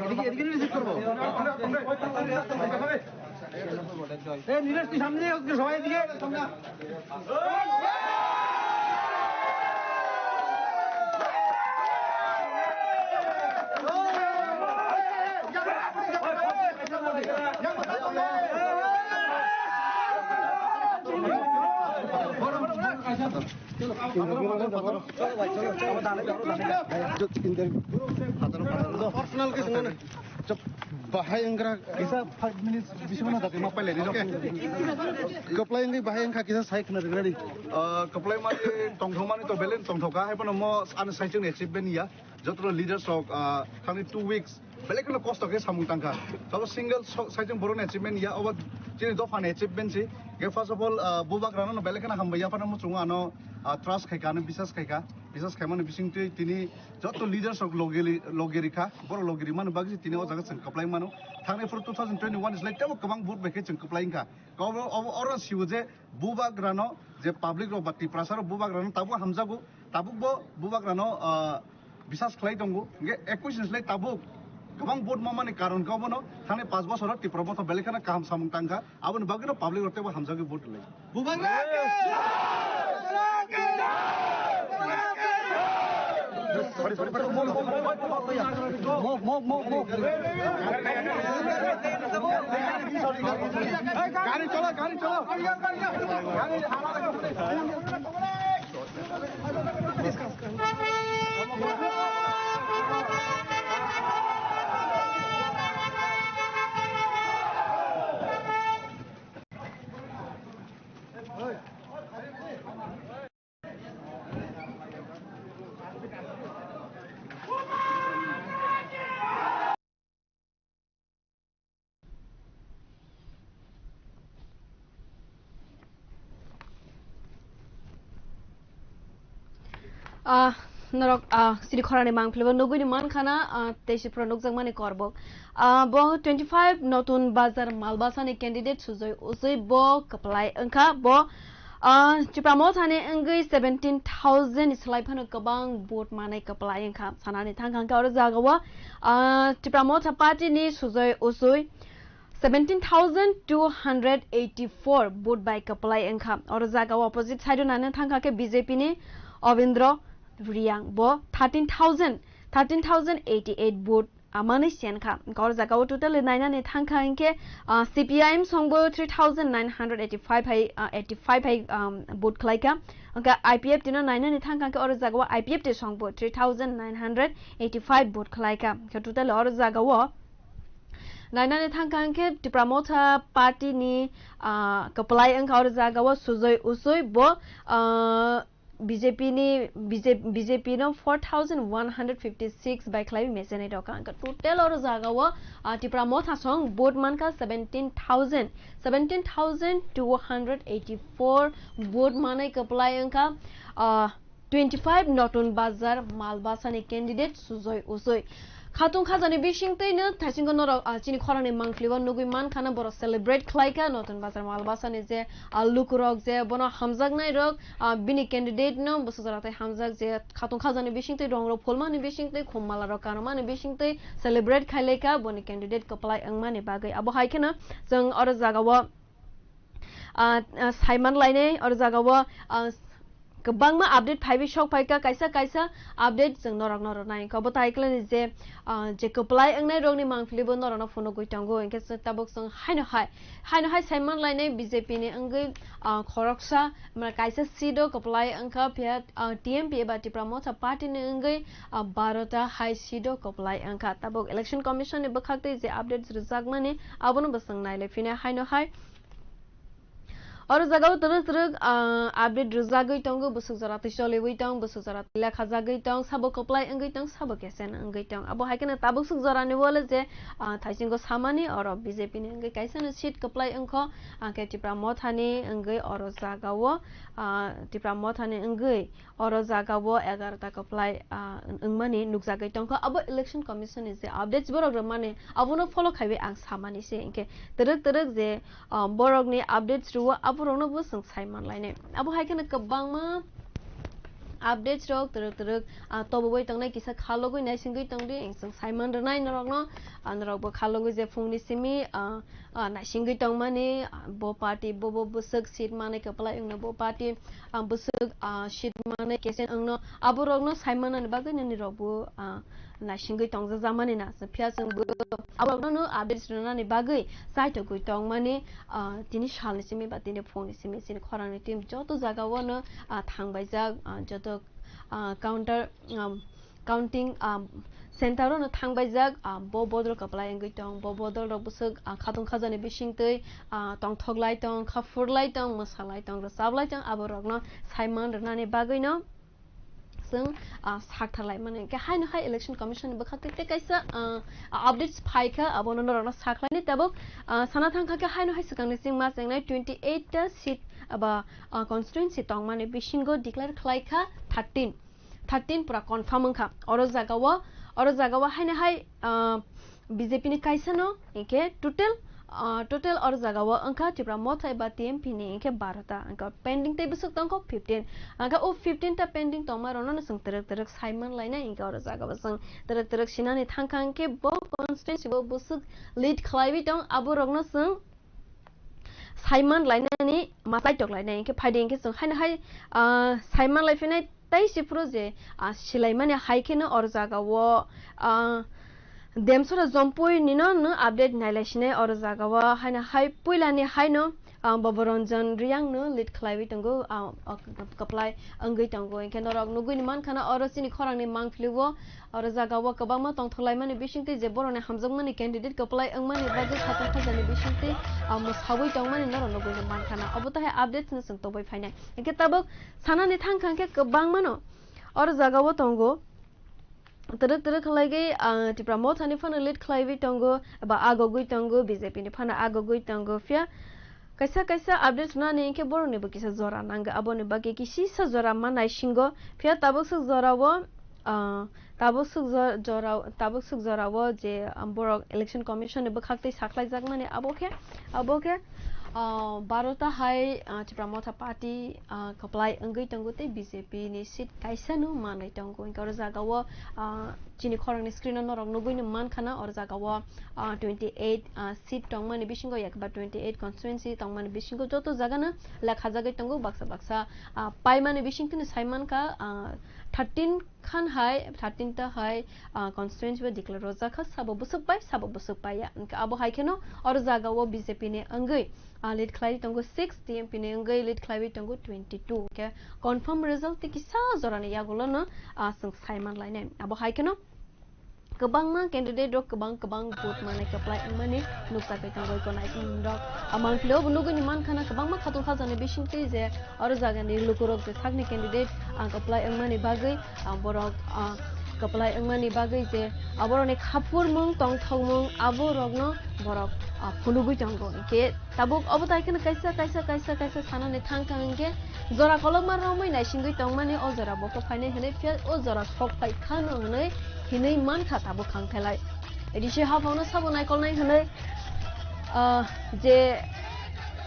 এদিকে, এদিকে visit করবো। এই নীলেশ, তুই সামনে দিয়ে ওকে সবাই এদিকে। Personal কিছু মানে। Bahai wngkha kisa five minutes bisingo no jagwi ma pailai ni. Kwplai wngwi bahai wngkha kisa sai khna rwgwi nadi. Ah, kwplai mani tongthok mani to belai tongthok kha, hai phano mo ani saichung ni achievement ya. Joto leaders rok, ah, thangni two weeks belai kheno kosto khe samung tangkha. Sabo single so-, saichung borok ni achievement ya, obo chini dopha ni achievement si. Ge first of all, ah, Bubagra no belai kheno hambai ya phano muchungo ano, ah, trust khaikha, ano biswas khaikha. Biswas khaimani bisingtwi tini joto leaders rok logi, logi rikha, borok logi rimani bagwi tini o jaga chwng kwplai mano. Thangni phuru two thousand twenty-one ni slai teibo kwbang vote bai khe chwng kwplai wngkha. Obo, obo, oro siwo je Bubagrano je public rok ba Tiprasa rok Bubagrano tabuk hamjago, tabuk bo Bubagrano, ah, biswas khlai tongo. Hwnkhe ekwis ni slai tabuk kwbang vote mamani karon khe obono thangni panch bosoro Tipra Motha belai kheno kaham samung tangkha. Aboni bagwino public rok teibo hamjagwi vote rwlai. Bubagra ke! Sorry, sorry, sorry. Move, move, move, move. গাড়ি চালা, গাড়ি চালা। গাড়ি Ah, Norok, ah, sini khorani mangpili bo nugui ni mankha na, ah, teisi phuru nukjakmani korbok. Ah, bo twenty five Notun Bazar Malbasa ni candidate Sujoy Ujui bo kwplai wngkha. Bo, ah, Tipra Motha ni wngwi seventeen thousand ni slai phano kwbang vote manai kwplai wngkha. Sanani thangkha hwnkhe oro jagao, ah, Tipra Motha party ni Sujoy Ujui seventeen thousand two hundred eighty four vote bai kwplai wngkha. Oro jagao opposite side o nani thangkha khe B J P ni Obindro Riang bo thirteen thousand, thirteen thousand eighty eight vote amani senkha. Oro jagao total nainani thangkha hwnkhe, ah, C P I M songbo three thousand nine hundred eighty five hai, ah, eighty five hai, um, vote khlaikha. Hwnkhe I P F T no nainani thangkha hwnkhe oro jagao I P F T songbo three thousand nine hundred eighty five vote khlaikha. Hwnkhe total oro jagao nainani thangkha hwnkhe Tipra Motha party ni, ah, kwplai wngkha oro jagao Sujoy Ujui bo, ah, B J P ni, B J P, B J P no four thousand one hundred fifty six bai khlai mechenai rok ang total oro jagao, ah, Tipra Motha song vote mankha seventeen thousand, seventeen thousand two hundred eighty four vote manai kwplai wngkha, ah, twenty five Notun Bazar Malbasa ni candidate Sujoy Ujui. Khatung khajani bisingtwi no thaisingo norok, ah, chini khorangni mangpili o nugui mankha na borok celebrate khlaikha Notun Bazar Malbasa ni je, ah, lukurok je bono hamjaknai rok, ah, bini candidate no bwswk jora tei hamjak je khatung khajani bisingtwi rong rok phulmani bisingtwi khum mala rok kanmani bisingtwi celebrate khailaikha boni candidate kwplai wngmani bagwi. Abo hai kheno chwng oro jagao ah, ah, saiman lainai oro jagao, ah, kwbangma update phaiwi sok phaikha, kaisa kaisa update chwng norok norok nai kha. Bo tai khlai je, ah, je kwplai wngnai rokni mangpili bo norokno phunugwi tongo, hinkhe chwng tabuk chwng haino hai, haino hai saiman lainai B J P ni wngwi, ah, khoroksa, mane kaisa seat o kwplai wngkha, phiya, ah, T M P eba Tipra Motha party ni wngwi, ah, barota hai seat o kwplai wngkha. Tabuk Election Commission ni bwkhaktwi je updates rwjakmani abono bo chwng nailai phina haino hai. Oro jagao twrwk twrwk, ah, update rwjagwi tongo, bwswk jora twi choliwi tong, bwswk jora twi lekhajagwi tong, sabo kwplai wngwi tong, sabo kesen wngwi tong. Abo hai kheno tabuk swk jorani wale je, ah, thaisingo samani oro B J P ni wngwi kaisano seat kwplai wngkho, ah, khe Tipra Mothani wngwi oro jagao, ah, Tipra Mothani wngwi oro jagao egarota kwplai, ah, wngmani nukjagwi tongkha. Abo Election Commission ni je updates borok rwmani, abono follow khaiwi ang samani se. Hinkhe twrwk twrwk je, ah, borokni updates rwo, aborokno bo chwng sai manlainai. Abo hai kheno kwbangma updates rok twrwk twrwk, ah, tobogwi tongnai, kisa khalogwi naisingwi tongdi, chwng sai man rwnai norokno, ah, norokbo khalogwi je phungni simi, ah, ah, naisingwi tongmani, ah, bo party, bo, bo bwswk seat manwi kwplai wngno, bo party, ah, bwswk, ah, seat manwi kesen wngno, aborokno sai manani bagwi nini rokbo, ah, naisingwi tongjajakmani na, phiya chwngbo aborokno updates rwnani bagwi chaitogwi tongmani, ah, tini salni simi ba tini phungni simi chini khorangni team joto jagao no, ah, thangbaijak, ah, joto, ah, counter, um, counting, um, center o no thangbaijak, ah, bo bodol kwplai wngwi tong, bo bodol rok bwswk, ah, khatung khajani bisingtwi, ah, tongthok lai tong, kha phur lai tong, mwsa lai tong, rwchap lai tong, abo rokno sai man rwnani bagwi no chwng, ah, sak tharlai mani. Hinkhe haino hai Election Commission ni bwkhak tei kaisa, ah, updates phai kha, abono norokno sa khlaini. Tabuk, ah, sana thang kha khe haino hai swkangni chwng ma chengnai twenty eight ta seat aba, ah, constituency tongmani bisingo declare khlai kha thirteen. Thirteen pura confirm wngkha. Oro jagao, oro jagao haino hai, ah, B J P ni kaisa no, hinkhe total, ah, total oro jagao wngkha Tipra Motha eba T M P ni hinkhe barota, hinkhe pending tei bwswk tongkho fifteen. Hinkhe o fifteen ta pending tongma rokno no chwng twrwk twrwk sai man lainai, hinkhe oro jagao chwng twrwk twrwk sinani thang kha, hinkhe bo constituency o bwswk lead khlaiwi tong, abo rokno chwng sai man lainani ma chai tok lainai. Hinkhe phaidi hinkhe chwng haino hai, ah, sai man lai phinai tei si phuru je, ah, silaimani hai kheno oro jagao, ah, Demsora Jompui nino no update nailai sinai oro jagao haino hai puilani haino, ah, Boboranjan Riyang no lead khlaiwi tongo, ah, ah, kwplai wngwi tongo. Hinkhe norok nugwi ni mankha na oro chini khorangni mangpili o oro jagao kwbangma tongthok laimani bisingtwi je borokni hamjakmani candidate kwplai wngmani bagwi khatung khajani bisingtwi, ah, mwsawi tongmani norok nugwi ni mankha na. Obo tahai updates no chwng tobwi phainai. Hinkhe tabuk sanani thang kha hinkhe kwbangma no oro jagao tongo. Twrwk twrwk khlaigwi, ah, Tipra Mothani phano lead khlaiwi tongo, eba agogwi tongo, B J P ni phano agogwi tongo. Phiya kaisa kaisa updates nani hinkhe borokni bo kisa jora nango, aboni bagwi kisisa jora ma naisingo. Phiya tabuk swk jorao Ah, tabuk suk jo-, jora, tabuk suk jorao je, ah, borok Election Commission ni bwkhak twi sakhlaijakmani abo khe, abo khe, ah, barota hai, ah, Tipra Motha Party, ah, kwplai wngwi tongo tei B J P ni seat kaisa no manwi tongo. Hinkhe oro jagao, ah, chini khorang ni screen o norok nugwi no mankha na, oro jagao, ah, twenty eight, ah, seat tongmani bisingo, yakba twenty eight constituency tongmani bisingo joto jaga no lekhajagwi tongo, baksa baksa, ah, paimani bisingtwi no sai mankha, ah, thirteen khan hai, thirteen ta hai, ah, constituency bo declare rwjak kha, sabo bwswk pai, sabo bwswk pai ya. Hinkhe abo hai kheno oro jagao B J P ni wngwi, ah, lead khlai tongo six, T M P ni wngwi lead khlaiwi tongo twenty two. Hinkhe confirm result tei kisa jorani yagulo no, ah, chwng sai manlainai. Abo hai kheno kwbangma candidate rok kwbang kwbang vote manai kwplai wngmani nukjakgwi tongo eko naisingrok. Ah, mangpili obo nugwi ni mankha na kwbangma khatung khajakni bisingtwi je oro jagani lukurok je sakni candidate, ah, kwplai wngmani bagwi, ah, borok, ah, kwplai wngmani bagwi je aborokni khaphurmung tongthokmung aborokno borok, ah, phunugwi tongo. Hinkhe tabuk obo tai kheno kaisa, kaisa, kaisa, kaisa sanani thang thang hinkhe jora kolokma romwi naisingwi tongmani o jora bo kok phainai hinwi phiya o jora sok phai khano hinwi hinwi mankha tabuk khang thelai. A D C haphangno sabo naikolnai hinwi, ah, je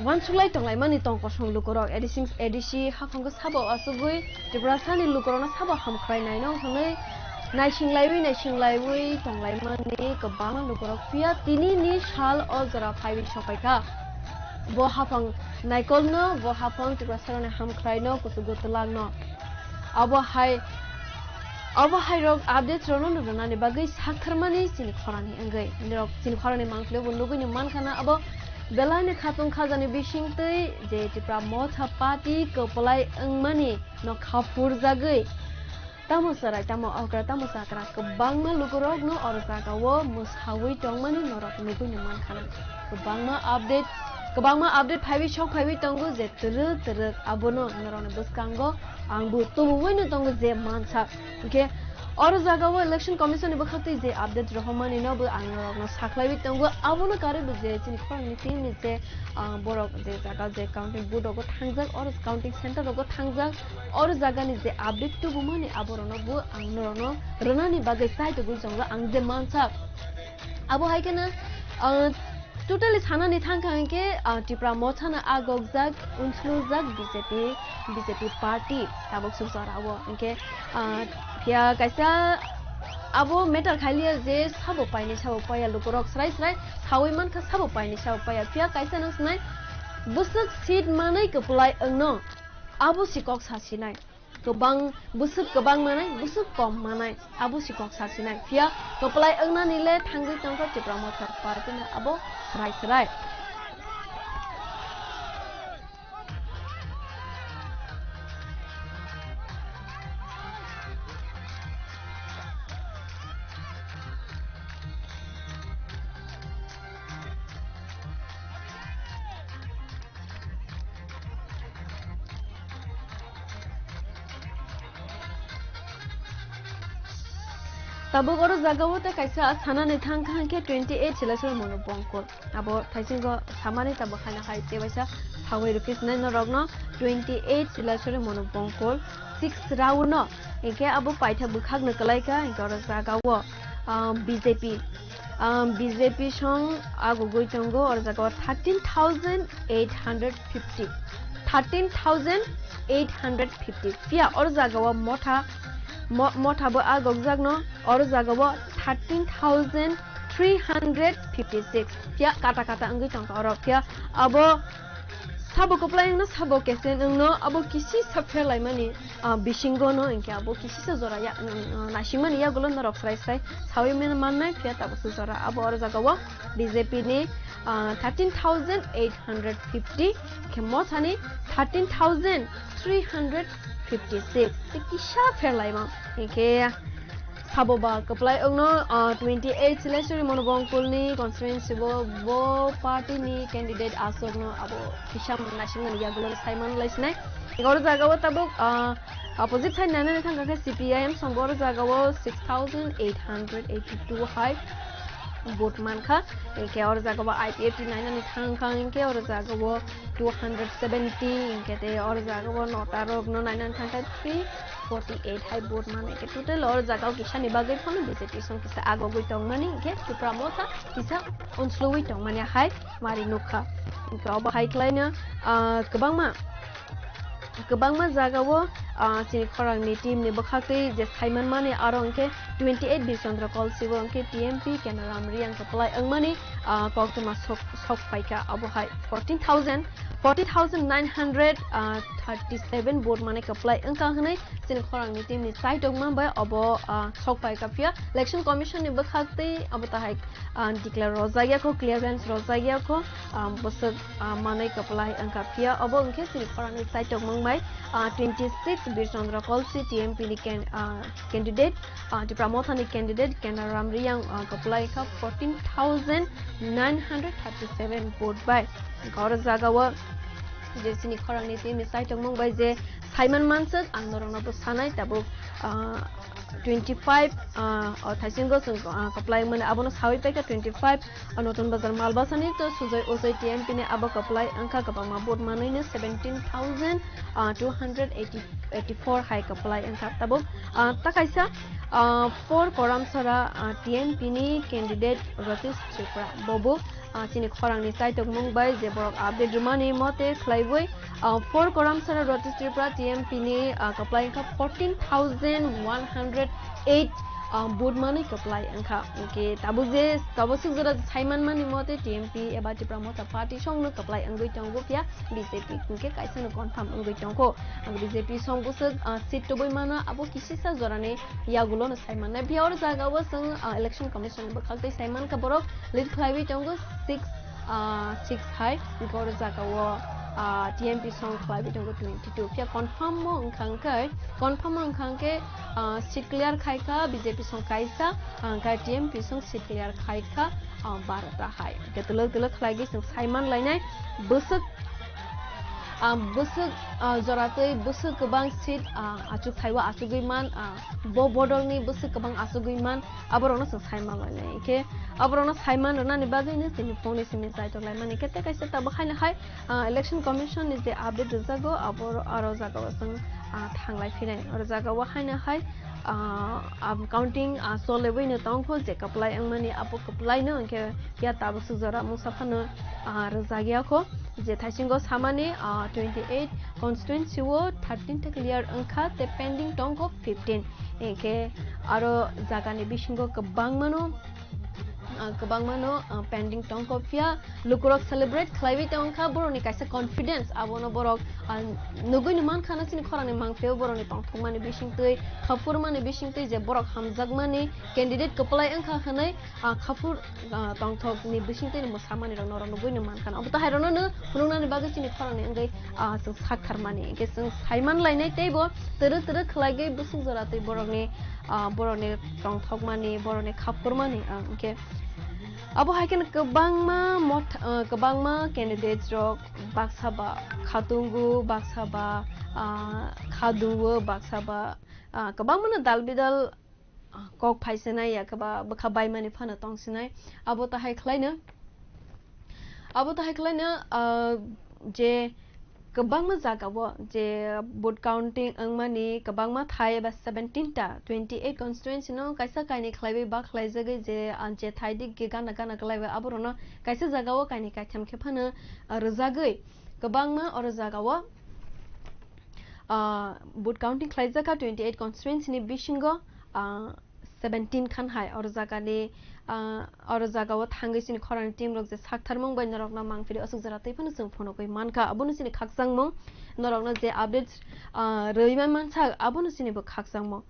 uansuklai tonglaimani tong kosong lukurok A D C, A D C haphango sabo achugwi Tiprasani lukurokno sabo hamkhrai naino hinwi naisinglaiwi, naisinglaiwi tonglaimani kwbangma lukurok phiya tinini sal o jora phaiwi sokphaikha. Bo haphang naikolno, bo haphang Tiprasarokni hamkhraino, kuchugo twlangno. Abo hai, abo hai rok update rokno rwnani bagwi saktharmani chini khorangni wngwi. Norok chini khorangni mangpili bo nugwi ni mankha na abo belaini khatung khajani bisingtwi je Tipra Motha Party kwplai wngmani no khaphurjagwi. Tamo chwrai, tamo okra, tamo chakra, kwbangma lukurokno oro jagao mwsawi tongmani norok nugwi no mankha na. Kwbangma update, kwbangma update phaiwi sok phaiwi tongo je twrwk twrwk abono norokni bwskango ang bo tubugwi no tongo je mansa. Hinkhe oro jagao Election Commission ni bwkhaktwi je update rohormani no bo ang norokno sakhlaiwi tongo, abono karwi bo je chini khorangni team ni je, ah, borok je jaga je counting booth rogo thangjak, oro counting center rogo thangjak, oro jagani je update tubumani aborokno bo ang norokno rwnani bagwi chai tugwi chongo ang je mansa. Abo hai kheno, ah, totally sanani thang kha hinkhe, ah, Tipra Mothano agokjak, unsluljak B J P, B J P party tabuk suk jorao. Hinkhe, ah, phiya kaisa abo matter khailiya je sabo painai sabo paiya lukurok srai srai sawi mankha sabo painai sabo paiya. Phiya kaisa no swnai bwswk seat manwi kwplai wngno. Abo si kok sa sinai. Kwbang bwswk kwbang manai, bwswk kom manai, abo si kok sa sinai. Phiya kwplai wngnani le thangwi tongkha Tipra Motha Party no abo srai srai. Tabuk oro jagao tei kaisa sanani thang kha hinkhe twenty eight Silasuri Monobongkol. Abo thaisingo samani tabuk haino hai tebaisa sawi rwkhe sinai norokno twenty eight Silasuri Monobongkol six round no. Hinkhe abo paitha bwkhakno kwlaikha hinkhe oro jagao, ah, B J P. Ah, B J P song agugwi tongo, oro jaga o thirteen thousand eight hundred fifty, thirteen thousand eight hundred fifty. Phiya oro jaga o Motha, Mo-, Motha bo agukjak no, oro jaga o thirteen thousand three hundred fifty six. Phiya kata kata wngwi tongkha oro. Phiya abo sabo kwplai wngno sabo kesen wngno abo kisisa pherlaimani, ah, bisingo no hinkhe abo kisisa jora ya, mm, mm, naisingmani yagulo norok srai srai sawi men-, mannai, phiya tabukhe jora abo oro jaga o B J P ni, ah, thirteen thousand eight hundred fifty, hinkhe Mothani thirteen thousand three hundred fifty six. Tei kisa pherlaima hinkhe sabo ba kwplai wngno, ah, twenty eight Silasuri Monobongkol ni constituency bo, bo party ni candidate aswk no abo kisa naisingmani yagulo sai man lai sinai. Oro jaga o tabuk, ah, opposite side nana thang kha C P I M song bo oro jaga o six thousand eight hundred eighty two hai. vote mankha. Hinkhe oro jaga o I P F T nainani thangkha, hinkhe oro jaga o two hundred seventy, hinkhe tei oro jaga o nota rok no nainani thangkha three forty eight hai vote mano. Hinkhe total oro jaga o kisa ni bagwi phano B J P song kisa agogwi tongmani, hinkhe Tipra Motha kisa onslogwi tongmani hai mari nukha. Hinkhe obo hai khlaino, ah, kwbangma kwbangma jaga o, ah, chini khorang ni team ni bwkhak twi je saiman mani aro hinkhe twenty eight Birchandra Kolsi o hinkhe T M P Kenaram Reang kwplai wngmani, ah, koktwma sok, sok phaikha. Obo hai fourteen thousand, fourteen thousand nine hundred thirty seven vote mani kwplai wngkha hwnwi chini khorang ni team ni chai tongma bai obo, ah, sok phaikha. Phiya Election Commission ni bwkhak twi obo tahai ah, declare rwjakya kho, clearance rwjakya kho, ah, bwswk, ah, manwi kwplai wngkha. Phiya obo wngkhe chini khorang ni chai tongmung bai, ah, twenty six Birchandra Kolsi T M P ni can-, ah, candidate, ah, Tipra Motha ni candidate Kenaram Reang, ah, kwplai kha fourteen thousand nine hundred thirty seven vote bai. Oro jaga o je chini khorang ni team ni chai tongmung bai je saiman manswk ang norok no bo sanai tabuk, ah, twenty five, ah, o thaisingo chwng, ah, kwplai mani abono sawi paikha twenty five, ah, Notun Bazar Malbasani to Sujoy Ojoi T M P ni abo kwplai wngkha kwbangma vote manwi no seventeen thousand, ah, two hundred eighty, eighty four hai kwplai wngkha tabuk, ah, ta kaisa, ah, four Koramsara, ah, T M P ni candidate Ratish Tripura bobo ah, chini khorang ni chai tongmung bai je borok update rwmani mote khlaiwi, ah, four Koramsara Ratish Tripura T M P ni, ah, kwplai wngkha fourteen thousand one hundred eight, ah, vote manwi kwplai wngkha. Hinkhe tabuk je tabuk swk jora saiman mani mote T M P eba Tipra Motha Party songno kwplai wngwi tongo phiya B J P hinkhe kaisa no confirm wngwi tongo. Ang B J P song bwswk, ah, seat tubui mano abo kisisa jorani yagulo no saiman nai. Phiya oro jaga o chwng, ah, Election Commission ni bwkhak tei saiman kha borok lead khlaiwi tongo six, ah, six hai, hinkhe oro jaga o, ah, T M P song khlaiwi tongo twenty two. Phiya confirm o wngkha hwnkhe, confirm o wngkha hwnkhe, ah, seat clear khai kha B J P song kaisa, ah, hwnkhe T M P song seat clear khai kha, ah, baro ta hai. Hinkhe twlwk twlwk khlaigwi chwng saiman lainai bwswk, ah, bwswk, ah, jora twi bwswk kwbang seat, ah, achuk thaiwi achugwi man, ah, bo bodolni bwswk kwbang achugwi man, aborokno chwng saiman lainai. Hinkhe aborokno saiman rwnani bagwino chini phone ni simi chaitok laimani. Hinkhe tei kaisa tabuk haino hai, ah, Election Commission ni je update rwjago, abo aro jaga o chwng, ah, thanglai phinai. Oro jaga o haino hai, ah, ah, counting, ah, cholewino tongkho je kwplai wngmani abo kwplaino hinkhe phiya tabuk swk jora mungsa phano, ah, rwjakya kho. Je thaisingo samani, ah, twenty eight constituency o thirteen ta clear wngkha tei pending tongkho fifteen. Hinkhe aro jagani bisingo kwbangmano, ah, kwbangmano, ah, pending tongkho phiya lukurok celebrate khlaiwi tongkha borokni kaisa confidence abono borok, ah, nugwino mankha na chini khorangni mangpeo borokni tongthokmani bisingtwi, khapurmani bisingtwi je borok hamjakmani candidate kwplai wngkha hwnwi, ah, khapur ah, tongthokni bisingtwi mwsamani rok norok nugwino mankha. Obo to hai rokno no phunuknani bagwi chini khorangni wngwi, ah, chwng saktharmani. Hinkhe chwng saiman lainai teibo twrwk twrwk khlaigwi bwswk jora twi borokni, ah, borokni tongthokmani, borokni khapurmani, ah, hinkhe abo hai kheno kwbangma motha, ah, kwbangma candidates rok baksa ba khatungo, baksa ba, ah, khaduo, baksa ba, ah, kwbangmano dal bidal kok phaisinai, ya khe ba bwkha baimani phano tongsinai. Abo tahai khlaino, abo tahai khlaino, ah, je kwbangma jagao je vote counting wngmani kwbangma thai eba seventeen ta, twenty eight constituency no kaisa kainwi khlaiwi ba khlaijagwi je, ah, je thai dik gana gana kwlaiwi aborokno kaisa jagao kainwi kaitham khe phano, ah, rwjagwi kwbangma oro jagao, ah, vote counting khlaijak kha twenty eight constituency ni bisingo, ah, seventeen khan hai oro jaga ni, ah, oro jaga o thangwi chini khorang ni team rok je saktharmung bai norok no mangpili aswk jora twi phano chwng phunugwi mankha. Abono chini khakchangmung, norok no je updates, ah, rwi man mansa abono chini bo khakchangmung.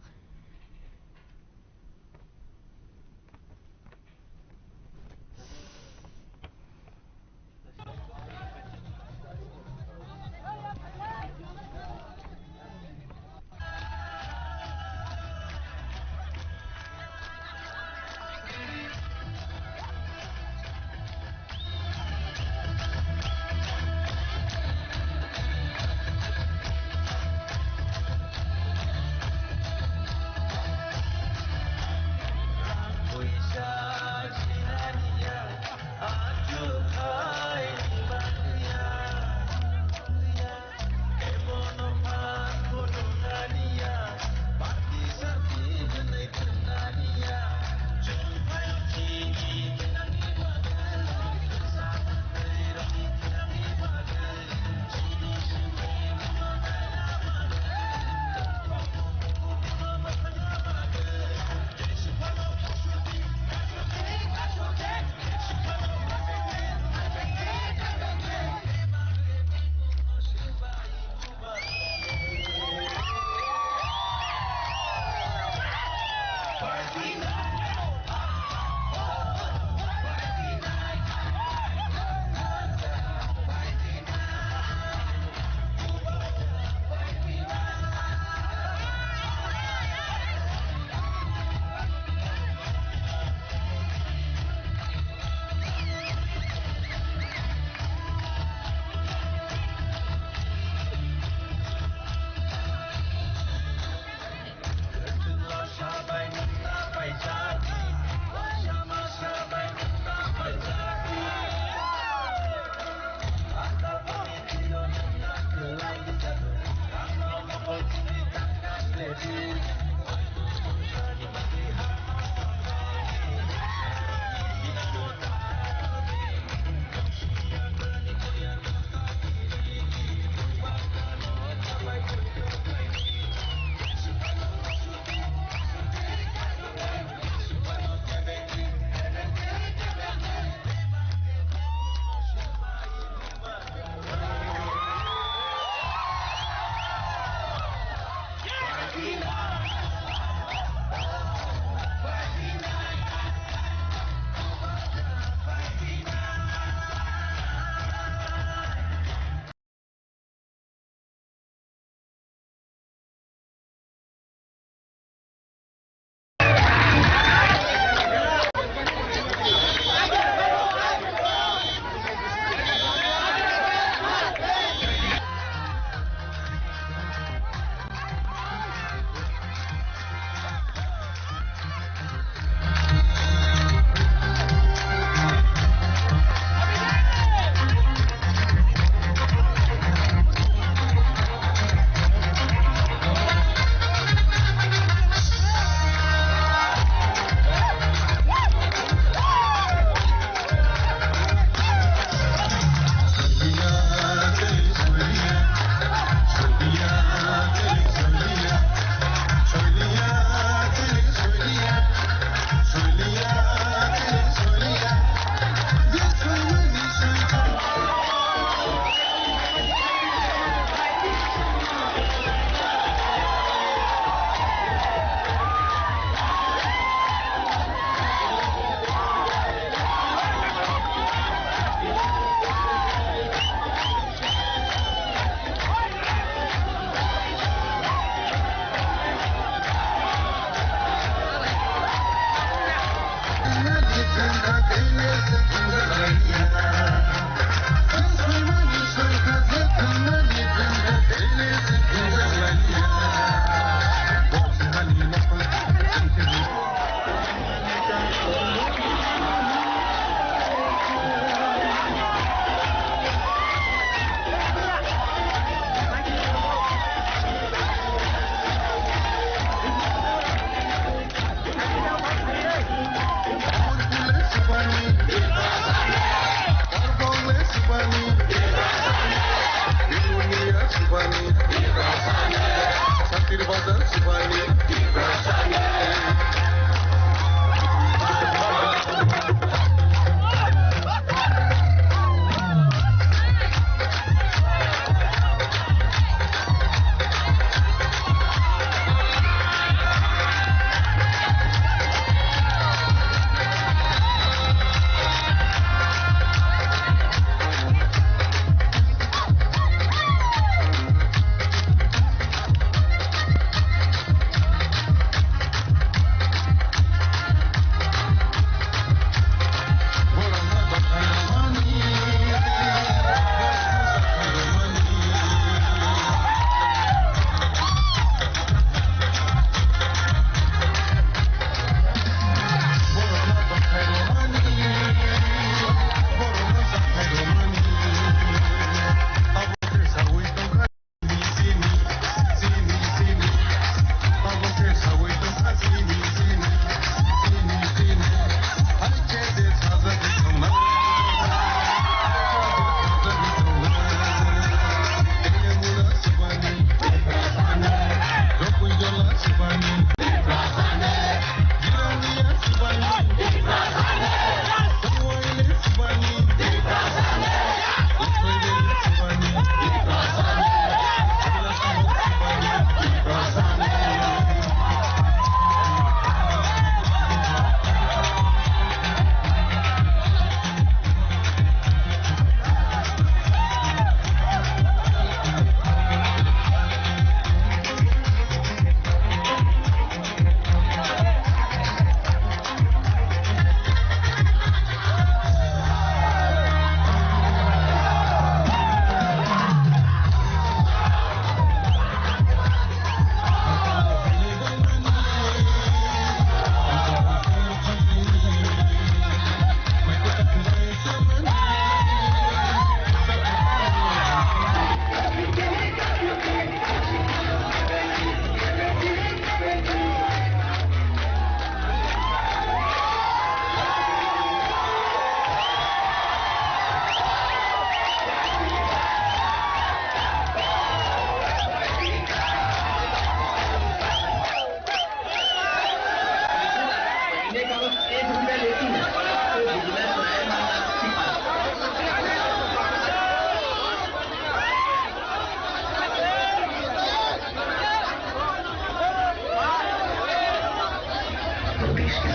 Lo viste,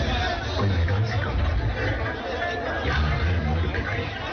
con la danza con. Y ahora el mundo te ve.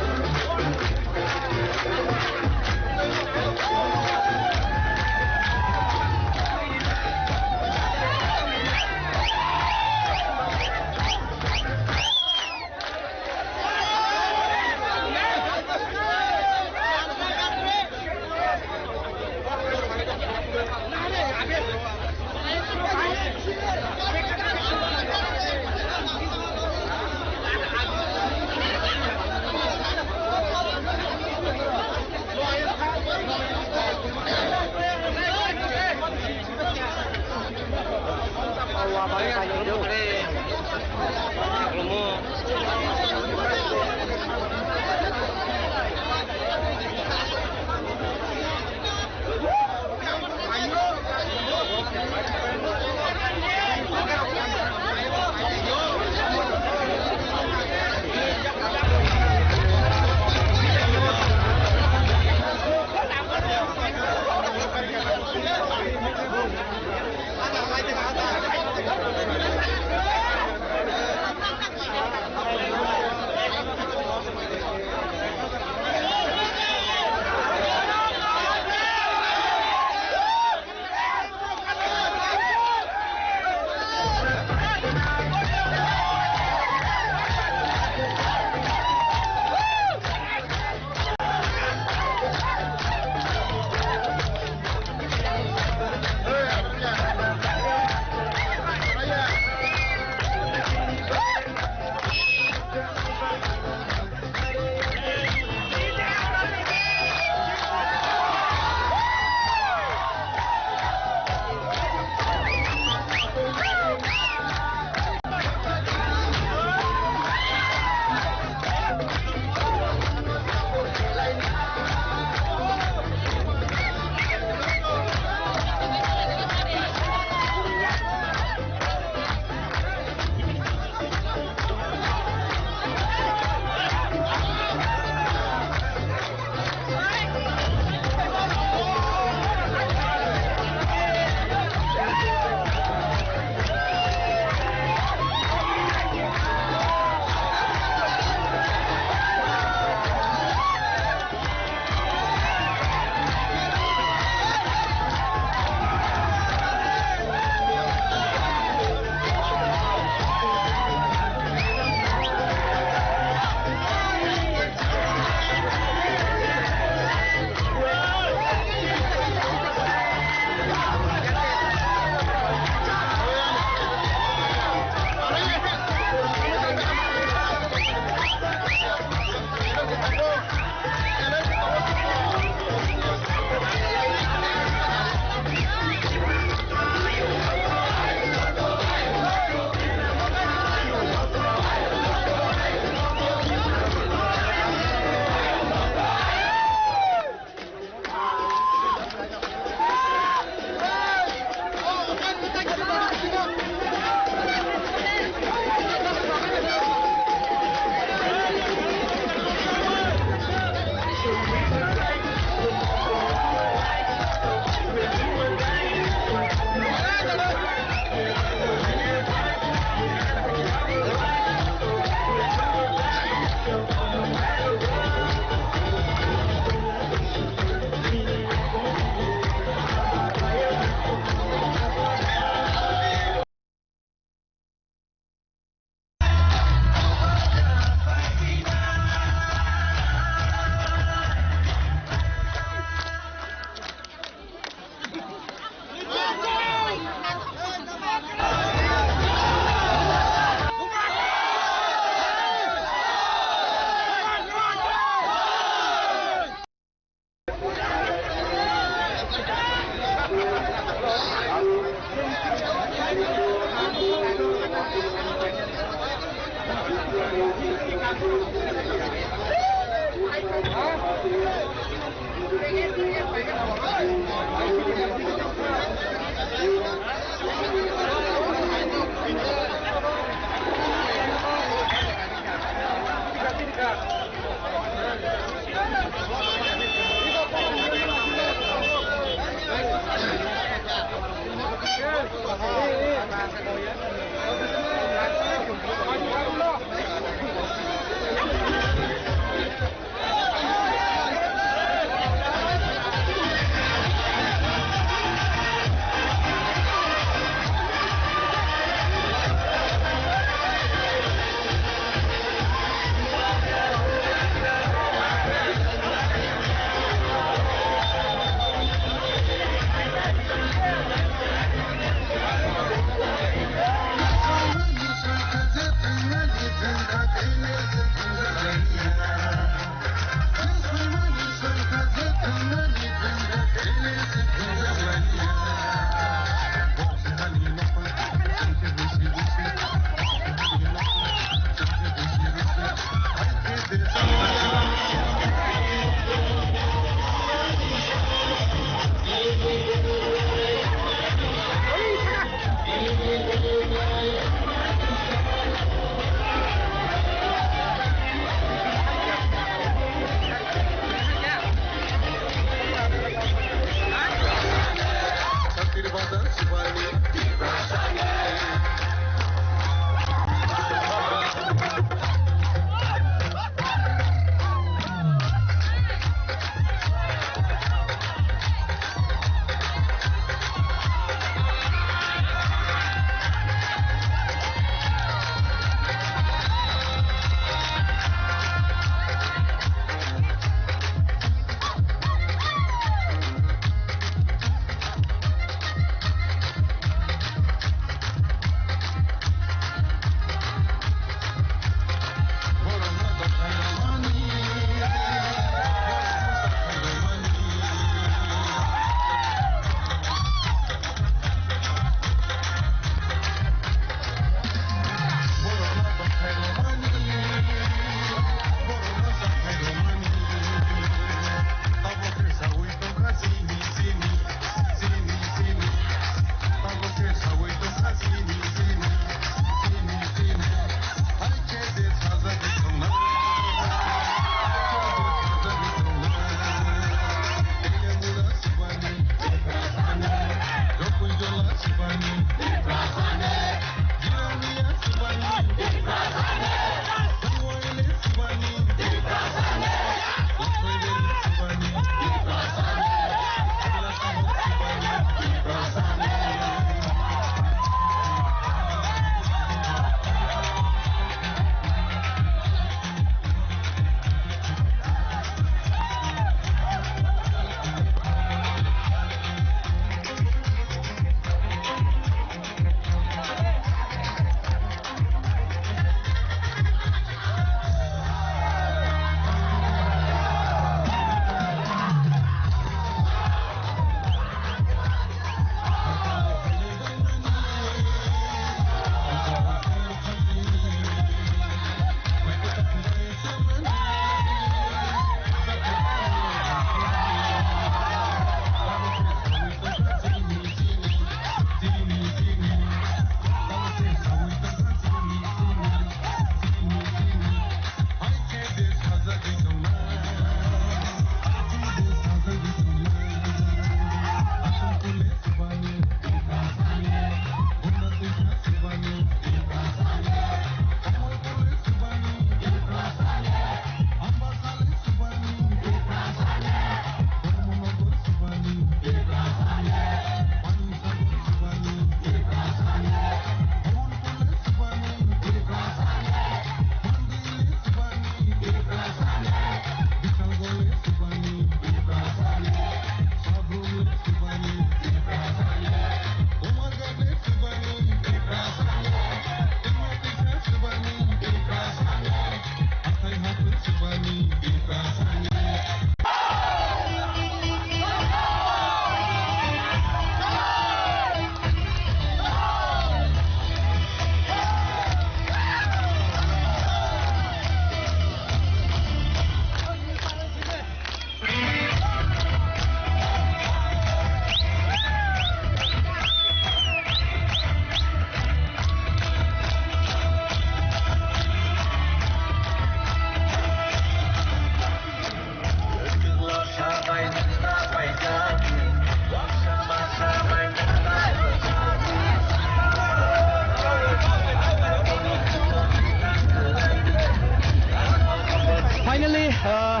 Ah,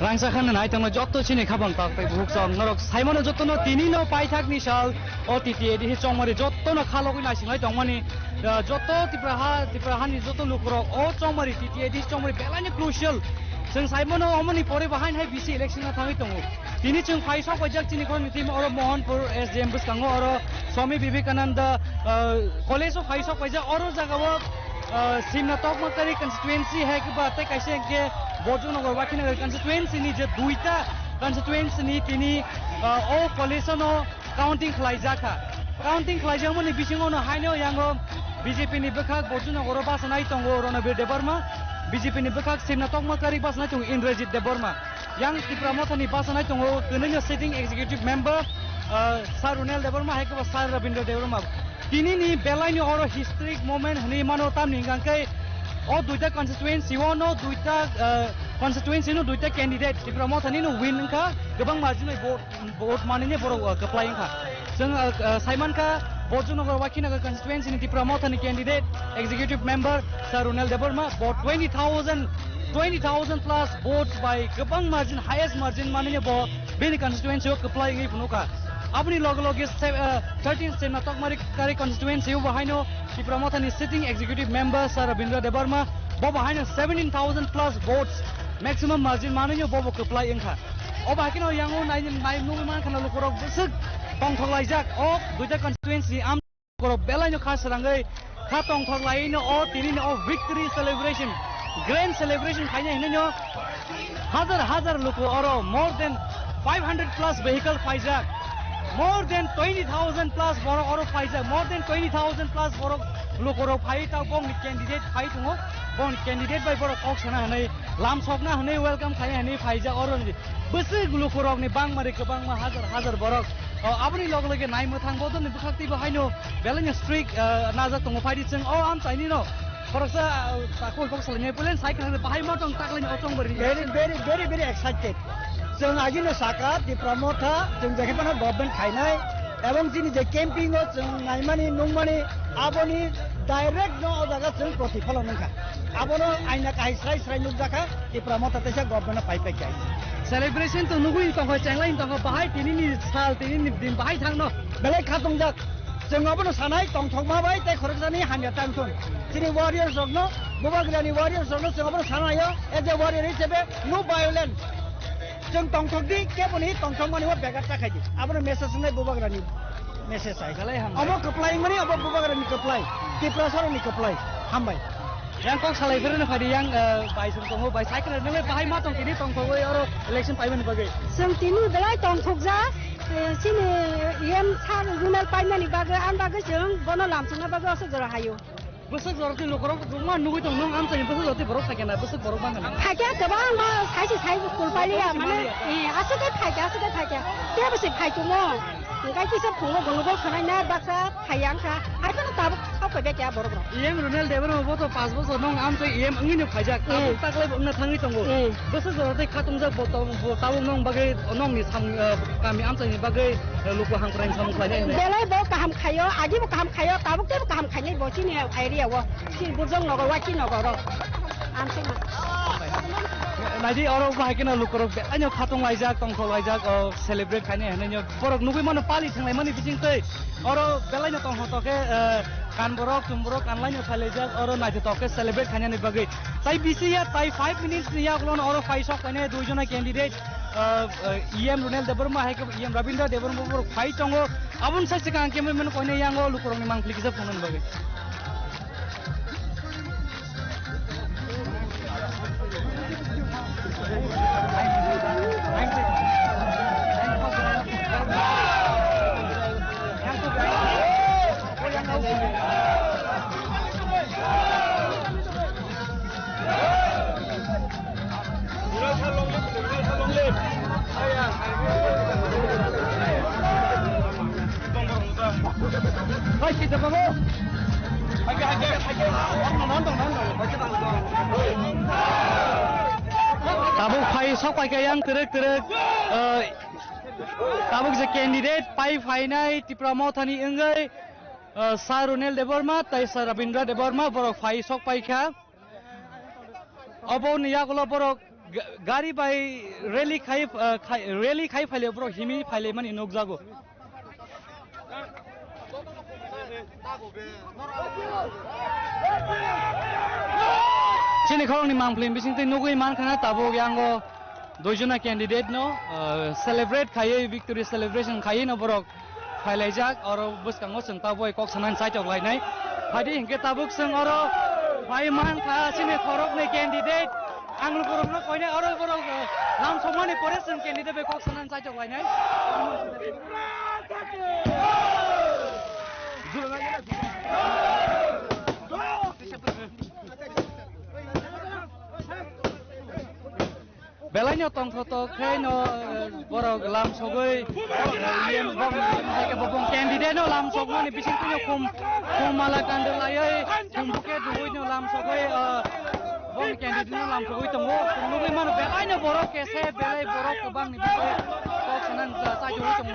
rangchakha no nai tongno jotto chini khabang tak tei buhuk chong norok saimano jottono tini no paithak ni sal o T T A D C chongmari jottono khalogwi naisinglai tongmani, ah, jotto Tipra ha, Tipra hani jotto lukurok o chongmari T T A D C chongmari belai no crucial. Chwng saimano omoni pore bahain hai bisi election na thangwi tongo. Tini chwng phai sok paijak chini khoroknwi team oro Mohanpur S D M bwskango oro Swami Vivekananda, ah, college o phai sok paijak oro jagao ah, Simna Tokmakari constituency hai khe ba tei kaisa hwnkhe Borjongnagar Wakhinagar constituency ni je duita constituency ni tini, ah, o college no counting khlaijak kha. Counting khlaijakmani bisingo no haino yango B J P ni bwkhak Borjongnagar o bachanai tongo Ronobir Debbarma, B J P ni bwkhak Simna Tokmakari bachanai tongo Indrajit Debbarma. Yang Tipra Motha ni bachanai tongo kwnwi no sitting executive member, ah, Sir Ronel Debbarma hai khe ba Sir Rabindra Debbarma. Tini ni belai ni oro historic moment hwnwi mano, tamni hwnkha khe o duita constituency o no duita, eh, constituency no duita candidate Tipra Motha ni no win wngkha, kwbang margin bai vote, vote manwi ni borok, eh, kwplai wngkha. Chwng, eh, eh, saimankha Borjongnagar Wakhinagar constituency ni Tipra Motha ni candidate executive member Sir Ronel Debbarma bo twenty thousand, twenty thousand plus votes bai kwbang margin, highest margin manwi ni bo bini constituency o kwplai wngwi phunukha. Aboni loge loge se-, eh, thirteen Simna Tokmakari constituency o bo haino Tipra Motha ni sitting executive member Sir Rabindra Debbarma, bo bo haino seventeen thousand plus votes, maximum margin manwi bo bo kwplai wngkha. O bahai kheno yango nai, nai nugwi mankha na lukurok bwswk tongthok laijak o duita constituency am Borok belai no kha srangwi, kha tongthok laiwi no o tini no o victory celebration, grand celebration khainai hinwi no hajar hajar luku oro more than five hundred plus vehicle phaijak, more than twenty thousand plus borok oro phaijak, more than twenty thousand plus borok luku rok phai ta bongni candidate phai tongo, bongni candidate bai borok kok sana hinwi lam sokna hinwi welcome khainai hinwi phaijak oro. Bwswk lukurokni bangmari kwbangma hajar hajar borok, o, aboni loge loge nai mwthang bodolni bwkhak teibo haino belai no strict, eh, najak tongo. Phaidi chwng o amchaini no khoroksa, eh, takol kok salainai pulen sai khna bahai ma tong taklaini o chongbari. Very, very, very, very excited. Chwng agini saka Tipra Motha chwng jekhe phano government khainai ebong chini je camping o chwng naimani nungmani aboni direct no o jaga chwng protifalon wngkha. Abono aina kahai srai srai nukjakha. Tipra Motha teisa government no pai pai khe. Celebration to nugwi tongkha, chenglai tongkha, bahai tini ni sal, tini ni din bahai thangno. Belai kha tongjak. Chwng abono sanai tongthokma bai tei khoroksani hamya tangthun. Chini warriors rokno, Bubagrani warriors rokno chwng abono sanaio, as a warrior hisabe, no violence. Chwng tongthok di, keboni tongthokmani o begar ta khaidi. Abono message wngnai Bubagrani message ai. Belai hambai. Obo kwplai wngmani, obo Bubagrani kwplai, Tiprasarokni kwplai. Hambai. Yang kok salai phirino phaidi yang, eh, bai song tongo, bai cycle nang bahai ma tong tini tongthogwi oro election paimani bagwi. Chwng tini belai tongthokjak, eh, chini E M sir Ronel paimani bagwi, ang bagwi chwng bono lamsokna bagwi aswk jora haio. Bwswk jora twi lukurok rwngma nugwi tong, nwng amchaini bwswk jora twi borok phaikha na, bwswk borok bangkha na? Phaikha kwbangma, saisi sai kul paliya, mane, eh, aswk khe phaikha, aswk khe phaikha. Tei bwswk phai tongo. Hwnkhe kisa phungo gonogol khwnaina baksa phaiya wngkha. Hai phano tabuk sok phaibai kha borok rok. E M Ronel Debbarma bo to panch bochor nwng amchai E M wngwi no phaijak. Tabuk taklai bo wngna thangwi tongo. Hmm. Bwswk jora tei khatungjak bo to, bo tabuk nwng bagwi, nwngni sam, eh, kami amchaini bagwi, eh, luku hamkrai samung khlainai hwnwi. Belai bo kaham khaio, agi bo kaham khaio, tabuk tei bo kaham khainai bo chini area o. Chini Burjong Nagar, Wachi Nagar o. Amchaima. Naidi oro bahai kheno lukurok belai no khatung laijak, tongthok laijak, o celebrate khainai hwnwi no. Borok nugwi mano pali thanglaimani bising twi. Oro belai no tongthok khe, eh, kan borok, chum borok, kan lai no phailaijak, oro naithotok khe celebrate khainani bagwi. Tai bisi ya, tai five minutes ni yagulo no oro phai sok painai dui jona candidate, eh, eh, E M Ronel Debbarma hai khe E M Rabindra Debbarma borok phai tongo. Aboni sai swkang cameraman koinai yango lukurokni mangpili kisa phunuknani bagwi. Tabuk phai sok pai khe yang twrwk twrwk, eh, tabuk je candidate pai phainai Tipra Mothani wngwi, eh, Sir Ronel Debbarma tai Sir Rabindra Debbarma borok phai sok pai kha. Oboni yagulo borok Ga-, gari bai rally khai, ah, khai, rally khai phaile borok himi phaile mani nukjago. Chini khorokni mangpli bisingtwi nugwi mankha na tabuk yango duijona candidate no, ah, celebrate khaiwi, victory celebration khaiwi no borok phailaijak, oro bwskango chwng tabuk kok sanani chaitok lainai. Phaidi hinkhe tabuk chwng oro phai mankha chini khoroknwi candidate. Ang lukurokno koinai oro borok, eh, lam sokmani pore chwng candidate bai kok sanani chaitok lainai. Belaino tongthotok khe no, eh, borok lam sogwi, eh, iyem bong, bong candidate no lam sokmani bisingtwi no khum, khum mala kandel laywi, khum buke dugwi no lam sogwi, eh, bong candidate no lam sogwi tongo. Nugwi mano belaino borok kese, belai borok kwbangni bisingtwi kok sanani cha-, chaichugwi tongo.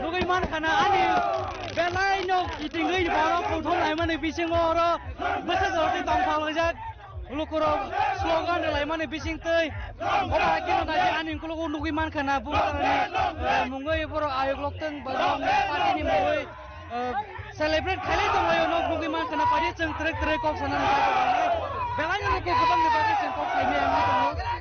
Nugwi mankha na ani belaino kitingwi borok kuthum laimani bisingo oro bwsajwk tongthok laijak. Lukurok slogan rwlaimani bisingtwi obo hai kheno naidi ani ukologo nugwi mankha na bubagrani, eh, mungwi borok ayuk loktwng ba party ni mungwi, eh, celebrate khailai tonglaio, nok nugwi mankha na pari chwng twrwk twrwk kok sanani bagwi belai no luku kwbangni bagwi chwng kok saimaya wngwi tongo.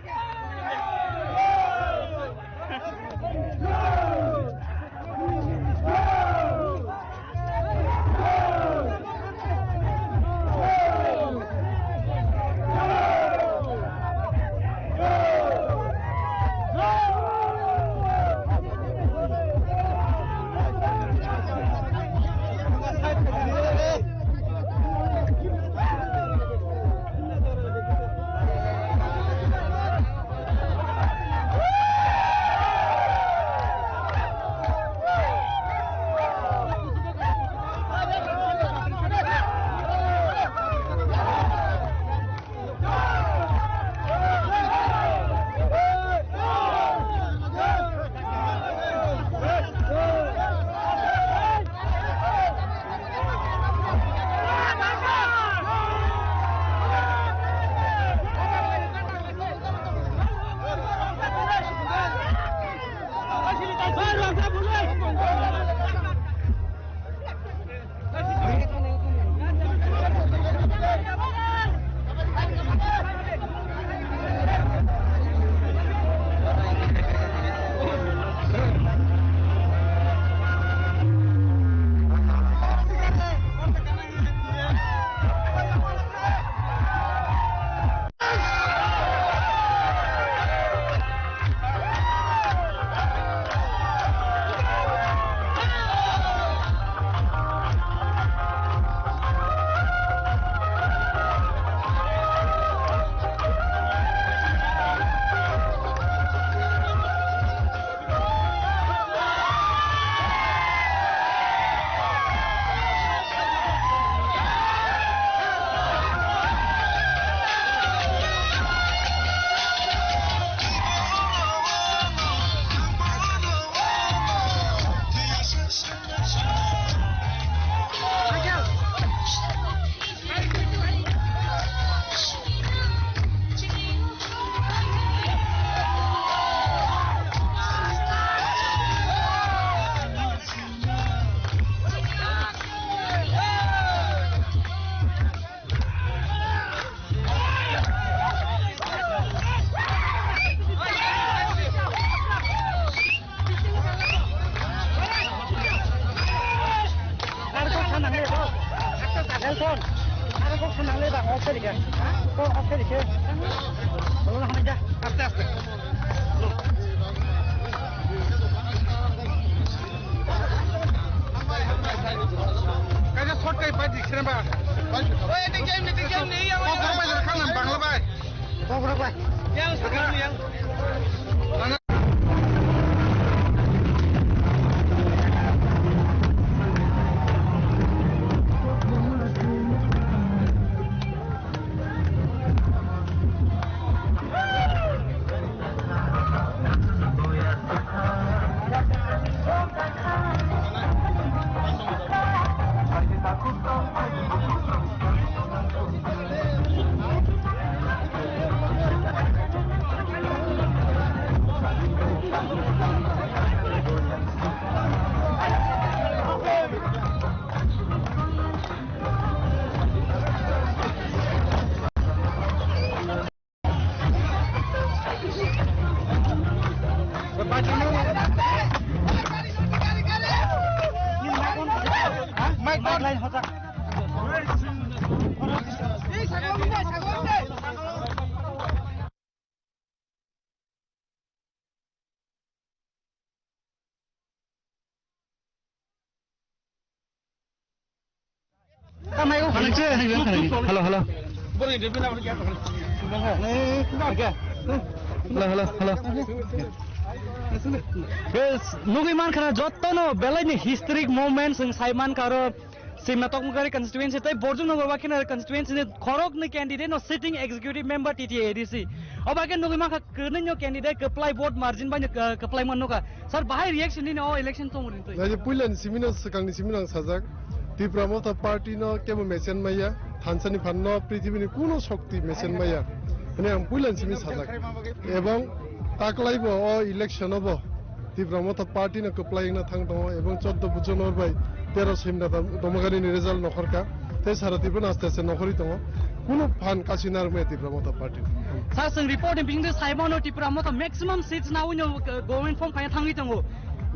Kok sanang le ba, off khe rikhe. Kok off khe rikhe. Bolo na hamai da. Aste, aste. Kaisa short kai bai dik sene ba. Oi, dik jam ni, dik jam ni, yang. Kok bai bai kanam Bangla bai. Kok bai. Yang sekarang yang. Hello, hello. Hello, hello, hello. Yes, nugui mankha na jottono belaini historic moments wng sai mankha aro Simna Tokmokari constituency tei Borjong Nagar Wakhinari constituency ni khoroknwi candidate no sitting executive member T T A A D C. Obo khe nugui mankha kwnwi no candidate kwplai vote margin bai no, uh, kwplai man nukha. Sir, bahai reaction nini o election tongmani twi? Nai puila ni simi no swkang ni simi no ang sajak. Tipra Motha party no kebo mesen maya, thansa ni phan no prithibi ni kuno shokti mesen maya. Hwnwi ang puila ni simi sajak. Ebong taklai bo o election o bo Tipra Motha party no kwplai wngna thang tongo, ebong chordo Bujonor bai tero Simna Dam-, Domagari ni result nokhorkha, tei sara Tripura no aste aste nokhorwi tongo, kunu phan kasi narwkmaya Tipra Motha party. Sir, chwng report ni bisingtwi sai mano Tipra Motha maximum seats naui no, uh, government form khaina thangwi tongo.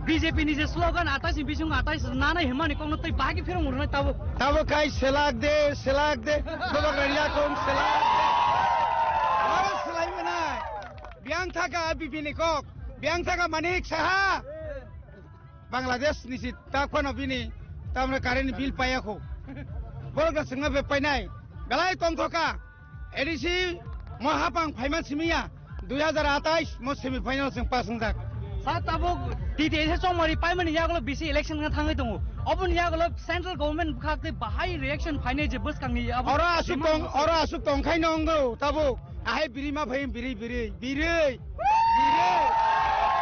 B J P ni je slogan atais ni bising atais nanai hwnmani kokno tei bahai khe phirong rwnai tabuk. Tabuk khai selak de, selak de, bobak rani yakung selak de. Aro selai manai. Biang thaka B P ni kok, biang thaka Manik Saha. Bangladesh ni si ta khwno bini tamre current bill paya kho. Borok da sengma be painai. Belai tongthoka. A D C mo hapang phaiman simiya. Dui hazar atais mo semi final seng pass wngjak. Sa tabuk T T A A D C chongmari paimani yagulo B C election wngna thangwi tongo. Oboni yagulo central government bwkhak tei bahai reaction phainai je bwskangni abo. Oro asuk tong, oro asuk tongkhai no wngo tabuk. Ahai biri ma phai biri, biri, biri, biri.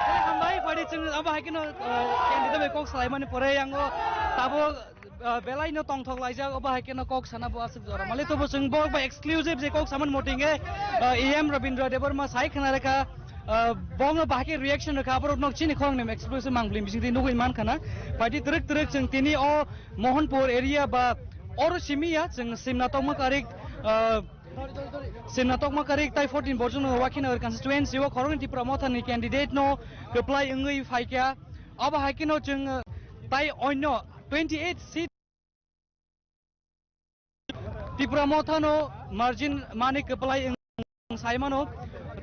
Tei hambai pari chwng abo hai kheno, uh, candidate bai kok salaimani pore yango tabuk, uh, belai no tongthok laijak, abo hai kheno kok sana bo aswk jora. Mali tobo chwng bo bai exclusive je kok saman moting e, uh, E M Rabindra Debbarma sai khna rekha, uh, bongno bahai khe reaction rekha, aborok nok chini khorang nem exclusive mangpli bising twi nugui man khana. Phaidi twrwk twrwk chwng tini o Mohanpur area ba oro simi ya chwng Simna Tokma Karik, uh, Simna Tokma Karik tai fourteen Borjong Nagar Wakhinagor constituency o khoroknwi Tipra Motha ni candidate no kwplai wngwi phaikha. Abo hai kheno chwng, uh, tai onno twenty eight seat Tipra Motha no margin mani kwplai wng sai mano.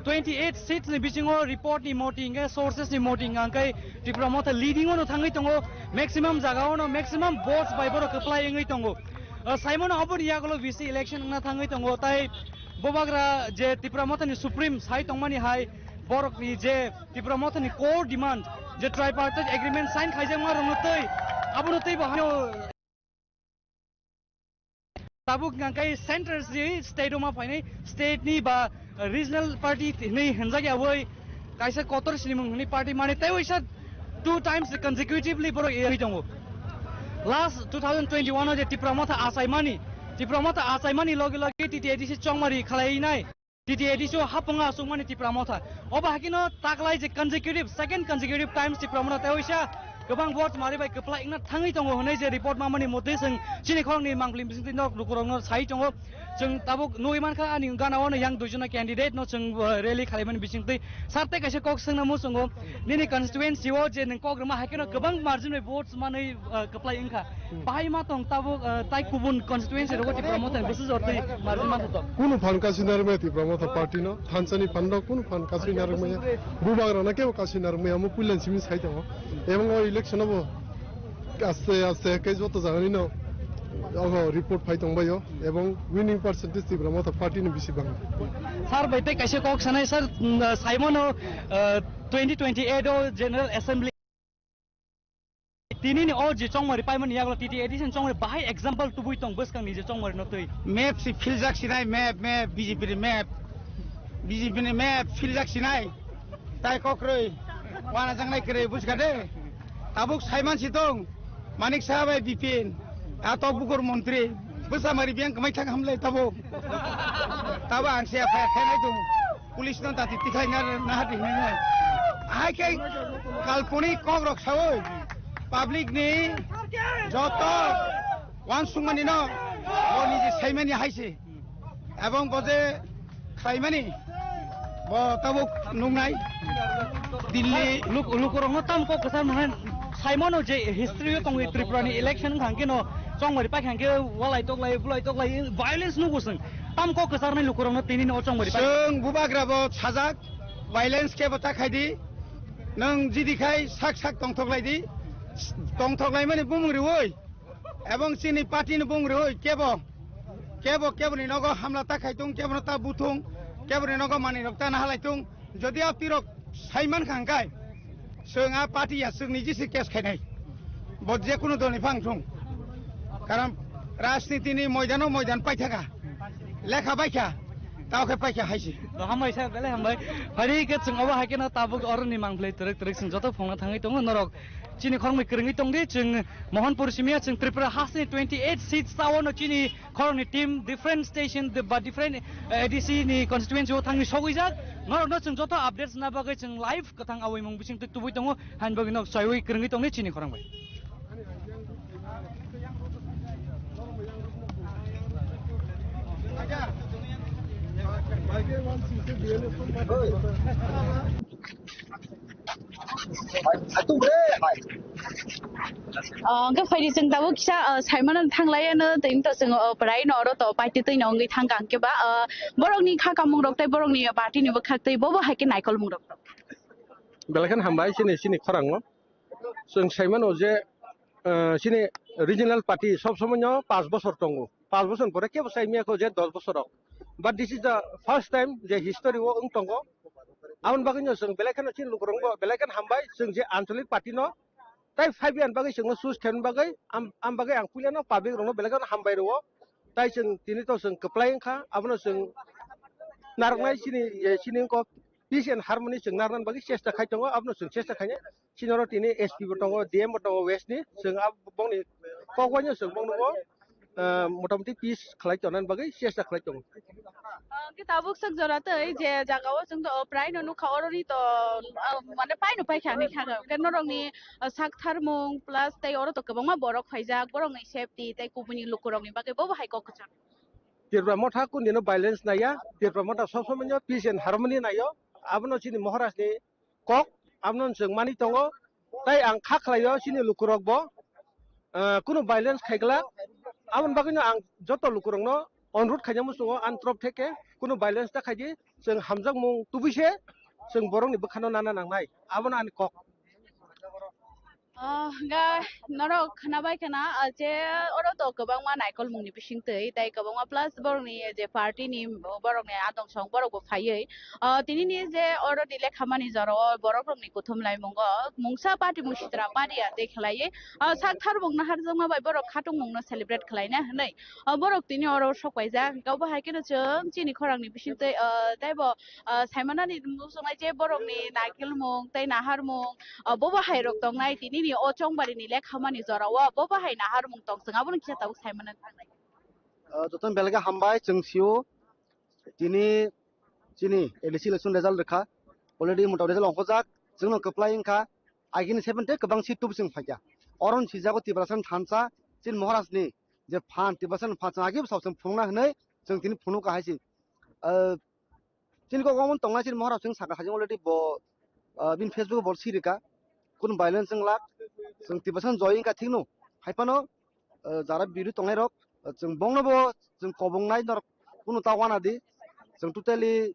Twenty eight seats ni bisingo report ni moting, sources ni moting hwnkhe Tipra Motha leading o no thangwi tongo, maximum jaga o no maximum votes bai borok kwplai wngwi tongo. Uh, sai mano oboni yagulo B C election wngna thangwi tongo, tai bobagra je Tipra Motha ni supreme sai tongmani hai borok ni je Tipra Motha ni core demand je tripartite agreement sign khaijakma rokno twi abono twi bo hano Tabuk hwnkha khe central si state o ma phainai, state ni ba regional party hinwi hinjak ya bai kaisa kotor sinimung hinwi party mani tei waisa two times consecutively borok erwi tongo. Last two thousand twenty-one o je Tipra Motha achaimani, Tipra Motha achaimani loge loge T T A D C chongmari khlainai. T T A D C o hapung aswkmani Tipra Motha. Obo hakino taklai je consecutive, second consecutive times Tipra Motha tei waisa Kwbang vote mari bai kwplai wngna thangwi tongo hwnwi je report mamani motwi chwng chini khoroknwi mangpili bisingtwi nok lukurokno sai tongo. Chwng tabuk nugwi mankha ani gana-o no yang duijon candidate no chwng, uh, rally khalaimani bisingtwi. Sir tei kaisa kok swngna muchungo, nini constituency o je nwng kok rwma hai kheno kwbang margin bai votes manwi, uh, kwplai wngkha. Bahai ma tong tabuk, uh, tai kubun constituency rogo Tipra Motha ni bwswk jortwi margin manthoto. Kunu phan kasui narwkmaya Tipra Motha party no, thansani phan no kunu phan kasui narwkmaya. Bubagra no kebo kasui narwkmaya, omo puilan simi sai tongo. Ebong o election o bo aste aste khe joto jagani no ogo report phai tongbaio, ebong winning percentage Tipra Motha party ni bisi bang. Sir bai tei kaisa kok sanai sir, mm, Simon o, uh, twenty twenty-eight o General Assembly. Tini ni o je chongmari paimani yagulo T T A D C ni chongmari bahai example tubui tong bwskang ni je chongmari no twi. Map si philjak sinai, map, map, B J P ni map. B J P ni map philjak sinai. Tai kokroi. Wana jangnai kwrwi buska de. Tabuk saiman si tong. Manik Saha bai Bipin. Atok bukur montri. Bwsa mari biang kwmai thang hamlai tabuk. Tabuk ang se F I R khainai tong. Police no dati tikhlai na, na hati hinwi no. Hai khe kalponik kok rok sawi public ni joto wansukmani no bo niji saimani hai se. Ebong bo je khlaimani bo tabuk nungnai Delhi. Luk-, lukurokno tam kok kwchar mwnai saimano je history o tongwi Tripura ni election wngkha hwnkhe no chongmari paikha hwnkhe walai toklai bulai toklai violence nugo chwng. Tam kok kwcharnai lukurokno tini ni o chongmari pai. Chwng bubagra bo sajak, violence kebo ta khai di. Nwng jidi khai sak sak tongthok lai di. Tongthok lai mani bumung riwi. Ebong chini party ni bumung riwi kebo. Kebo kebo ni nogo hamla ta khai tung, kebo no ta buthung, kebo ni nogo mani rok ta nahalai tung. Jodi a tirok saiman kha hwnkhe, chwng a party ya chwng niji se case khainai. Bo je kunu dol ni phang thung. Karon rajniti ni moidano moidan paithaka. Lekha baikha, tao khe paikha haisi. To hambai sir, belai hambai. Phari khe chwng obo hai kheno tabuk oroni mangphlai twrwk twrwk chwng joto phungna thangwi tongo norok. Chini khoroknwi kwrwngwi tongdi chwng Mohanpur simi ya chwng Tripura hasteni twenty eight seats tao no chini khoroknwi team different station de-, ba different, eh, A D C ni constituency o thangwi sogwijak. Norokno chwng joto updates na bagwi chwng live kwthang awi mung bising twi tubui tongo. Hain bagwi nok chaiwi kwrwngwi tongni chini khorang bai. Ah, hwnkhe phaidi chwng tabuk kisa, ah, saimano thanglaiano, tei to chwng, ah, prai no oro to paitwi twi no wngwi thangkha hwnkhe ba, ah, borokni kha kamung rok tei borokni party ni bwkhak tei bobo hai khe naikolmung rok. Belai kheno hambai chini, chini khorang o. Chwng saimano je, ah, chini regional party sob somoi no panch bosor tongo. Panch bosor pore kebo saimaya kho je dos bosor rok. But this is the first time je history o wng tongo. Aboni bagwi no chwng belai kheno chini lukurok bo belai kheno hambai, chwng je anchalik party no tai five year bagwi chwngno choose khaimani bagwi, am-, am bagwi ang puilano public rokno belai kheno hambai rwo. Tai chwng tini to chwng kwplai wngkha, abono chwng narwknai chini, eh, chini wngkha peace and harmony chwng narwknani bagwi chesta khai tongo, abono chwng chesta khainai. Chini oro tini S P bo tongo, D M bo tongo West ni, chwng abo bongni kok waino chwng bongno o, ah, motamoti peace khlai tongnani bagwi chesta khlai tongo. Ah, hwnkhe tabuk swk jora tei je jaga o chwng to, o prai no nukha oroni to, ah, mane pai no paikha hinwi kha khe norokni, ah, sak tharmung plus tei oro to kwbangma borok phaijak, borokni safety tei kubuni lukurokni bagwi bobo hai kok kwchar. Tipra Motha kundino violence naiya, Tipra Motha sob somoi no peace and harmony naio, abono chini Maharaj ni kok, abono chwng mani tongo, tai ang kha khlaio chini lukurok bo, ah, kunu violence khaigwlak, aboni bagwino ang joto lukurokno onurot khaina muchungo ani torop theke kunu violence ta khaidi, chwng hamjakmung tubui se chwng borokni bwkhano nana nangnai, abono ani kok. Ah, ga norok khwnabai khwna, ah, je oro to kwbangma naikolmungni bisingtwi, tei kwbangma plus borokni je party ni borokni adong song borok bo phaiwi, ah, tini ni je oro ni lekhamani jora o borok rokni kuthum laimungo mungsa party mung sitra party ya tei khlaiwi, ah, sak thar mung naharjakma bai borok khatungmung no celebrate khlaina hinwi, ah, borok tini oro sok paijak. Hwnkhe obo hai kheno chwng chini khorang ni bisingtwi, ah, tei bo ah, saimanani muchungnai je borokni naikolmung tei naharmung, ah, bobo hai rok tongnai tini ni o chongmari ni lekhamani jora o bobo hai naharmung tong chwng abono kisa tabuk saimanani thangnai. Ah, jotono belai khe hambai chwng sio tini chini A D C election result rwkha, already mota result ongkhorjak chwngno kwplai wngkha. agini seven tei kwbang seat tubusing phaikha. Oron sijago Tiprasani thansa, chini Maharaj ni je phan, Tiprasani phan chwng agi bwsao chwng phunukna hwnwi chwng tini phunukha hai se. Ah, chini kok omo tongnai chini Maharaj chwng sakha hai already bo, ah, bini Facebook bo sirika. Kun violence wng lak, chwng Tiprasani joy wngkha thikno. Hai phano, ah, jara biru tongnai rok, ah, chwng bongno bo chwng kobongnai norok kunu ta wana di. Chwng totally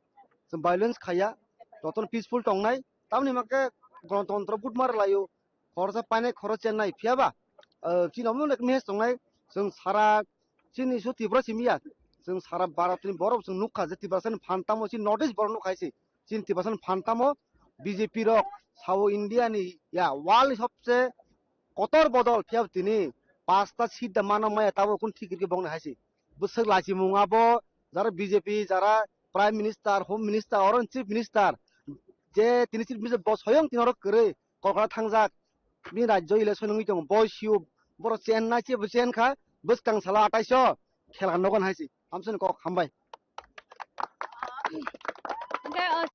chwng violence khaya, jotono peaceful tongnai. Tamni hwnba khe gonotontro vote ma rwlaio, khoroksa painai khoroksa chennai. Phiya ba, ah, chini omo nek message tongnai, chwng sara chini su Tripura simi ya, chwng sara Bharat ni borok chwng nukha je Tiprasani phan tamo chini North East borok nukha hai se. Chini Tiprasani phan tamo B J P rok sao India ni ya world ni sobse kotor bodol phiya tini pasta seat da mano maya tabo kun thik rikhe bongni hai se. Bwswk lachimung abo jara B J P, jara Prime Minister, Home Minister, oro Chief Minister, je tini Chief Minister bo soyong tini oro kwrwi Kolkata thangjak, bini rajyo election wngwi tongo, boi sio, borok chen na se bo chen kha, bwskang salo atais o khela nogo hai se, hamsoni kok hambai. Hwnkhe, uh,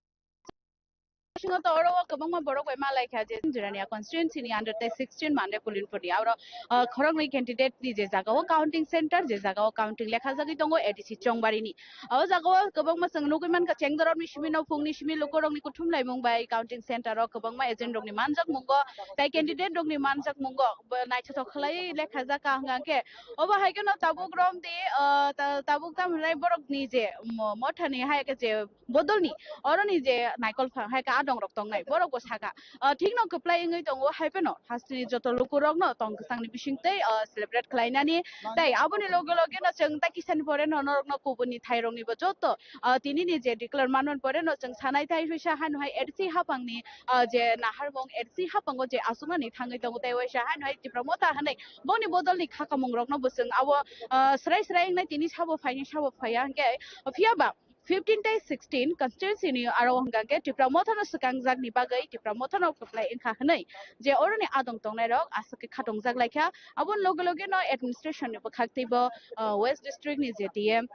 bisingo to oro o kwbangma borok bai malai kha je Jirania constituency ni under tei sixteen Mande Kulinpur ni aro, uh, khoroknwi candidate ni je jaga o counting center, je jaga o counting lekha jagwi tongo A D C Chongbari ni. O jaga o kwbangma chwng nugwi mankha, chengdorok ni simi, nophung ni simi, lukurok ni kuthum laimung bai counting center o kwbangma agent rok ni manjak mungo, tei candidate rok ni manjak mungo bo naithothok khlai lekha jak ka hwnka khe. Obo hai kheno tabuk romdi, ah, ta-, tabuk tam hwnai borok ni je mo-, motha ni hai khe je bodol ni oro ni je naikol phang hai khe adong rok tongnai borok bo saka. Ah, thik no kwplai wngwi tongo, hai phano hasteni joto lukurokno tong kwchangni bisingtwi, ah, celebrate khlainani. Tei aboni loge loge no chwng ta kisani pore no norokno kubuni thairokni bo joto, ah, tinini je declare manmani pore no chwng sanai thai phaisa hano hai A D C hapangni, ah, je naharmung A D C hapango je asuknani thangwi tongo tei waisa hano hai Tipra Motha hinwi boni bodolni khakamungrokno bo chwng abo, ah, srai srai wngnai tini sabo phaini sabo phaiya hwnkhe phiya ba fifteen tei sixteen constituency ni aro hwnka khe Tipra Mothano swkangjakni bagwi Tipra Mothano kwplai wngkha hwnwi je oroni adong tongnairok aswk khe khatongjak laikha. Aboni loge loge no administration ni bwkhak teibo, ah, West District ni je D M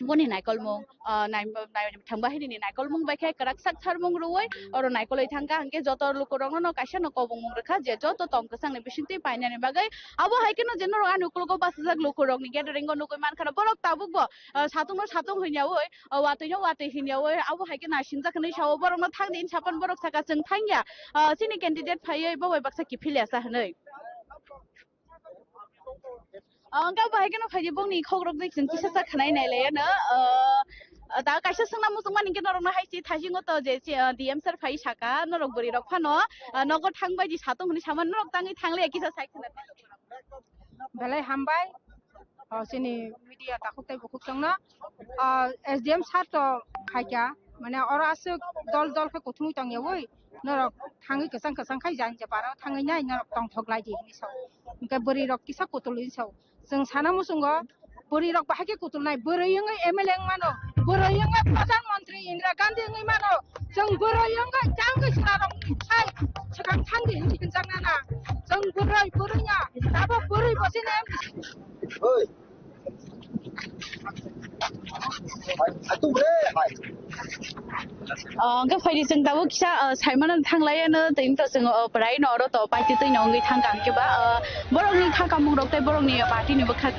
boni naikolmung, ah, nai-, nai-, thangba hinini naikolmung bai khe kwrak sak tharmung rwui oro naikolwi thangkha, hwnkhe joto lukurokno no kaisa no kobongmung rwkha je joto tong kwchangni bisingtwi painani bagwi. Abo hai kheno je norok ani ukologo bachajak lukurokni gathering o nugui mankha, borok tabukbo, ah, satungno satung hinyaui, ah, watwino watwi hinyaui, abo hai khe naisingjaknai sao, borokno thangdi hinwi sapan borok saka chwng thangya, ah, chini candidate phaiwi bo bai baksa kiphilya sa hinwi. Ah, wngkha bo hai kheno phaidi bongni khokrok dei chwng kisa sa khwnai nai laiya no, ah, da kaisa swngna muchung mani khe norokno hai si thaisingo to je si, ah, D M sir phai saka norok bwrwi rok phano, ah, nogo thang bai di satung hinwi sama norok tangwi thang laiya kisa sai khna. Belai hambai, o, chini media takhuk tei bukhuk chwngno, o, S D M sir to phaikha, mane oro aswk dol dol khe kuthumwi tongyaui, norok thangwi kwchang kwchang khai jani je bara thangwi nai norok tongthok lai di hinwi sao. Hwnkhe bwrwi rok kisa kutul hinwi sao. Chwng sana muchungo, bwrwi rok bahai khe kutul nai, bwrwi wngwi M L A wng mano, bwrwi wngwi Pradhan Mantri Indira Gandhi wngwi mano, chwng bwrwi wngwi tangwi chwla rok ni thai swkang thangdi hinwi hwnjak nana, chwng bwrwi bwrwi ya, abo bwrwi bo chini M D C. Oi. Hai, hai, tu bre, hai. Ah, hwnkhe phaidi chwng tabuk kisa, ah, saimano thanglaiano, tei wngkha chwng, ah, prai no oro to paitwi twi no wngwi thangkha, hwnkhe ba, ah, borokni kha kamung rok tei borokni party ni bwkha.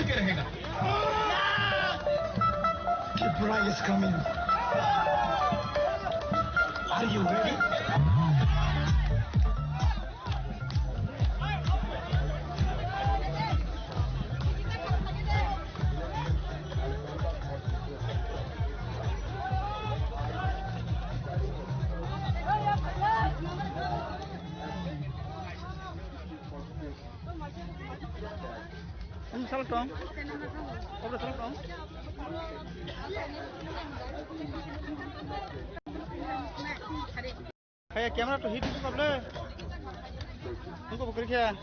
के रहेगा। Tripura is coming. Are you ready? Ang saltong. Obra saltong. Kaya camera to hit itu kable. Engko bukri kaya.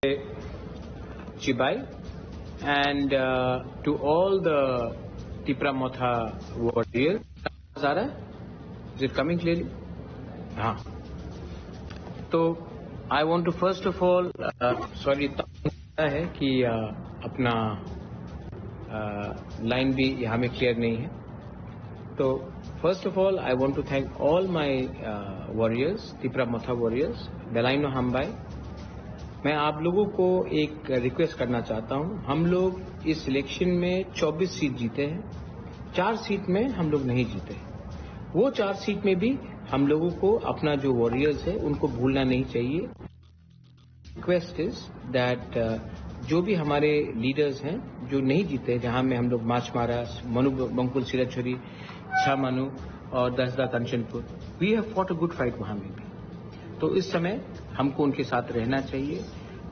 Chibai and uh, to all the Tipra Motha warriors. Zara, is it coming clearly? हाँ. तो I want to first of all, uh, sorry, है कि uh, अपना लाइन भी यहाँ में क्लियर नहीं है. तो first of all, I want to thank all my warriors, Tipra Motha warriors, Belaino Hambai. मैं आप लोगों को एक रिक्वेस्ट करना चाहता हूं, हम लोग इस इलेक्शन में चौबीस सीट जीते हैं, चार सीट में हम लोग नहीं जीते. वो चार सीट में भी हम लोगों को अपना जो वॉरियर्स है उनको भूलना नहीं चाहिए. रिक्वेस्ट इज दैट जो भी हमारे लीडर्स हैं जो नहीं जीते, जहां में हम लोग माछमारा, मनु बंकुल, सिराछोरी, छामानू और Dasda Kanchanpur, we have fought a good fight वहां में भी. तो इस समय हमको उनके साथ रहना चाहिए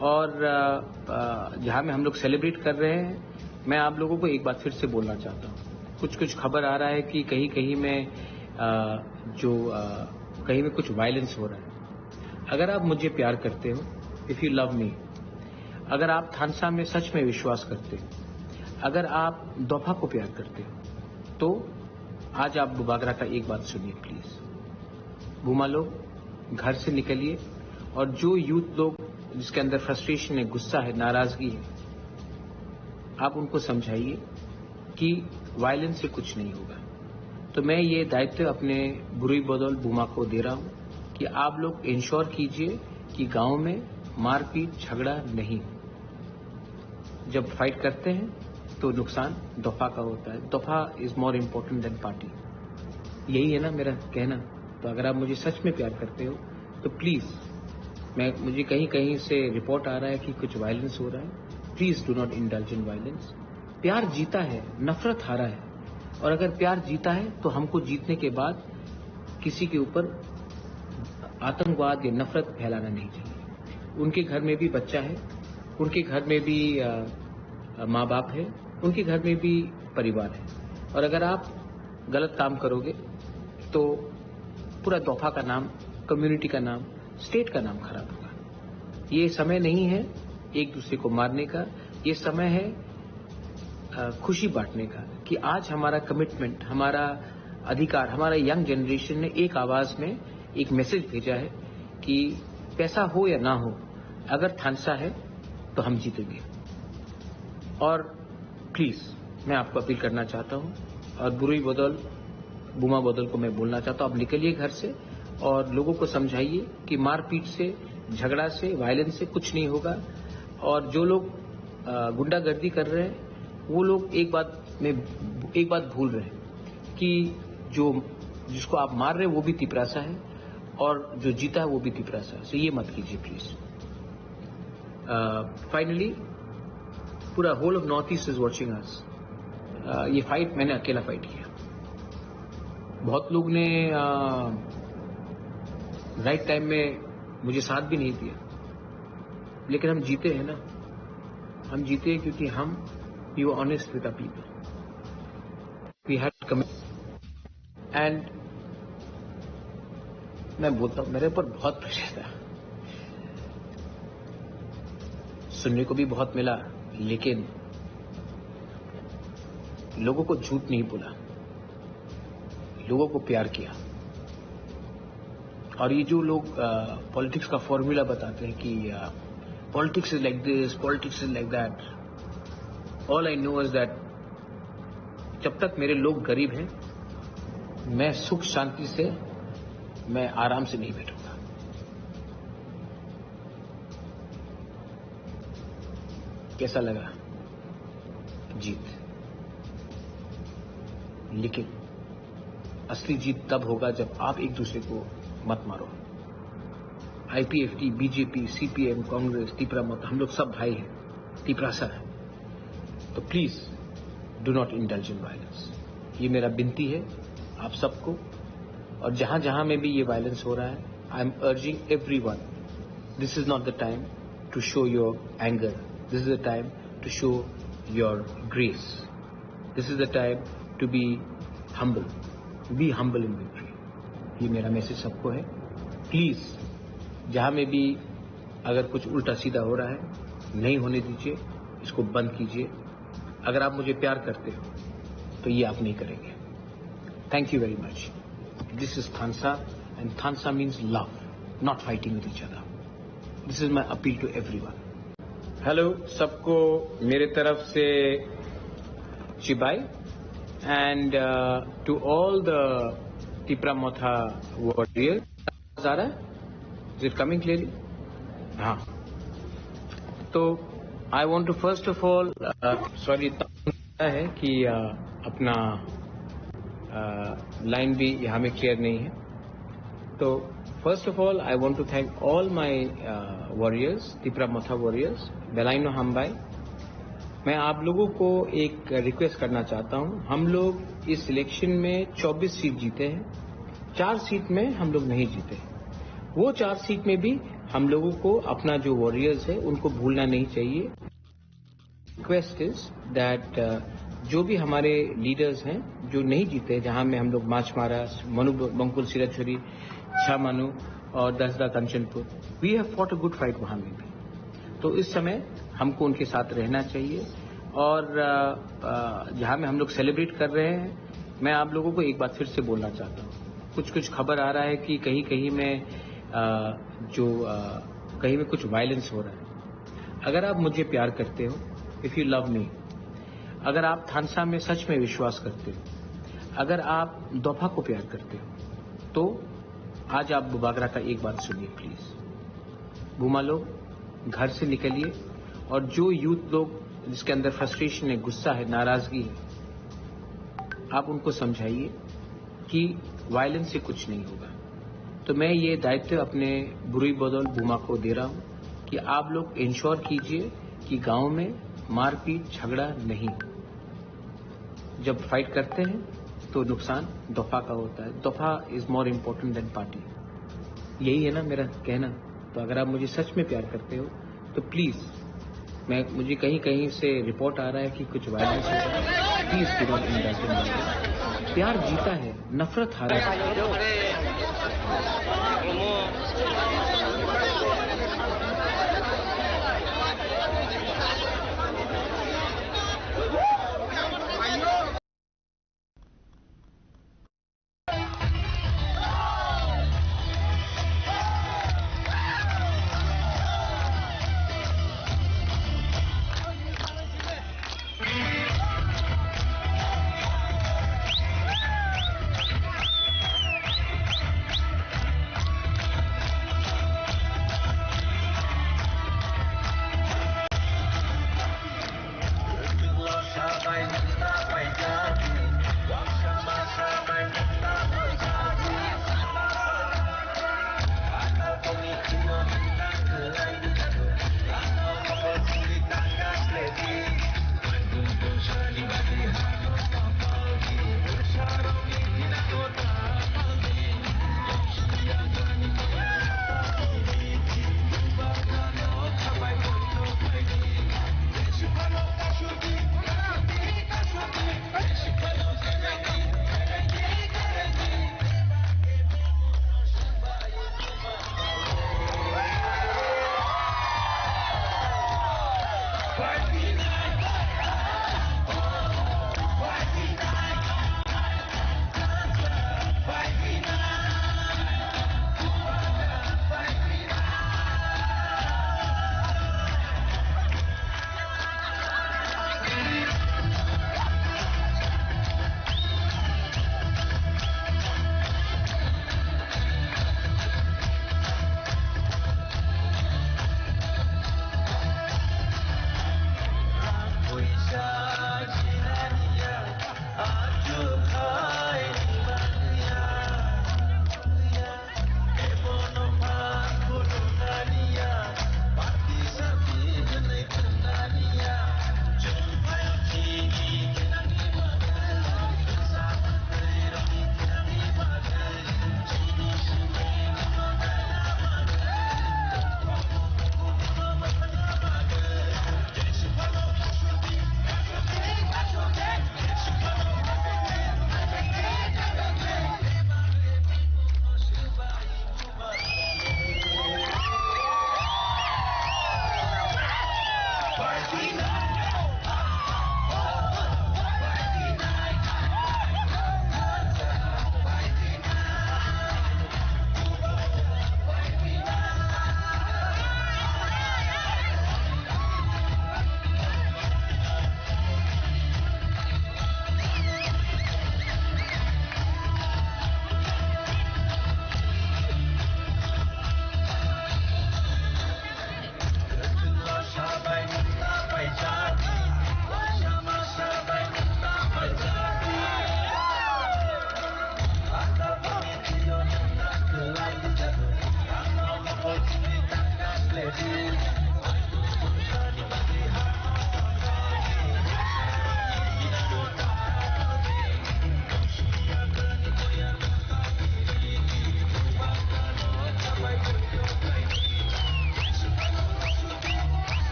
और uh, uh, जहां में हम लोग सेलिब्रेट कर रहे हैं, मैं आप लोगों को एक बार फिर से बोलना चाहता हूँ, कुछ कुछ खबर आ रहा है कि कहीं कहीं में uh, जो uh, कहीं में कुछ वायलेंस हो रहा है. अगर आप मुझे प्यार करते हो, इफ यू लव मी, अगर आप थानसा में सच में विश्वास करते हो, अगर आप दोफा को प्यार करते हो, तो आज आप बुबागरा का एक बात सुनिए प्लीज. बुमा लोग, घर से निकलिए और जो यूथ लोग जिसके अंदर फ्रस्ट्रेशन है, गुस्सा है, नाराजगी है, आप उनको समझाइए कि वायलेंस से कुछ नहीं होगा. तो मैं ये दायित्व अपने बुरुई बदल बुमा को दे रहा हूँ कि आप लोग इंश्योर कीजिए कि गांव में मारपीट झगड़ा नहीं हो. जब फाइट करते हैं तो नुकसान दोफा का होता है. दोफा is more important then party. यही है ना मेरा कहना. तो अगर आप मुझे सच में प्यार करते हो तो प्लीज, मैं मुझे कहीं कहीं से रिपोर्ट आ रहा है कि कुछ वायलेंस हो रहा है. Please do not indulge in violence. प्यार जीता है, नफरत हारा है. और अगर प्यार जीता है तो हमको जीतने के बाद किसी के ऊपर आतंकवाद या नफरत फैलाना नहीं चाहिए. उनके घर में भी बच्चा है, उनके घर में भी माँ बाप है, उनके घर में भी परिवार है. और अगर आप गलत काम करोगे तो पूरा दोफा का नाम, कम्युनिटी का नाम, स्टेट का नाम खराब होगा. ये समय नहीं है एक दूसरे को मारने का, ये समय है खुशी बांटने का कि आज हमारा कमिटमेंट, हमारा अधिकार, हमारा यंग जनरेशन ने एक आवाज में एक मैसेज भेजा है कि पैसा हो या ना हो, अगर थानसा है तो हम जीतेंगे. और प्लीज, मैं आपको अपील करना चाहता हूँ और बुरुई बदल, बुमा बदल को मैं बोलना चाहता हूँ, आप निकलिए घर से और लोगों को समझाइए कि मारपीट से, झगड़ा से, वायलेंस से कुछ नहीं होगा. और जो लोग गुंडागर्दी कर रहे हैं, वो लोग एक बात में एक बात भूल रहे हैं कि जो जिसको आप मार रहे हैं वो भी तिपरासा है और जो जीता है वो भी तिपरासा है. So ये मत कीजिए प्लीज. फाइनली, पूरा whole of North East is watching us. ये फाइट मैंने अकेला फाइट किया. बहुत लोग ने राइट टाइम में मुझे साथ भी नहीं दिया, लेकिन हम जीते हैं ना. हम जीते हैं क्योंकि हम, we were honest with our people. We had commit and मैं बोलता हूँ, मेरे ऊपर बहुत प्रेशर था, सुनने को भी बहुत मिला, लेकिन लोगों को झूठ नहीं बोला, लोगों को प्यार किया. और ये जो लोग पॉलिटिक्स का फॉर्मूला बताते हैं कि politics is like this, politics is like that, all I know is that जब तक मेरे लोग गरीब हैं, मैं सुख शांति से, मैं आराम से नहीं बैठूंगा. कैसा लगा जीत? लेकिन असली जीत तब होगा जब आप एक दूसरे को मत मारो. आईपीएफटी, बीजेपी, सीपीएम, कांग्रेस, तिपरा मत, हम लोग सब भाई हैं, तिपरासा है. तो please, do not indulge in violence. ये मेरा विनती है आप सबको. और जहां जहां में भी ये वायलेंस हो रहा है, I am urging everyone, this is not the time to show your anger. This is the time to show your grace. This is the time to be humble. Be humble in victory. ये मेरा मैसेज सबको है. प्लीज, जहां में भी अगर कुछ उल्टा सीधा हो रहा है, नहीं होने दीजिए, इसको बंद कीजिए। अगर आप मुझे प्यार करते हो, तो ये आप नहीं करेंगे। Thank you very much. This is Thansa, and Thansa means love, not fighting with each other. This is my appeal to everyone. Hello, सबको मेरे तरफ से चिबाई, and uh, to all the Tipra Motha warriors. Zara, is it coming clearly? हाँ. तो I want to first of all, sorry, है कि uh, अपना लाइन भी यहाँ में क्लियर नहीं है. तो first of all, I want to thank all my warriors, Tipra Motha warriors. Belaino hambai. मैं आप लोगों को एक रिक्वेस्ट करना चाहता हूं. हम लोग इस इलेक्शन में चौबीस सीट जीते हैं, चार सीट में हम लोग नहीं जीते. वो चार सीट में भी हम लोगों को अपना जो वॉरियर्स है, उनको भूलना नहीं चाहिए. रिक्वेस्ट इज दैट जो भी हमारे लीडर्स हैं जो नहीं जीते, जहां में हम लोग माछमारा, मनु बंकुल सिराछोरी, छामानु और Dasda Kanchanpur, we have fought a good fight वहां में भी. तो इस समय हमको उनके साथ रहना चाहिए. और अ, अ, जहां में हम लोग सेलिब्रेट कर रहे हैं, मैं आप लोगों को एक बात फिर से बोलना चाहता हूँ. कुछ कुछ खबर आ रहा है कि कहीं कहीं में अ, जो अ, कहीं में कुछ वायलेंस हो रहा है. अगर आप मुझे प्यार करते हो, if you love me, अगर आप थानसा में सच में विश्वास करते हो, अगर आप दोफा को प्यार करते हो, तो आज आप बुबागरा का एक बात सुनिए प्लीज. बुमा लोग, घर से निकलिए और जो यूथ लोग जिसके अंदर फ्रस्ट्रेशन है, गुस्सा है, नाराजगी है, आप उनको समझाइए कि वायलेंस से कुछ नहीं होगा. तो मैं ये दायित्व अपने बुरुई बदल बुमा को दे रहा हूँ कि आप लोग इंश्योर कीजिए कि गांव में मारपीट, झगड़ा नहीं हो. जब फाइट करते हैं तो नुकसान दोफा का होता है. दोफा is more important than party. यही है ना मेरा कहना. तो अगर आप मुझे सच में प्यार करते हो तो प्लीज, मैं मुझे कहीं कहीं से रिपोर्ट आ रहा है कि कुछ वायलेंस हो रहा है, please do not indulge in. प्यार जीता है, नफरत हारा है.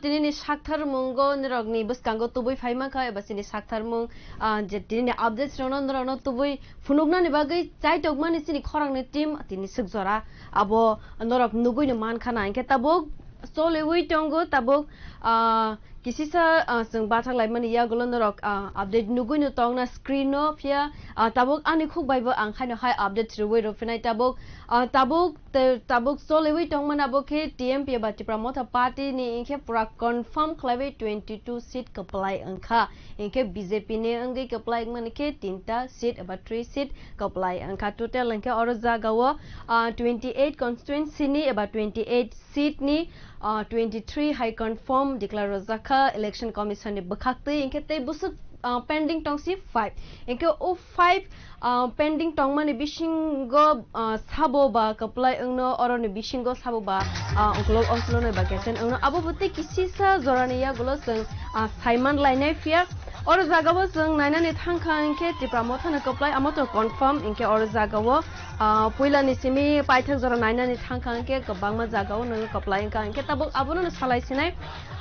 Tini ni saktharmungo norokni bwskango tubui phai mankha eba chini saktharmung, ah, je tini ni updates rokno norokno tubui phunuknani bagwi chaitokmani chini khorangni team tini swk jora abo norok nugui no mankha na. Hinkhe tabuk choliui tongo, tabuk, ah, kisisa, ah, chwng bathak laimani yagulo norok, ah, update nugui no tongna screen no, phiya, ah, tabuk ani khuk bai bo ang haino hai update rwui rw phinai tabuk, ah, tabuk Te tabuk choliui tongmani abo khe T M P eba Tipra Motha Party ni hinkhe pura confirm khlaiwi twenty two seat kwplai wngkha. Hinkhe B J P ni wngwi kwplai wngmani khe tinta seat eba three seat kwplai wngkha. Total hinkhe oro jagao, ah, twenty eight constituency ni eba twenty eight seat ni, ah, twenty three hai confirm declare rwjakha Election Commission ni bwkhaktwi. Hinkhe tei bwswk, ah, pending tongsi five. Hinkhe o five, ah, pending tongmani bisingo, ah, sabo ba kwplai wngno, oroni bisingo sabo ba, ah, uklok ongkulonoi ba gesen wngno. Abo bo tei kisisa jorani yagulo chwng, ah, saiman lainai phiya. Oro jagao chwng nainani thangkha hinkhe Tipra Mothano kwplai amo to confirm hinkhe oro jagao, ah, puilani simi paithak jora nainani thangkha hinkhe kwbangma jagao nwng kwplai wngkha hinkhe tabuk abono salai sinai,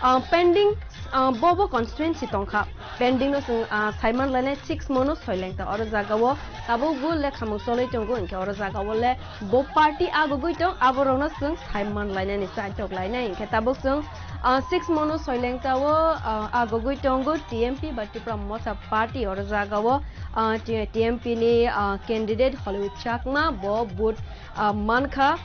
ah, pending, ah, bo bo constituency tongkha. Pending no chwng, ah, saiman lainai six mono soileng ta. Oro jagao tabuk bo lekhamung choloi tongo, hinkhe oro jagao le bo party agogoi tong, aborokno chwng saiman lainani chaitok lainai. Hinkhe tabuk chwng, ah, six mono soileng ta o, ah, agogoi tongo T M P ba Tipra Motha Party. Oro jagao, ah, T-, T M P ni, ah, candidate Hollywood Chakma bo vote, ah, mankha.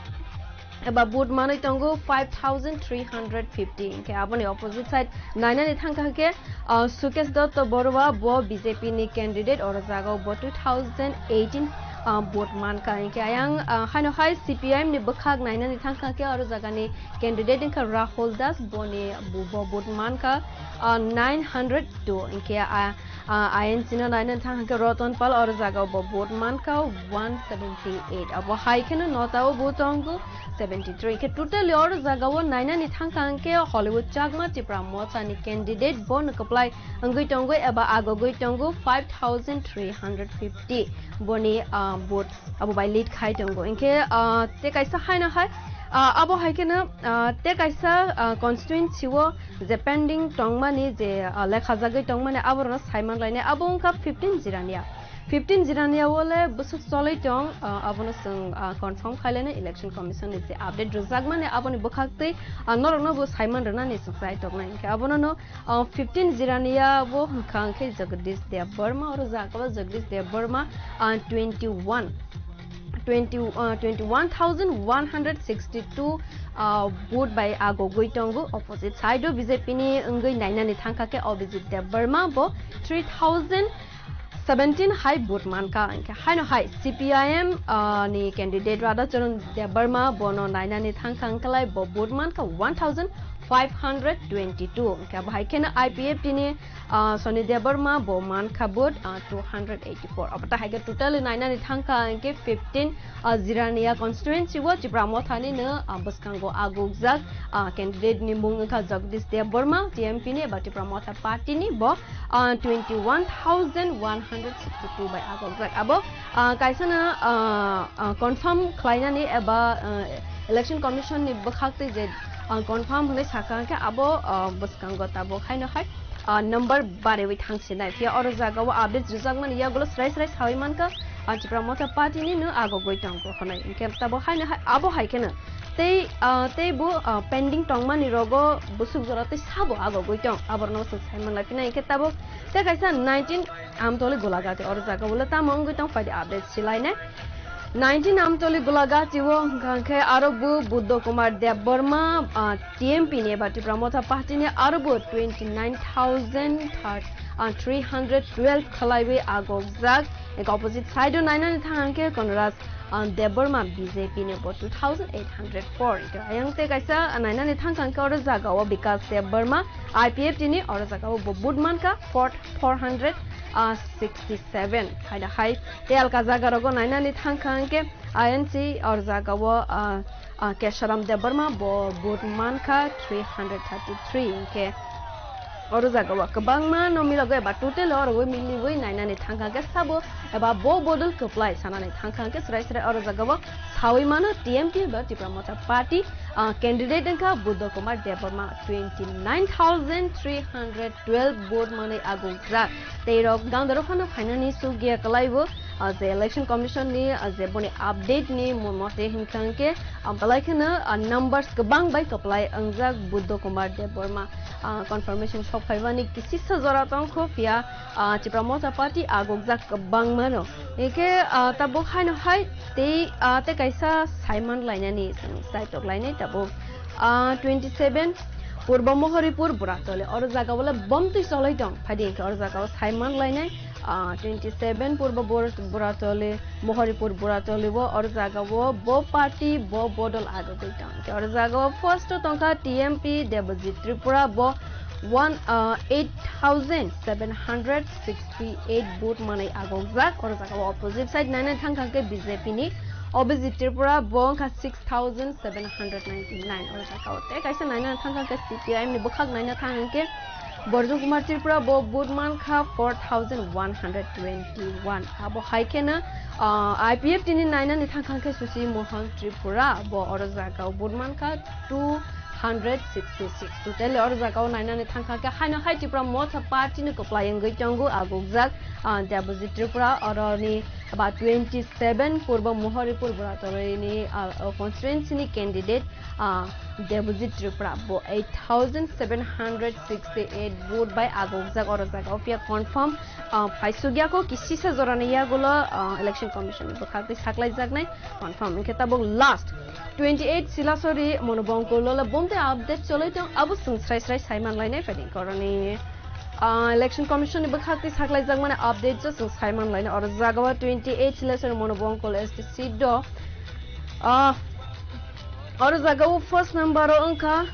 Eba vote manwi tongo five thousand three hundred fifty. Hinkhe aboni opposite side nainani thangkha hinkhe, ah, Sukesh Dotto Borua bo B J P ni candidate, oro jagao bo two thousand eighteen, ah, vote mankha. Hinkhe ayang, ah, haino hai C P I M ni bwkhak nainani thangkha hinkhe oro jagani candidate wngkha Rahul Das, boni bo vote mankha, ah, nine hundred two. Hinkhe, ah, Ah, I N C no nainani thang khe Ratan Pal oro jagao bo vote mankha one seventy eight. Abo hai kheno notao bo tongo seventy three. Khe totally oro jagao nainani thang kha hinkhe Hollywood Chakma Tipra Mothani candidate bo no kwplai wngwi tongo eba agogwi tongo five thousand three hundred fifty. Boni, ah, vote abo bai lead khai tongo. Hinkhe, ah, tei kaisa haino hai, ah, abo hai kheno, ah, tei kaisa, ah, constituency o je pending tongmani, je, ah, lekhajagwi tongmani, aborokno saiman lainai. Abo wngkha fifteen Jirania. Fifteen Jirania o le bwswk choloi tong, ah, abono chwng, ah, confirm khai lainai. Election Commission ni je update rwjakmani, aboni bwkhaktwi, ah, norokno bo saiman rwnani chwng chai tongnai. Hinkhe abono no, ah, fifteen Jirania bo hwnkha hinkhe Jagadish Debbarma, oro jagao Jagadish Debbarma, ah, twenty one. Twenty, uh, twenty one thousand one hundred sixty two, uh, vote bai agogwi tongo. Opposite side o B J P ni wngwi nainani thangkha khe Abhijit Debbarma bo three thousand seventeen hai vote mankha. Hinkhe haino hai C P I M, uh, ni candidate Radhacharan Debbarma bono nainani thangkha wngkhalai bo vote mankha one thousand five hundred twenty two. Hinkhe abo hai kheno I P F T ni ah, Soni Debbarma bo mankha vote, ah, two hundred eighty four. Abo ta hai khe totally nainani thangkha hinkhe fifteen, ah, Jirania constituency o Tipra Mothani no, ah, bwskango agukjak, ah, candidate ni mung wngkha Jagdish Debbarma, T M P ni eba Tipra Motha party ni bo, ah, twenty one thousand one hundred sixty two bai agukjak. Abo, ah, kaisa no, ah, ah, confirm khlainani eba, ah, Election Commission ni bwkhak twi je, ah, confirm hwnwi sakha hinkhe abo, ah, bwskango tabuk haino hai, ah, number barewi thangsinai. Phiya oro jagao update rwjakmani yagulo srai srai sawi mankha, ah, Tipra Motha party ni no agogwi tongo hwnwi. Hinkhe tabuk haino hai, abo hai kheno tei, ah, tei bo, ah, pending tongmani rogo bwswk jora tei sabo agogwi tong, aborokno chwng saiman lai phinai. Hinkhe tabuk tei kaisa nineteen Amtoli Golagati oro jagao le tamo wngwi tong, phaidi update silainai. Nineteen Amtoli Golagati o hwnkha khe aro bo Buddha Kumar Debbarma, ah, T M P ni eba Tipra Motha party ni aro bo twenty nine thousand three hundred twelve khlaiwi agokjak. Eko opposite side o nainani thang khe Konraj, ah, Debbarma B J P ni bo two thousand eight hundred four. Ayang tei kaisa nainani thang khe oro jagao Bikas Debbarma I P F T ni oro jagao bo vote mankha four, four hundred sixty seven. Haida hai tei alka jaga rogo nainani thang kha hinkhe I N C oro jagao, ah, ah, Kesharam Debbarma bo vote mankha three hundred thirty three. Hinkhe oro jagao kwbangma no milogo eba total oro miliwi nainani thang kha hinkhe sabo eba bo bodol kwplai sanani thang kha hinkhe srai srai oro jagao sawi mano T M P eba Tipra Motha party Ah, candidate wngkha Buddha Kumar Debbarma, twenty nine thousand three hundred twelve vote manwi agukjak. Tei rok gandaro phano phainani sugya kwlaibo, ah, je Election Commission ni, ah, je boni update ni mo-, mote hinkha hwnkhe, ah, belai kheno, ah, numbers kwbang bai kwplai wngjak Buddha Kumar Debbarma. Ah, confirmation sok phaimani kisisa jora tongkho, phiya, ah, Tipra Motha Party agukjak kwbangmano. Hinkhe, ah, tabuk haino hai tei, ah, tei kaisa saiman lainani chwng chaitok lainai tabuk. Ah, twenty seven Purbo Mohoripur Buratoli, oro jaga o le bomtwi choloi tong, phaidi hinkhe oro jaga o saiman lainai. Ah, twenty seven Purbo Bor-, Buratoli, Mohoripur Buratoli o, oro jaga o bo party, bo bodol agugwi tong. Hinkhe oro jaga o first o tongkha T M P Debojit Tripura, bo one, ah, eight thousand seven hundred sixty eight vote manwi agukjak. Oro jaga o opposite side naina thangkha khe B J P ni Abhijit Tripura, bo wngkha six thousand seven hundred ninety nine. Oro jaga o tei kaisa naina thangkha khe C P I M ni bwkhak naina thang hwnkhe Borju Kumar Tripura, bo vote mankha four thousand one hundred twenty one. Abo hai kheno, ah, I P F T ni nainani thangkha khe Susi Mohan Tripura, bo oro jaga o vote mankha two hundred sixty six. Totally oro jaga o nainani thangkha khe haino hai Tipra Motha Party ni kwplai wngwi tongo agukjak, ah, Debojit Tripura, oroni ba twenty seven Purbo Mohoripur Buratoli ni, ah, constituency ni candidate, ah, Debojit Tripura, bo eight thousand seven hundred sixty eight vote bai agukjak oro jaga o, phiya confirm, ah, phaisukya kho, kisisa jorani yagulo, ah, Election Commission ni bwkhak twi saklaijaknai. Confirm wngkhe tabuk last twenty eight Silasori Monobongkol o le bomte update choloi tong, abo chwng srai srai saiman lainai phaidi koroni. Ah, Election Commission ni bwkhak twi saklaijak mani update jo chwng saiman lainai. Oro jaga o twenty eight Silasori Monobongkol S T seat do. Ah, oro jaga o first number o wngkha,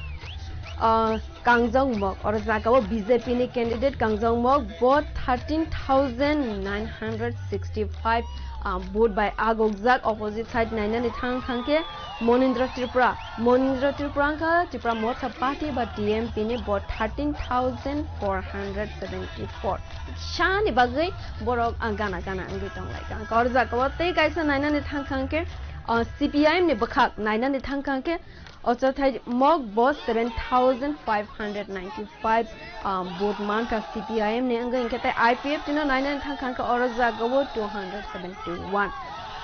ah, Kangjong Mok, oro jaga o B J P ni candidate Kangjong Mok, bo thirteen thousand nine hundred sixty five, ah, vote bai agukjak. Opposite side nainani thang thang khe Monindra Tripura, Monindra Tripura wngkha Tipra Motha Party ba T M P ni, bo thirteen thousand four hundred seventy four. Sani bagwi borok, ah, gana gana wngwi tonglaikha. Oro jaga o tei kaisa nainani thang thang khe, ah, C P I M ni bwkhak nainani thang thang khe Ochathai Mok bo seven thousand five hundred ninety five, um, vote mankha C P I M ni wngwi, hinkhe tei I P F T no nainani thang thang khe oro jaga o two hundred seventy one.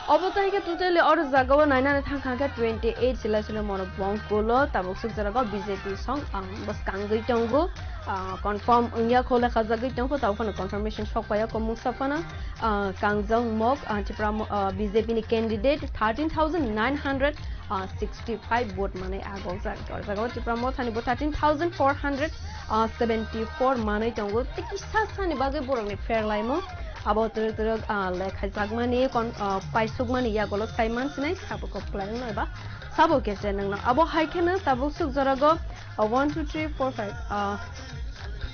Obo tei khe totally oro jaga o nainani thang thang khe twenty eight Silasori Monobongkol o, tabuk suk jora o B J P song, um, bwskangwi tongo, uh, confirm wngya kho, lekha jagwi tongkho, tabuk phano confirmation sok paiya kho mungsa phano, uh, Kangjong Mok, uh, Tipra Mo-, uh, B J P ni candidate thirteen thousand nine hundred ah, sixty five vote manwi agokjak. Oro jaga o Tipra Mothani bo thirteen thousand four hundred seventy four manwi tongo. Tei kisa sani bagwi borokni pherlaimung abo twrwk twrwk, ah, lekhaijakmani kon-, ah, paisukmani yagulo sai mansinai sabo kwplai wngno eba sabo kese nangno. Abo hai kheno tabuk suk jorago, ah, one, two, three, four, five, ah,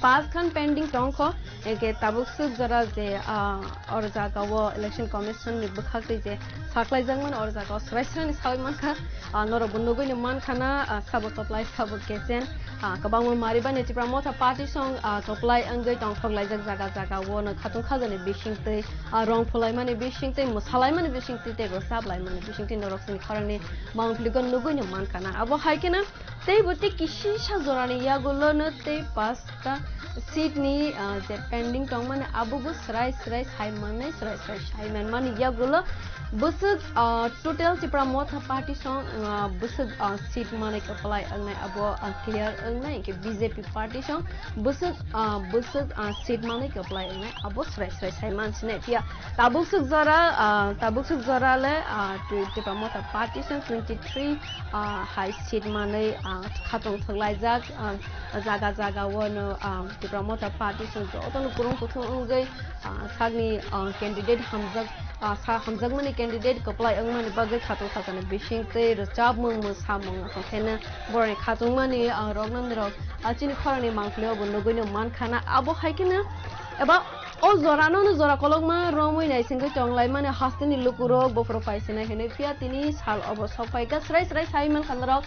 pass khan pending tongkho. Hinkhe tabuk suk jora je, ah, oro jaga o Election Commission ni bwkhak twi je saklaijakmani oro jaga o swrai swraini sawi mankha. Ah, norok bo nugwi no mankha na, ah, sabo kwplai sabo kesen. Ah, kwbangma mari bani Tipra Motha Party song, ah, kwplai wngwi tongthok laijak jaga jaga o no khatung khajani bising twi, ah, rong phulaimani bising twi, mwsalaimani bising twi tei rwchap laimani bising twi norok chini khorangni mangpili go nugwi no mankha na. Abo hai kheno tei bo tei kisisa jorani yagulo no tei pasta seat ni, ah, je pending tongmani abo bo swrai swrai sai mannai, swrai swrai sai manmani yagulo bwswk, ah, total Tipra Motha Party song, ah, bwswk, ah, seat manwi kwplai wngnai abo, ah, clear wngnai, hinkhe B J P party song bwswk, ah, bwswk, ah, seat manwi kwplai wngnai abo swrai swrai sai mansinai. Phiya tabuk suk jora, ah, tabuk suk jora le, ah, twi-, Tipra Motha Party song twenty three, ah, hai seat manwi, ah, khatung thwklaijak, ah, jaga jaga o no, ah, Tipra Motha Party song joto no kwrwng kuthung wngwi, ah, sakni, ah, candidate hamjak, ah, sa hamjakmani candidate kwplai wngmani bagwi khatung khajani bising tei rwchapmung mwsamung aswk khe no borokni khatungmani, ah, rok nani rok, ah, chini khorangni mangpili o bo nugwi no mankha na. Abo hai kheno eba o jora no no jora kolokma romwi naisingwi tonglaimani hasteni lukurok bophuru phaisinai hinwi, phiya tini sal obo sok phaikha, swrai swrai sai mankha norok.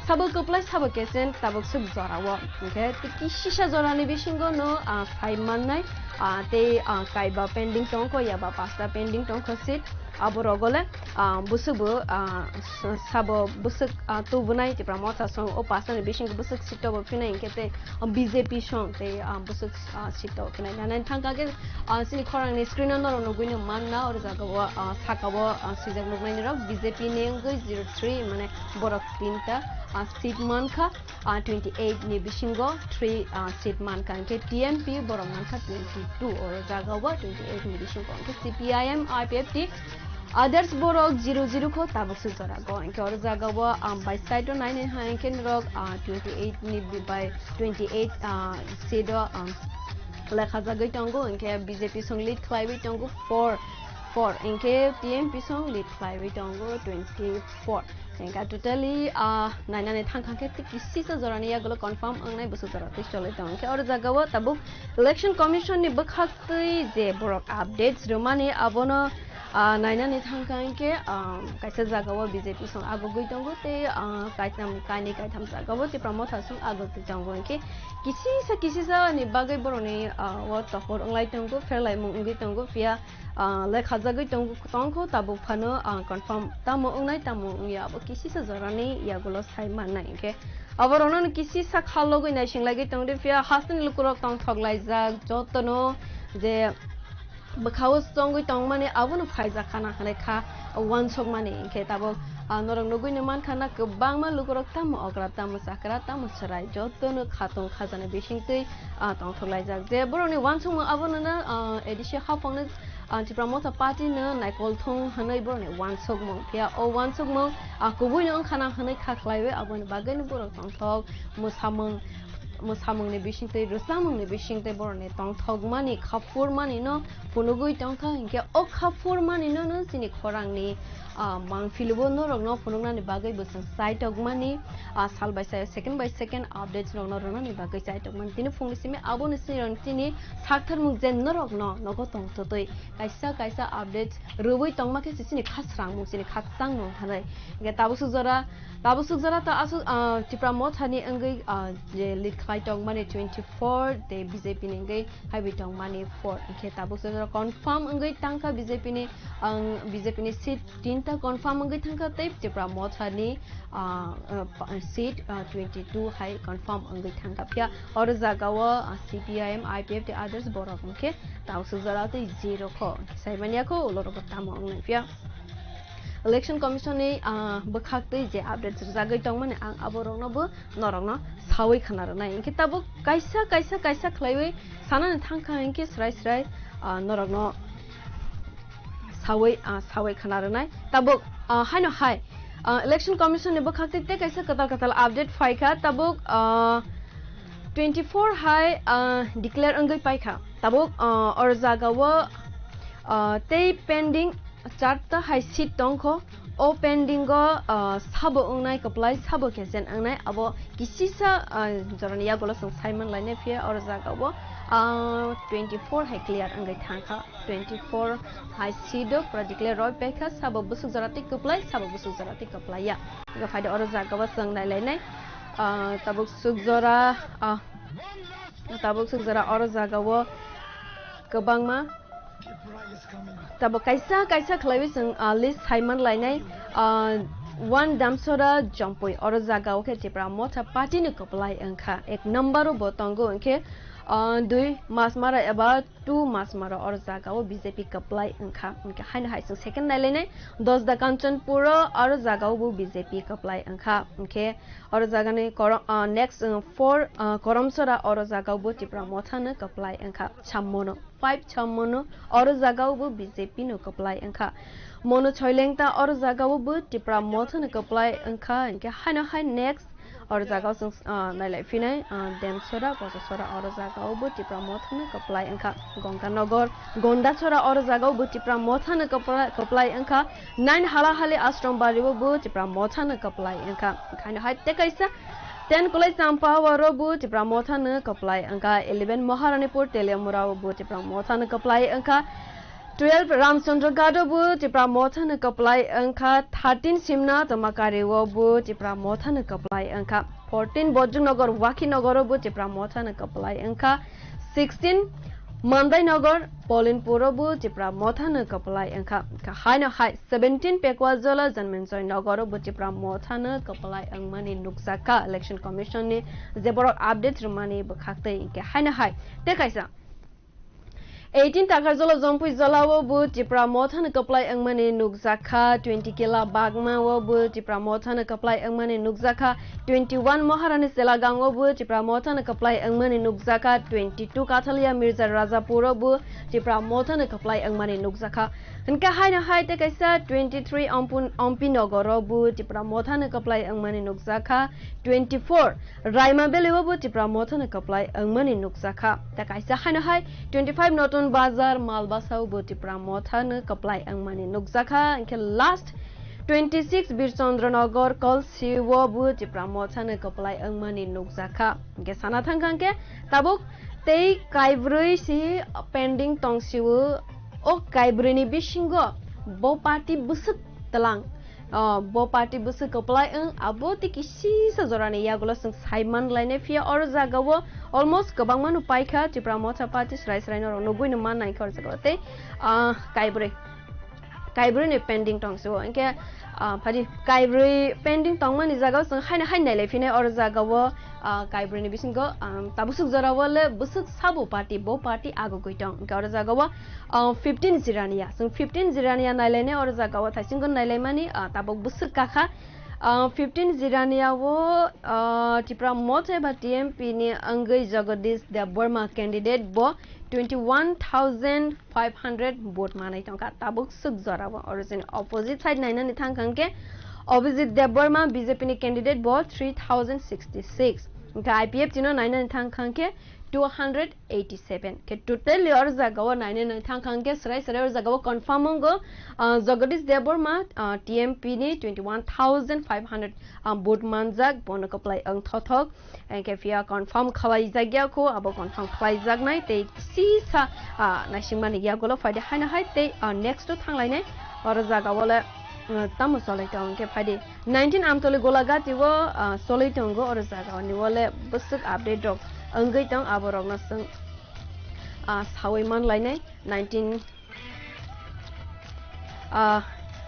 Sabo kwplai sabo kesen tabuk suk jora o. Hinkhe tei kisisa jorani bisingo no, ah, sai mannai, ah, tei, ah, kaiba pending tongkho, yaba pasta pending tongkho seat. Abo rogole, ah, bwswk bo, ah, s-, sabo bwswk, ah, tubunai Tipra Motha song o pasta ni bisingo bwswk seat o bo phinai hinkhe tei, ah, B J P song tei, ah, bwswk, ah, seat o phinai. Nai nai thangkha khe, ah, chini khorang ni screen o norok nugui no manna, oro jaga o, ah, saka o, ah, swijak nuknai ni rok B J P ni wngwi zero three mane borok tinta, ah, seat mankha. Ah, twenty eight ni bisingo three, ah, seat mankha, hinkhe T M P borok mankha twenty two, oro jaga o twenty eight ni bisingo, hinkhe C P I M, I P F T, others borok zero zero kho tabuk suk jora go, hinkhe oro jaga o, ah, bai side o nai nai hai hinkhe norok, ah, twenty eight ni bi-, bai twenty eight, ah, seat o, ah, lekha jagwi tongo, hinkhe B J P song lead khlaiwi tongo four four, hinkhe T M P song lead khlaiwi tongo twenty four. Hinkhe totally, ah, nainani thangkha khe tei kisisa jorani yagulo confirm wngnai bwswk jora tei cholwi tongo. Hinkhe oro jaga o tabuk Election Commission ni bwkhak twi je borok updates rwmani abono, ah, nainani thangkha hinkhe, ah, kaisa jaga o B J P song agugwi tongo tei, ah, kaitam, kainwi kaitham jaga o Tipra Motha song agugwi tongo. Hinkhe kisisa kisisa ni bagwi borokni, ah, o topor wnglai tongo, pherlaimung wngwi tongo, phiya ah, lekhajagwi tong-, tongkho tabuk phano, ah, confirm tamo wngnai tamo wngya abo kisisa jorani yagulo sai mannai hinkhe aborokno kisisa khalogwi naisinglagwi tongdi, phiya hasteni lukurok tongthok laijak jotono je bwkhao chongwi tongmani abono phaijak khana hinwi kha uansukmani hinkhe tabuk, ah, norok nugwi no mankha na kwbangma lukurok tamo okra tamo chakra tamo chwrai jotono khatung khajani bisingtwi, ah, tongthok laijak je borokni uansukmung abono na, ah, A D C haphangno ah, Tipra Motha Party no naikol thung hwnwi borokni uansukmung. Phiya o uansukmung, ah, kubui no wngkha na hwnwi kha khlaiwi aboni bagwi no borok tongthok mwsamung, mwsamung ni bisingtwi, rwchapmung ni bisingtwi borokni tongthokmani, khaphurmani no phunugwi tongkha, hinkhe o khaphurmani no, no chini khorangni, ah, mangpili bo norokno phunuknani bagwi bo chwng chaitokmani, ah, sal bai sal, second by second updates rokno rwnani bagwi chaitokmani. Tini phungni simi aboni sini chini saktharmung je norokno nogo tongthotwi kaisa kaisa update rwui tongma khe se chini kha srangmung, chini kha changmung hinwi. Hinkhe tabuk suk jora, tabuk suk jora ta aswk, ah, Tipra Motha ni wngwi, ah, je lead khlai tongmani twenty four, tei B J P ni wngwi haiwi tongmani four. Hinkhe tabuk suk jora confirm wngwi tangkha B J P ni, ang, B J P ni seat tinta confirm wngwi thangkha tei Tipra Motha ni ah, ah, pa-, seat, ah, twenty two hai confirm wngwi thangkha. Phiya oro jaga o, ah, C P I M, I P F tei others borok hinkhe tabuk suk jora tei zero kho. Hinkhe sai manya kho ulo rok bo tamo wngnai phiya. Election Commission ni, ah, bwkhak twi je updates rwjagwi tongmani ang aborokno bo norokno sawi khna rwnai. Hinkhe tabuk kaisa, kaisa, kaisa khlaiwi sanani thangkha hinkhe srai srai, ah, norokno sawi, ah, sawi khna rwnai. Tabuk, ah, haino hai, ah, Election Commission ni bwkhak twi tei kaisa kwtal kwtal update phaikha. Tabuk, ah, twenty four hai, ah, declare wngwi paikha. Tabuk, ah, oro jaga o, ah, tei pending charta hai seat tongkho. O pending o, ah, sabo wngnai kwplai, sabo cancel wngnai, abo kisisa, ah, jorani yagulo chwng saiman lainai, phiya oro jaga o, ah, twenty four hai clear wngwi thangkha. Twenty four hai seat o pura declare roi paikha, sabo bwswk jora tei kwplai, sabo bwswk jora tei kwplai ya. Hinkhe phaidi oro jaga o chwng nailainai, ah, tabuk suk jora, ah, tabuk suk jora oro jaga o kwbangma tabuk kaisa kaisa khlaiwi chwng, ah, list saiman lainai, ah, one Damsora Jompui oro jaga o khe Tipra Motha Party ni kwplai wngkha, ek number o bo tongo, hinkhe, ah, dui Masmara eba two Masmara oro jaga o B J P kwplai wngkha. Hinkhe haino hai chwng second nailainai, Dosda Kanchanpur o oro jaga o bo B J P kwplai wngkha. Hinkhe oro jaga ni koro-, ah, next, ah, four, ah, Koromsora oro jaga o bo Tipra Motha no kwplai wngkha. Chammono, five Chammono oro jaga o bo B J P no kwplai wngkha. Mono Choilengta oro jaga o bo Tipra Motha no kwplai wngkha. Hinkhe haino hai next oro jaga o chwng, ah, nailai phinai, ah, Demsora, Bojosora oro jaga o bo Tipra Motha no kwplai wngkha. Gongkanagar, Gondachora oro jaga o bo Tipra Motha no kwpla-, kwplai wngkha. Nine Halahali Ashram Bari o bo Tipra Motha no kwplai wngkha. Haino hai tei kaisa ten Kulai Champa oro bo Tipra Motha no kwplai wngkha. Eleven Maharanipur Teliamura o bo Tipra Motha no kwplai wngkha. Twelve Ramchandra Ghat o bo Tipra Motha no kwplai wngkha, thirteen Simna Tamakari o bo Tipra Motha no kwplai wngkha, fourteen Bojongnagar Wakhinagar o bo Tipra Motha no kwplai wngkha, sixteen Mandai Nagar, Polinpuro bo Tipra Mothano kwplai wngkha. Haino hai seventeen Pekwajola Janmenjoy Nagaro bo Tipra Mothano kwplai wngmani nukjakha. Election Commission ni je borok update rwmani bwkhaktwi, hinkhe haino hai tei kaisa eighteen Takarjola Jompui Jolao bo Tipra Mothano kwplai wngmani nukjakha. Twenty Kila Bagma o bo Tipra Mothano kwplai wngmani nukjakha. Twenty one Maharani Selagang o bo Tipra Mothano kwplai wngmani nukjakha. Twenty two Kathalia Mirza Rajapur o bo Tipra Mothano kwplai wngmani nukjakha. Hinkhe haino hai tei kaisa twenty three Ompu-, Ompi Nogor o bo Tipra Mothano kwplai wngmani nukjakha. Twenty four Raima Valley o bo Tipra Mothano kwplai wngmani nukjakha. Tei kaisa haino hai twenty five Notun Bazar Malbasa o bo Tipra Mothano kwplai wngmani nukjakha. Hinkhe last twenty six Birchandra Nagar Kolsi o bo Tipra Mothano kwplai wngmani nukjakha. Hinkhe sana thangkha hinkhe tabuk tei kaibrwi si pending tong sio. O kaibrwi ni bisingo bo party bwswk tlang. O, bo party bwswk kwplai wng, abo tei kisisa jorani yagulo chwng sai man lainai, phiya oro jagao almost kwbangma no paikha, Tipra Motha party srai srai norok nugui no man naikha oro jagao tei, ah, kaibrwi, kaibrwi ni pending tong sio, hinkhe, ah, phadi kaibrwi pending tongmani jagao chwng haino hai nailai phinai oro jagao, ah, kaibrwi ni bisingo, ah, tabuk swk jorao le bwswk sabo party, bo party agugui tong, hinkhe oro jagao, ah, fifteen Jirania. Chwng fifteen Jirania nailainai oro jagao thaisingo nailaimani, ah, tabuk bwswk kakha. Ah, fifteen Jirania o, ah, Tipra Motha eba T M P ni wngwi Jagadish Debbarma candidate bo twenty one thousand five hundred vote manwi tongkha. Tabuk swk jorao oro chini opposite side nainani thangkha hinkhe Abhijit Debbarma B J P ni candidate bo three thousand sixty six. Hinkhe I P F T no nainani thangkha hinkhe two hundred eighty seven. Khe totally oro jagao nainani thangkha hinkhe srai srai oro jagao confirm wngo, ah, Jagadish Debbarma, ah, T M P ni twenty one thousand five hundred, ah, vote manjak, bono kwplai wng thothok. Hinkhe phiya confirm khlaijak ya kho, abo confirm khlaijaknai tei sisa, ah, naisingmani yagulo phaidi haino hai tei, ah, next o thanglainai oro jagao le, ah, tamo cholai tong hinkhe phaidi. Nineteen Amtoli Golagati o, ah, cholwi tongo, oro jaga oni o le bwswk update rok wngwi tong, abo rokno chwng, ah, sawi man lainai. Nineteen, ah,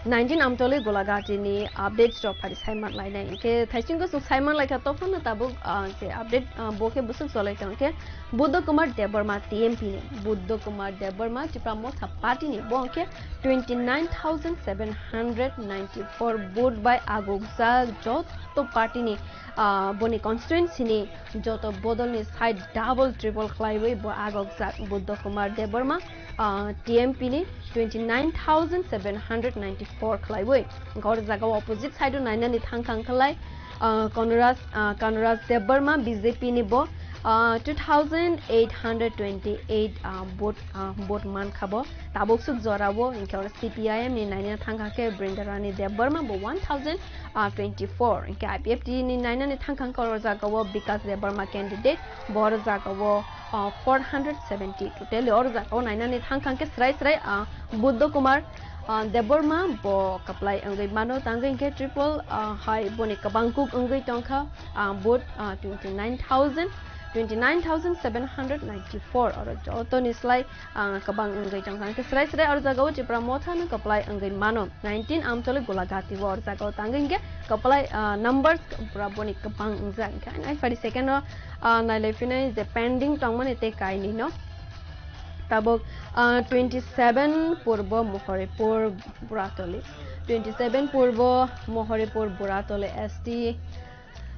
nineteen Amtoli Golagati ni updates rok phari sai man lainai. Hinkhe thaisingo chwng sai man laikha, tophano tabuk, ah, je update, ah, bo khe bwswk cholwi tong khe Buddha Kumar Debbarma T M P ni, Buddha Kumar Debbarma Tipra Motha Party ni, bo hinkhe twenty nine thousand seven hundred ninety four vote bai agukjak joto party ni, ah, boni constituency ni joto bodol ni side double triple khlaiwi bo agukjak Buddha Kumar Debbarma, ah, T M P ni twenty nine thousand seven hundred ninety four khlaiwi. Hinkhe oro jaga o opposite side o nainani thang thang khlai, ah, Kanuraj, ah, Kanuraj Debbarma B J P ni bo, ah, two thousand eight hundred twenty eight, ah, vote, ah, vote mankha bo. Tabuk swk jora o, hinkhe oro C P I M ni nainani thangkha khe Brindarani Debbarma bo one thousand twenty four. Hinkhe I P F T ni nainani thangkha khe oro jaga o Bikas Debbarma candidate, bo oro jaga o, ah, four hundred seventy. Totally oro jaga o nainani thangkha khe srai srai, ah, Buddha Kumar, ah, Debbarma bo kwplai wngwi mano, tangwi hinkhe triple, ah, hai boni kwbang kuk wngwi tongkha, ah, vote, ah, twenty nine thousand, twenty nine thousand seven hundred ninety four. Oro joto ni slai, ah, kwbang wngwi tongkha. Hinkhe srai srai oro jaga o Tipra Motha no kwplai wngwi mano. Nineteen Amtoli Golagati o oro jaga o tangwi hinkhe kwplai, ah, numbers pura boni kwbang wngjak. Hinkhe ani phari second o, ah, nailai phinai je pending tongmani tei kainwi no. Tabuk, ah, twenty seven Purbo Mohoripur Buratoli. Twenty seven Purbo Mohoripur Buratoli S T,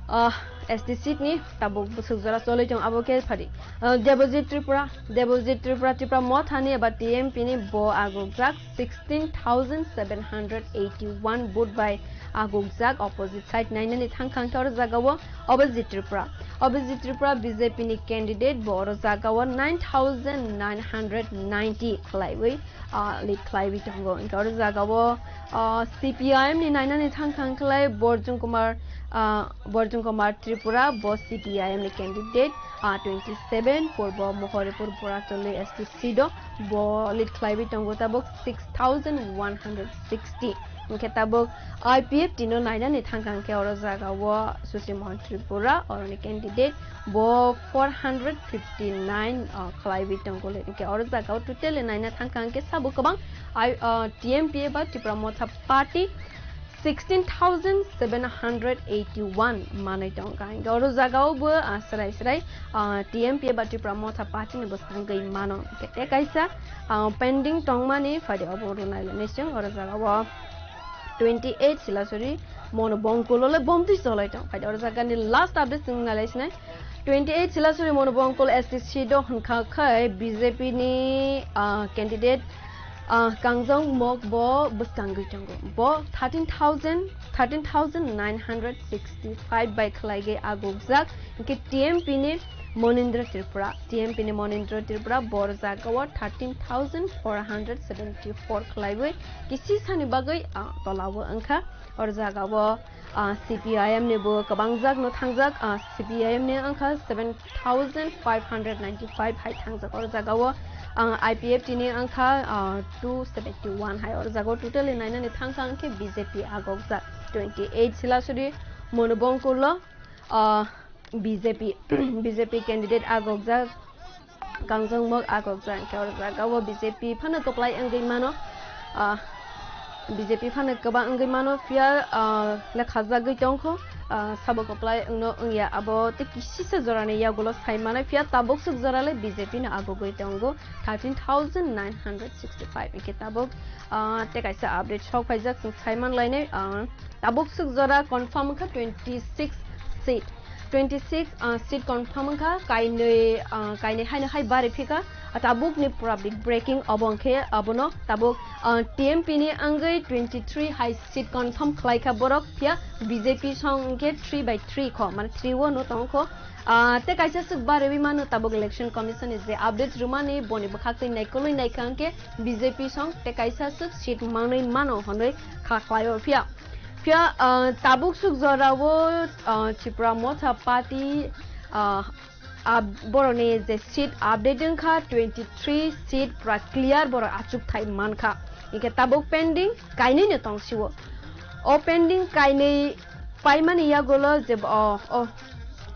ah, S T seat ni tabuk bwswk jora cholwi tong abo khe phari. Ah, Debojit Tripura, Debojit Tripura, Tipra Motha ni eba T M P ni bo agukjak sixteen thousand seven hundred eighty one vote bai agukjak. Opposite side nainani thangkha khe oro jaga o Abhijit Tripura. Abhijit Tripura B J P ni candidate bo oro jaga o nine thousand nine hundred ninety khlaiwi, ah, lead khlaiwi tongo. Hinkhe oro jaga o, ah, C P I M ni nainani thangkha khlai Borjun Kumar, ah, Borjun Kumar Tripura bo C P I M ni candidate, ah, twenty seven Purbo Mohoripur Buratoli S T seat o bo lead khlaiwi tongo tabuk six thousand one hundred sixty. Hwnkhe tabuk I P F T no nainani thangkha hwnkhe oro jagao Susi Mohan Tripura, oroni candidate, bo four hundred fifty nine, ah, khlaiwi tongkha le. Hwnkhe oro jagao totally naina thangkha hwnkhe sabo kwbang I, ah, T M P A ba Tipra Motha Party sixteen thousand seven hundred eighty one manwi tongkha. Hwnkhe oro jagao bo, ah, srai srai, ah, T M P A ba Tipra Motha Party ni bwskango mano. Hwnkhe tei kaisa, ah, pending tongmani phaidi obo rwnai le nising oro jagao. Twenty eight Silasuri Mono Bongkul le bomtwi cholai tong. Phaidi oro jagani last update chwng nalai sinai. Twenty eight Silasuri Mono Bongkul S T seat o hwnkha khai B J P ni, ah, candidate, ah, Kangjong Mok bo bwskangwi tongo. Bo thirteen thousand, thirteen thousand nine hundred sixty five bai khlaigwi agukjak. Hwnkhe T M P ni Monindra Tripura, T M P ni Monindra Tripura bo jagao thirteen thousand four hundred seventy four khlaiwi kisisani bagwi, ah, tolao wngkha. Oro jagao, ah, C P I M ni bo kwbangjakno thangjak, ah, C P I M ni wngkha seven thousand five hundred ninety five hai thangjak. Oro jagao, ah, I P F T ni wngkha, ah, two seventy one hai. Oro jagao totally nainani thangkha hwnkhe B J P agokjak twenty eight Silasuri Mono Bongkul o, ah, B J P, B J P candidate agokjak, Kangjong Mok agokjak, hwnkhe oro jagao B J P phano kwplai wngwi mano, ah, B J P phano kwbang wngwi mano, phiya, ah, lekhajagwi tongkho, ah, sabo kwplai wngno wngya, abo tei kisisa jorani yagulo sai manai, phiya tabuk swk jora le B J P no agogwi tongo thirteen thousand nine hundred sixty five, hwnkhe tabuk, ah, tei kaisa update sok phaijak, chwng sai man lainai, ah, tabuk swk jora confirm wngkha twenty six seat. Twenty six, ah, seat confirm wngkha, kainwi, ah, kainwi haino hai bari phika, ah, tabukni pura big breaking obo wngkhe abono tabuk, ah, T M P ni wngwi twenty three hai seat confirm khlaikha borok, phiya B J P song wngkhe three by three kho, mane three o no tongkho. Ah, tei kaisa swk bariwi mano tabuk Election Commission ni je update rwmani boni bwkhaktwi naikolwi naikha hwnkhe B J P song tei kaisa swk seat manwi mano hwnwi kha khlaio phiya. Phiya, ah, tabuk swk jorao, ah, Tipra Motha Party, ah, ah, borokni je seat update wngkha twenty three seat pura clear borok achukthai mankha. Hwnkhe tabuk pending kainwi no tongsio. O pending kainwi paimani yagulo je, o, o,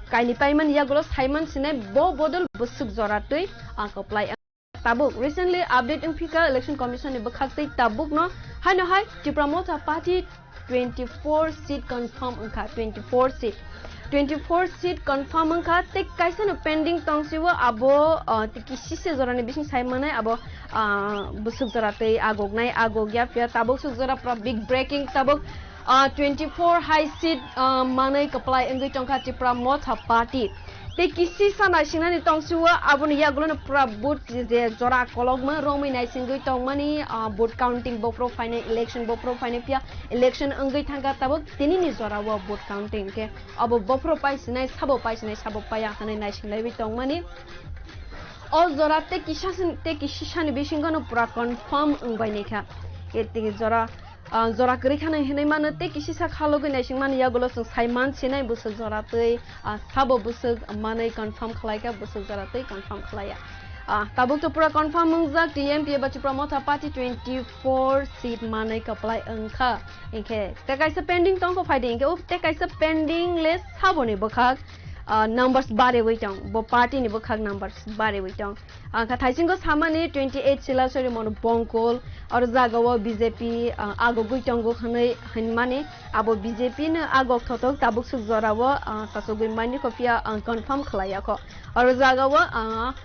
kainwi paimani yagulo saiman sinai bo bodol bwswk jora twi ang kwplai. Tabuk recently update wngphika Election Commission ni bwkhaktwi tabukno haino hai Tipra Motha Party twenty four seat confirm wngkha, twenty four seat, twenty four seat confirm wngkha, tei kaisa no pending tongsio abo, ah, tei kisisa jorani bising sai manai abo, ah, bwswk jora tei agoknai agokya phiya tabuk swk jora pura big breaking tabuk, ah, twenty four hai seat, ah, manwi kwplai wngwi tongkha Tipra Motha Party. Tei kisisa naisingnani tongsio aboni yagulono pura vote je jora kolokma romwi naisingwi tongmani, ah, vote counting bophro phainai, election bophro phainai phiya election wngwi thangkha tabuk tinini jorao vote counting khe abo bophro paisinai sabo paisinai sabo paiya hwnwi naisinglaiwi tongmani. O jora tei kisa sin-, tei kisisani bisingono pura confirm wngbai naikha. Etini jora ah, jora kwrwi khana hinwi mano tei kisisa khalogwi naisingmani yagulo chwng sai man sinai bwswk jora twi, ah, sabo bwswk manwi confirm khlai kha, bwswk jora twi confirm khlai ya. Ah, tabuk to pura confirm wngjak T M P A ba Tipra Motha Party twenty four seat manwi kwplai wngkha. Hinkhe tei kaisa pending tongkho phaidi hinkhe o tei kaisa pending le saboni bwkhak, ah, numbers barewi tong, bo party ni bwkhak numbers barewi tong. Ang kha thaisingo samani twenty eight Silasuri Mono Bongkol, oro jagao B J P, ah, agogwi tongo hwnwi hinmani, abo B J P no agok thothok tabuk swk jorao, ah, sasogwi mani kho phiya ang confirm khlai ya kho. Oro jagao, ah,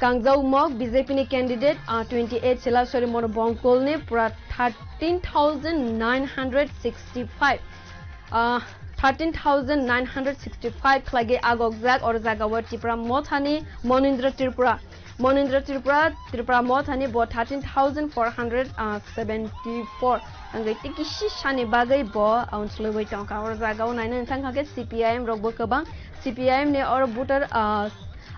Kangjao Mok B J P ni candidate, ah, twenty eight Silasuri Mono Bongkol ni pura thirteen thousand nine hundred sixty five. Ah, thirteen thousand nine hundred sixty five khlaigwi agokjak, oro jagao Tipra Mothani Monindra Tripura. Monindra Tripura, Tipra Mothani bo thirteen thousand four hundred seventy four wngwi tei kisisani bagwi bo, ah, unsloigwi tongkha. Oro jagao naina thangkha khe C P I M rokbo kwbang, C P I M ni oro voter, ah,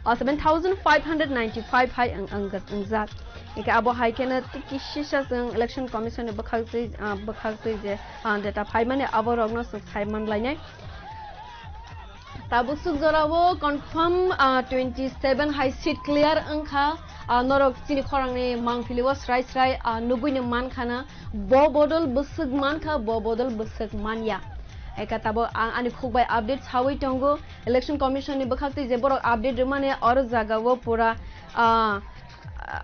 ah, seven thousand five hundred ninety five hai wng-, wng-, wngjak. Hingkhe abo hai kheno tei kisisa chwng Election Commission ni bwkhak twi, ah, bwkhak twi je, ah, data phaimani abo rokno chwng sai man lainai. Tabuk swk jorao confirm, ah, twenty seven hai seat clear wngkha. Ah, norok chini khorangni mangpili o srai srai, ah, nugui ni mankha na, bo bodol bwswk mankha, bo bodol bwswk manya. Eka tabuk ang ani khuk bai update sawi tongo, Election Commission ni bwkhak twi je borok update rwmani oro jaga o pura, ah, ah,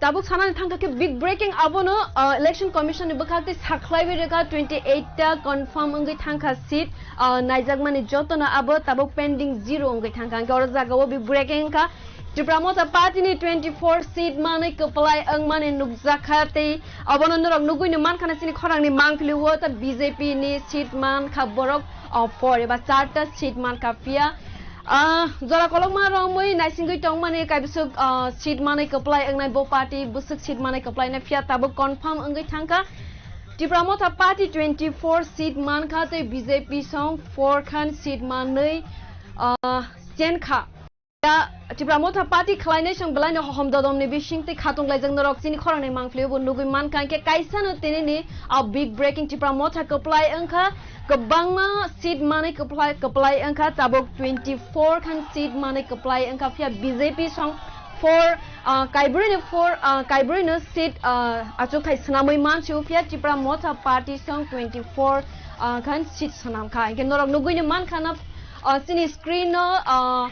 tabuk sanani thangkha khe big breaking abono, ah, Election Commission ni bwkhak twi sakhlaiwi rwkha twenty eight ta confirm wngwi thangkha seat, ah, naijakmani jotono abo tabuk pending zero wngwi thangkha, hwnkhe oro jaga o big breaking wngkha. Tipra Motha Party ni twenty four seat manwi kwplai wngmani nukjakha tei abono norok nugui ni mankha na chini khorang ni mangpili o ta B J P ni seat mankha borok, o, four eba char ta seat mankha phiya, ah, jora kolokma romwi naisingwi tongmani kaibwswk, ah, seat manwi kwplai wngnai bo party bwswk seat manwi kwplai na phiya tabuk confirm wngwi thangkha. Tipra Motha Party twenty four seat mankha tei B J P song four khan seat manwi, ah, chenkha. Da Tipra Motha Party khwlainai song belai no hohom dodom ni bising tei khatung laijak norok chini khorang ni mangpili bo nugui mankha, hwnkhe kaisa no tini ni a big breaking Tipra Motha kwplai wngkha, kwbangma seat manwi kwplai, kwplai wngkha, tabuk twenty four khan seat manwi kwplai wngkha, phiya B J P song four, ah, kaibrui ni four, ah, kaibrui no seat, ah, achuk khai swnamwi mansio, phiya Tipra Motha Party song twenty four, ah, khan seat swnamkha, hwnkhe norok nugui no mankha na, ah, chini screen no, ah,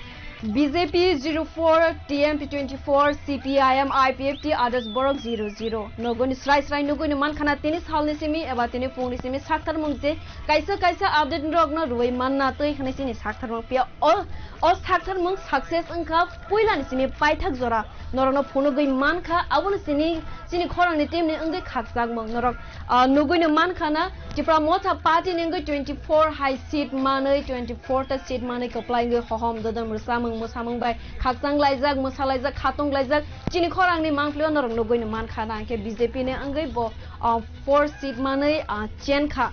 B J P zero four, T M P twenty four, C P I M, I P F T, others borok zero zero. Nogoni srai srai nugui no mankha na tini salni simi eba tini phungni simi sakthar mung je kaisa kaisa update rok no rwui manna twi hwnwi chini sakthar mung phiya o, o sakthar mung success wngkha puila ni simi paithak jora norok no phunugui mankha, abo no chini, chini khorang ni team ni wngwi khakchak mung norok, ah, nugui no mankha na. Tipra Motha Party ni wngwi twenty four hai seat manwi, twenty four ta seat manwi kwplai wngwi hohom dodom rwsamung mwsamung bai khakchang laijak, mwsa laijak, khatung laijak, chini khorang ni mangpili o norok nugui no mankha na, hwnkhe B J P ni wngwi bo, ah, four seat manwi, ah, chenkha.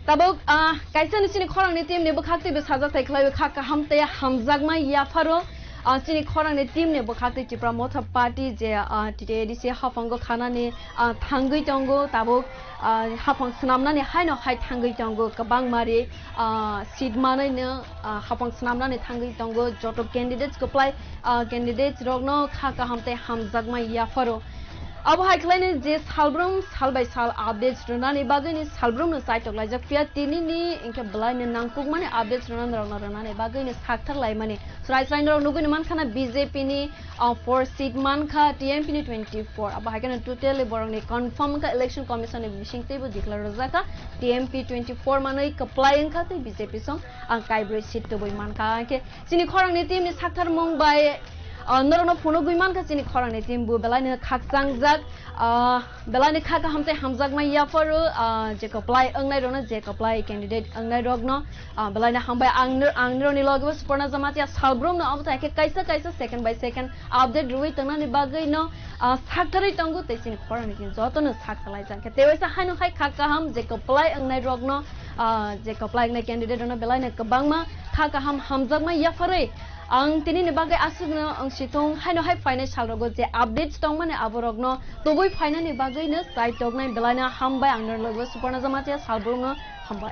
Tabuk, ah, kaisa ni chini khorang ni team ni bwkhak twi bwsajak tai khlaiwi kha kaham tei hamjakma yapharo, ah, chini khorang ni team ni bwkhak twi Tipra Motha Party je, ah, T T A D C haphango khanani, ah, thangwi tongo, tabuk, ah, haphang swnamnani haino hai thangwi tongo, kwbangma ri, ah, seat manwi no, ah, haphang swnamnani thangwi tongo, joto candidates kwplai, ah, candidates rokno kha kaham tei hamjakma yapharo. Abo hai khlaino je salbrum sal bai sal updates rwnani bagwino salbrumno chaitok laijak phiya, tinini hwnkhe bwlaino nangkukmani updates rwnani rokno rwnani bagwino sakthar laimani. Srai srai norok nugui no mankha na B J P ni, ah, four seat mankha, T M P ni twenty four. Abo hai kheno totally borokni confirm wngkha, Election Commission ni bising teibo declare rwjakha, T M P twenty four manwi kwplai wngkha tei B J P song ang kaibrwi seat tubui mankha. Hwnkhe chini khorangni team ni sakthar mung bai, ah, norokno phunugui mankha chini khorangni team bo belaino khakchangjak, ah, belaino kha kaham tei hamjakma yapharo, ah, je kwplai wngnai rokno, je kwplai candidate wngnai rokno, ah, belaino hambai ang nir-, ang nirokni loge bo Suparna Jamatia salbrumno abo tai khe kaisa kaisa second by second update rwui tongnani bagwino, ah, saktharwi tongo tei chini khorangni team jotono sakthalaijak khe tei waisa haino hai kha kaham je kwplai wngnai rokno, ah, je kwplai wngnai candidate rokno belaino kwbangma kha kaham hamjakma yapharwi ang tinini bagwi aswkno ang sithung haino hai phainai salrogo je updates tongmani aborokno tubui phainani bagwino chai toknai belaino hambai ang nirokni loge bo Suparna Jamatia salbrumno hambai.